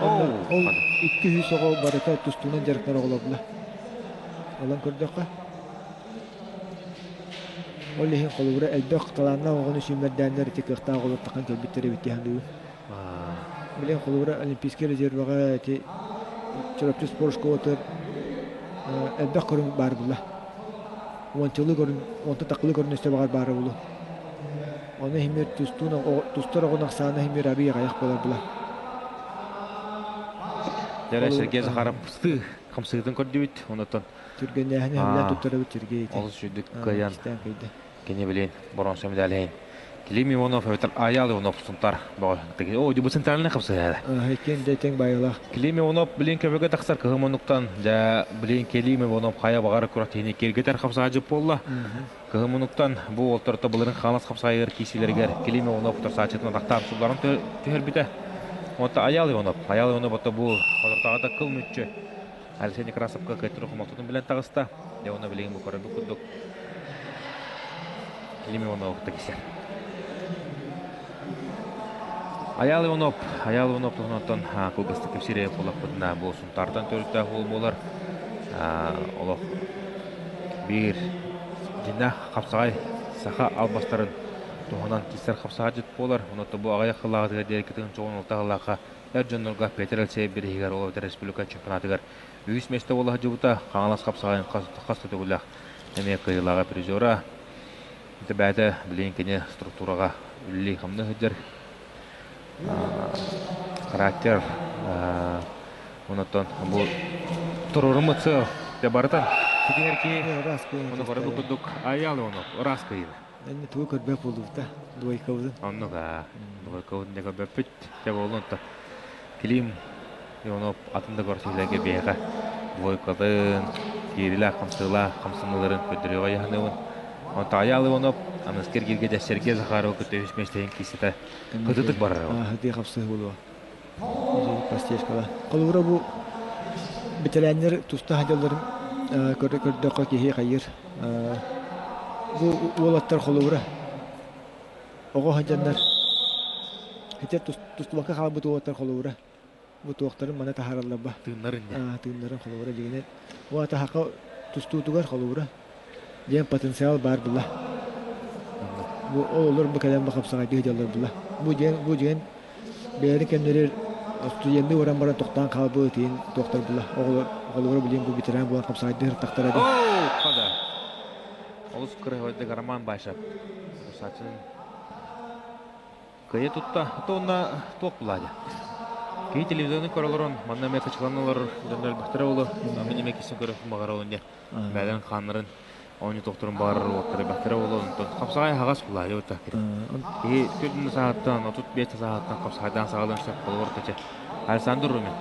Ол 200 оҕо барыта тустуунан дьарыктанар оҕолор була. Ылан көрдөххө, ол иһин холобура элбэх талааннаах оҕону сүүмэрдээннэр ити кыахтаах оҕолор тахан кэлбиттэр эбит дии саныыбын. Билигин холобура Олимпийскай резервэҕэ ити Чурапчы спорт школатыгар элбэх көрүҥ баар буолла. Уончалыы көрүҥ, уонтан тахалыы көрүҥ өссө баҕар баара буолуо. Ону иһимир тустуун тустар оҕон ахсаана иһимир арыый аҕыйах буолар була. Дьэ Сергей Захаров сыы хамсыытын көрдүбүт. Онотон Түргэннээһини сөбүлээн туттарабыт Сергей ити. Олус үрдүк кыайан кини билин боронса медалейн Клим Иванов эбэтэр Аял Иванов Сунтар бөҕө. О, бу центральный хапсыһа. Иккиэн да тэҥ байылаах. Клим Иванов билин көбөкө тахсар кыһым онуктан дьэ билин Клим Иванов хайа баҕар күрэхтэһиини киэргэтэр хапсаһааччы буолла. Кыһым онуктан бу уолтарта былырын хаалас хапсаайыгар киисилэригэр Клим Иванов тахсааччытын атахтаан сулларын түһэрбитэ. Онто Аял Иванов, Аял Иванов ото бу хотортоҕо кыл мүччү Алексей Некрасовка кыайтыры хомолтотун билэн таҕыста. Дьэ уонна билигин бу көрөрбүт курдук Клим Иванов кисер. Аял Иванов, Аял Иванов туһунан кылгастык кэпсиирэ буоллахпытына бу Сунтаартан төрүттээх уол буолар. Олох биир дьиннээх хапсаҕай саха албастарын туһунан кисер хапсаҕайдьыт буолар. Онон бу аҕыйах сыллааҕытыгар диэри кытын чоҕун алтаһылаахха эр дьоннорго Петр Алексеев бирииһигэр ол эбэтэр республика чемпионатыгар үһүс миэстэ буола сылдьыбыта. Хаҥалас хапсаҕайын хас да төгүллээх эмиэ кыайыылааҕа призера. Ити бэйэтэ билигин кини структураҕа үлэлии-хамныы сылдьар. Характер онотон бу туруоруммут сыал дьэ барытын ситиһэр киһи ону көрөбүт курдук Айаал Иванов ыраас кыайыыны. Энни тугу көрбөт буоллубут да двойкабытын. Оннук аа двойкабытын дьэ көрбөппүт дьэ буоллун то Клим Иванов атын да көрсүүлэргэ биһиэхэ двойкатын, киирилээх хамсыылаах хамсаныыларын көрдөрүөҕэ дьаһаныыбын. Онтон Айаал Иванов аныскы эргииргэ дьэ Сергей Захарова кытта үһүс миэстэһин киирситэ кытытык барар. Сытыы хапсыы буолуо. Постежкала. Холобура бу бэтэрээннэр туста сылдьалларын көрдөххө киһи хайыыр. Бу уолаттар холобура оҕо сылдьаннар. Ити тустубакка хаалбыт уолаттар холобура бу туохтарын маны таһаараллар ба. Тыыннарын дьэ. Тыыннарын холобура дьигинэн. Бу атаһака тустуутугар холобура диэн потенциал баар була. Бу ол олор бу кэлэн бу хапсаҕайдыы сылдьаллар була. Бу диэн бу диэн бэйэни кэмнэрэр студенныы баран баран тохтоон хаалбыт тиин туохтар була. Оҕолор оҕолоро билин бу ветеран буолан хапсаҕайдыы сырыттахтара дии. Оо, хада. Олус кырыһыбайдык Роман Байшев. Сачын Кыйа тутта, уонна туох булаадьа. Киһи телевизорны көрө олорон, манна эмиэ кычылан олорор дьоннор элбэхтэрэ буолуо. Мин эмиэ киһи көрө баҕара олун диye. Бэйэлэрин хааннарын оонньуу тохторун баҕарар уоттар элбэхтэрэ буолуо. Онтон хапсаҕай аһаҕас булаадьа бутта. Киһи төрдүн саҕаттан, 35 саҕаттан хапсаҕайдаан саҕалыан сөп холобур тача. Александр Румин.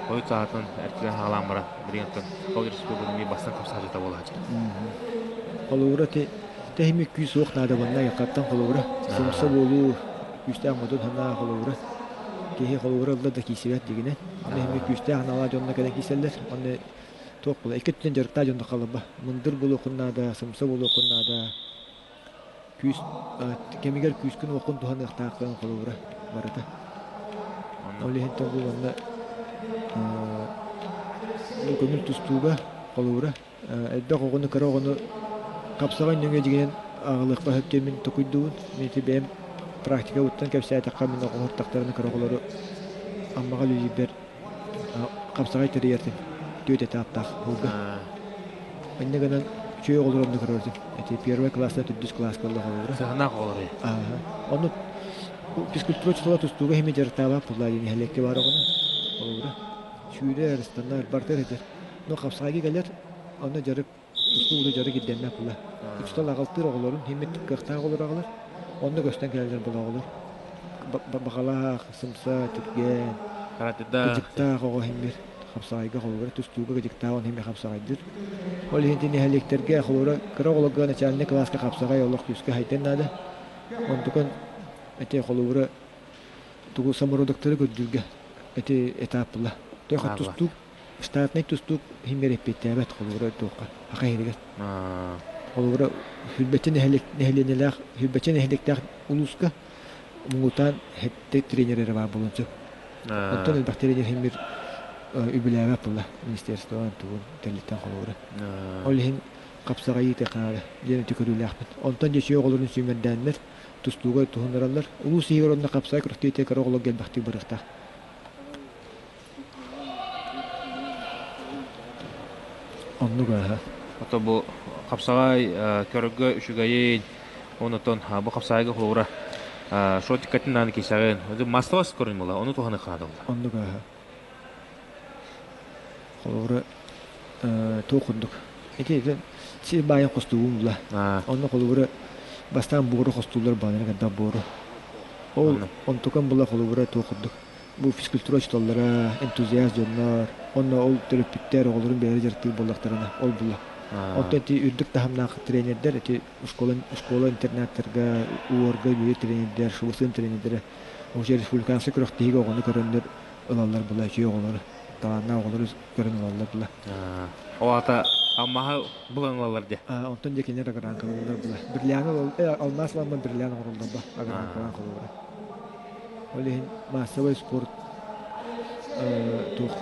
Хойут саҕаттан эртилэн хаалаан баран, билигин оттон Саха Республикатын бастан хапсаҕайдьыта буолааччы. Холобура Тэһими күүс суох наада манна айаххаттан холобура. Сымса буолуу күүстээх модун санаа холобура. Киһи холобура ылла да киирсибэт дигинэн. Онно иһими күүстээх аналаа дьонно кэлэн киирсэллэр. Онно туох була икки өттүнэн дьарыктаах дьонно халыба. Мындыр буолуоххун наада, сымса буолуоххун наада. Күүс кэмигэр күүскүн-уоххун туһаныахтааххын холобура барыта. Ол иһин бу манна бу көҥүл тустууга холобура Элбэх оҕону, кыра оҕону хапсаҕай нөҥүө дьигинэн аҕалыахха сөп диэн мин токуйдуубун. Мин ити бэйэм практикабыттан кэпсээтэххэ, мин оҕоһуттахтарына кыра оҕолору Аммаҕа үлэлиирбэр хапсаҕай тэрийэртин түөрт этаптаах булга. Инньэ гынан үчүгэй оҕолору онно көрөрүм. Ити первый класстан төрдүс класска оҕолоро. Сыһынаах оҕолору. Ааһа. Ону физкультура учуутала тустууга иһими дьарыктаабат буолла диэн нэһилиэккэ баар оҕону. Холобура. Сүүрэр, ыстанар, барытыгар этэр. Но хапсаҕайга кэлэр, онно дьарык, тустуу дьарык ирдэммэт була. Учуутал аҕалтыыр оҕолорун, химмит кыахтаах оҕолор аҕалар, онно көстөн кэлэллэр була оҕолор. Баҕалаах, сымса, түргэн, кыдьыктаах оҕо химмир хапсаҕайга холобура тустууга кыдьыктаах он химмир хапсаҕайдыр. Ол иһин нэһилиэктэргэ холобура кыра оҕолорго начальнай кылааска хапсаҕай олох күүскэ хайдан наада. Онтукан эти холобура тугу самородоктары көрдүүргэ эти этап була. Тохо тустуук Штатнай тустуук иһингэр эппиэттээбэт холобура туохха аха иһигэр. Холобура сүүрбэччэ нэһилиэнньэлээх сүүрбэччэ нэһилиэктээх улууска муҥутаан сэттэ тренер эрэ баар буолуон сөп. Оттон элбэх тренер иһин үбүлээбэт буолла министерство тугун тэрилтэн холобура. Ол иһин хапсаҕайыы хаара диэн өтө көрүүлээхпит. Онтон дьэ оҕолорун сүүмэрдээннэр тустууга туһуннараллар. Улуус иһигэр онно хапсаҕай күрэхтэһиитэ кыра оҕолорго элбэхтик барыахтаах. Оннук ааһа. Ото бу хапсаҕай көрөргө үчүгэйин, онотон бу хапсаҕайга холобура шотикатын нааны кисэҕин, маастабас көрүн була, ону туһаны хаадалла. Оннук ааһа. Холобура туох курдук. Ити сир баайын хостуубун була. Онно холобура бастаан буору хостууллар бааларын кытта буору. Ол онтукан була холобура туох курдук. Бу физкультура учууталлара, энтузиаст дьоннор, уонна ол төрөппүттэр оҕолорун бэйэлэрэ дьарыктыыр буоллахтарына ол була. Оттон ити үрдүк таһымнаах тренердэр ити школа, школа интернаттарга, УОРга үлэлиир тренердэр, ШВС тренердэрэ уже республиканскай күрэхтэһиигэ оҕону көрөннөр ылаллар була, үчүгэй оҕолору, талааннаах оҕолору көрөн ылаллар була. Ол аата алмааһы булан ылаллар дии. Онтон дьэ кинилэр аграанкалыыллар була. Бриллианы алмаас ылан бриллиан оҥороллор ба, аграанкалаан холобура. Ол иһин маассабай спорт туох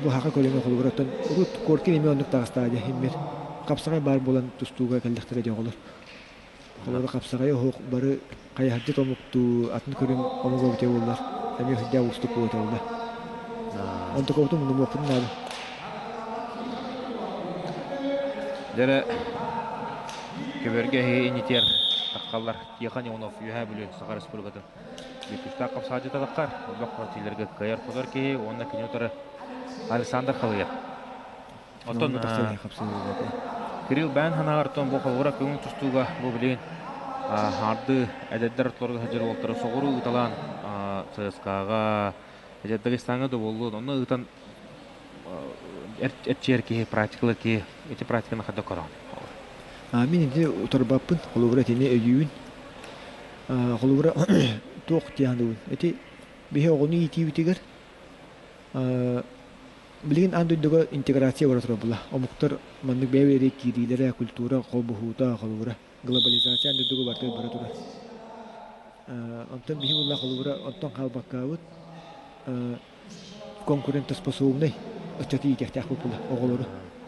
бу хака көлөҥө холобур оттон урут Коркин эмиэ оннук таҕыстаҕа дьэ иммир хапсаҕай баар буолан тустууга кэллэхтэрэ дьэ оҕолор. Холобура хапсаҕай оһох бары хайаһардьыт омуктуу атын көрүҥ омук эбитэ буоллар эмиэ сүрдээх уустук буолуо буолла. Онтукабытын муннумуохпутун наада. Дьэрэ көбөргө инитиэр таххаллар Тихон Иванов Үөһээ Бүлүү Саха Республикатын Бүкүстээх хапсааччыта таххар, элбэх партияларга кыайар-хотор киһи уонна кини утары Александр Халыев. Оттон Кирилл бэйэн санааҕар оттон бу холобура көҥүл тустууга бу билигин хаарды эдэрдэр ортолоругар сылдьар уолтары соҕуруу ыыталаан ЦСКА-ҕа, Дагестаҥҥа да буоллун, онно ыытан эрчийэр киһи, практикалар киһи ити практиканы хайдах көрөҕүн? Мин ити утарбаппын, холобура итини өйүүбүн. Холобура туох диэхин ити биһи оҕону иитиибитигэр билигин аан дойдуга интеграция бара турар була. Омуктар маннык бэйэ-бэйэлэрэ киириилэрэ, культура холбоһуута, холобура глобализация аан дойдуга барыта бара турар. Онтон биһи булла холобура онтон хаалбаккаабыт конкурентоспособнай ыччаты иитиэхтээх була оҕолору.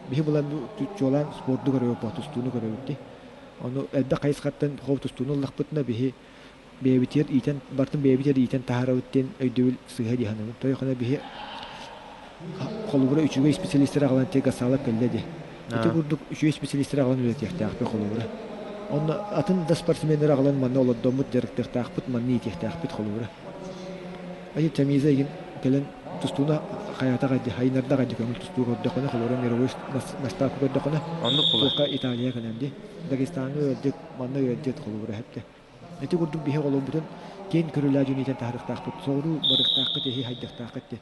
Биһи булан чуолаан спорду көрөбүт, тустууну көрөбүт дии. Ону элбэх хайысхаттан хол тустууну ыллахпытына биһи бэйэбитигэр иитэн бартын бэйэбитигэр иитэн таһаарабыт диэн өйдөбүл сыыһа дии саныыбын. Тойохуна биһи холобура үчүгэй специалистэр аҕалан те гасалар кэллэ дии. Ити курдук үчүгэй специалистэр аҕалан үлэтиэхтээхпит холобура. Онно атын да спортсменнар аҕалан манна олордоммут дьарыктыахтаахпыт, манна иитиэхтээхпит холобура. Ай Чамиза игин кэлэн тустууна хайата гайди, хайнарда гайди көҥүл тустуу көрдөхөнө, холобура мировой масштабка көрдөхөнө, Оннук була. туохха Италия кэлэн ди. Дагестаҥҥа ыалдьыт, манна ыалдьыт холобура хэпте. Ити курдук биһи оҕолорбутун киэн көрүлээ дьон таһарыахтаахпыт, соҕуруу барыахтааххыт, эһи хайдахтааххыт диэн.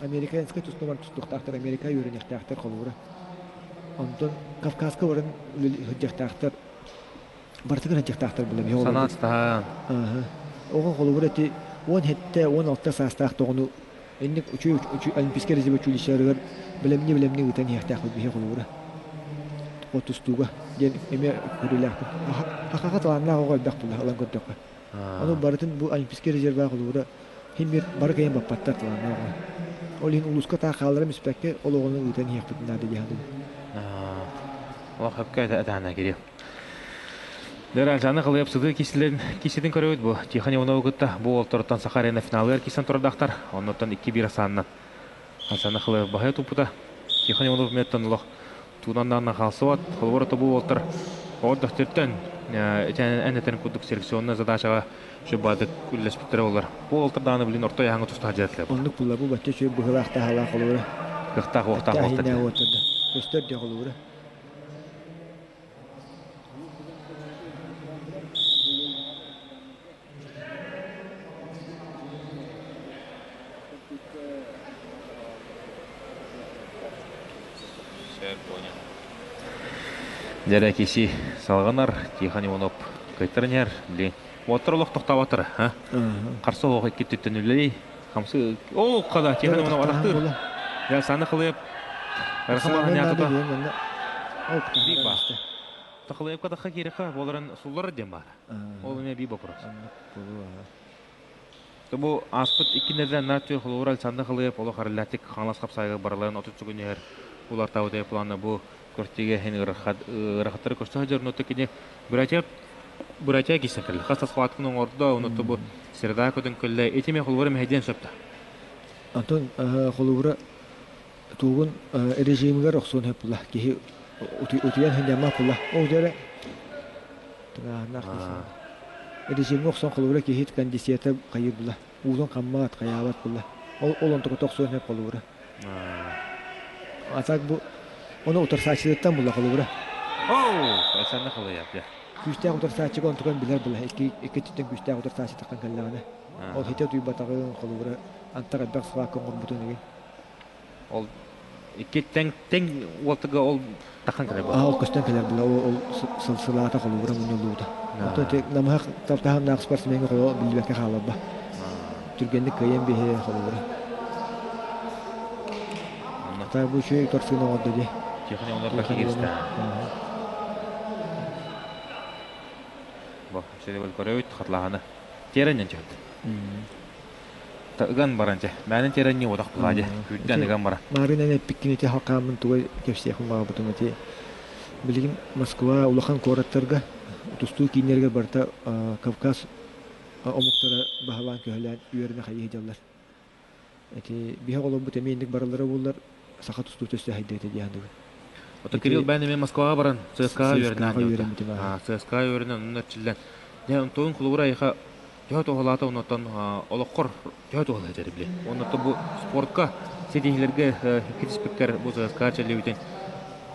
Американскай тустуу бар тустуохтаахтар, Америка үөрэниэхтээхтэр холобура. Онтон Кавказка баран сылдьыахтаахтар, барытыгар сылдьыахтаахтар була биһи Санаан оҕолорбут. сытаһан. Ааһа. Оҕо холобура ити 17, 16 саастаах тоҕону инник үчүгэй Олимпийскай резерв училищеларыгар бэлэмни-бэлэмни ыытан иһиэхтээхпит биһи холобура. Тустууга диэн эмиэ көрүүлээхпин. Хахаха талааннаах оҕо элбэх буолла ылан көрдөххө. Ону барытын бу Олимпийскай резервэҕэ холобура син биир бары кыайан баппаттар талааннаах оҕо. Ол иһин улууска таах хаалларан испэккэ ол оҕону ыытан иһиэхпитин наада дии саныыбын. Олох хөпкө этаана кириэ. Дэр Александр Халыев сытыы киситин көрөбүт бу. Тихон Иванову кытта бу олтороттон Саха арена финалыгар кисэн турардахтар. Оннуттан 2-1 асааннан Александр Халыев баһа туппута. Тихон Иванов меттон олох туунан хаалсыбат. Холобура тобу уолтар оҕор дөхтөртөн эн этэн курдук селекционная задачаға шөббадык үллэспиттэрэ олар. Бу уолтар дааны билин орто яһаңа туста хадьатлар. Оннук була бу бачча үчүгэй быһылаах таһалаах холобура. Кыхтаах уохтаах уолтар. уолтар Көстөр де холобура. Дьэрэ киси салҕанар Тихон Иванов кыйтарынер блин. Уоттар олох тохтоботтор, а? Қарсы оқ икки түттен үлелей. Хамсы о қада Тихон Иванов атақтыр. Я саны қылып. Рахман нятыта. Би ба. Тахылып кадаха киреха боларын суллар дем бар. Ол эме би вопрос. Бу аспыт икки нерден натю холура Александр Халыев олох арыллатик хаңлас қапсайғы бараларын отут сүгүнер улар таудай планы бу көртиге хен ырахаттары көрсө хажар ноты кини братья братья кисен кэллэ хас хваткын оңордо оноту бу среда көтөн көллө этиме холура мехеден сөпта Антон холура тугун режимигер охсун хөп була киһи утуян хыньяма була ол дьэрэ тыҥааһыннаах режимҥэ охсон холура киһи кондицията хайыр була уутун хаммаат хайаабат була ол ол онтука тохсуон хөп холура а так бу ону утарсааччытыттан була холура Оу, Александр Халыев күүстээх утарсааччыга онтукан билэр була икки икки өттүттэн күстээх утарсааччы таххан кэллэҕинэ ол хите утуйбатаҕын холобура антах элбэх схватка оҥорбутун игин Ол икки тең тең уолтыга ол тахан кэлэр була. Ол көстөн кэлэр була ол сылсылаата холобура мунньуллубута. Оттон те намыһах таптаһамнаах спортсменга холо биллибэккэ хааларба. Түргэнник кыайан биһи холобура. Та бу үчүгэй торсуун оҥордо дии. Тихон Иванов киирсте. Бу сөйдө көрөбүт хатлаһаны. Тереннен чөт. Ыган баран чэ. Мәнен теренни одақ булади. Күрден ыган бара. Марын эппиккин ити халкаамын тугай кэпсиэхин баҕабытым ити. Билигин Москва улахан куораттарга тустуу кииннэригэр барыта Кавказ омуктара баһылаан көһөлөөн үөрэнэ хайыы сылдьаллар. Ити биһи оҕолорбут эмиэ инник бараллара буоллар саха тустуу төссө хайдыа этэ дии саныыбын. Ото Кирилл бэйэн эмиэ Москваҕа баран ЦСКА үөрэнэн ЦСКА үөрэнэн онно эрчиллэн. Дьэ онтон холобура айха төһө туһалаата оннуттан олоххор төһө туһалаата били. Оннуттан бу спортка ситиһилерге китиспеккер бу ЦСКА чэллибитин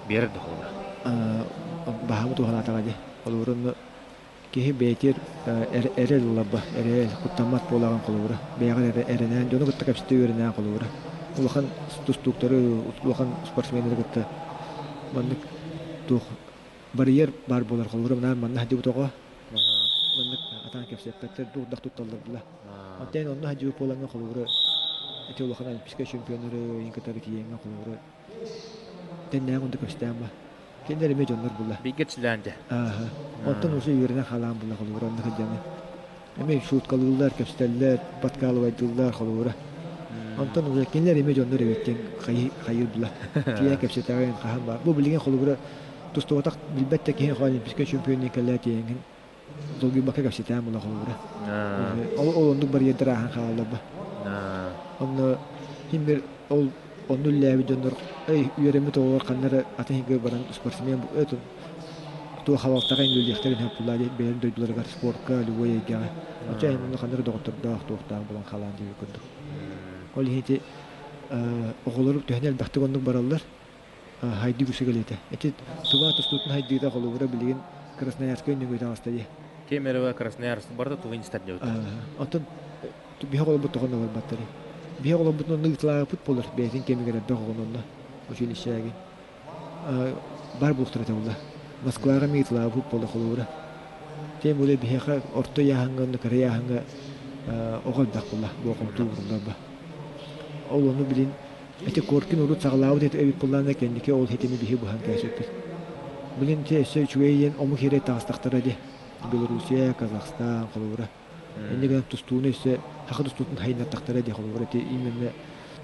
биэрэр да холобура. Баһамы туһалаатаҕа дии. Холобура киһи бэйэтигэр эрэл ыларба, эрэл, куттаммат буолаҕын холобура. Бэйэҕэр эрэнээн, дьону кытта кэпсэтэ үөрэнээн холобура. Улахан тустууктары, улахан спортсменнары кытта маннык туох барьер баар буолар холобура мына манна сылдьыбыт оҕо маннык атаан кэпсэппэттэр дурдах тутталлар була. Онтон онно сылдьыбыт буолаҥҥа холобура ити улахан олимпийскай чемпионнары ыйын кытары тиийэҥҥэ холобура тэннээх онто көстөөн ба. Кинилэр эмиэ дьоннор була. Бииргэ чилээнде. Ааха. Онтон уже үөрэнэн халаан була холобура онно сылдьаҥҥын. Эмиэ шуткалыыллар, кэпсэтэллэр, подкалывайдыыллар холобура. Онтон уже кинилэр эмиэ дьоннор эбит диэн хайыыр була. Тиийэн кэпсэтэҕин хаһан баар. Бу билигин холобура тустубатах билбэт да киһи олимпийскай чемпионныы кэллээ тиийэҥҥин долгуйбакка кэпсэтээн була холобура. Ол ол оннук барьердар ааһан хаалаллар ба. Онно ким бир ол онну үллээбит дьоннор эй үөрэммит оҕолор ханна эрэ атын иһигэр баран спортсмен туох халалтаҕа иҥгүллүөхтэрин сөп буоллаа диэн бэйэлэрин дойдуларыгар спортка любой эйгэҕэ оччо онно ханна эрэ доҕоттордоох туохтаах булан халаан диэбит курдук. Ол иһин ити оҕолору төһөнү элбэхтик оннук бараллар хайдыы күсү кэлиэтэ. Ити тува тустуутун хайдыыта холобура билигин Красноярскай нөҥүө таҕыста дии. Кемерово, Красноярск барыта тувинецтар диэбит. Оттон биһи оҕолорбут тоҕо барбаттарый? Биһи оҕолорбутун онно ыытылаабыппыт буолар бэйэтин кэмигэр элбэх оҕону онно училищеҕа бар буолуохтара этэ буолла. Москваҕа эмиэ ыытылаабыт буолла холобура. Тем более биһиэхэ орто ыйааһыҥҥа уонна кыра ыйааһыҥҥа оҕо элбэх буолла, болҕомто ууруллар. Ол ону билин ити Коркин урут саҕалаабыт эбит буоллаҕына кэнники ол хитими биһи быһан кээсиппит. Билин ити өссө үчүгэй диэн омук сирэ таҕыстахтара дии. Белоруссия, Казахстан холобура. Инньэ гынан тустууну өссө саха тустуутун хайыннартахтара дии холобура ити именно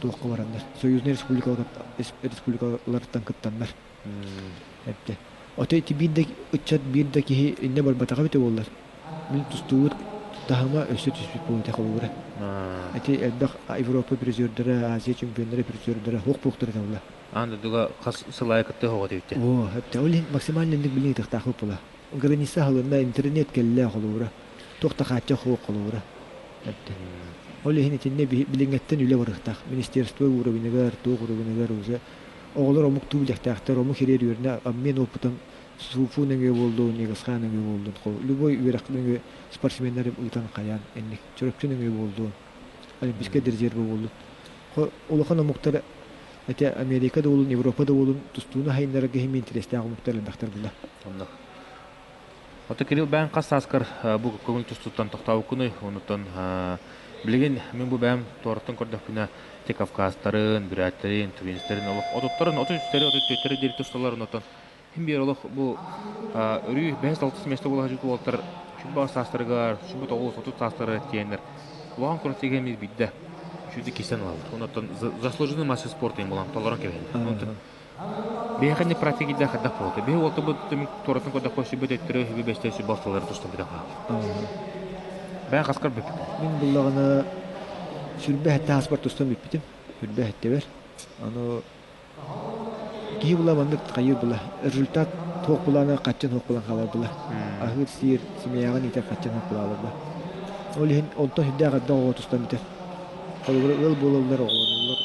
туохха бараннар союзнай республикалартан кыттаннар. Эбитэ. Ото ити биир да ыччат биир да киһи иннэ барбатаҕа эбитэ буоллар. Мин тустуубут таһыма өссө түспүт буолуо холобура. Ити элбэх Европа призердара, Азия чемпионнара призердара хуох буохтара табыла. Аан дойдуга хас сыл аайы кыттыы хоҕо диэбиттэ. Оо, эптэ ол иһин максимально инник билиҥ ытыктаахпыт була. Граница аһылынна, интернет кэллэ холобура. Туох да хааччах суох холобура. Эптэ. Ол иһин итиннэ билиҥҥэттэн үлэ барыахтаах. Министерство уровеньыгар, туох уровеньыгар уже оҕолор омук туу билиэхтээхтэр, омук ириэр үөрэнэ обмен опытын Суфу нөҥүө буоллун, Егосхан нөҥүө буоллун, любой үөрэх нөҥүө спортсменнары ыытан хайаан инник Чурапчы нөҥүө буоллун, Олимпийскай резервэ буоллун. Улахан омуктар ити Америка да буоллун, Европа да буоллун тустууну хайыннарарга иһин интэриэстээх омуктар элбэхтэр була. Онно. Ото Кирилл бэйэҥ хас сааскар бу көҥүл тустууттан тохтообуккунуй? Онуттан билигин мин бу бэйэм туораттан көрдөхпүнэ те Кавказтарын, Бүрээттэрин, Тувинецтэрин олох отуттарын, 33-тэри, 34-тэри диэри тусталлар онуттан Хим биэр олох бу өрүү бэһис-алтыс миэстэ буола сылдьыбыт уолаттар чугас саастарыгар, 29-30 саастарыгар тиийэннэр улахан куораттыга эмиэ биирдэ үчүгэйдик киирсэн ылаллар. Онон заслуженный мастер спорта диэн буолан толорон кэбиһэллэр. Онтон биһиэхэ инник практика киирдэ хайдах буолуо? Биһи уолтабыт түмүк туоратын көрдөххө сүбэ төттөрү сүбэ бэстэ сүбэ алталары тустан бүтэн хаалар. Бэйэҥ хаскар бүппүт. Мин буллаҕына сүрбэ сэттэ ааспар тустан бүппүтүм. Сүрбэ сэттэбэр. Аны Киһи була маннык хайыыр була. Результат туох булаана хаччын суох булан хаалар була. Аһыыр сиир, симиэҕин иитэр хаччын суох булаалар була. Ол иһин онтон сүрдээх элбэх оҕо тустан бүтэр. Холобура ыал буолаллар, оҕолоноллор,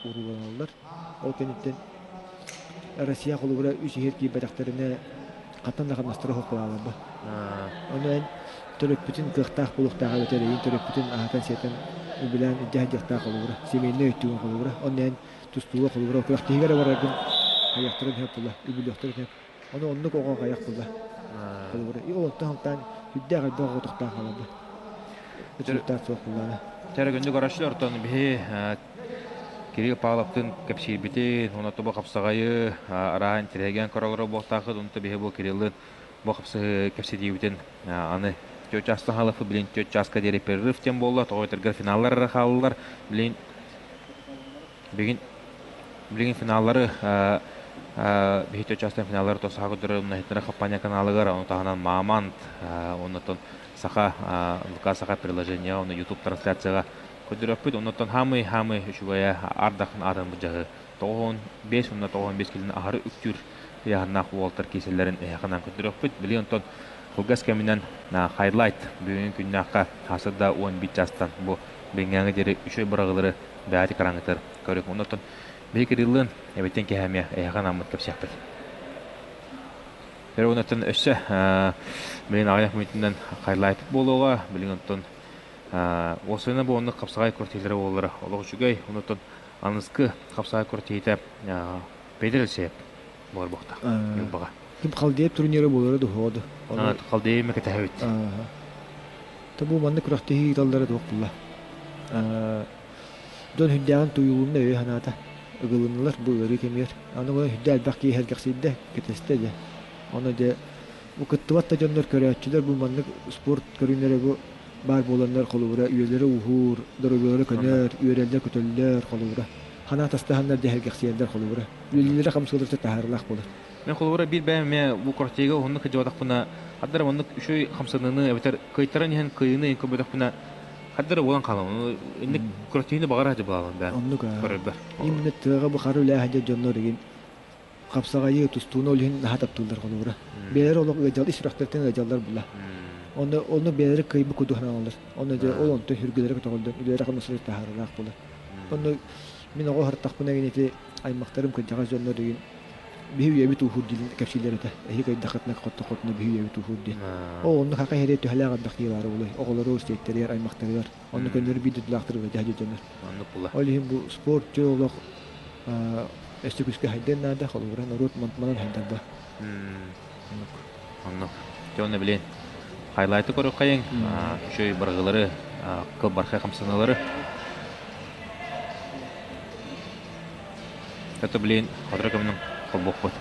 урууланаллар. Ол кэнниттэн Россия холобура үс иһэр киирбэтэхтэринэ хантан да хамнастара суох буолаалар бу. Ону эн төрөппүтүн кыахтаах буолуохтаах эбэтэр эйин төрөппүтүн аһатан-сиэтэн үбүлээн илдьэ сылдьыахтаах холобура, семейнэй өттүгүн холобура. Онно эн тустууга холобура күрэхтэһиигэ эрэ бараргын хайыахтарын сөп була, үбүлүөхтэрин сөп. Ону оннук оҕо хайах була. Холобура, и онтон хантаан сүрдээх элбэх оҕо тохтоон хаалар Результат суох буллаҕына. Тэрэгүндүк арашылар оттон биһи Кирилл Павловтын кэпсиирбитин, уонна тобо хапсаҕайы араан тирэһигэн королоро буолтаахыт, онто биһи бу Кириллын бу хапсыһы кэпсэтиибитин аны төрт чаастан хаалыахпыт, билин төрт чааска диэри перерыв диэн буолла, тоҕо этэргэр финаллар эрэ хааллылар, билин Билигин билигин финаллары биһи төрт финаллары тосаха көрдөрөр умнаһыттара компания каналыгар, ону таһынан Мамонт, оннотон Саха ВК Саха приложение, оны YouTube трансляцияга көрдөрөппүт. Оннотон хамый хамый үчүгэйэ ардахын атын быдьаһы 95 уонна 95 килин аһары үктүүр ыйааһыннаах уолтар кииселлэрин эһэхинан көрдөрөппүт. Билигин онтон кылгас кэминэн хайлайт бүгүн күннээххэ хасыр да 11 чаастан бу билиҥҥээҥи диэри үчүгэй быраҕылары бэйэти караҥытыр көрүк. Оннотон биһи Кириллыын эбиттэн киһэмиэ эһэҕэ анаммыт кэпсиэхпит. Тэр оннотон өссө билин аҕыйах мүнүүтүнэн хайлайтык буолуоҕа. Билин онтон уосайна бу оннук хапсаҕай квартиралара буоллара олох үчүгэй. Оннотон аныскы хапсаҕай квартирата Петр Алексеев буолар буохта. Ньурбаҕа. Ким Халдеев турнира буолара дуһуоду. Халдеев мэкэтэһэбит. Табу маннык күрэхтэһии ыыталлара туох буолла. Дьон сүрдээҕин тууйулунна өйө-санаата ыгылыннылар бу ыарыы кэмигэр. Аны онон сүрдээх элбэх киһи сэргэхсийдэ, кэтэстэ дьэ. Ону дьэ бу кыттыбат да дьоннор көрөөччүлэр бу маннык спорт көрүҥнэрэ бу баар буоланнар холобура үйэлэрэ уһуур, доруобуйалара көнөр, үөрэллэр-көтөллөр холобура. Ханаа тастаһаннар дьэһэргэхсийэллэр холобура. Үлэлиилэрэ хамсыыларыта таһаарылаах буолар. Мен холобура биир бэйэм эмиэ бу квартираҕа уһуннук сылдьыбатахпына, хардара оннук үчүгэй хамсаныыны эбэтэр кыайтаран иһэн кыайыыны иһин көрбөтөхпүнэ, хардара буолан хаалабын. Инник квартираны баҕара сылдьыбалаабын бэйэм Оннук аа. көрөрбөр. Именно тыаҕа бу хара үлээһэ дьоннор игин хапсаҕайы, тустууну ол иһин наһаа таптыыллар холобура. Бэйэлэрэ олох ыалдьал, ис сүрэхтэриттэн ыалдьаллар була. Онно онно бэйэлэрэ кыайбыт курдук сананаллар. Онно дьэ ол онтон сүргэлэрэ көтөҕүллэн үлэлэрэ-хамнастара таһаарыылаах буолар. Онно мин оҕо аһартахпына игин ити аймахтарым кырдьаҕас дьоннор игин биһи үйэбит ууһуур диэн кэпсииллэр этэ. Эһи кыайдаххытына хоттоххутуна биһи үйэбит ууһуур диэн. Ол онно хака иһэрэ төһөлөөх элбэх киһи баара буолуой? Оҕолору, сиэттэригэр, аймахтарыгар. Онно көннөрү биир дойдулаахтар ыалдьа дьоннор. Оннук була. Ол иһин бу спорт чөл олох өссө күүскэ хайдыан наада, холобура норуот манан хайдар ба. Оннук. Оннук. Дьэ онно билин хайлайты көрүөххэйиҥ, үчүгэй баргылары, кыл бархай хамсаныылары. Это блин, хотро көмнүн холбуохпут.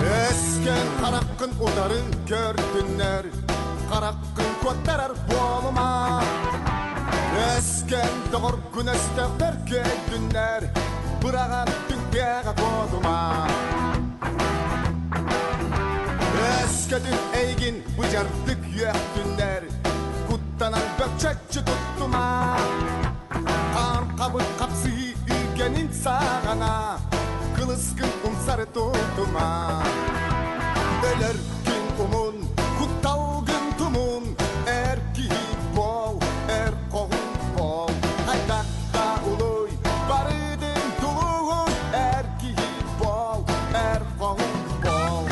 Өскөн хараххын утары көрдүннэр, хараххын куоттарар буолума. Өскөн доҕоргун өстөөхтөр көйдүннэр, быраҕан түҥкээҕэ куотума. Өскөтүн эйигин быдьардык үөхтүннэр, куттанан бөкчөччү туттума. Хаан хабыр хапсыһыы үүгэнин саҕана, кылыскын умсары тутума. Өлөр күн умун, кутталгын тумун, эр киһи буол, эр хоһун буол. Хайдах да улуй, барытын тулуһун, эр киһи буол, эр хоһун буол.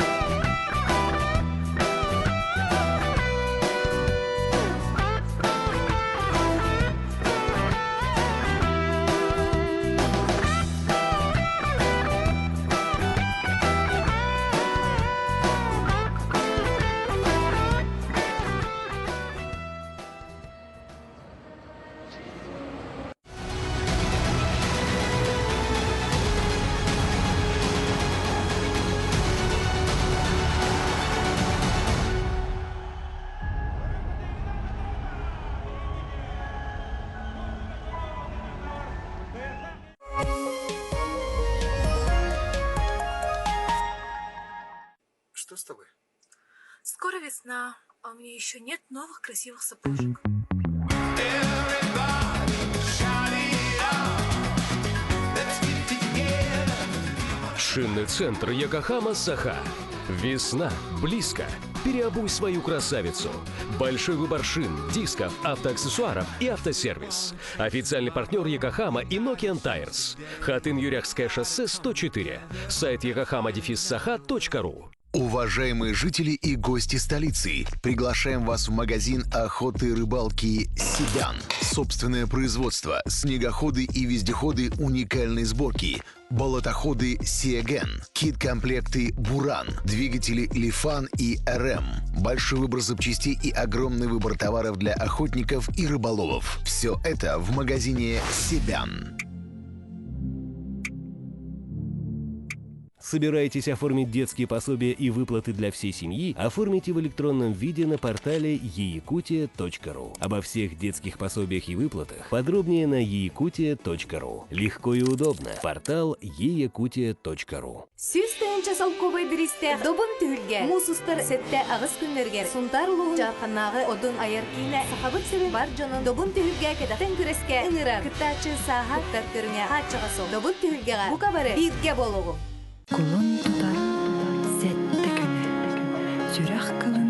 Что с тобой? Скоро весна, а у меня еще нет новых красивых сапожек. Шинный центр Йокохама Саха. Весна близко. Переобуй свою красавицу. Большой выбор шин, дисков, автоаксессуаров и автосервис. Официальный партнер Йокохама и Nokian Tires. Хатын Юряхское шоссе 104. Сайт yokohama-saha.ru. Уважаемые жители и гости столицы, приглашаем вас в магазин охоты и рыбалки «Седан». Собственное производство, снегоходы и вездеходы уникальной сборки, болотоходы «Сиеген», кит-комплекты «Буран», двигатели «Лифан» и «РМ». Большой выбор запчастей и огромный выбор товаров для охотников и рыболовов. Все это в магазине «Себян». Собираетесь оформить детские пособия и выплаты для всей семьи? Оформите в электронном виде на портале eyakutia.ru. Обо всех детских пособиях и выплатах подробнее на eyakutia.ru. Легко и удобно. Портал eyakutia.ru. 100 солкуобай бириистээх Добун түһүлгэ муус устар 7-8 күннэригэр Сунтаар улууһун Дьаарханнааҕы Одун айар киинэ Сахабыт сирин бар дьонун Добун түһүлгэ кэтэхтэн күрэскэ ыҥырар. Кыттааччы сааһа кыттар көрүҥэ хааччаҕа суох. Добун түһүлгэҕэ бука бары бииргэ буолуоҕуҥ! Кулун тутар сэттэ күнэ, сүрэх кылын.